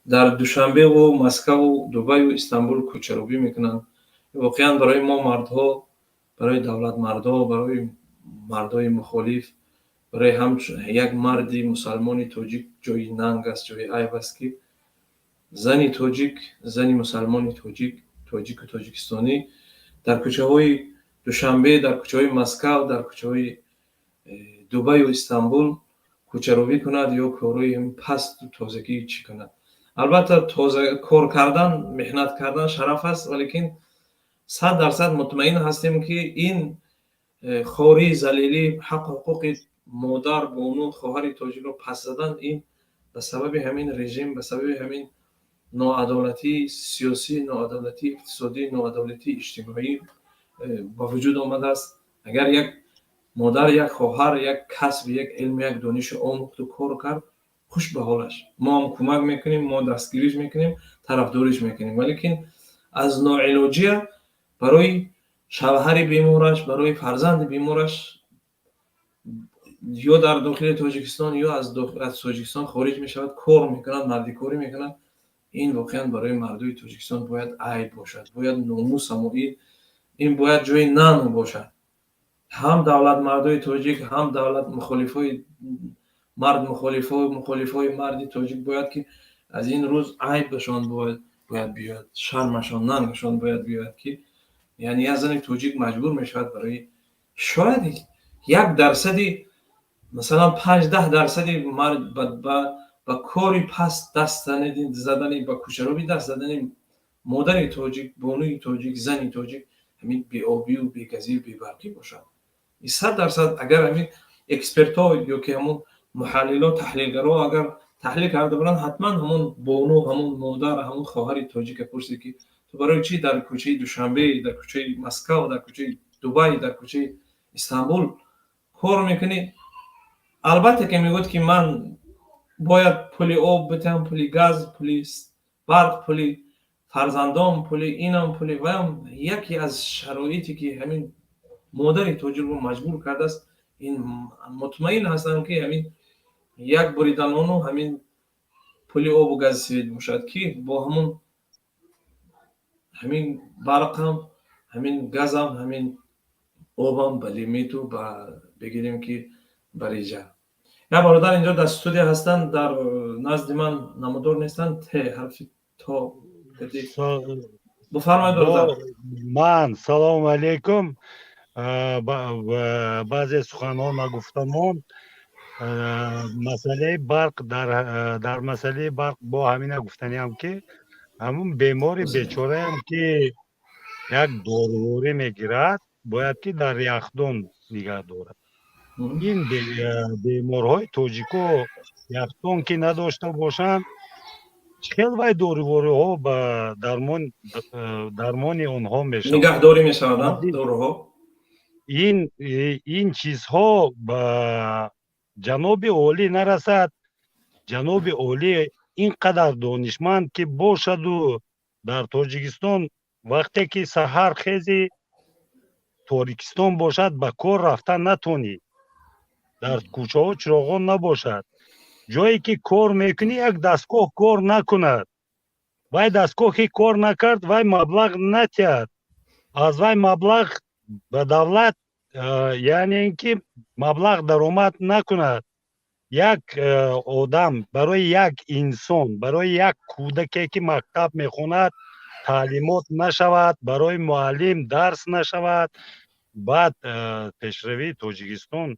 дар Душанбеву Москаву Дубаю Истанбул кӯчаробӣ мекунанд, воқеан барои мо мардҳо, барои давлатмардҳо, барои мардҳои мухолиф, барои ҳам як марди мусалмони тоҷик ҷои нанг аст, ҷои айб аст, ки зани тоҷик, зани мусалмони тоҷик, тоҷику тоҷикистонӣ дар кӯчаҳои Душанбе, дар кӯчаҳои Москав, дар кӯчаҳои Дубаю Истанбул кӯчаробӣ кунад ё корҳои пасту тозагӣ чӣ кунад. Албатта, тоза кор кардан, меҳнат кардан шараф аст, валекин 100% мутмаин ҳастем, ки ин хорӣ, залилӣ, ҳаққу ҳуқуқи модар, бону, хоҳари тоҷикро пас задан, ин ба сабаби ҳамин режим, ба сабаби ҳамин ноадолатии сиёсӣ, ноадолатии иқтисодӣ, ноадолатии иҷтимоӣ ба вуҷуд омадааст. Агар як модар, як хоҳар як касб, як илм, як дониши омӯхту кор кард, хуш ба ҳолаш, мо ҳам кӯмак мекунем, мо дастгириш мекунем, тарафдориш мекунем, валекин аз ноилоҷия барои шавҳари бемораш, барои фарзанди бемораш ё дар дохили Тоҷикистон, ё аз Тоҷикистон хориҷ мешавад, кор мекунад, мардикорӣ мекунад. Ин воқеан барои мардуми Тоҷикистон бояд айб бошад, бояд номусамо, ин бояд ҷои нанг бошад. Ҳам давлатмардои тоҷик, ҳам давлат мухолифои мард, мухолифо, мухолифои марди тоҷик бояд ки аз ин рӯз айбашон бояд биёяд, шармашон, нангашон бояд биёяд, ки яъне як зани тоҷик маҷбур мешавад барои шояд 1 дарсади, масалан, 5-10 дарсади мард ба кори паст даст задани, ба кӯчаробӣ даст задани модари тоҷик, бонуи тоҷик, зани тоҷик ҳамин беобию бегазию бебарқӣ бошад. 100%, агар ҳамин экспертҳо ё ки ҳамун муҳаллило, таҳлилгаро агар таҳлил карда буданд, ҳатман ҳамон бону, ҳамон модар, ҳамон хоҳари тоҷика пурсид, ки ту барои чӣ дар кӯчаи Душанбе, дар кӯчаи Москав, дар кӯчаи Дубай, дар кӯчаи Истанбул кор мекунӣ? Албатта, ки мегӯяд, ки ман бояд пули об битам, пули газ, пули барқ, пули фарзандон, пули инам, пули ваям. Яке аз шароите, ки ҳамин модари тоҷикро маҷбур кардааст, ин мутмаин ҳастам, ки ҳамин як буриданону ҳамин пули обу гази свет бошад, ки бо ҳамун ҳамин барқам, ҳамин газам, ҳамин обам ба лимиту ба бигирем, ки ба реҷа. Як бародар инҷо дар студия ҳастанд, дар назди ман намудор нестанд, т ҳарфи то. Бифармоед, бародар. Ман салому алейкум. Баъзе суханҳо нагуфта монд. Масъалаи барқ, дар масъалаи барқ бо ҳамина гуфтаниам, ки ҳамун бемори бечораам, ки як доруворӣ мегирад, бояд ки дар яхдон нигаҳ дорад. Ин беморҳои тоҷико яхдон ки надошта бошанд, чӣ хел вай дорувориҳо ба дармони онҳо мешавад? Нигаҳдорӣ мешавад доруҳо. Ин чизҳо ба ҷаноби олӣ нарасад. Ҷаноби олӣ ин қадар донишманд ки бошаду, дар Тоҷикистон вақте ки саҳар хези, торикистон бошад, ба кор рафтан натонӣ, дар кӯчаҳо чироғон набошад, ҷое ки кор мекунӣ, як дастгоҳ кор накунад, вай дастгоҳ ки кор накард, вай маблағ натиҳад, аз вай маблағ ба давлат. Яъне ин ки маблағ даромад накунад. Як одам, барои як инсон, барои як кӯдаке, ки мактаб мехонад, таълимот нашавад, барои муаллим дарс нашавад, баъд пешравии Тоҷикистон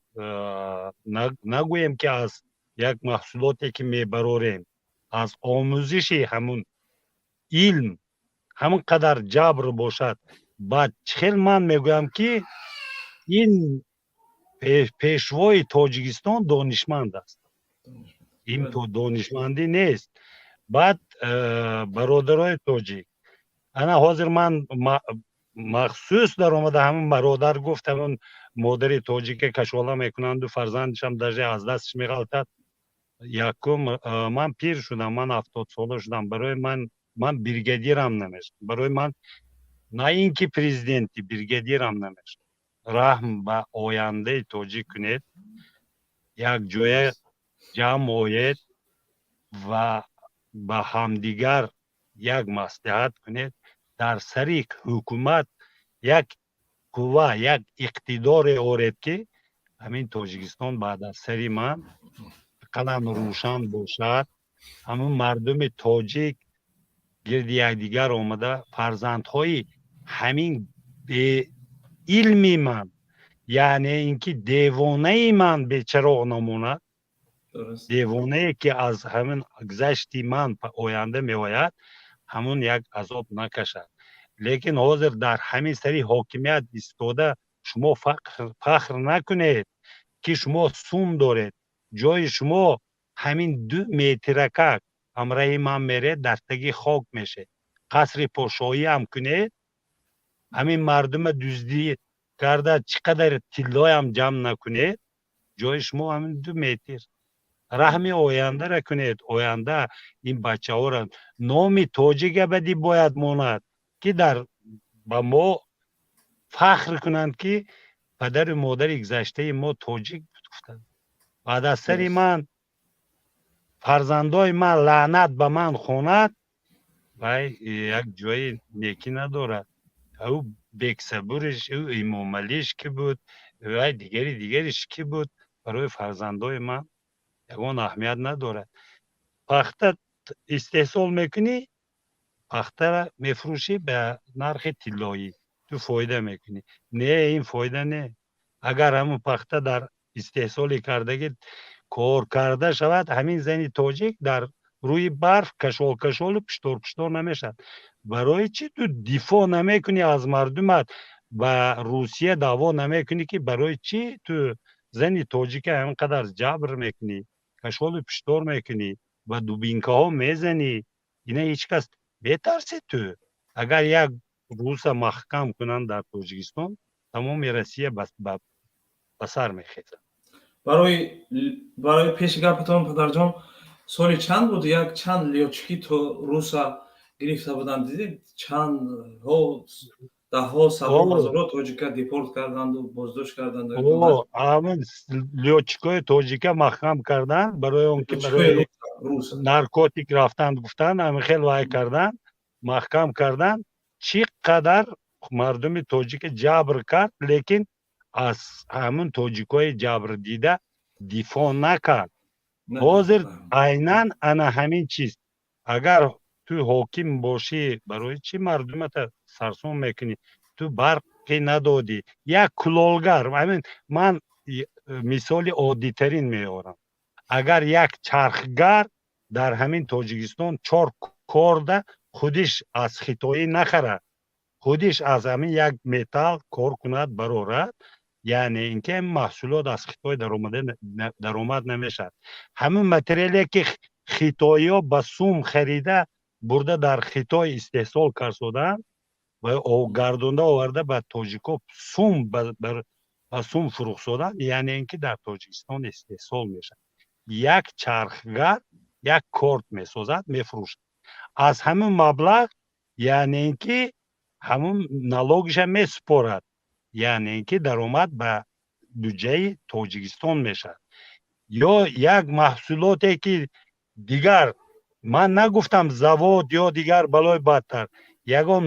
нагӯем, ки аз як маҳсулоте, ки мебарорем, аз омӯзиши ҳамун илм ҳамон қадар ҷабр бошад, баъд чӣ хел? Ман мегӯям, ки ин пешвои Тоҷикистон донишманд аст, ин донишмандӣ нест. Баъд бародарои тоҷик, ана ҳозир ман махсус даромада, ҳамон бародар гуфт, ҳамон модари тоҷике кашола мекунанду фарзандишам даже аз дасташ меғалтад. Якум, ман пир шудам, ман 70сола шудам. Барои ман, ман бригадирам намешавам. Барои ман на ин ки президенти, бригадирам намешавам. Раҳм ба ояндаи тоҷик кунед, як ҷоя ҷамъ оед ва ба ҳамдигар як маслиҳат кунед. Дар сари ҳукумат як қувва, як иқтидоре оред, ки ҳамин Тоҷикистон баъд аз сари ман қалам рӯшан бошад. Ҳамун мардуми тоҷик гирди якдигар омада, фарзандҳои ҳамин беилми ман, яъне ин ки девонаи ман бечароғ намонад. Девонае, ки аз ҳамин гузашти ман оянда меояд, ҳамун як азоб накашад. Лекин ҳозир дар ҳамин сари ҳокимият истода, шумо фахр накунед, ки шумо сум доред. Ҷои шумо ҳамин 2 метракак ҳамраҳи ман меред, дар таги хок мешед. Қасри подшоҳиам кунед, ҳамин мардума дуздӣ карда, чӣ қадар тиллоям ҷамъ накунед, ҷои шумо ҳамин 2 метр. Раҳми ояндара кунед. Оянда ин бачаҳоро номи тоҷик абадӣ бояд монад, ки дар ба мо фахр кунанд, ки падару модари гузаштаи мо тоҷик буд, гуфтанд. Баъд аз сари ман фарзандои ман лаънат ба ман хонад, вай як ҷои некӣ надорад. Ӯ Бексабуриш, ӯ Имомалиш ки буд, вай дигари дигариш ки буд, барои фарзандои ман ягон аҳамият надорад. Пахта истеҳсол мекунӣ, пахтара мефурӯшӣ ба нархи тиллоӣ, ту фоида мекунӣ. Не, ин фоида не. Агар ҳамун пахта дар истеҳсоли кардагӣ кор карда шавад, ҳамин зани тоҷик дар рӯи барф кашол кашолу пиштор пиштор намешавад. Барои чӣ ту дифоъ намекунӣ аз мардумат, ба Русия даъво намекунӣ, ки барои чӣ ту зани тоҷика ҳамин қадар ҷабр мекунӣ, кашолу пиштор мекунӣ, ба дубинкаҳо мезанӣ? Ина ҳеҷ кас бетарсӣ. Ту агар як руса маҳкам кунанд дар Тоҷикистон, тамоми Россия ба сар мехезад. Барои пеши гапатон, падарҷон, соли чанд буд, як чанд лётчики то руса гирифта буданд, дидед, чандҳо, даҳҳо, садҳо, ҳазорҳо тоҷика депорт карданду боздошт карданд. Ҳамин лётчикҳои тоҷика маҳкам карданд, барои он ки барои наркотик рафтанд, гуфтанд, ҳамин хел вай карданд, маҳкам карданд. Чӣ қадар мардуми тоҷика ҷабр кард, лекин аз ҳамин тоҷикҳои ҷабрдида дифоъ накард. Ҳозир айнан ана ҳамин чиз. Агар ту ҳоким бошӣ, барои чӣ мардумата сарсон мекунӣ? Ту барқе надодӣ. Як кулолгар, ҳамин ман мисоли оддитарин меорам, агар як чархгар дар ҳамин Тоҷикистон чор корда худиш аз хитоӣ нахарад, худиш аз ҳамин як металл кор кунад, барорад, яъне ин ки маҳсулот аз Хитой даромад намешавад. Ҳамин материале, ки хитоиҳо ба сум харида бурда, дар Хитой истеҳсол карсоданд ва гардонда оварда, ба тоҷико сум ба сум фурӯхсоданд, яъне ин ки дар Тоҷикистон истеҳсол мешавад. Як чархгар як корт месозад, мефурӯшад, аз ҳамин маблағ, яъне ин ки ҳамун налогиша месупорад, яъне ин ки даромад ба буҷаи Тоҷикистон мешавад. Ё як маҳсулоте, ки дигар ман нагуфтам, завод ё дигар балои бадтар, ягон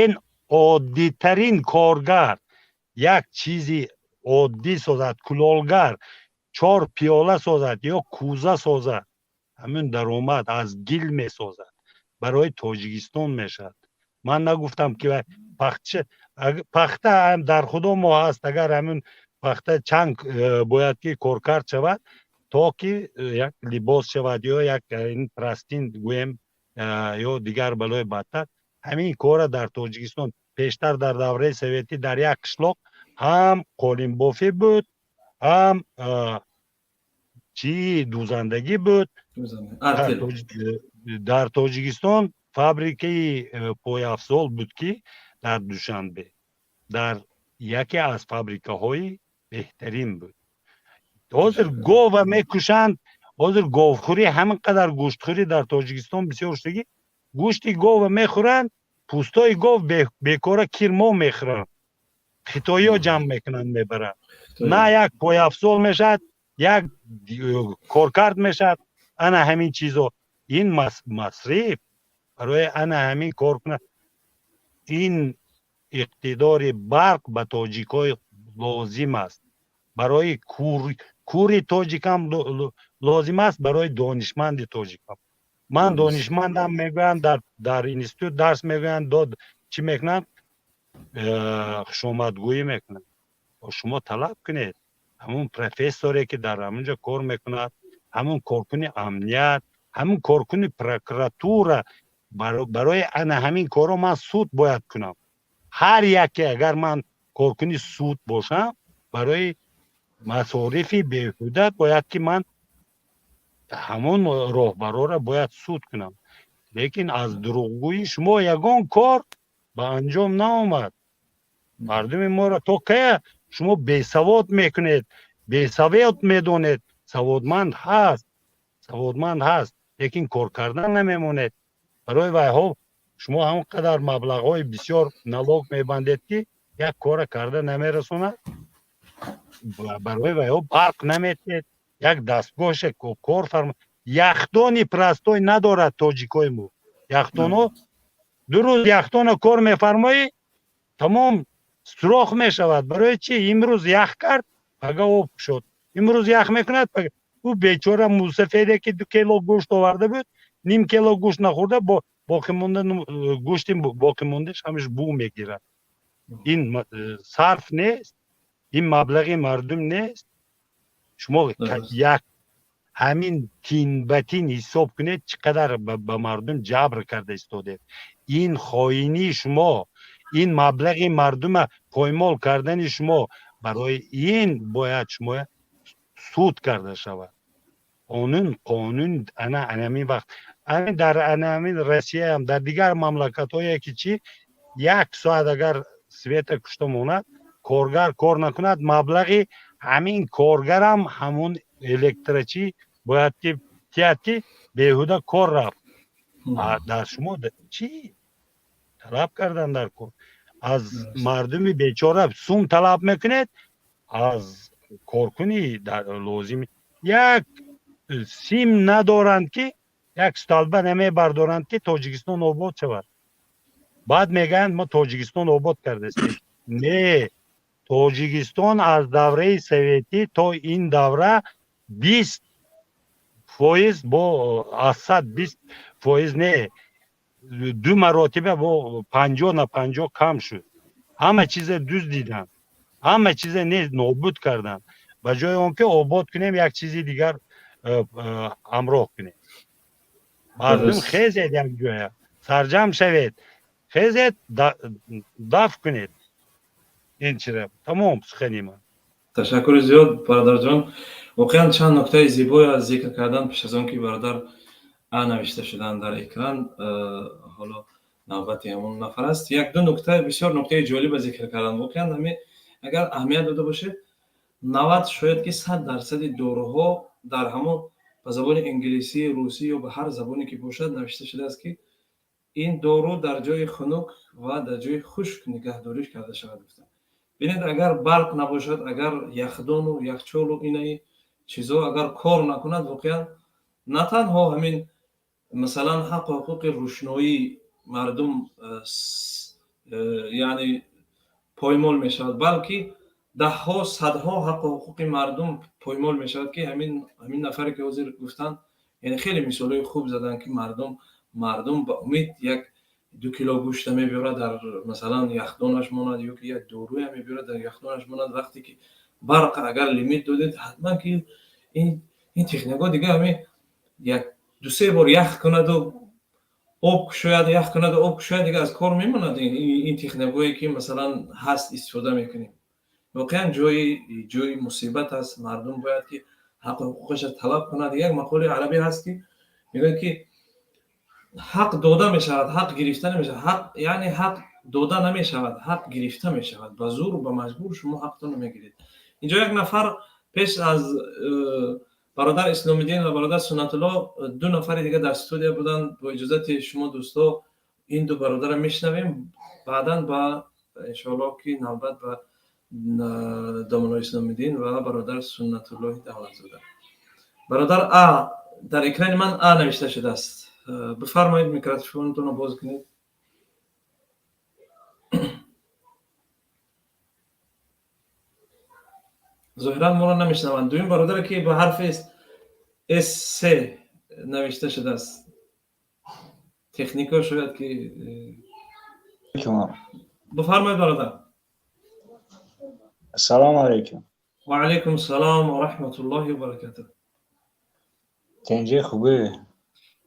ин оддитарин коргар. Як чизи оддӣ созад, кулолгар чор пиёла созад ё кӯза созад, ҳамин даромад аз гил месозад, барои Тоҷикистон мешавад. Ман нагуфтам, ки пахта дар худо мо ҳаст. Агар ҳамин пахта чанд бояд ки коркард шавад, то ки як либос шавад ё як простынь гӯем ё дигар балои бадтар. Ҳамин кора дар Тоҷикистон пештар, дар давраи советӣ, дар як қишлоқ ҳам қолинбофӣ буд, ҳам чӣ, дӯзандагӣ буд. Дар Тоҷикистон фабрикаи пойафзол буд, ки дар Душанбе дар яке аз фабрикаҳои беҳтарин буд. Ҳозир гова мекушанд. Ҳозир говхӯрӣ, ҳамин қадар гӯштхӯрӣ дар Тоҷикистон бисёр шудагӣ. Гӯшти гова мехӯранд, пӯстои гов бекора кирмо мехӯранд, хитоиё ҷамъ мекунанд, мебаранд. На як пойафзол мешавад, як коркард мешавад. Ана ҳамин чизо, ин масриф барои ана ҳамин кор кунад. Ин иқтидори барқ ба тоҷикҳои лозим аст, барои кури тоҷикам лозим аст, барои донишманди тоҷикам. Ман донишмандам мегӯянд, дар институт дарс мегӯянд, дод чӣ мекунанд, хушомадгӯӣ мекунанд. Шумо талаб кунед, ҳамун профессоре, ки дар ҳамунҷо кор мекунад, ҳамун коркуни амният, ҳамун коркуни прокуратура, барои ана ҳамин корро ман суд бояд кунам. Ҳар яке, агар ман коркуни суд бошам, барои масорифи беҳуда бояд ки ман ҳамон роҳбарора бояд суд кунам. Лекин аз дурӯғгӯии шумо ягон кор ба анҷом наомад. Мардуми моро то кая шумо бесавод мекунед, бесавод медонед? Саводманд ҳаст, саводманд ҳаст, лекин кор кардан намемонед. Барои вайҳо шумо ҳамон қадар маблағҳои бисёр налог мебандед, ки як кора карда намерасонад. Барои вайҳо барқ наметиҳед, як дастгоҳше кор фарма. Яхдони простой надорад тоҷикои мо. Яхдоно 2 рӯз яхдона кор мефармоӣ, тамом, сурох мешавад. Барои чи? Имрӯз ях кард, пага об шуд. Имрӯз ях мекунад, ӯ бечора мусафеде, ки 2 кило гӯшт оварда буд, ним кило гӯшт нахӯрда, боқимонда гӯшти боқимондааш ҳамаш бӯ мегирад. Ин сарф нест, ин маблағи мардум нест. Шумо як ҳамин тин ба тин ҳисоб кунед, чӣ қадар ба мардум ҷабр карда истодед. Ин хоинии шумо, ин маблағи мардума поймол кардани шумо, барои ин бояд шумо суд карда шавад. Қонун, қонун ана анамин вақт ҳамин дар анамин Россияам, дар дигар мамлакатҳое ки чӣ, як соат агар света кушта монад, коргар кор накунад, маблағи ҳамин коргарам ҳамун электрочӣ бояд ки тиҳад, ки беҳуда кор рафт. Дар шумо чӣ талаб кардан дар кор? Аз мардуми бечора сум талаб мекунед, аз коркуни лозим як сим надоранд, ки як столба намебардоранд, ки Тоҷикистон обод шавад. Баъд мегӯянд, мо Тоҷикистон обод кардастем. Не, Тоҷикистон аз давраи советӣ то ин давра 20% бо аз 120% не, ду маротиба бо 50 на 50 кам шуд. Ҳама чизе дуздиданд, ҳама чизе не, нобуд карданд. Ба ҷои он ки обод кунем, як чизи дигар ҳамроҳ кунем. Мардум, хезед, якҷоя сарҷамъ шавед, хезед, дафт кунед ин чира. Тамом сухани ман. Ташаккури зиёд, бародарҷон. Воқеан, чанд нуктаи зебоя зикр кардан. Пеш аз он ки бародар а навишта шуданд дар экран, ҳоло навбати ҳамон нафар аст, як ду нукта, бисёр нуктаи ҷолиба зикр кардан. Воқеан, ҳами агар аҳамият дода бошед, 90, шояд ки 100 дарсади доруҳо дар ҳамон ба забони инглисӣ, русӣ ё ба ҳар забоне ки бошад навишта шудааст, ки ин дору дар ҷои хунук ва дар ҷои хушк нигаҳдориш карда шавад, гуфтанд. Бинед, агар барқ набошад, агар яхдону яхчолу инаи чизҳо агар кор накунад, воқеан на танҳо ҳамин, масалан, ҳаққу ҳуқуқи рӯшноии мардум, яъне Поймол мешавад, балки даҳҳо, садҳо ҳаққу ҳуқуқи мардум поймол мешавад, ки ҳамин нафаре ки ҳозир гуфтанд, яъне хеле мисолҳои хуб заданд, ки мардум ба умед як ду кило гӯшта мебиёрад, дар масалан яхдонаш монад, ё ки як доруя мебиёрад, дар яхдонаш монад. Вақте ки барқ агар лимит додед, ҳатман ки ин техникаҳо дига ҳамин як дусе бор ях кунаду об кушояд, ях кунаду об кушояд, дига аз кор мемонад. Ин техникаҳое ки масалан ҳаст, истифода мекунем, воқеан ҷои мусибат аст. Мардум бояд ки ҳаққу ҳуқуқаша талаб кунад. Як мақолаи арабӣ ҳаст, ки мегӯяд, ки ҳақ дода мешавад, ҳақ гирифта намешавад. Ҳақ, яъне ҳақ дода намешавад, ҳақ гирифта мешавад ба зур, ба маҷбур шумо ҳақтонро мегиред. Инҷо як нафар пеш аз бародар Исломиддин ва бародар Суннатулло ду нафари дига дар студия буданд. Бо иҷозати шумо, дӯсто, ин ду бародарро мешунавем, баъдан ба иншоалло ки навбат ба домоно Исломиддин ва бародар Суннатуллоҳи Давлатзода. Бародар А, дар экрани ман А навишта шудааст, бифармоед, микрофонтонро боз кунед. Зоҳиран моро намешунаванд. Дуюм бародаре ки ба ҳарфи С навишта шудааст, технико шояд ки. Бифармоед, бародар. Ассалому алайкум. Ва алайкум салом ва раҳматуллоҳи ва баракатуҳ. Тинҷӣ, хубӣ?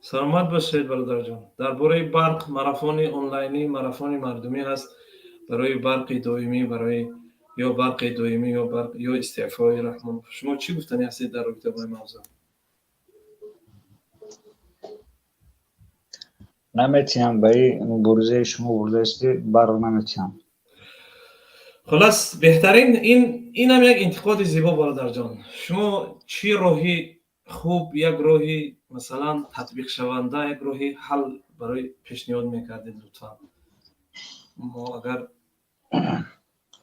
Саломат бошед, бародарҷон. Дар бораи барқ марафони онлайнӣ, марафони мардумӣ ҳаст барои барқи доимӣ, барои ё барқи доимӣ, ё барқ, ё истеъфои Раҳмонов. Шумо чӣ гуфтанӣ ҳастед дар робита бо ин мавзӯъ? Наметиҳам ба ин муборизаи шумо бурдаистӣ, барқ наметиҳам. Хулас, беҳтарин инам як интиқоди зебо, бародарҷон. Шумо чӣ роҳи хуб, як роҳи масалан татбиқшаванда, як роҳи ҳал барои пешниҳод мекардед, лутфан? Мо агар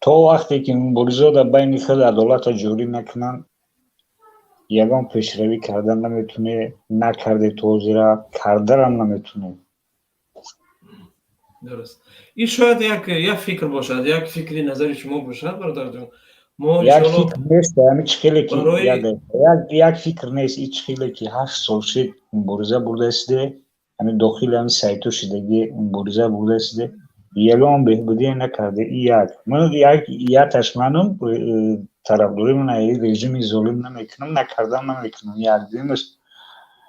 То вақте ки муборизо дар байни худ адолатро ҷорӣ накунанд, ягон пешравӣ кардан наметунӣ, накарде то ҳозира, кардарам наметунӣ. Дуруст, ин шояд як фикр бошад, як фикри назари шумо бошад, бародарҷон. Мо як фикр нест, ҳами чӣ хеле ки як фикр нест. И чӣ хеле ки 8 сол шид мубориза бурдаистиде, ҳами дохили ҳами сайту шидаги мубориза бурдаистиде, ягон беҳбудие накарде. И як ман як яташ манум тарафдорӣ ман режими золим намекунам, накардам, намекунам. Як дуюмаш,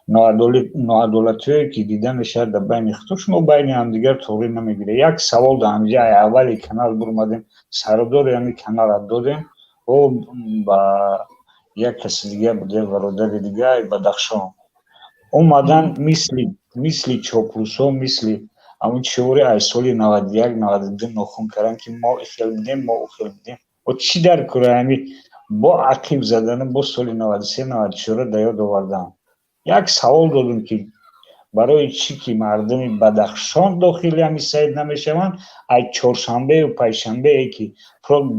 ноадолатиҳое ки дида мешавад дар байни худо, шумо байни ҳамдигар тоғрӣ намегиред. Як савол дар ҳамҷа аввали канал бурмадем, сардори ҳами каналра додем, о ба як каси дига буде, бародари дига Бадахшон омадан, мисли чоплусҳо, мисли ҳамун чиҳоре аз соли 91, 92 нохун кардан, ки мо ихел будем, мо ухел будем. О чӣ дар кора ҳами бо ақиб задану бо соли 93, 94 да ёд овардан. Як савол додем, ки барои чӣ ки мардуми Бадахшон дохили ҳами сайт намешаванд? Ай чоршанбею панҷшанбее ки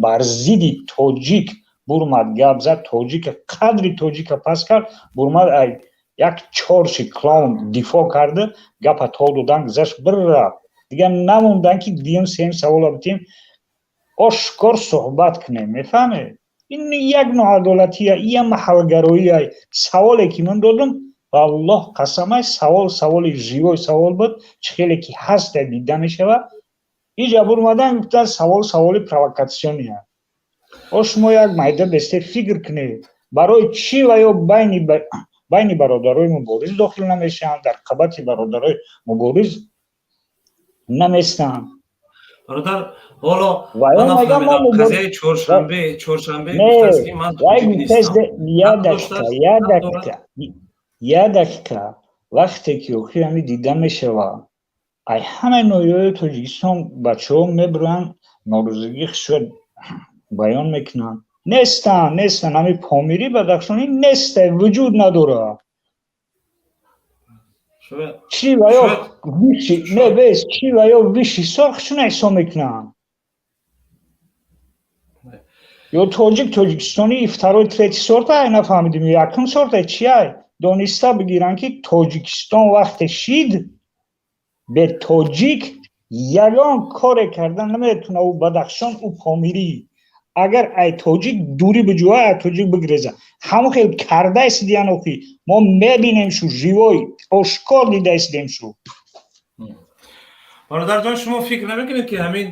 бар зидди тоҷик бурмад гап зад, тоҷика қадри тоҷика пас кард, бурмад ай як чорши клоун дифоъ карда, гапа то додан гузашт, бир рафт, дигар намондан, ки дуюм сеюм савола битем, ошкор суҳбат кунем. Мефаҳмед, ин як ноадолатия, ия маҳалгароия. Саволе ки ман додам, валлоҳ қасамай, савол саволи живой савол буд, чӣ хеле ки ҳаста дида мешавад. Иҷа бурмадан гуфтан, савол саволи провокационный. О шумо як майда бесте фикр кунед, барои чӣ ва ё байни бародарои мубориз дохил намешаванд, дар қабати бародарои мубориз наместанд? Бародар, ҳоло ман нафаҳмидам, қазияи чоршанбе гуфтааст, ки ман тоҷик нестам. Я дақиқа, я дақиқа, я дақиқа. Вақте ки охир ҳами дида мешавад, ай ҳамаи ноҳияҳои Тоҷикистон бачаҳо мебуранд, норозигӣ худшо баён мекунанд, нестанд, нестанд. Ҳами Помирӣ, Бадахшонӣ неста, вуҷуд надорад. Чӣ ва ё не бес, чӣ ва ё высший сорт худшона ҳисоб мекунанд, ё тоҷик, тоҷикистонӣ второй, третий сорта, ай нафаҳмидим, якум сорта чи ай. Дониста бигиранд, ки Тоҷикистон вақте шид, бе тоҷик Ягон коре кардан наметавона ӯ Бадахшон, ӯ Помирӣ, агар ай тоҷик дурӣ биҷӯя, ай тоҷик бигреза. Ҳамон хел кардаистидиян охи мо мебинем шу, живой ошкор дидаистидем шу. Бародарҷон, шумо фикр намекунед, ки ҳамин,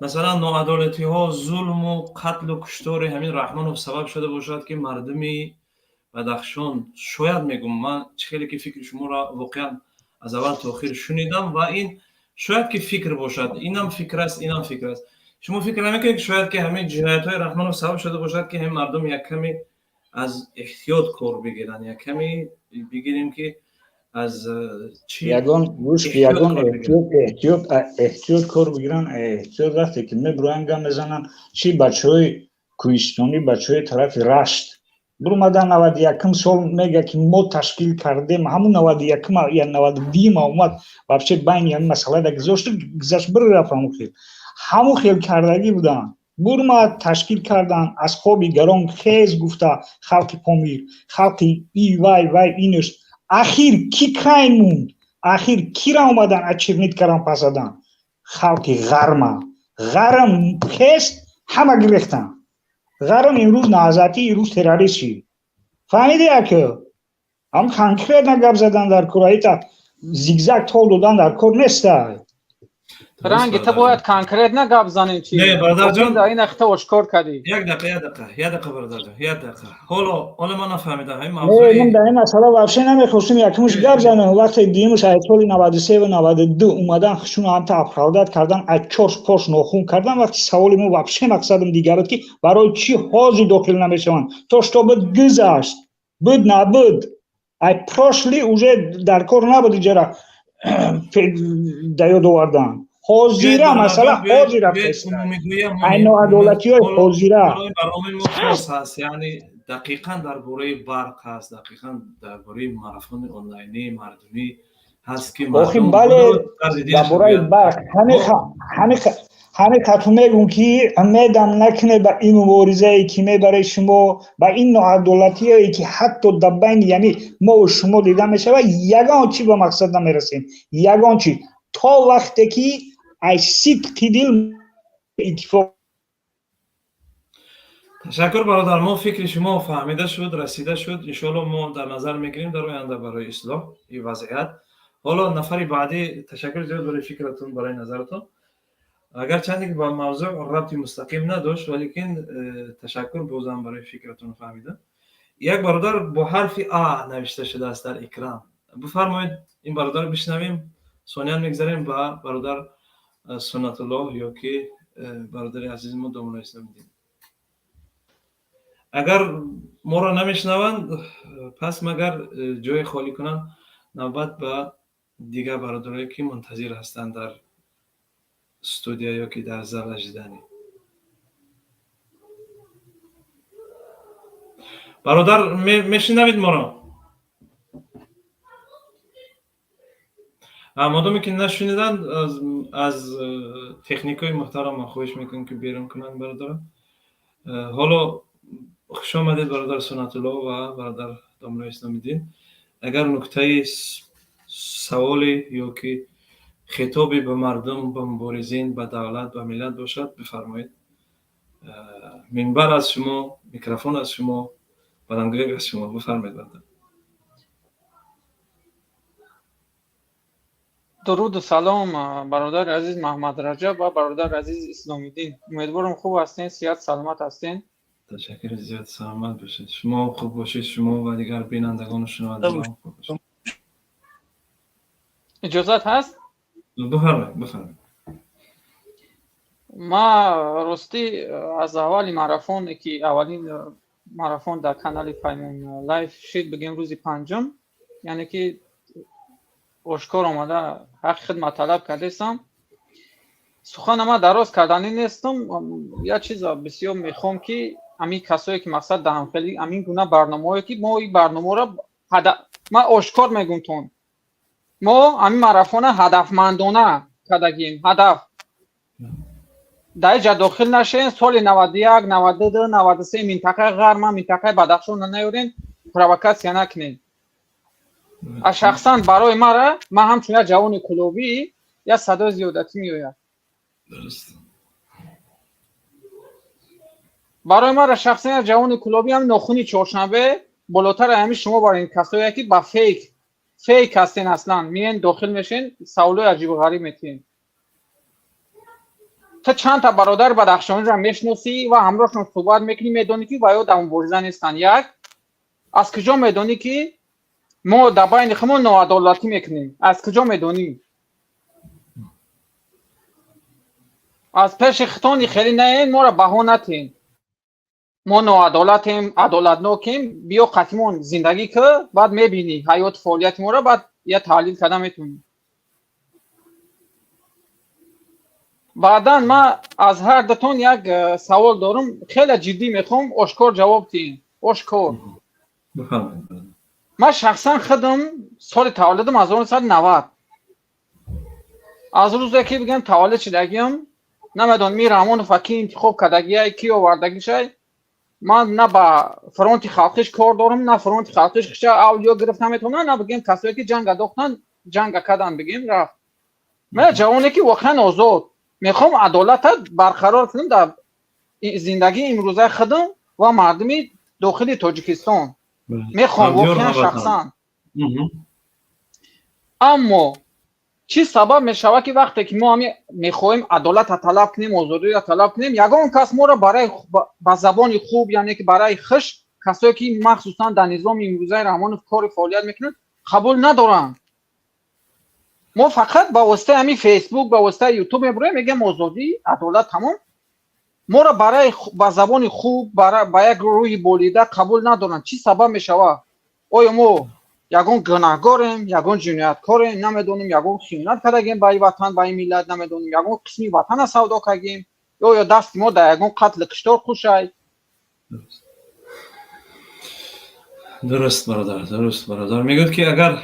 масалан, ноадолатиҳо, зулму қатлу куштори ҳамин Раҳмонов сабаб шуда бошад, ки мардуми Бадахшон, шояд, мегум ман, чӣ хеле ки фикри шуморо воқеан аз аввал то охир шунидам, ва ин шояд ки фикр бошад, инам фикр аст, инам фикр аст, шумо фикр намекунед, ки шояд ки ҳамин ҷиноятҳои Раҳмонов сабаб шуда бошад, ки ҳамин мардум як каме аз эҳтиёт кор бигиранд, як каме бигирем, ки аз чӣ Ягон гӯш, ягон эҳтиёт, эҳтиёт, эҳтиёт кор бигиранд. Эҳтиёт вақте ки мебуроянд, гап мезананд, чӣ бачаҳои кӯҳистонӣ, бачаҳои тарафи Рашт бурумадан 91-ум сол, мега ки мо ташкил кардем. Ҳамун 91-ума я 92-юма омад, вообще байни ҳамин масъала да гузошт, гузашт, бир рафт. Ҳамун хел, ҳамун хел кардагӣ буданд, бурмад, ташкил карданд, аз хоби гарон хез гуфта халқи Помир, халқи и вай вай инаш. Ахир ки кай монд? Ахир кира омадан очернить кардан, пасадан халқи ғарма. Ғарм хест, ҳама гирехтанд. Ғарм имрӯз наҳзатӣ, имрӯз террорист шид. Фаҳмиди, ака? Ҳам конкретно гап задан дар кор, аита зигзаг тол додан дар кор неста. Ранги та бояд конкретно гап занем, чи Не, бародарҷон. Ин ахта ошкор кардӣ. Як дақиқа, як дақиқа, як дақиқа, бародарҷон, як дақиқа. Ҳоло ман нафаҳмидам ҳамин Не, мавзӯи. Ман дар ин масъала вообще намехостум якумш гап занам. Вақте дуюмш аз соли 93 ва 92 омадан, хушуна ҳамта оправдать кардан, аз чош пош нохун кардан. Вақти саволи мо вообще мақсадам дигар буд, ки барои чӣ ҳозир дохил намешаванд, то что буд гузашт, буд набуд, ай прошлый уже дар кор набуд, иҷара да ёд овардан. Ҳозира масъала ҳозира, ай ноадолатиҳои ҳозира. Барномаи мо хос ҳаст, яъне дақиқан дар бораи барқ ҳаст, дақиқан дар бораи марафони онлайнии мардумӣ ҳаст, ки Охи, бале, дар бораи барқ ҳамин қату мегӯм, ки медам накунед ба ин муборизае, ки мебаред шумо, ба ин ноадолатие, ки ҳатто дар байни яъни мову шумо дида мешавад. Ягон чӣ ба мақсад намерасем, ягон чӣ, то вақте ки ай сидқи дил иттифоқ. Ташаккур, бародар, мо фикри шумо фаҳмида шуд, расида шуд. Иншоалло, мо дар назар мегирем дар оянда барои ислоҳ и вазъият. Ҳоло нафари баъдӣ. Ташаккури зиёд барои фикратон, барои назаратон, агарчанде ки ба мавзӯъ рабти мустақим надошт, валекин ташаккур бозам барои фикратон. Фаҳмида, як бародар бо ҳарфи А навишта шудааст дар экран. Бифармоед, ин бародарро бишнавем, сониян мегзарем ба бародар Суннатуллоҳ ё ки бародари азизи мо Домулло Исломиддин. Агар моро намешнаванд, пас магар ҷое холӣ кунанд, навбат ба дигар бародарое, ки мунтазир ҳастанд дар студия ё ки дар зал ожидания. Бародар, мешунавед моро? Модоме ки нашуниданд, аз техникҳои муҳтарам ман хоҳиш мекунам, ки берун кунанд бародарам. Ҳоло хуш омадед, бародар Суннатулло ва бародар Домулло Исломиддин. Агар нуктаи, саволе ё ки хитобе ба мардум, ба муборизин, ба давлат, ба миллат бошад, бифармоед. Минбар аз шумо, микрофон аз шумо, баландгӯяк аз шумо. Бифармоед, бародар. Дуруду салом, бародари азиз Маҳмад Раҷаб ва бародари азиз Исломиддин. Умедворам, хуб ҳастен, сиҳат саломат ҳастен. Ташаккури зиёд, саломат бошед. Шумо хуб бошед, шумо ва дигар бинандагону шунавандагон хуб бошед. Иҷозат ҳаст? Бифармоед, бифармоед. Ма ростӣ аз аввали марафоне, ки аввалин марафон дар канали Паймон Лайф шид, бигем рӯзи панҷум, яъне ки ошкор омада ҳаққи хидмат талаб кардастам. Сухана ма дароз карданӣ нестам. Як чиза бисёр мехоҳам, ки ҳамин касое, ки мақсад дар ҳамхели ҳамин гуна барномаҳое, ки мо ин барномаро, ман ошкор мегӯм, мо ҳамин марафона ҳадафмандона кардагим. Ҳадаф дар иҷа дохил нашен, соли 91, 92, 93 минтақаи Ғарма, минтақаи Бадахшона наёрен, провокатсия накунем. А шахсан барои мара, ман ҳамчун як ҷавони кулобӣ. Як садои зиёдатӣ меояд. Барои мара шахсан ҷавони кулобӣ ҳам нохуни чоршанбе болотар ҳами шумо барои ин касое ки ба фейк ҳастен, аслан миен дохил мешен, саволои аҷибу ғариб метиҳен. Ту чанд та бародари бадахшониро мешиносӣ ва ҳамроҳшон суҳбат мекунӣ, медонӣ ки ва ё дар мубориза нестанд. Як, аз куҷо медонӣ ки мо дар байни худмон ноадолатӣ мекунем? Аз куҷо медонӣ? Аз пеши хитони хеле наен, моро баҳо натиҳен. Мо ноадолатем, адолатнокем, биё қатимон зиндагӣ кӣ, баъд мебинӣ ҳаёту фаъолияти моро, баъд я таҳлил карда метавонӣ. Баъдан ман аз ҳар дутон як савол дорам, хеле ҷиддӣ мехоҳам ошкор ҷавоб диҳем. Ошкор. Ман шахсан худам соли таваллудам 1990. Аз рӯзе ки бигем таваллуд шудагиам, намедонам ин Раҳмонов ки интихоб кардагиай, ки овардагишай, ман на ба фронти халқиш кор дорам, на фронти халқиш хиша авлиё гирифта метавонам, на бигем касое ки ҷанг адохтан, ҷанга кадан бигем рафт. Ман ҷавоне ки воқеан озод мехоҳам адолата барқарор кунам дар зиндагии имрӯзаи худам ва мардуми дохили Тоҷикистон. Мехоҳам воқеан шахсан. Аммо чӣ сабаб мешавад ки вақте ки мо ҳами мехоҳем адолатро талаб кунем, озодиро талаб кунем, ягон кас моро барои ба забони хуб, яъне ки барои хуш, касое ки махсусан дар низоми имрӯзаи Раҳмонов кори фаъолият мекунанд, қабул надоранд. Мо фақат ба воситаи ҳамин Фейсбук, ба воситаи Ютуб мебуроем, мегӯем озодӣ, адолат, тамом. Моро барои ба забони хуб, ба як рӯҳи болида қабул надоранд. Чӣ сабаб мешавад? Оё мо ягон гунаҳгорем, ягон ҷинояткорем, намедонем, ягон хиёнат кардагем ба ин ватан, ба ин миллат, намедонем, ягон қисми ватана савдо кардем, ё дасти мо дар ягон қатли киштор хушай? Дуруст бародар, дуруст бародар. Мегӯяд ки агар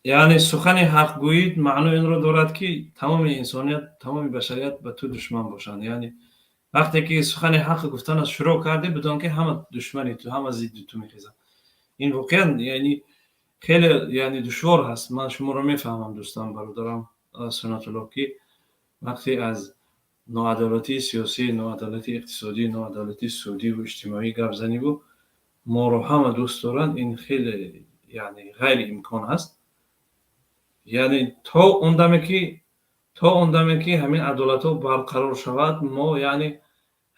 яъне сухани ҳақ гӯид, маъно инро дорад ки тамоми инсоният, тамоми башарият ба ту душман бошанд. Яъне вақте ки сухани ҳақ гуфтанро шурӯъ кардӣ, бидон ки ҳама душмани ту, ҳама зидди ту мехезанд. Ин воқеан яъне хеле яъне душвор ҳаст. Ман шуморо мефаҳмам, дӯстам, бародарам Сунатулло, ки вақте аз ноадолатии сиёсӣ, ноадолатии иқтисодӣ, ноадолатии судиву иҷтимоӣ гап заниву моро ҳама дӯст доранд, ин хеле яъне ғайриимкон ҳаст. Яъне то он даме ки то он даме ки ҳамин адолатҳо барқарор шавад, мо яъне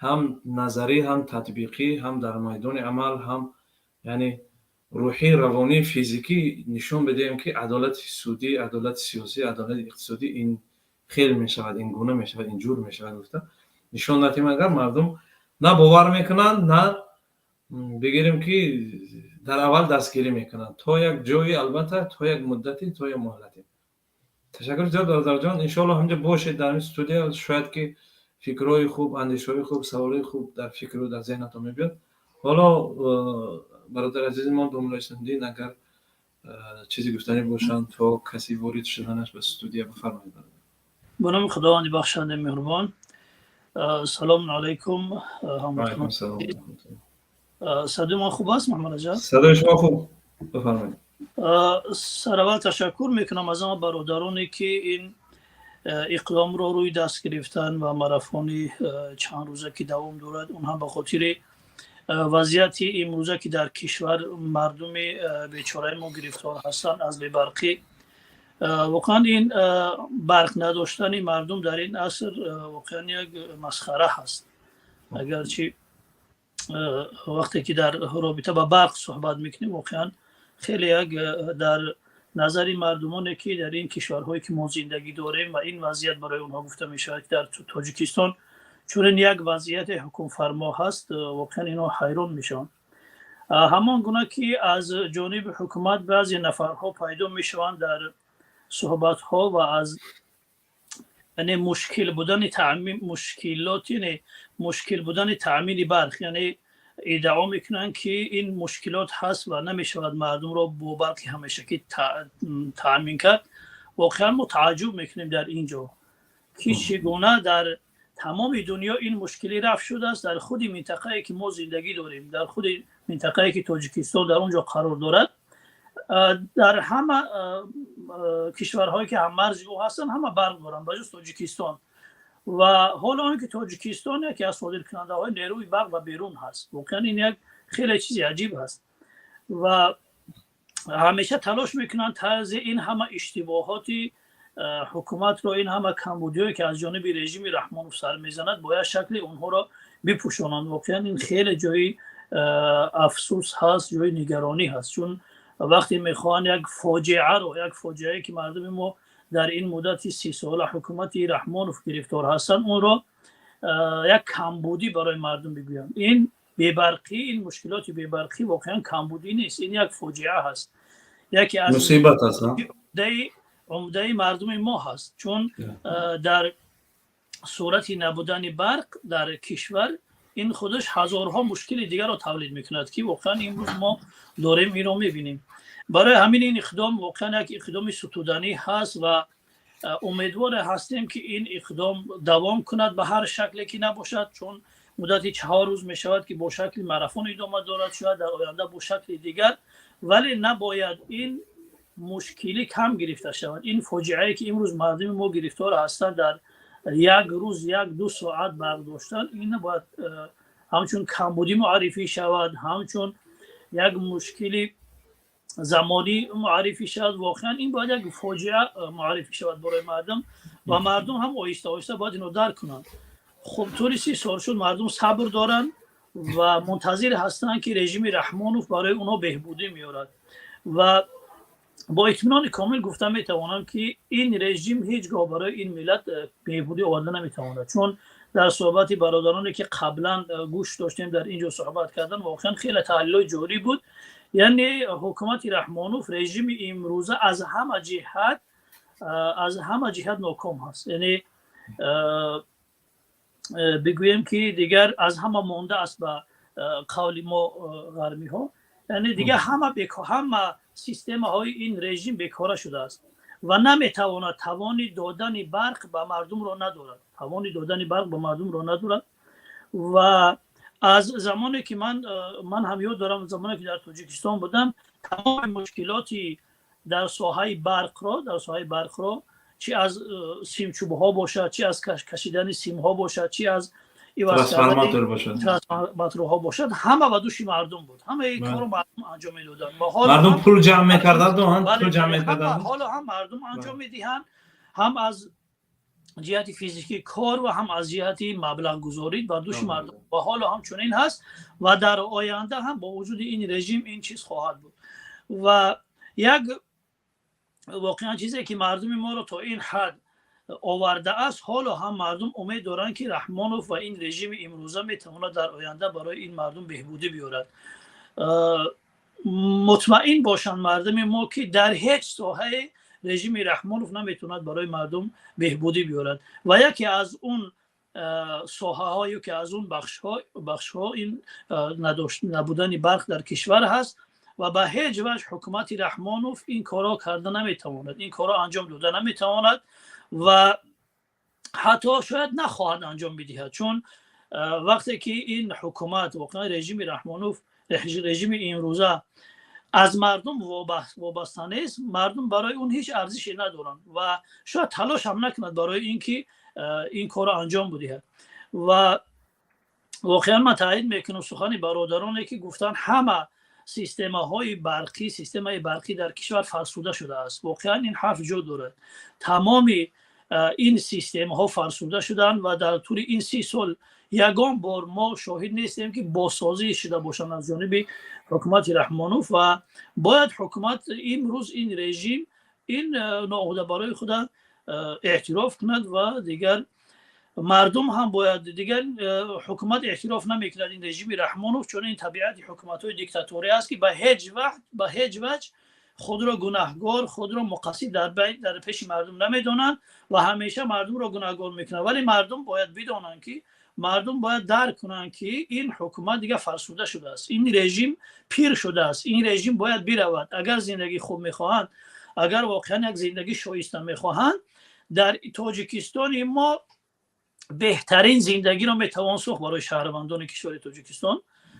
ҳам назарӣ, ҳам татбиқӣ, ҳам дар майдони амал, ҳам яъне рӯҳӣ, равонӣ, физикӣ нишон бидиҳем ки адолати судӣ, адолати сиёсӣ, адолати иқтисодӣ ин хел мешавад, ин гуна мешавад, ин ҷур мешавад гуфта нишон надиҳем, агар мардум на бовар мекунанд, на бигирем ки дар аввал дастгирӣ мекунанд то як ҷое, албатта то як муддате, то як муҳлате. Ташаккур зиёд, бародарҷон. Иншоалло ҳамҷо бошед дар ҳамин студия, шояд ки фикрҳои хуб, андешаҳои хуб, саволҳои хуб дар фикру дар зеҳнатон мебиёд. Ҳоло бародари азизи мо Домулло Исломдин агар чизе гуфтанӣ бошанд, то касе ворид шуданаш ба студия, бифармоед. Ба номи Худованди бахшандаи меҳрубон. Салому алайкум ҳамватанон. Садои ман хуб аст, Муҳаммад Раҷаб? Садои шумо хуб, бифармоед. Сараввал ташаккур мекунам аз ҳама бародароне ки ин иқдомро рӯи даст гирифтанд ва марафони чанд рӯза ки давом дорад, он ҳам ба хотири вазъияти имрӯза ки дар кишвар мардуми бечораи мо гирифтор ҳастанд аз бебарқӣ. Воқеан ин барқ надоштани мардум дар ин аср воқеан як масхара ҳаст. Агарчи вақте ки дар робита ба барқ суҳбат мекунем, воқеан хеле як дар назари мардумоне ки дар ин кишварҳое ки мо зиндагӣ дорем ва ин вазъият барои онҳо гуфта мешавад ки дар Тоҷикистон чунин як вазъияте ҳукмфармо ҳаст, воқеан инҳо ҳайрон мешаванд. Ҳамон гуна ки аз ҷониби ҳукумат баъзе нафарҳо пайдо мешаванд дар суҳбатҳо ва аз яъне мушкил будани таъмин, мушкилот, яъне мушкил будани таъмини барқ, яъне иддао мекунанд ки ин мушкилот ҳаст ва намешавад мардумро бо барқи ҳамешагӣ таъмин кард. Воқеан мо тааҷҷуб мекунем дар ин ҷо ки чӣ гуна дар тамоми дунё ин мушкилӣ рафъ шудааст, дар худи минтақае ки мо зиндагӣ дорем, дар худи минтақае ки Тоҷикистон дар он ҷо қарор дорад, Дар ҳама кишварҳое ки ҳаммарзи ӯ ҳастанд, ҳама барқ доранд, ба ҷуз Тоҷикистон. Ва ҳоло он ки Тоҷикистон яке аз содиркунандаҳои нерӯи барқ ба берун ҳаст, воқеан ин як хеле чизи аҷиб ҳаст. Ва ҳамеша талош мекунанд тарзи ин ҳама иштибоҳоти ҳукуматро, ин ҳама камбудиҳое ки аз ҷониби режими Раҳмонов сар мезанад, бо як шакле онҳоро бипӯшонанд. Воқеан ин хеле ҷои афсӯс ҳаст, ҷои нигаронӣ ҳаст, чун вақте мехоҳанд як фоҷиаро, як фоҷиае ки мардуми мо дар ин муддати 30 сола ҳукумати Раҳмонов гирифтор ҳастанд, онро як камбудӣ барои мардум бигӯянд. Ин бебарқӣ, ин мушкилоти бебарқӣ воқеан камбудӣ нест, ин як фоҷиа ҳаст, яке аз мусибат аст. Умдаи мардуми мо ҳаст, чун дар сурати набудани барқ дар кишвар ин худаш ҳазорҳо мушкили дигарро тавлид мекунад, ки воқеан имрӯз мо дорем, инро мебинем. Барои ҳамин ин иқдом воқеан як иқдоми сутуданӣ ҳаст ва умедвор ҳастем, ки ин иқдом давом кунад ба ҳар шакле ки набошад, чун муддати 4 рӯз мешавад, ки бо шакли марафон идома дорад, шояд дар оянда бо шакли дигар, вале набояд ин мушкилӣ кам гирифта шавад. Ин фоҷиае ки имрӯз мардуми мо гирифтор ҳастанд, дар як рӯз 1-ду соат барқ доштан, ин набояд ҳамчун камбудӣ муаррифӣ шавад, ҳамчун як мушкили замонӣ муаррифӣ шавад. Воқеан ин бояд як фоҷиа муаррифӣ шавад барои мардум ва мардум ҳам оҳиста оҳиста бояд инро дарк кунанд. Хуб, тӯли 30 сол шуд, мардум сабр доранд ва мунтазир ҳастанд, ки режими Раҳмонов барои онҳо беҳбудӣ меорад. Ва бо итминони комил гуфта метавонам, ки ин режим ҳеҷ гоҳ барои ин миллат беҳбудӣ оварда наметавонад, чун дар суҳбати бародароне ки қаблан гӯш доштем, дар ин ҷо суҳбат кардан, воқеан хеле таҳлилҳои ҷолиб буд. Яъне ҳукумати Раҳмонов, режими имрӯза аз ҳама ҷиҳат ноком ҳаст. Яъне бигӯем, ки дигар аз ҳама монда аст, ба қавли мо ғарбиҳо. Яъне дигар ҳама системаҳои ин режим бекора шудааст ва наметавонад, тавони додани барқ ба мардумро надорад, тавони додани барқ ба мардумро надорад. Ва аз замоне ки ман ҳам ёд дорам, замоне ки дар Тоҷикистон будам, тамоми мушкилоти дар соҳаи барқро, чи аз симчӯбҳо бошад, чи аз кашидани симҳо бошад, чи аз трансформаторҳо бошад, ҳама ба дӯши мардум буд, ҳамаи корро мардум анҷом медоданд. Мардум пул ҷамъ мекарданд. Пул ҷамъ мекарданд. Ҳоло ҳам мардум анҷом медиҳанд, ҳам аз ҷиҳати физикӣ кор ва ҳам аз ҷиҳати маблағгузорӣ бар дӯши мардум. Ва ҳоло ҳам чунин ҳаст ва дар оянда ҳам бо вуҷуди ин режим ин чиз хоҳад буд. Ва як воқеан чизе ки мардуми моро то ин ҳад овардааст, ҳоло ҳам мардум умед доранд, ки Раҳмонов ва ин режими имрӯза метавонад дар оянда барои ин мардум беҳбудӣ биёрад. Мутмаин бошанд мардуми мо, ки дар ҳеҷ соҳае режими Раҳмонов наметавонад барои мардум беҳбудӣ биёрад. Ва яке аз он соҳаҳо, яке аз он бахшҳо ин набудани барқ дар кишвар ҳаст. Ва ба ҳеҷ ваҷҳ ҳукумати Раҳмонов ин корро карда наметавонад, ин корро анҷом дода наметавонад ва ҳатто шояд нахоҳад анҷом бидиҳад, чун вақте ки ин ҳукумат, воқеан режими Раҳмонов, режими имрӯза аз мардум вобаста нест, мардум барои он ҳеҷ арзише надоранд ва шояд талош ҳам накунад барои ин ки ин корро анҷом бидиҳад. Ва воқеан ман таъйид мекунам сухани бародароне, ки гуфтанд, ҳама системаҳои барқӣ, системаи барқӣ дар кишвар фарсуда шудааст. Воқеан ин ҳарф ҷо дорад. Тамоми ин системаҳо фарсуда шуданд ва дар тӯли ин 30 сол ягон бор мо шоҳид нестем, ки бозсозӣ шуда бошанд аз ҷониби ҳукумати Раҳмонов. Ва бояд ҳукумат имрӯз, ин режим, ин ноуҳда барои худа эътироф кунад ва дигар мардум ҳам бояд. Дигар ҳукумат эътироф намекунад, ин режими Раҳмонов, чун ин табиати ҳукуматҳои диктаторӣ аст, ки ба ҳеҷ ваҷҳ худро гунаҳгор, худро муқассир дар пеши мардум намедонанд ва ҳамеша мардумро гунаҳгор мекунанд. Вале мардум бояд бидонанд, ки мардум бояд дарк кунанд, ки ин ҳукумат дигар фарсуда шудааст, ин режим пир шудааст, ин режим бояд биравад. Агар зиндагии хуб мехоҳанд, агар воқеан як зиндагии шоиста мехоҳанд, дар Тоҷикистони мо беҳтарин зиндагиро метавон сохт барои шаҳрвандони кишвари Тоҷикистон.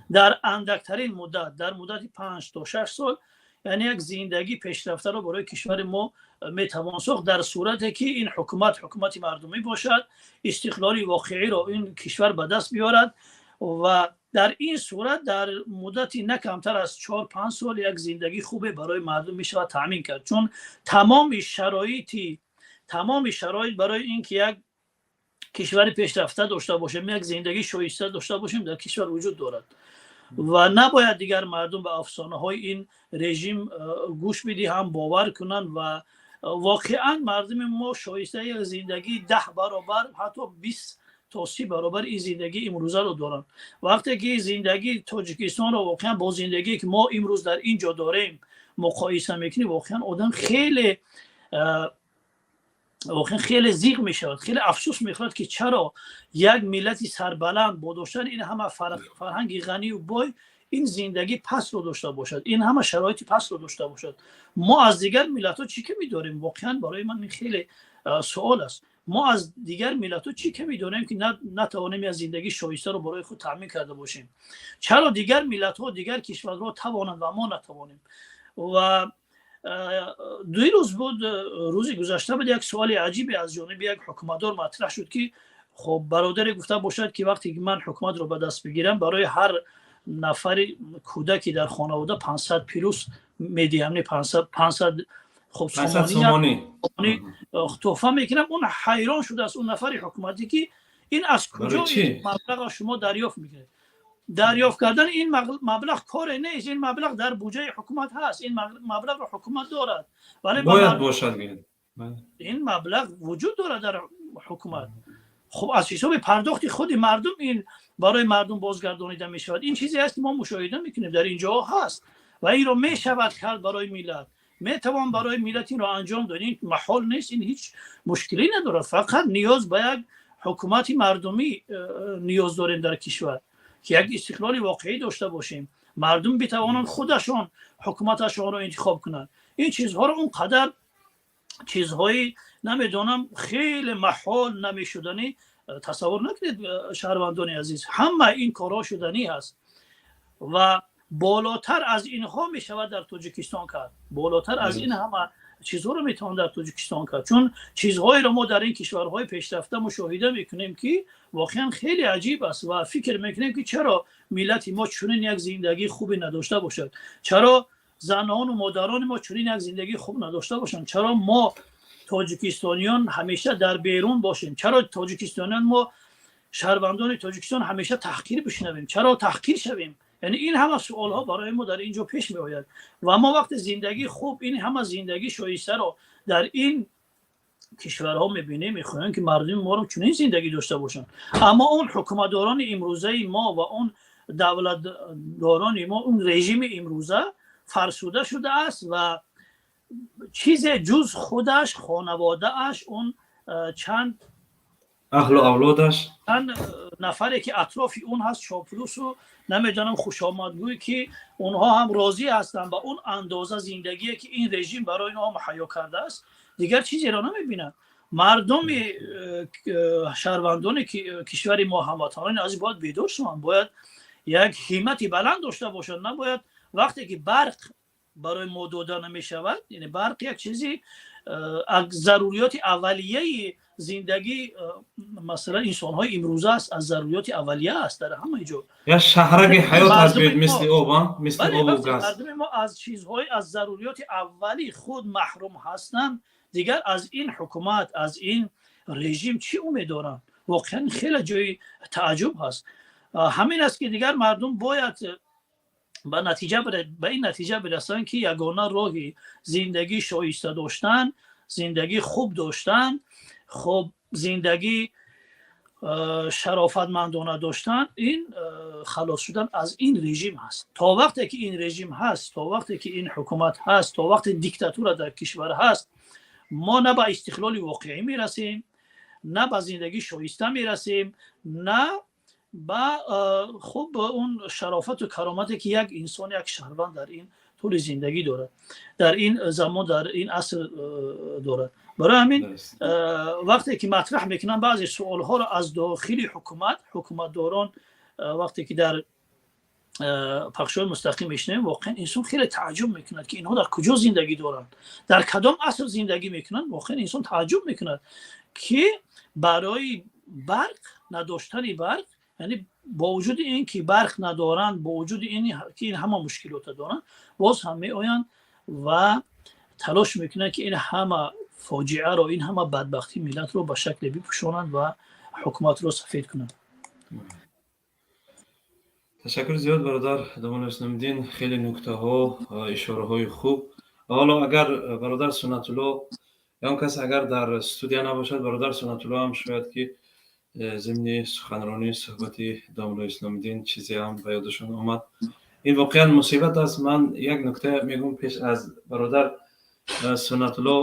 Дар андактарин муддат, дар муддати 5 то 6 сол. Яъне як зиндагии пешрафтаро барои кишвари мо метавон сохт, дар сурате ки ин ҳукумат ҳукумати мардумӣ бошад, истиқлоли воқеиро ин кишвар ба даст биёрад ва дар ин сурат дар муддати на камтар аз 4-5 сол як зиндагии хубе барои мардум мешавад таъмин кард. Чун тамоми шароит барои ин ки як кишвари пешрафта дошта бошем, як зиндагии шоиста дошта бошем, дар кишвар вуҷуд дорад ва набояд дигар мардум ба афсонаҳои ин режим гӯш бидиҳанд, бовар кунанд. Ва воқеан мардуми мо шоистаи як зиндагии 10 баробар, ҳатто 20 то 30 баробар ин зиндагии имрӯзаро доранд. Вақте ки зиндагии Тоҷикистонро воқеан бо зиндагие ки мо имрӯз дар ин ҷо дорем муқоиса мекунем, воқеан одам хеле зиқ мешавад, хеле афсӯс мехӯрад, ки чаро як миллати сарбаланд бо доштани ин ҳама фарҳанги ғанию бой ин зиндагӣ пастро дошта бошад, ин ҳама шароити пастро дошта бошад. Мо аз дигар миллатҳо чӣ ками дорем? Воқеан барои ман ин хеле суол аст. Мо аз дигар миллатҳо чӣ ками дорем, ки натавонем як зиндагии шоистаро барои худ таъмин карда бошем? Чаро дигар миллатҳо, дигар кишварҳо тавонанд ва мо натавонем? Ва 2 рӯз буд, рӯзи гузашта буд, як суоли аҷибе аз ҷониби як ҳукуматдор матраҳ шуд, ки хоб, бародаре гуфта бошад, ки вақте ки ман ҳукуматро ба даст бигирам, барои ҳар нафари кӯдаки дар хонавода 500 плюс медиҳам, не, 500 хоб сомонӣ туҳфа мекунам. Он ҳайрон шудааст, он нафари ҳукуматӣ, ки ин аз куҷо маблағро шумо дарёфт мекунед? Дарёфт кардани ин маблағ коре нест. Ин маблағ дар буҷаи ҳукумат ҳаст, ин маблағро ҳукумат дорад. Вале бояд бошад. Ин маблағ вуҷуд дорад дар ҳукумат. Хуб, аз ҳисоби пардохти худи мардум ин барои мардум бозгардонида мешавад. Ин чизе аст, ки мо мушоҳида мекунем, дар ин ҷоҳо ҳаст ва инро мешавад кард барои миллат. Метавон барои миллат инро анҷом дод. Ин маҳол нест, ин ҳеҷ мушкилӣ надорад. Фақат ниёз ба як ҳукумати мардумӣ ниёз дорем дар кишвар, ки як истиқлоли воқеӣ дошта бошем, мардум битавонанд худашон ҳукуматашонро интихоб кунанд. Ин чизҳоро он қадар чизҳои, намедонам, хеле маҳол, намешуданӣ тасаввур накунед, шаҳрвандони азиз. Ҳама ин корҳо шуданӣ ҳаст ва болотар аз инҳо мешавад дар Тоҷикистон кард. Болотар аз ин ҳама чизҳоро метавон дар Тоҷикистон кард, чун чизҳоеро мо дар ин кишварҳои пешрафта мушоҳида мекунем, ки воқеан хеле аҷиб аст ва фикр мекунем, ки чаро миллати мо чунин як зиндагии хубе надошта бошад, чаро занону модарони мо чунин як зиндагии хуб надошта бошанд, чаро мо тоҷикистониён ҳамеша дар берун бошем, чаро тоҷикистониён, мо шаҳрвандони Тоҷикистон, ҳамеша таҳқир бишнавем, чаро таҳқир шавем? Яъне ин ҳама суолҳо барои мо дар ин ҷо пеш меояд. Ва мо вақте зиндагии хуб, ин ҳама зиндагии шоистаро дар ин кишварҳо мебинем, мехоҳем, ки мардуми моро чунин зиндагӣ дошта бошанд. Аммо он ҳукуматдорони имрӯзаи мо ва он давлатдорони мо, он режими имрӯза фарсуда шудааст ва чизе ҷуз худаш, хонаводааш, он чанд аҳлу авлодаш. Чанд нафаре ки атрофи он ҳаст, чоплусу, намедонам, хушомадгӯй, ки онҳо ҳам розӣ ҳастанд ба он андоза зиндагие, ки ин режим барои онҳо муҳайё кардааст, дигар чизеро намебинанд. Мардуми шаҳрвандони кишвари мо, ҳамватанони азиз, бояд бедор шаванд, бояд як ҳиммати баланд дошта бошанд. Набояд вақте ки барқ барои мо дода намешавад, яъне барқ як чизи заруриёти аввалияи зиндагӣ, масалан, инсонҳои имрӯза аст, аз заруриёти аввалия аст дар ҳамаи ҷо. Як шаҳраги ҳаёт аст, мисли об, мисли обу газ. Мардуми мо аз чизҳои, аз заруриёти аввали худ маҳрум ҳастанд, дигар аз ин ҳукумат, аз ин режим чӣ умед доранд? Воқеан хеле ҷои тааҷҷуб ҳаст. Ҳамин аст, ки дигар мардум бояд ба ин натиҷа бирасанд, ки ягона роҳи зиндагӣ шоиста доштан, зиндагӣ хуб доштан, хуб, зиндагӣ шарофатмандона доштан, ин халос шудан аз ин режим ҳаст. То вақте ки ин режим ҳаст, то вақте ки ин ҳукумат ҳаст, то вақте диктатура дар кишвар ҳаст, мо на ба истиқлоли воқеӣ мерасем, на ба зиндагии шоиста мерасем, на ба хуб он шарофату каромате, ки як инсон, як шаҳрванд дар ин тӯли зиндагӣ дорад, дар ин замон, дар ин аср дорад. Барои ҳамин вақте ки матраҳ мекунанд баъзе суолҳоро аз дохили ҳукумат, ҳукуматдорон, вақте ки дар Пахшҳои мустақим мешунавем, воқеан инсон хеле тааҷҷуб мекунад, ки инҳо дар куҷо зиндагӣ доранд, дар кадом аср зиндагӣ мекунанд. Воқеан инсон тааҷҷуб мекунад, ки барои барқ надоштани барқ, яъне бо вуҷуди ин ки барқ надоранд, бо вуҷуди ин ки ин ҳама мушкилота доранд, боз ҳам меоянд ва талош мекунанд, ки ин ҳама фоҷиаро, ин ҳама бадбахтии миллатро ба шакле бипӯшонанд ва ҳукуматро сафед кунанд. Ташаккур зиёд, бародар Домон Исломиддин, хеле нуктаҳо, ишораҳои хуб. Ҳоло агар бародар Суннатулло, ягон кас агар дар студия набошад, бародар Суннатулло ҳам шояд ки зимни суханронӣ, суҳбати домулло Исломиддин чизе ҳам ба ёдашон омад. Ин воқеан мусибат аст. Ман як нукта мегӯм пеш аз бародар Суннатулло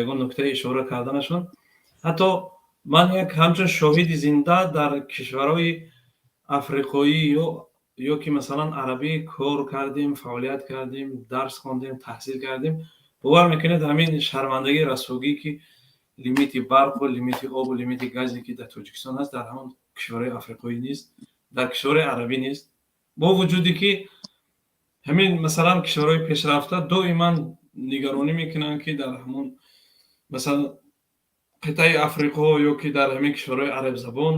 ягон нукта ишора карданашон. Ҳатто ман як ҳамчун шоҳиди зинда дар кишварҳои африқоӣ ё ки масалан арабӣ кор кардем, фаъолият кардем, дарс хондем, таҳсил кардем, бовар мекунед, ҳамин шармандагии расвогӣ, ки лимити барқу лимити обу лимити газе ки дар Тоҷикистон ҳаст, дар ҳамон кишварҳои африқоӣ нест, дар кишварҳои арабӣ нест. Бо вуҷуде ки ҳамин масалан кишварҳои пешрафта доиман нигаронӣ мекунанд, ки дар ҳамон масалан қитъаи Африқо ё ки дар ҳамин кишварҳои арабзабон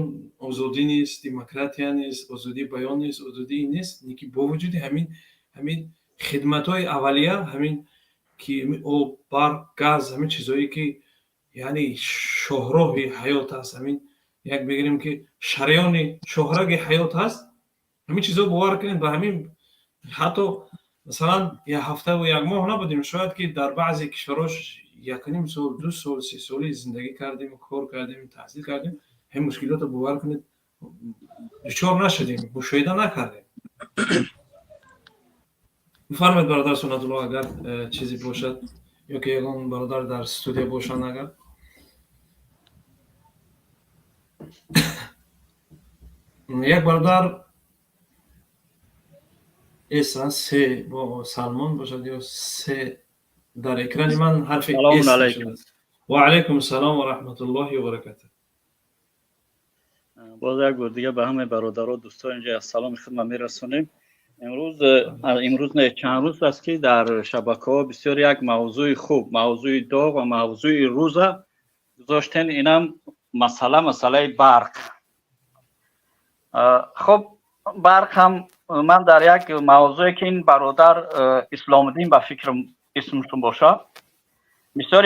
озодӣ нест, демократия нест, озодии баён нест, озодии нест. Лекин бо вуҷуди ҳамин хидматҳои аввалия, ҳамин ки об, барқ, газ, ҳамин чизҳое ки яъне шоҳроҳи ҳаёт аст, ҳамин як бигирем ки шараёни шоҳраги ҳаёт аст, ҳамин чизҳо, бовар кунед, ба ҳамин ҳатто масалан як ҳафтаву як моҳ набудем, шояд ки дар баъзе кишварҳо 1.5 сол, 2 сол, 3 соли зиндагӣ кардем, кор кардем, таҳсил кардем, ҳамин мушкилотро, бовар кунед, дучор нашудем, мушоҳида накардем. Бифармоед, бародар Суннатулло, агар чизе бошад ё ки ягон бародар дар студия бошанд. Агар як бародар эс се бо Салмон бошад ё се дар экрани ман ҳарфи Салому алайкум. Ва алайкум салом ва раҳматуллоҳи ва баракатуҳ. Боз як бор дига ба ҳамаи бародаро, дӯстон инҷа саломи хидмат мерасонем. Имрӯз не, чанд рӯз аст, ки дар шабакаҳо бисёр як мавзӯи хуб, мавзӯи доғ ва мавзӯи рӯза гузоштен. Инам масъалаи барқ. Хуб, барқ ҳам ман дар як мавзӯе ки ин бародар Исломиддин, ба фикрам исмшон бошад, бисёр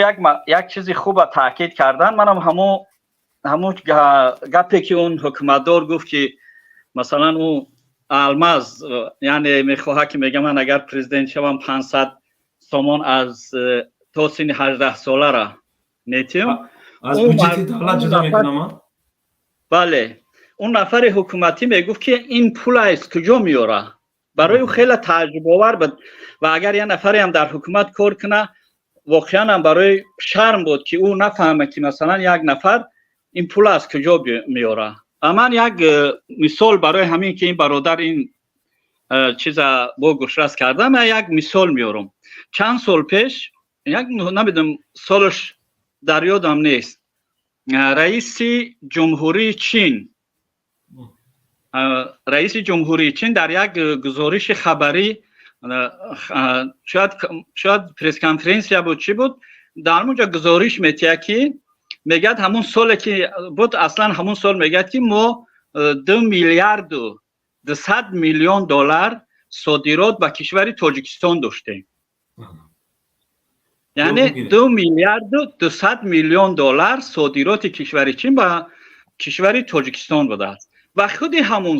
як чизи хуба таъкид кардан. Манам ҳамун гапе ки он ҳукуматдор гуфт, ки масалан ӯ алмаз, яъне мехоҳад ки мега ман агар президент шавам, 500 сомон аз то синни 18 солара метиҳам. Аз буҷети давлат ҷудо мекунам. Бале, он нафари ҳукуматӣ мегуфт, ки ин пула аз куҷо меёра. Барои ӯ хеле тааҷҷубовар буд ва агар як нафареам дар ҳукумат кор куна, воқеан ҳам барои шарм буд, ки ӯ нафаҳма, ки масалан як нафар ин пула аз куҷо меёра. Ман як мисол барои ҳамин ки ин бародар ин чиза бо гӯшрас карда, ман як мисол меёрам. Чанд сол пеш, як намедонам, солаш дар ёдам нест, раиси ҷумҳурии Чин дар як гузориши хабарӣ, шояд пресс-конференсия буд, чӣ буд, дар ҳамонҷо гузориш метиҳад, ки мегӯяд ҳамун соле ки буд, аслан ҳамун сол мегӯяд, ки мо 2 миллиарду 200 миллион доллар содирот ба кишвари Тоҷикистон доштем. Яъне 2 миллиарду 200 миллион доллар содироти кишвари Чин ба кишвари Тоҷикистон будааст. Ва худи ҳамун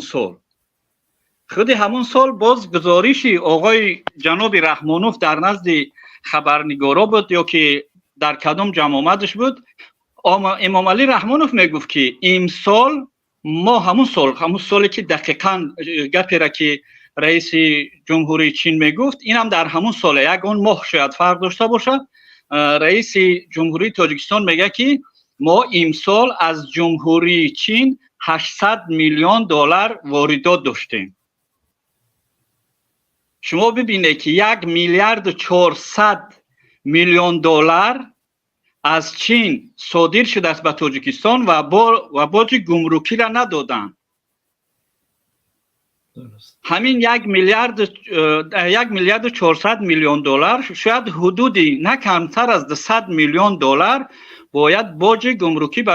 сол боз гузориши оғои ҷаноби Раҳмонов дар назди хабарнигоро буд ё ки дар кадом ҷамъомадаш буд, Эмомалӣ Раҳмонов мегуфт, ки имсол мо ҳамун соле ки дақиқан гапера ки раиси ҷумҳурии Чин мегуфт, инам дар ҳамун соле, ягон моҳ шояд фарқ дошта бошад, раиси ҷумҳурии Тоҷикистон мегӯяд, ки мо имсол аз ҷумҳурии Чин 800 миллион доллар воридот доштем. Шумо бибинед, ки 1 миллиарду 400 миллион доллар аз Чин содир шудааст ба Тоҷикистон ва боҷи гумрукиро надоданд. Ҳамин 1 миллиард, 1 миллиарду 400 миллион доллар, шояд ҳудуди на камтар аз 200 миллион доллар бояд боҷи гумрукӣ ба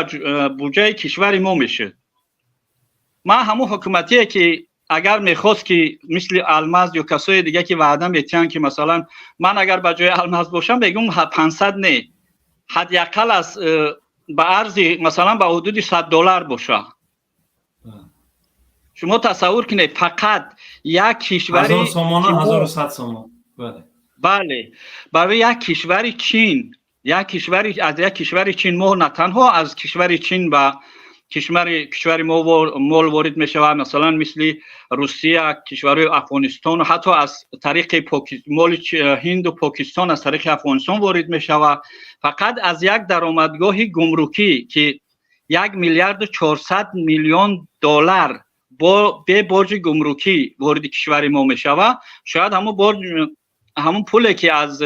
буҷаи кишвари мо мешуд. Ман ҳамун ҳукуматие, ки агар мехост, ки мисли Алмаз ё касои дига, ки ваъда метиҳанд, ки масалан, ман агар ба ҷои Алмаз бошам, мегӯм 500 не, ҳадди ақал аз ба арзи масалан ба ҳудуди 100 доллар боша. Шумо тасаввур кунед, фақат як кишвари Сомона, 1100 сомон. Бале, барои як кишвари Чин, як кишвари аз як кишвари Чин. Мо на танҳо аз кишвари Чин ба кишвари мо мол ворид мешавад, масалан, мисли Русия, кишварҳои Афғонистон, ҳатто аз тариқи моли Ҳинду Покистон аз тариқи Афғонистон ворид мешавад. Фақат аз як даромадгоҳи гумрукӣ, ки 1 миллиарду 400 миллион доллар бо бе боҷи гумрукӣ вориди кишвари мо мешавад, шояд ҳамун пуле, ки аз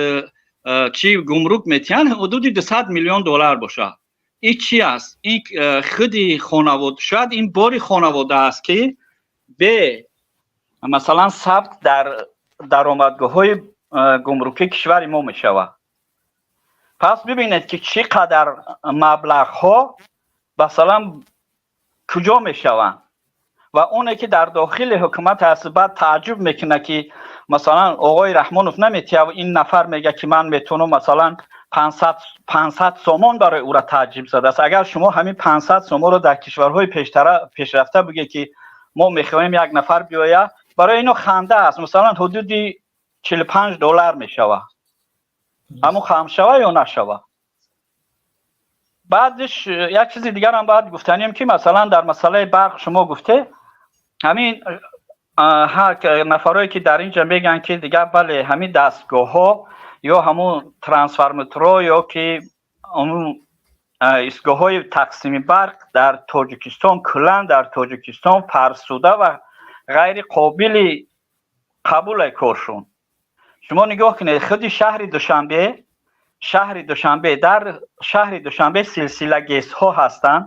чи гумрук метиҳанд, ҳудуди 200 миллион доллар бошад. Ин чи аст? Ин худи хонавода, шояд ин бори хонавода аст, ки бе масалан сабт дар даромадгоҳҳои гумрукии кишвари мо мешавад. Пас бибинед, ки чӣ қадар маблағҳо масалан куҷо мешаванд. Ва оне, ки дар дохили ҳукумат аст, баъд тааҷҷуб мекунад, ки масалан оғои Раҳмонов наметиҳад, ин нафар мега, ки ман метавонам масалан 500 сомон барои ӯра тааҷҷуб задааст. Агар шумо ҳамин 500 сомонро дар кишварҳои пешрафта бигӯед, ки мо мехоҳем як нафар биёяд, барои ино ханда аст. Масалан, ҳудуди 45 доллар мешавад. Ҳамун хам шава ё нашава? Баъдиш як чизи дигарам бояд гуфтанем, ки масалан дар масъалаи барқ шумо гуфте, ҳамин нафарое, ки дар ин ҷа мегӯянд, ки дигар бале, ҳамин дастгоҳҳо ё ҳамун трансформаторҳо ё ки ҳамун истгоҳҳои тақсими барқ дар Тоҷикистон, куллан дар Тоҷикистон фарсуда ва ғайри қобили қабуле коршун. Шумо нигоҳ кунед, худи шаҳри Душанбе, шаҳри Душанбе, дар шаҳри Душанбе силсила ГЭСҳо ҳастанд.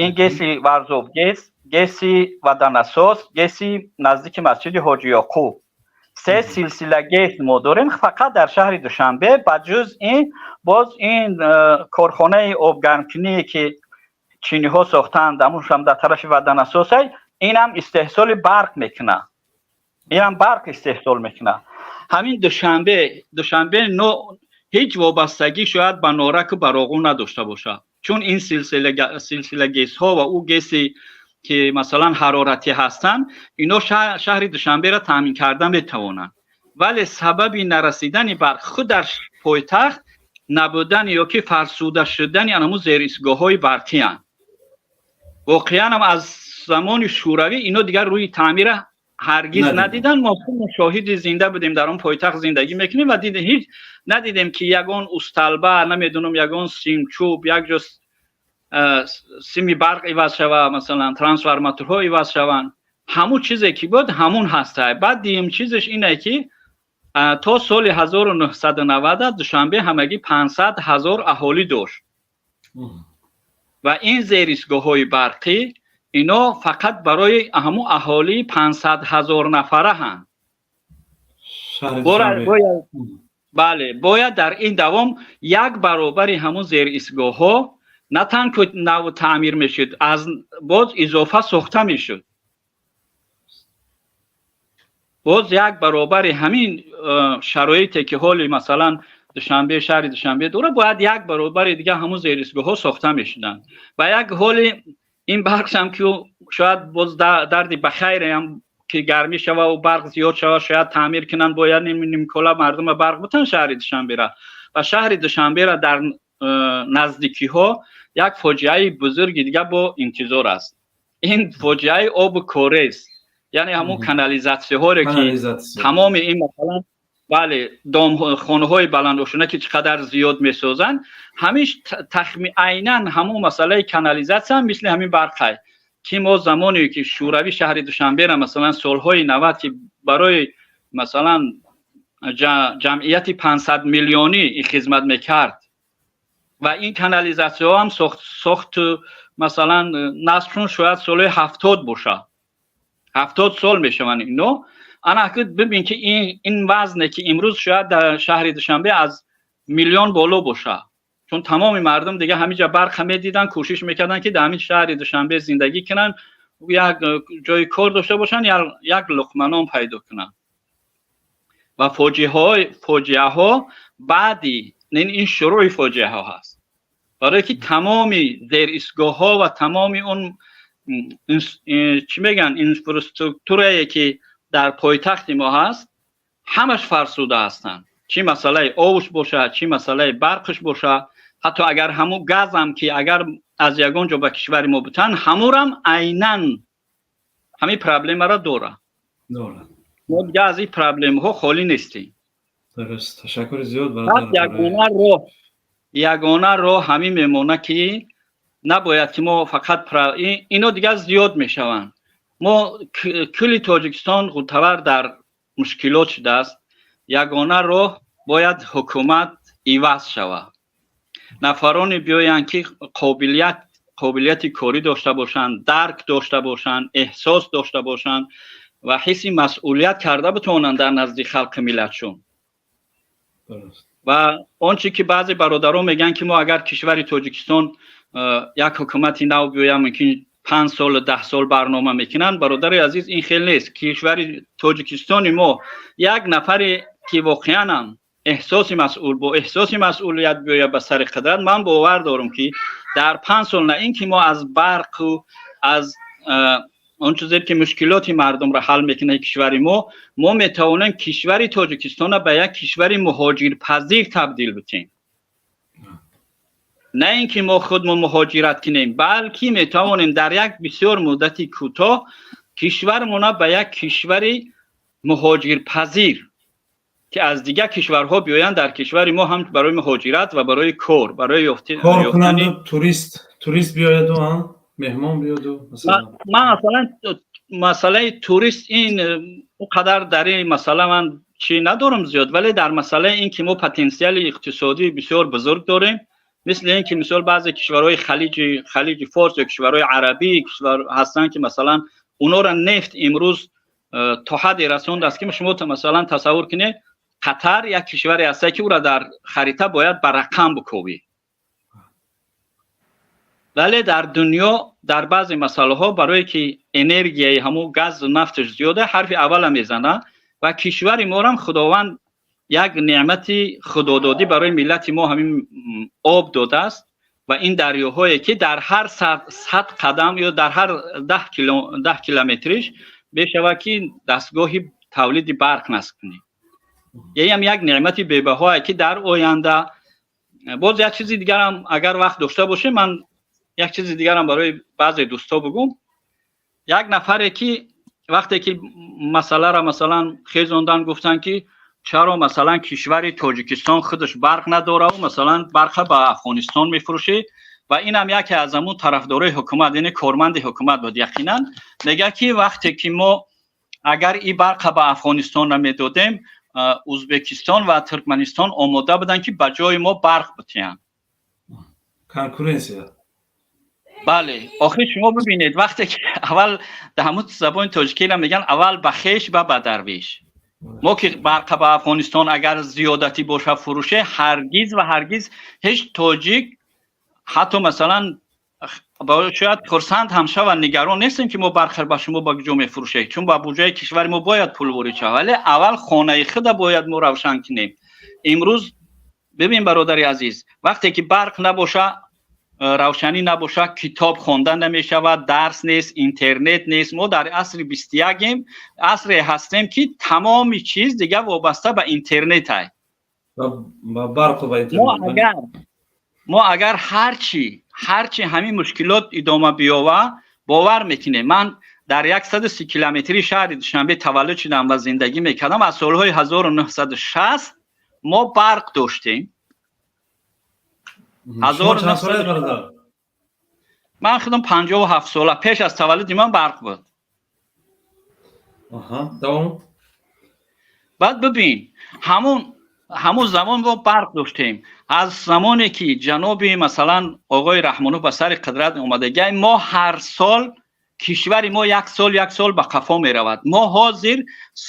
Ин ГЭСи Варзоб ГЭС, ГЭСи Ваданасос, ГЭСи наздики масҷиди Ҳоҷи Ёқуб. Се силсила ГЭС мо дорем фақат дар шаҳри Душанбе. Ба ҷуз ин, боз ин корхонаи обгармкуние, ки чиниҳо сохтаанд, ҳамуншам дар тарафи Ваданасосай, инам истеҳсоли барқ мекунад, инам барқ истеҳсол мекунад. Ҳамин Душанбе но ҳеҷ вобастагӣ шояд ба Нораку ба Роғун надошта бошад, чун ин силсила ГЭСҳо ва ӯ ГЭСи, ки масалан ҳароратӣ ҳастанд, ино шаҳри Душанберо таъмин карда метавонанд. Вале сабаби нарасидани барқ худ дар пойтахт набудани ё ки фарсуда шудани анамун зеристгоҳҳои барқиянд. Воқеанам, аз замони Шӯравӣ ино дигар рӯи таъмира ҳаргиз надидан. Мо шоҳиди зинда будем, дар он пойтахт зиндагӣ мекунем ва дидем, ҳеҷ надидем, ки ягон усталба, намедонам, ягон симчӯб, як ҷо сими барқ иваз шава, масалан, трансформаторҳо иваз шаванд. Ҳамун чизе, ки буд, ҳамун ҳаста. Баъд дуюм чизеш ине, ки то соли 1990 Душанбе ҳамагӣ 500 ҳазор аҳолӣ дошт ва ин зеристгоҳҳои барқӣ ино фақат барои ҳамун аҳолии 500 ҳазор нафара ҳанд. Бале, бояд дар ин давом як баробари ҳамун зеристгоҳҳо на танҳо наву таъмир мешуд, аз боз изофа сохта мешуд. Боз як баробари ҳамин шароите, ки ҳоли масалан Душанбе, шаҳри Душанбе дорад, бояд як баробари дига ҳамун зеристгоҳҳо сохта мешуданд. Ва як ҳоли ин барқшам, ки шояд боз дарди ба хайреам, ки гармӣ шава ва барқ зиёд шава, шояд таъмир кунанд, бояд нимкола мардума барқ бутан шаҳри Душанбера. Ва шаҳри Душанбера дар наздикиҳо як фоҷиаи бузурги дига бо интизор аст. Ин фоҷиаи обу корез, яъне ҳамун канализатсияҳоре, ки тамоми ин масалан, бале, хонаҳои баландошона, ки чӣ қадар зиёд месозанд, ҳамиш тахми айнан ҳамун масъалаи канализатсия, мисли ҳамин барқай, ки мо замоне, ки Шӯравӣ шаҳри Душанбера масалан солҳои 90, ки барои масалан ҷамъияти 500 миллионӣ хизмат мекард ва ин канализатсияҳо ҳам сохту масалан насбшон шояд солҳои 70 бошад. 70 сол мешаванд ино. Ана бибин, ки ин вазне, ки имрӯз шояд дар шаҳри Душанбе аз миллион боло боша, чун тамоми мардум дига ҳамиҷа барқа медиданд, кӯшиш мекарданд, ки дар ҳамин шаҳри Душанбе зиндагӣ кунанд, як ҷои кор дошта бошанд, як луқма нон пайдо кунанд. Ва фоҷиаҳо баъди ин шурӯи фоҷиаҳо ҳаст, барое ки тамоми зеристгоҳҳо ва тамоми он, чӣ мегӯянд, инфраструктурае, ки дар пойтахти мо ҳаст, ҳамаш фарсуда ҳастанд. Чӣ масъалаи обш бошад, чӣ масъалаи барқш бошад, ҳатто агар ҳамун газам, ки агар аз ягон ҷо ба кишвари мо бутанд, ҳамурам айнан ҳамин проблемаро дорад. Мо дига аз ин проблемаҳо холӣ нестем. Дуруст, ташаккури зиёд. Ягона роҳ ҳамин мемонад, ки набояд ки мо фақат ино дигар зиёд мешаванд. Мо кулли Тоҷикистон ғутавар дар мушкилот шудааст. Ягона роҳ, бояд ҳукумат иваз шавад, нафароне биёянд, ки қобилияти корӣ дошта бошанд, дарк дошта бошанд, эҳсос дошта бошанд ва ҳисси масъулият карда битавонанд дар назди халқи миллатшон. Ва он чи ки баъзе бародарон мегӯянд, ки мо агар кишвари Тоҷикистон як ҳукумати нав биёяд, мумкин 5 солу 10 сол барнома мекунанд. Бародари азиз, ин хел нест. Кишвари Тоҷикистони мо як нафаре, ки воқеанам эҳсоси масъул, бо эҳсоси масъулият биёяд ба сари қудрат, ман бовар дорам, ки дар 5 сол на ин ки мо аз барқу аз он чизе, ки мушкилоти мардумро ҳал мекунад кишвари мо, мо метавонем кишвари Тоҷикистонро ба як кишвари муҳоҷирпазир табдил битем. На ин ки мо худмо муҳоҷират кунем, балки метавонем дар як бисёр муддати кӯтоҳ кишвармона ба як кишвари муҳоҷирпазир, ки аз дигар кишварҳо биёянд дар кишвари мо ҳам барои муҳоҷират ва барои кор, барои ёфтани турист биёяду меҳмон биёду. Ман масалан масъалаи турист ин он қадар дар ин масъала ман чӣ надорам зиёд, вале дар масъалаи ин ки мо потенсиали иқтисодии бисёр бузург дорем, мисли ин ки мисол баъзе кишварҳои Халиҷи Форс ё кишварҳои арабӣ кишвар ҳастанд, ки масалан онора нефт имрӯз то ҳадде расондааст, ки шумо масалан тасаввур кунед, Қатар як кишваре ҳаста, ки ӯра дар харита бояд ба рақам бикобӣ, вале дар дунё дар баъзе масъалаҳо, барое ки энергияи ҳамун газу нафташ зиёда, ҳарфи аввала мезана. Ва кишвари морам Худованд як неъмати худододӣ барои миллати мо ҳамин об додааст ва ин дарёҳое, ки дар ҳар 100 қадам ё дар ҳар 10 километриш мешавад, ки дастгоҳи тавлиди барқ насб кунӣ. Ям як неъмати бебаҳое, ки дар оянда боз як чизи дигарам, агар вақт дошта бошем, ман як чизи дигарам барои баъзе дӯстҳо бигӯм. Як нафаре, ки вақте ки масъаларо масалан хезондан, гуфтанд, ки чаро масалан кишвари Тоҷикистон худаш барқ надораву масалан барқа ба Афғонистон мефурӯшед. Ва инам яке аз ҳамун тарафдорои ҳукумат, яъне корманди ҳукумат буд яқинан, мегӯяд, ки вақте ки мо агар ин барқа ба Афғонистон намедодем, Ӯзбекистон ва Туркманистон омода буданд, ки ба ҷои мо барқ битиҳанд. Конкуренция. Бале, охир шумо бибинед, вақте ки аввал дар ҳамун забони тоҷикиро мегӯянд, аввал ба хеш ва ба дарвеш. Мо ки барқа ба Афғонистон агар зиёдатӣ боша фурӯше, ҳаргиз ва ҳаргиз ҳеҷ тоҷик ҳатто масалан шояд хурсанд ҳам шаванд. Нигарон нестем, ки мо барқа ба шумо ба куҷо мефурӯшед, чун ба буҷаи кишвари мо бояд пул ворид шавад, вале аввал хонаи худа бояд мо равшан кунем. Имрӯз бибин, бародари азиз, вақте ки барқ набоша, равшанӣ набоша, китоб хонда намешавад, дарс нест, интернет нест. Мо дар асри 21-ем, асре ҳастем, ки тамоми чиз дигар вобаста ба интернет ай. Мо агар ҳарчи ҳамин мушкилот идома биёва, бовар мекунем, ман дар 130 километри шаҳри Душанбе таваллуд шудам ва зиндагӣ мекардам. Аз солҳои 1960 мо барқ доштем. Шумо чанд солаед, бародар? Ман худам 57 сола. Пеш аз таваллуди ман барқ буд. Давом. Баъд бибин, ҳамун замон мо барқ доштем. Аз замоне ки ҷаноби масалан оғои Раҳмонов ба сари қудрат омадагиай, мо ҳар сол Кишвари мо як сол, як сол ба қафо меравад. Мо ҳозир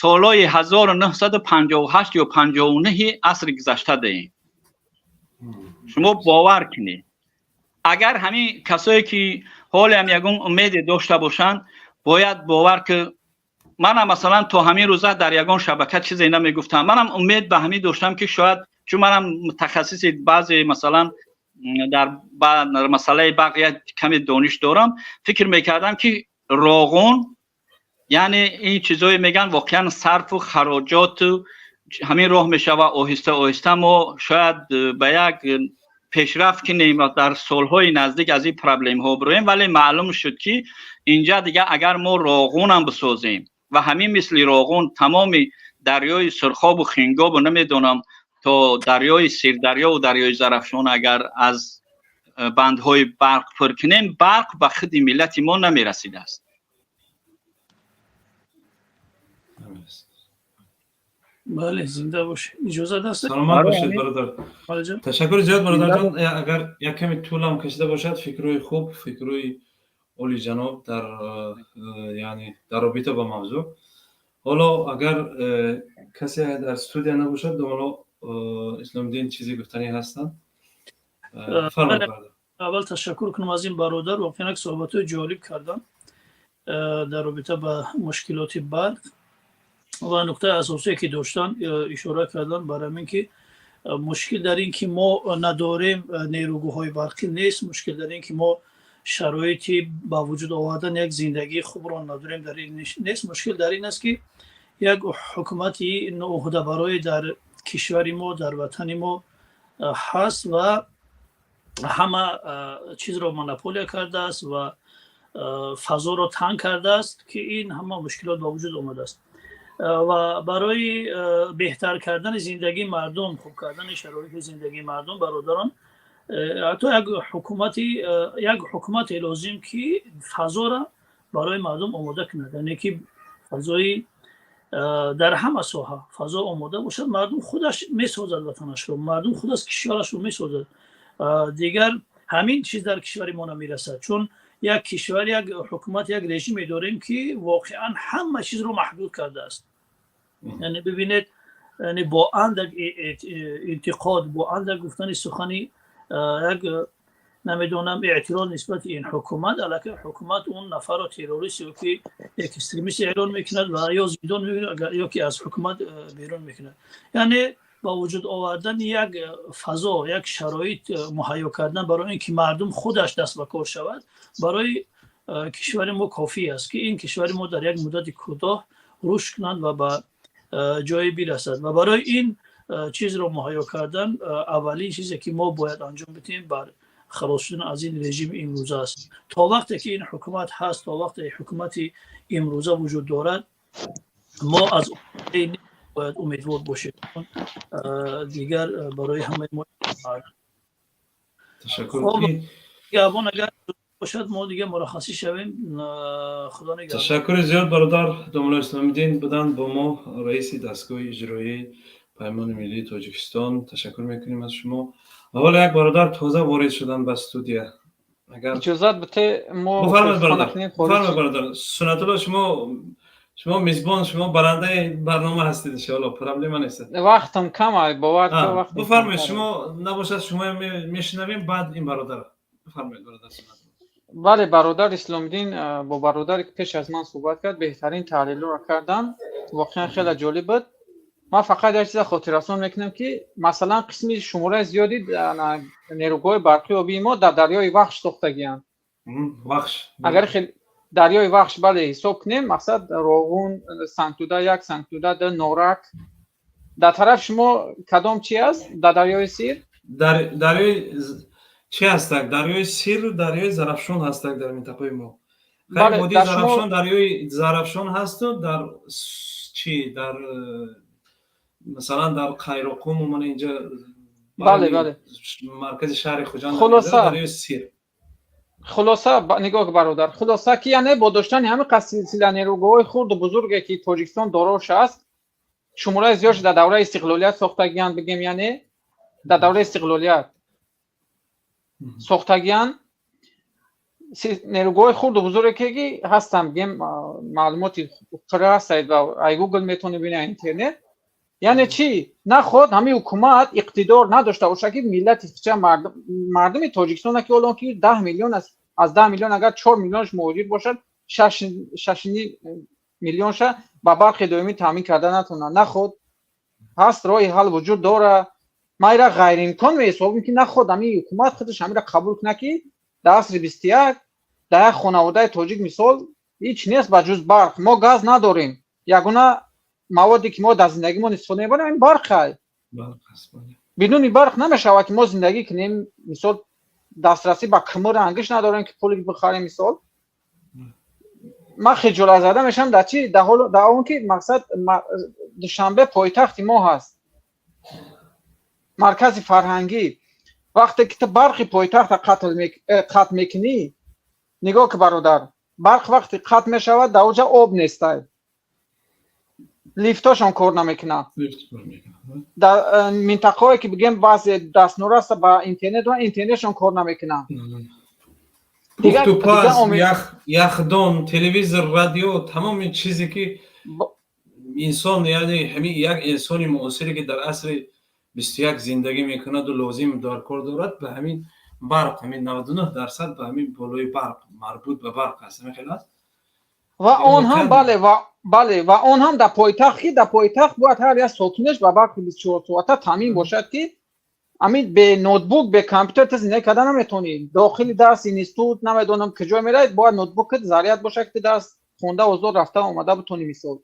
солҳои 1958 ё 59 асри гузашта даем. Шумо бовар кунед, агар ҳамин касое ки ҳолеам ягон умеде дошта бошанд, бояд бовар ки манам, масалан, то ҳамин рӯза дар ягон шабака чизе намегуфтам. Манам умед ба ҳамин доштам, ки шояд, чун манам мутахассиси баъзе, масалан, дар масъалаи барқ як каме дониш дорам, фикр мекардам, ки Роғун, яъне ин чизое мегӯянд, воқеан сарфу хароҷоту ҳамин роҳ мешава. Оҳиста оҳиста мо шояд ба як пешрафт кунем ва дар солҳои наздик аз ин проблемҳо бироем. Вале маълум шуд, ки инҷа дигар агар мо Роғунам бисозем ва ҳамин мисли Роғун тамоми дарёи Сурхобу Хингобу, намедонам, то дарёи Сирдарёву дарёи Зарафшон агар аз бандҳои барқ пур кунем, барқ ба худи миллати мо намерасидааст. Бале, зинда бошед. Иҷозат аст? Саломат бошед, бародар. Ташаккури зиёд, бародарҷон. Агар як каме тӯлам кашида бошад, фикрҳои хуб, фикрҳои олиҷаноб дар, яъне дар робита ба мавзӯъ. Ҳоло агар касе дар студия набошад, домало Исломиддин чизе гуфтанӣ ҳастанд? Фармоед, бародар. Аввал ташаккур кунам аз ин бародар, воқеан як суҳбатҳои ҷолиб кардам дар робита ба мушкилоти барқ ва нуктаи асосие ки доштан, ишора кардан бар ҳамин ки мушкил дар ин ки мо надорем нерӯгоҳҳои барқӣ нест, мушкил дар ин ки мо шароити ба вуҷуд овардан як зиндагии хубро надорем дар ин нест, мушкил дар ин аст, ки як ҳукумати ноуҳдабарои дар кишвари мо, дар ватани мо ҳаст ва ҳама чизро монополия кардааст ва фазоро танг кардааст, ки ин ҳама мушкилот ба вуҷуд омадааст. Ва барои беҳтар кардани зиндагии мардум, хуб кардани шароити зиндагии мардум, бародарон, ҳатто як ҳукумате лозим, ки фазоро барои мардум омода кунад, яъне ки фазои дар ҳама соҳа фазо омода бошад, мардум худаш месозад ватанашро, мардум худаш кишварашро месозад. Дигар ҳамин чиз дар кишвари мо намерасад, чун як кишвар, як ҳукумат, як режиме дорем, ки воқеан ҳама чизро маҳдуд кардааст. Яъне бибинед, яъне бо андак интиқод, бо андак гуфтани сухани як, намедонам, эътироз нисбати ин ҳукумат, аллакай ҳукумат он нафарро террорист ё ки экстремист эълон мекунад ва ё зиндон мекунад, ё ки аз ҳукумат берун мекунад. Яъне ба вуҷуд овардани як фазо, як шароит муҳайё кардан барои ин ки мардум худаш даст ба кор шавад, барои кишвари мо кофӣ аст, ки ин кишвари мо дар як муддати кӯтоҳ рушд кунад ва ба ҷое бирасад. Ва барои ин чизро муҳайё кардан, аввалин чизе ки мо бояд анҷом бидиҳем, бар халос шудан аз ин режими имрӯза аст. То вақте ки ин ҳукумат ҳаст, то вақте ҳукумати имрӯза вуҷуд дорад, мо аз бояд умедвор бошем. Дигар барои ҳамаи мо Ташаккур. Габон агар бошад, мо дигар мураххасӣ шавем. Худо нигаҳбон. Ташаккури зиёд, бародар. Домулло Исломиддин буданд бо мо, раиси дастгоҳи иҷроии Паймони миллии Тоҷикистон. Ташаккур мекунем аз шумо. Ва ҳоло як бародар тоза ворид шуданд ба студия. Агар иҷозат бите, мо Бифармоед, бародар, бифармоед, бародар Сунатулло. Шумо мизбон, шумо барандаи барнома ҳастед, иншоалло, проблема нест. Вақтам кам, бовар. Бифармоед, шумо набошад, шумо мешунавем, баъд ин бародар. Бифармоед, бародар Сунатулло. Бале, бародар Исломиддин бо бародаре ки пеш аз ман суҳбат кард, беҳтарин таҳлилҳоро карданд, воқеан хеле ҷолиб буд. Ман фақат як чиза хотиррасон мекунам, ки масалан қисми шумораи зиёди нерӯгоҳи барқи обии мо дар дарёи Вахш сохтагианд. Вахш. Агар дарёи Вахш, бале, ҳисоб кунем, мақсад Роғун, Сангтуда як, Сангтуда ду, Норак. Дар тараф шумо кадом чи аст дар дарёи Сир? Дарёи чи ҳастак? Дарёи Сиру дарёи Зарафшон ҳастак дар минтақаи мо. Водии Зарафшон, дарёи Зарафшон ҳасту дар чи, дар масалан дар Қайроқуму мана инҷа бале бале маркази шаҳри Хуҷанд. Хулоса, дарёи Сир. Хулоса, нигоҳ, бародар, хулоса ки яъне бо доштани ҳамин қад силсила нерӯгоҳҳои хурду бузурге, ки Тоҷикистон дорош аст, шумораи зиёдш дар давраи истиқлолият сохтагианд, бигем, яъне дар давраи истиқлолият сохтагианд. Нерӯгоҳи хурду бузурге ки ҳастанд, бигем, маълумоти пурра ҳастед ва ай Гугл метавонед бинед, интернет. Яъне чӣ? Наход ҳамин ҳукумат иқтидор надошта бошад, ки миллати ча, мардуми Тоҷикистон, ки ҳоло ки 10 миллион аст, аз 10 миллион агар 4 миллионш муҳоҷир бошад, 6-6,5 миллионша ба барқи доимӣ таъмин карда натавонад. Наход ҳаст, роҳи ҳал вуҷуд дорад. Ман ира ғайриимкон меҳисобам, ки наход ҳамин ҳукумат худаш ҳамира қабул кунад, ки дар асри 21 дар як хонаводаи тоҷик, мисол, ҳеҷ нест ба ҷуз барқ. Мо газ надорем. Ягона маводе ки мо дар зиндагимон истифода мебарем, ин барқай. Бидуни барқ намешавад, ки мо зиндагӣ кунем. Мисол, дастрасӣ ба кӯмиру ангишт надорем, ки пули бихарем. Мисол, ман хиҷолатзада мешавам дар чи, дар он ки, мақсад, Душанбе пойтахти мо ҳаст, маркази фарҳангӣ. Вақте ки ту барқи пойтахта қатъ мекунӣ, нигоҳ ки, бародар, барқ вақте қатъ мешавад, дар оҷа об нестай, лифтошон кор намекунад. Дар минтақаое ки, бигем, баъзе дастнораста ба интернет, интернетшон кор намекунад. Пухтупаз, яхдон, телевизор, радио, тамоми чизе ки инсон, яъне ҳамин як инсони муосире, ки дар асри 21 зиндагӣ мекунаду лозим дар кор дорад, ба ҳамин барқ, ҳамин 99% ба ҳамин болои барқ, марбут ба барқ аст. Ҳамин хел аст. Ва он ҳам, бале, ва бале, ва он ҳам дар пойтахт, ки дар пойтахт бояд ҳар як сокинаш ба барқи 24 соата таъмин бошад, ки ҳамин бе ноутбук, бе компютер ту зиндагӣ карда наметавонӣ. Дохили дарс, институт, намедонам, куҷо меравед, бояд ноутбукат заряд бошад, ки дарс хонда, озод рафта омада бутонӣ. Мисол,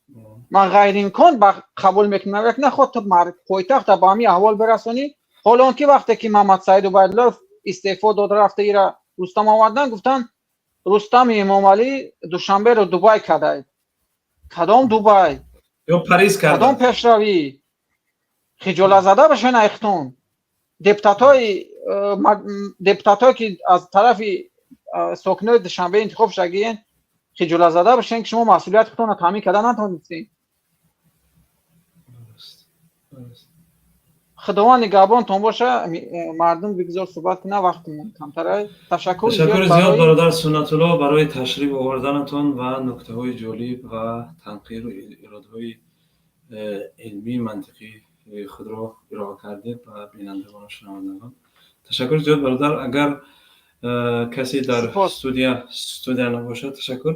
ман ғайриимкон ба қабул мекунам, як наход ту пойтахта ба ҳамин аҳвол бирасонӣ. Ҳоло он ки вақте ки Муҳаммадсаид Убайдуллоев истеъфо дод, рафта, ира Рустам овардан, гуфтанд, Рустами Эмомалӣ Душанберо Дубай кардай. Кадом Дубай? Ё Париз. Кадом пешравӣ? Хиҷолатзада бошен, айхтон депутатое, ки аз тарафи сокинои Душанбе интихоб шудагиен, хиҷолатзада бошен, ки шумо масъулияти худтонро таъмин карда натавонистед. Худованд нигаҳбонтон боша. Мардум бигзор суҳбат кунад, вақтмон камтара. Ташаккур. Ташаккури зиёд, бародар Суннатулло, барои ташриф оварданатон ва нуктаҳои ҷолиб ва танқиру иродҳои илмӣ, мантиқӣ худро ироа кардед ба бинандагону шунавандагон. Ташаккури зиёд, бародар. Агар касе дар студия набошад, ташаккур.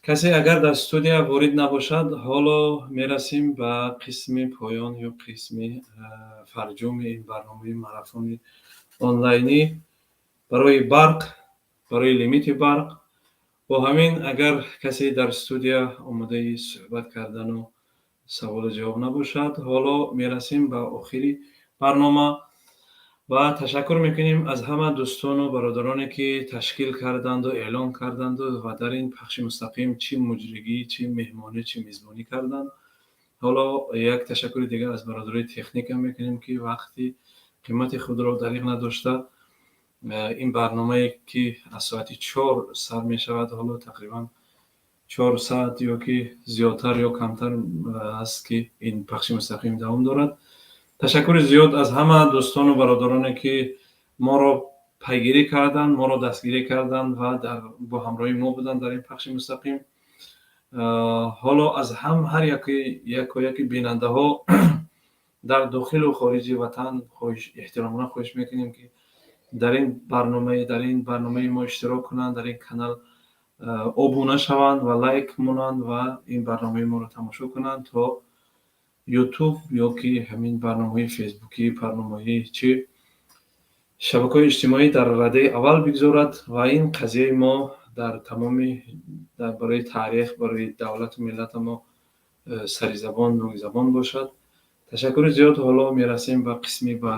Касе агар дар студия ворид набошад, ҳоло мерасем ба қисми поён ё қисми фарҷоми ин барномаи марафони онлайнӣ барои барқ, барои лимити барқ. Бо ҳамин, агар касе дар студия омодаи суҳбат кардану саволу ҷавоб набошад, ҳоло мерасем ба охири барнома ва ташаккур мекунем аз ҳама дӯстону бародароне, ки ташкил карданду, эълон карданду ва дар ин пахши мустақим чӣ муҷригӣ, чӣ меҳмонӣ, чӣ мизбонӣ карданд. Ҳоло як ташаккури дигар аз бародарои техника мекунем, ки вақти қимати худро дариғ надошта, ин барномае, ки аз соати 4 сар мешавад, ҳоло тақрибан 4 саат ё ки зиёдтар ё камтар аст, ки ин пахши мустақим давом дорад. Ташаккури зиёд аз ҳама дӯстону бародароне, ки моро пайгирӣ карданд, моро дастгирӣ карданд ва бо ҳамроҳи мо буданд дар ин пахши мустақим. Ҳоло аз ҳам ҳар яко яки бинандаҳо дар дохилу хориҷи ватан хоҳиш, эҳтиромона хоҳиш мекунем, ки дар ин барномаи мо иштирок кунанд, дар ин канал обуна шаванд ва лайк монанд ва ин барномаи моро тамошо кунанд, то Ютуб ё ки ҳамин барномаҳои фейсбукӣ, барномаҳои чи, шабакаҳои иҷтимоӣ дар радаи аввал бигзорад ва ин қазияи мо дар тамоми барои таърих, барои давлату миллата мо сари забон, нӯги забон бошад. Ташаккури зиёд. Ҳоло мерасем ба қисми ба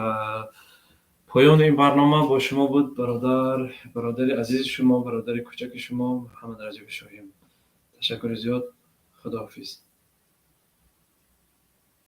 поёни ин барнома. Бо шумо буд бародари азизи шумо, бародари кӯчаки шумо, Муҳаммад Раҷаби Шоҳим. Ташаккури зиёд, худоҳофиз.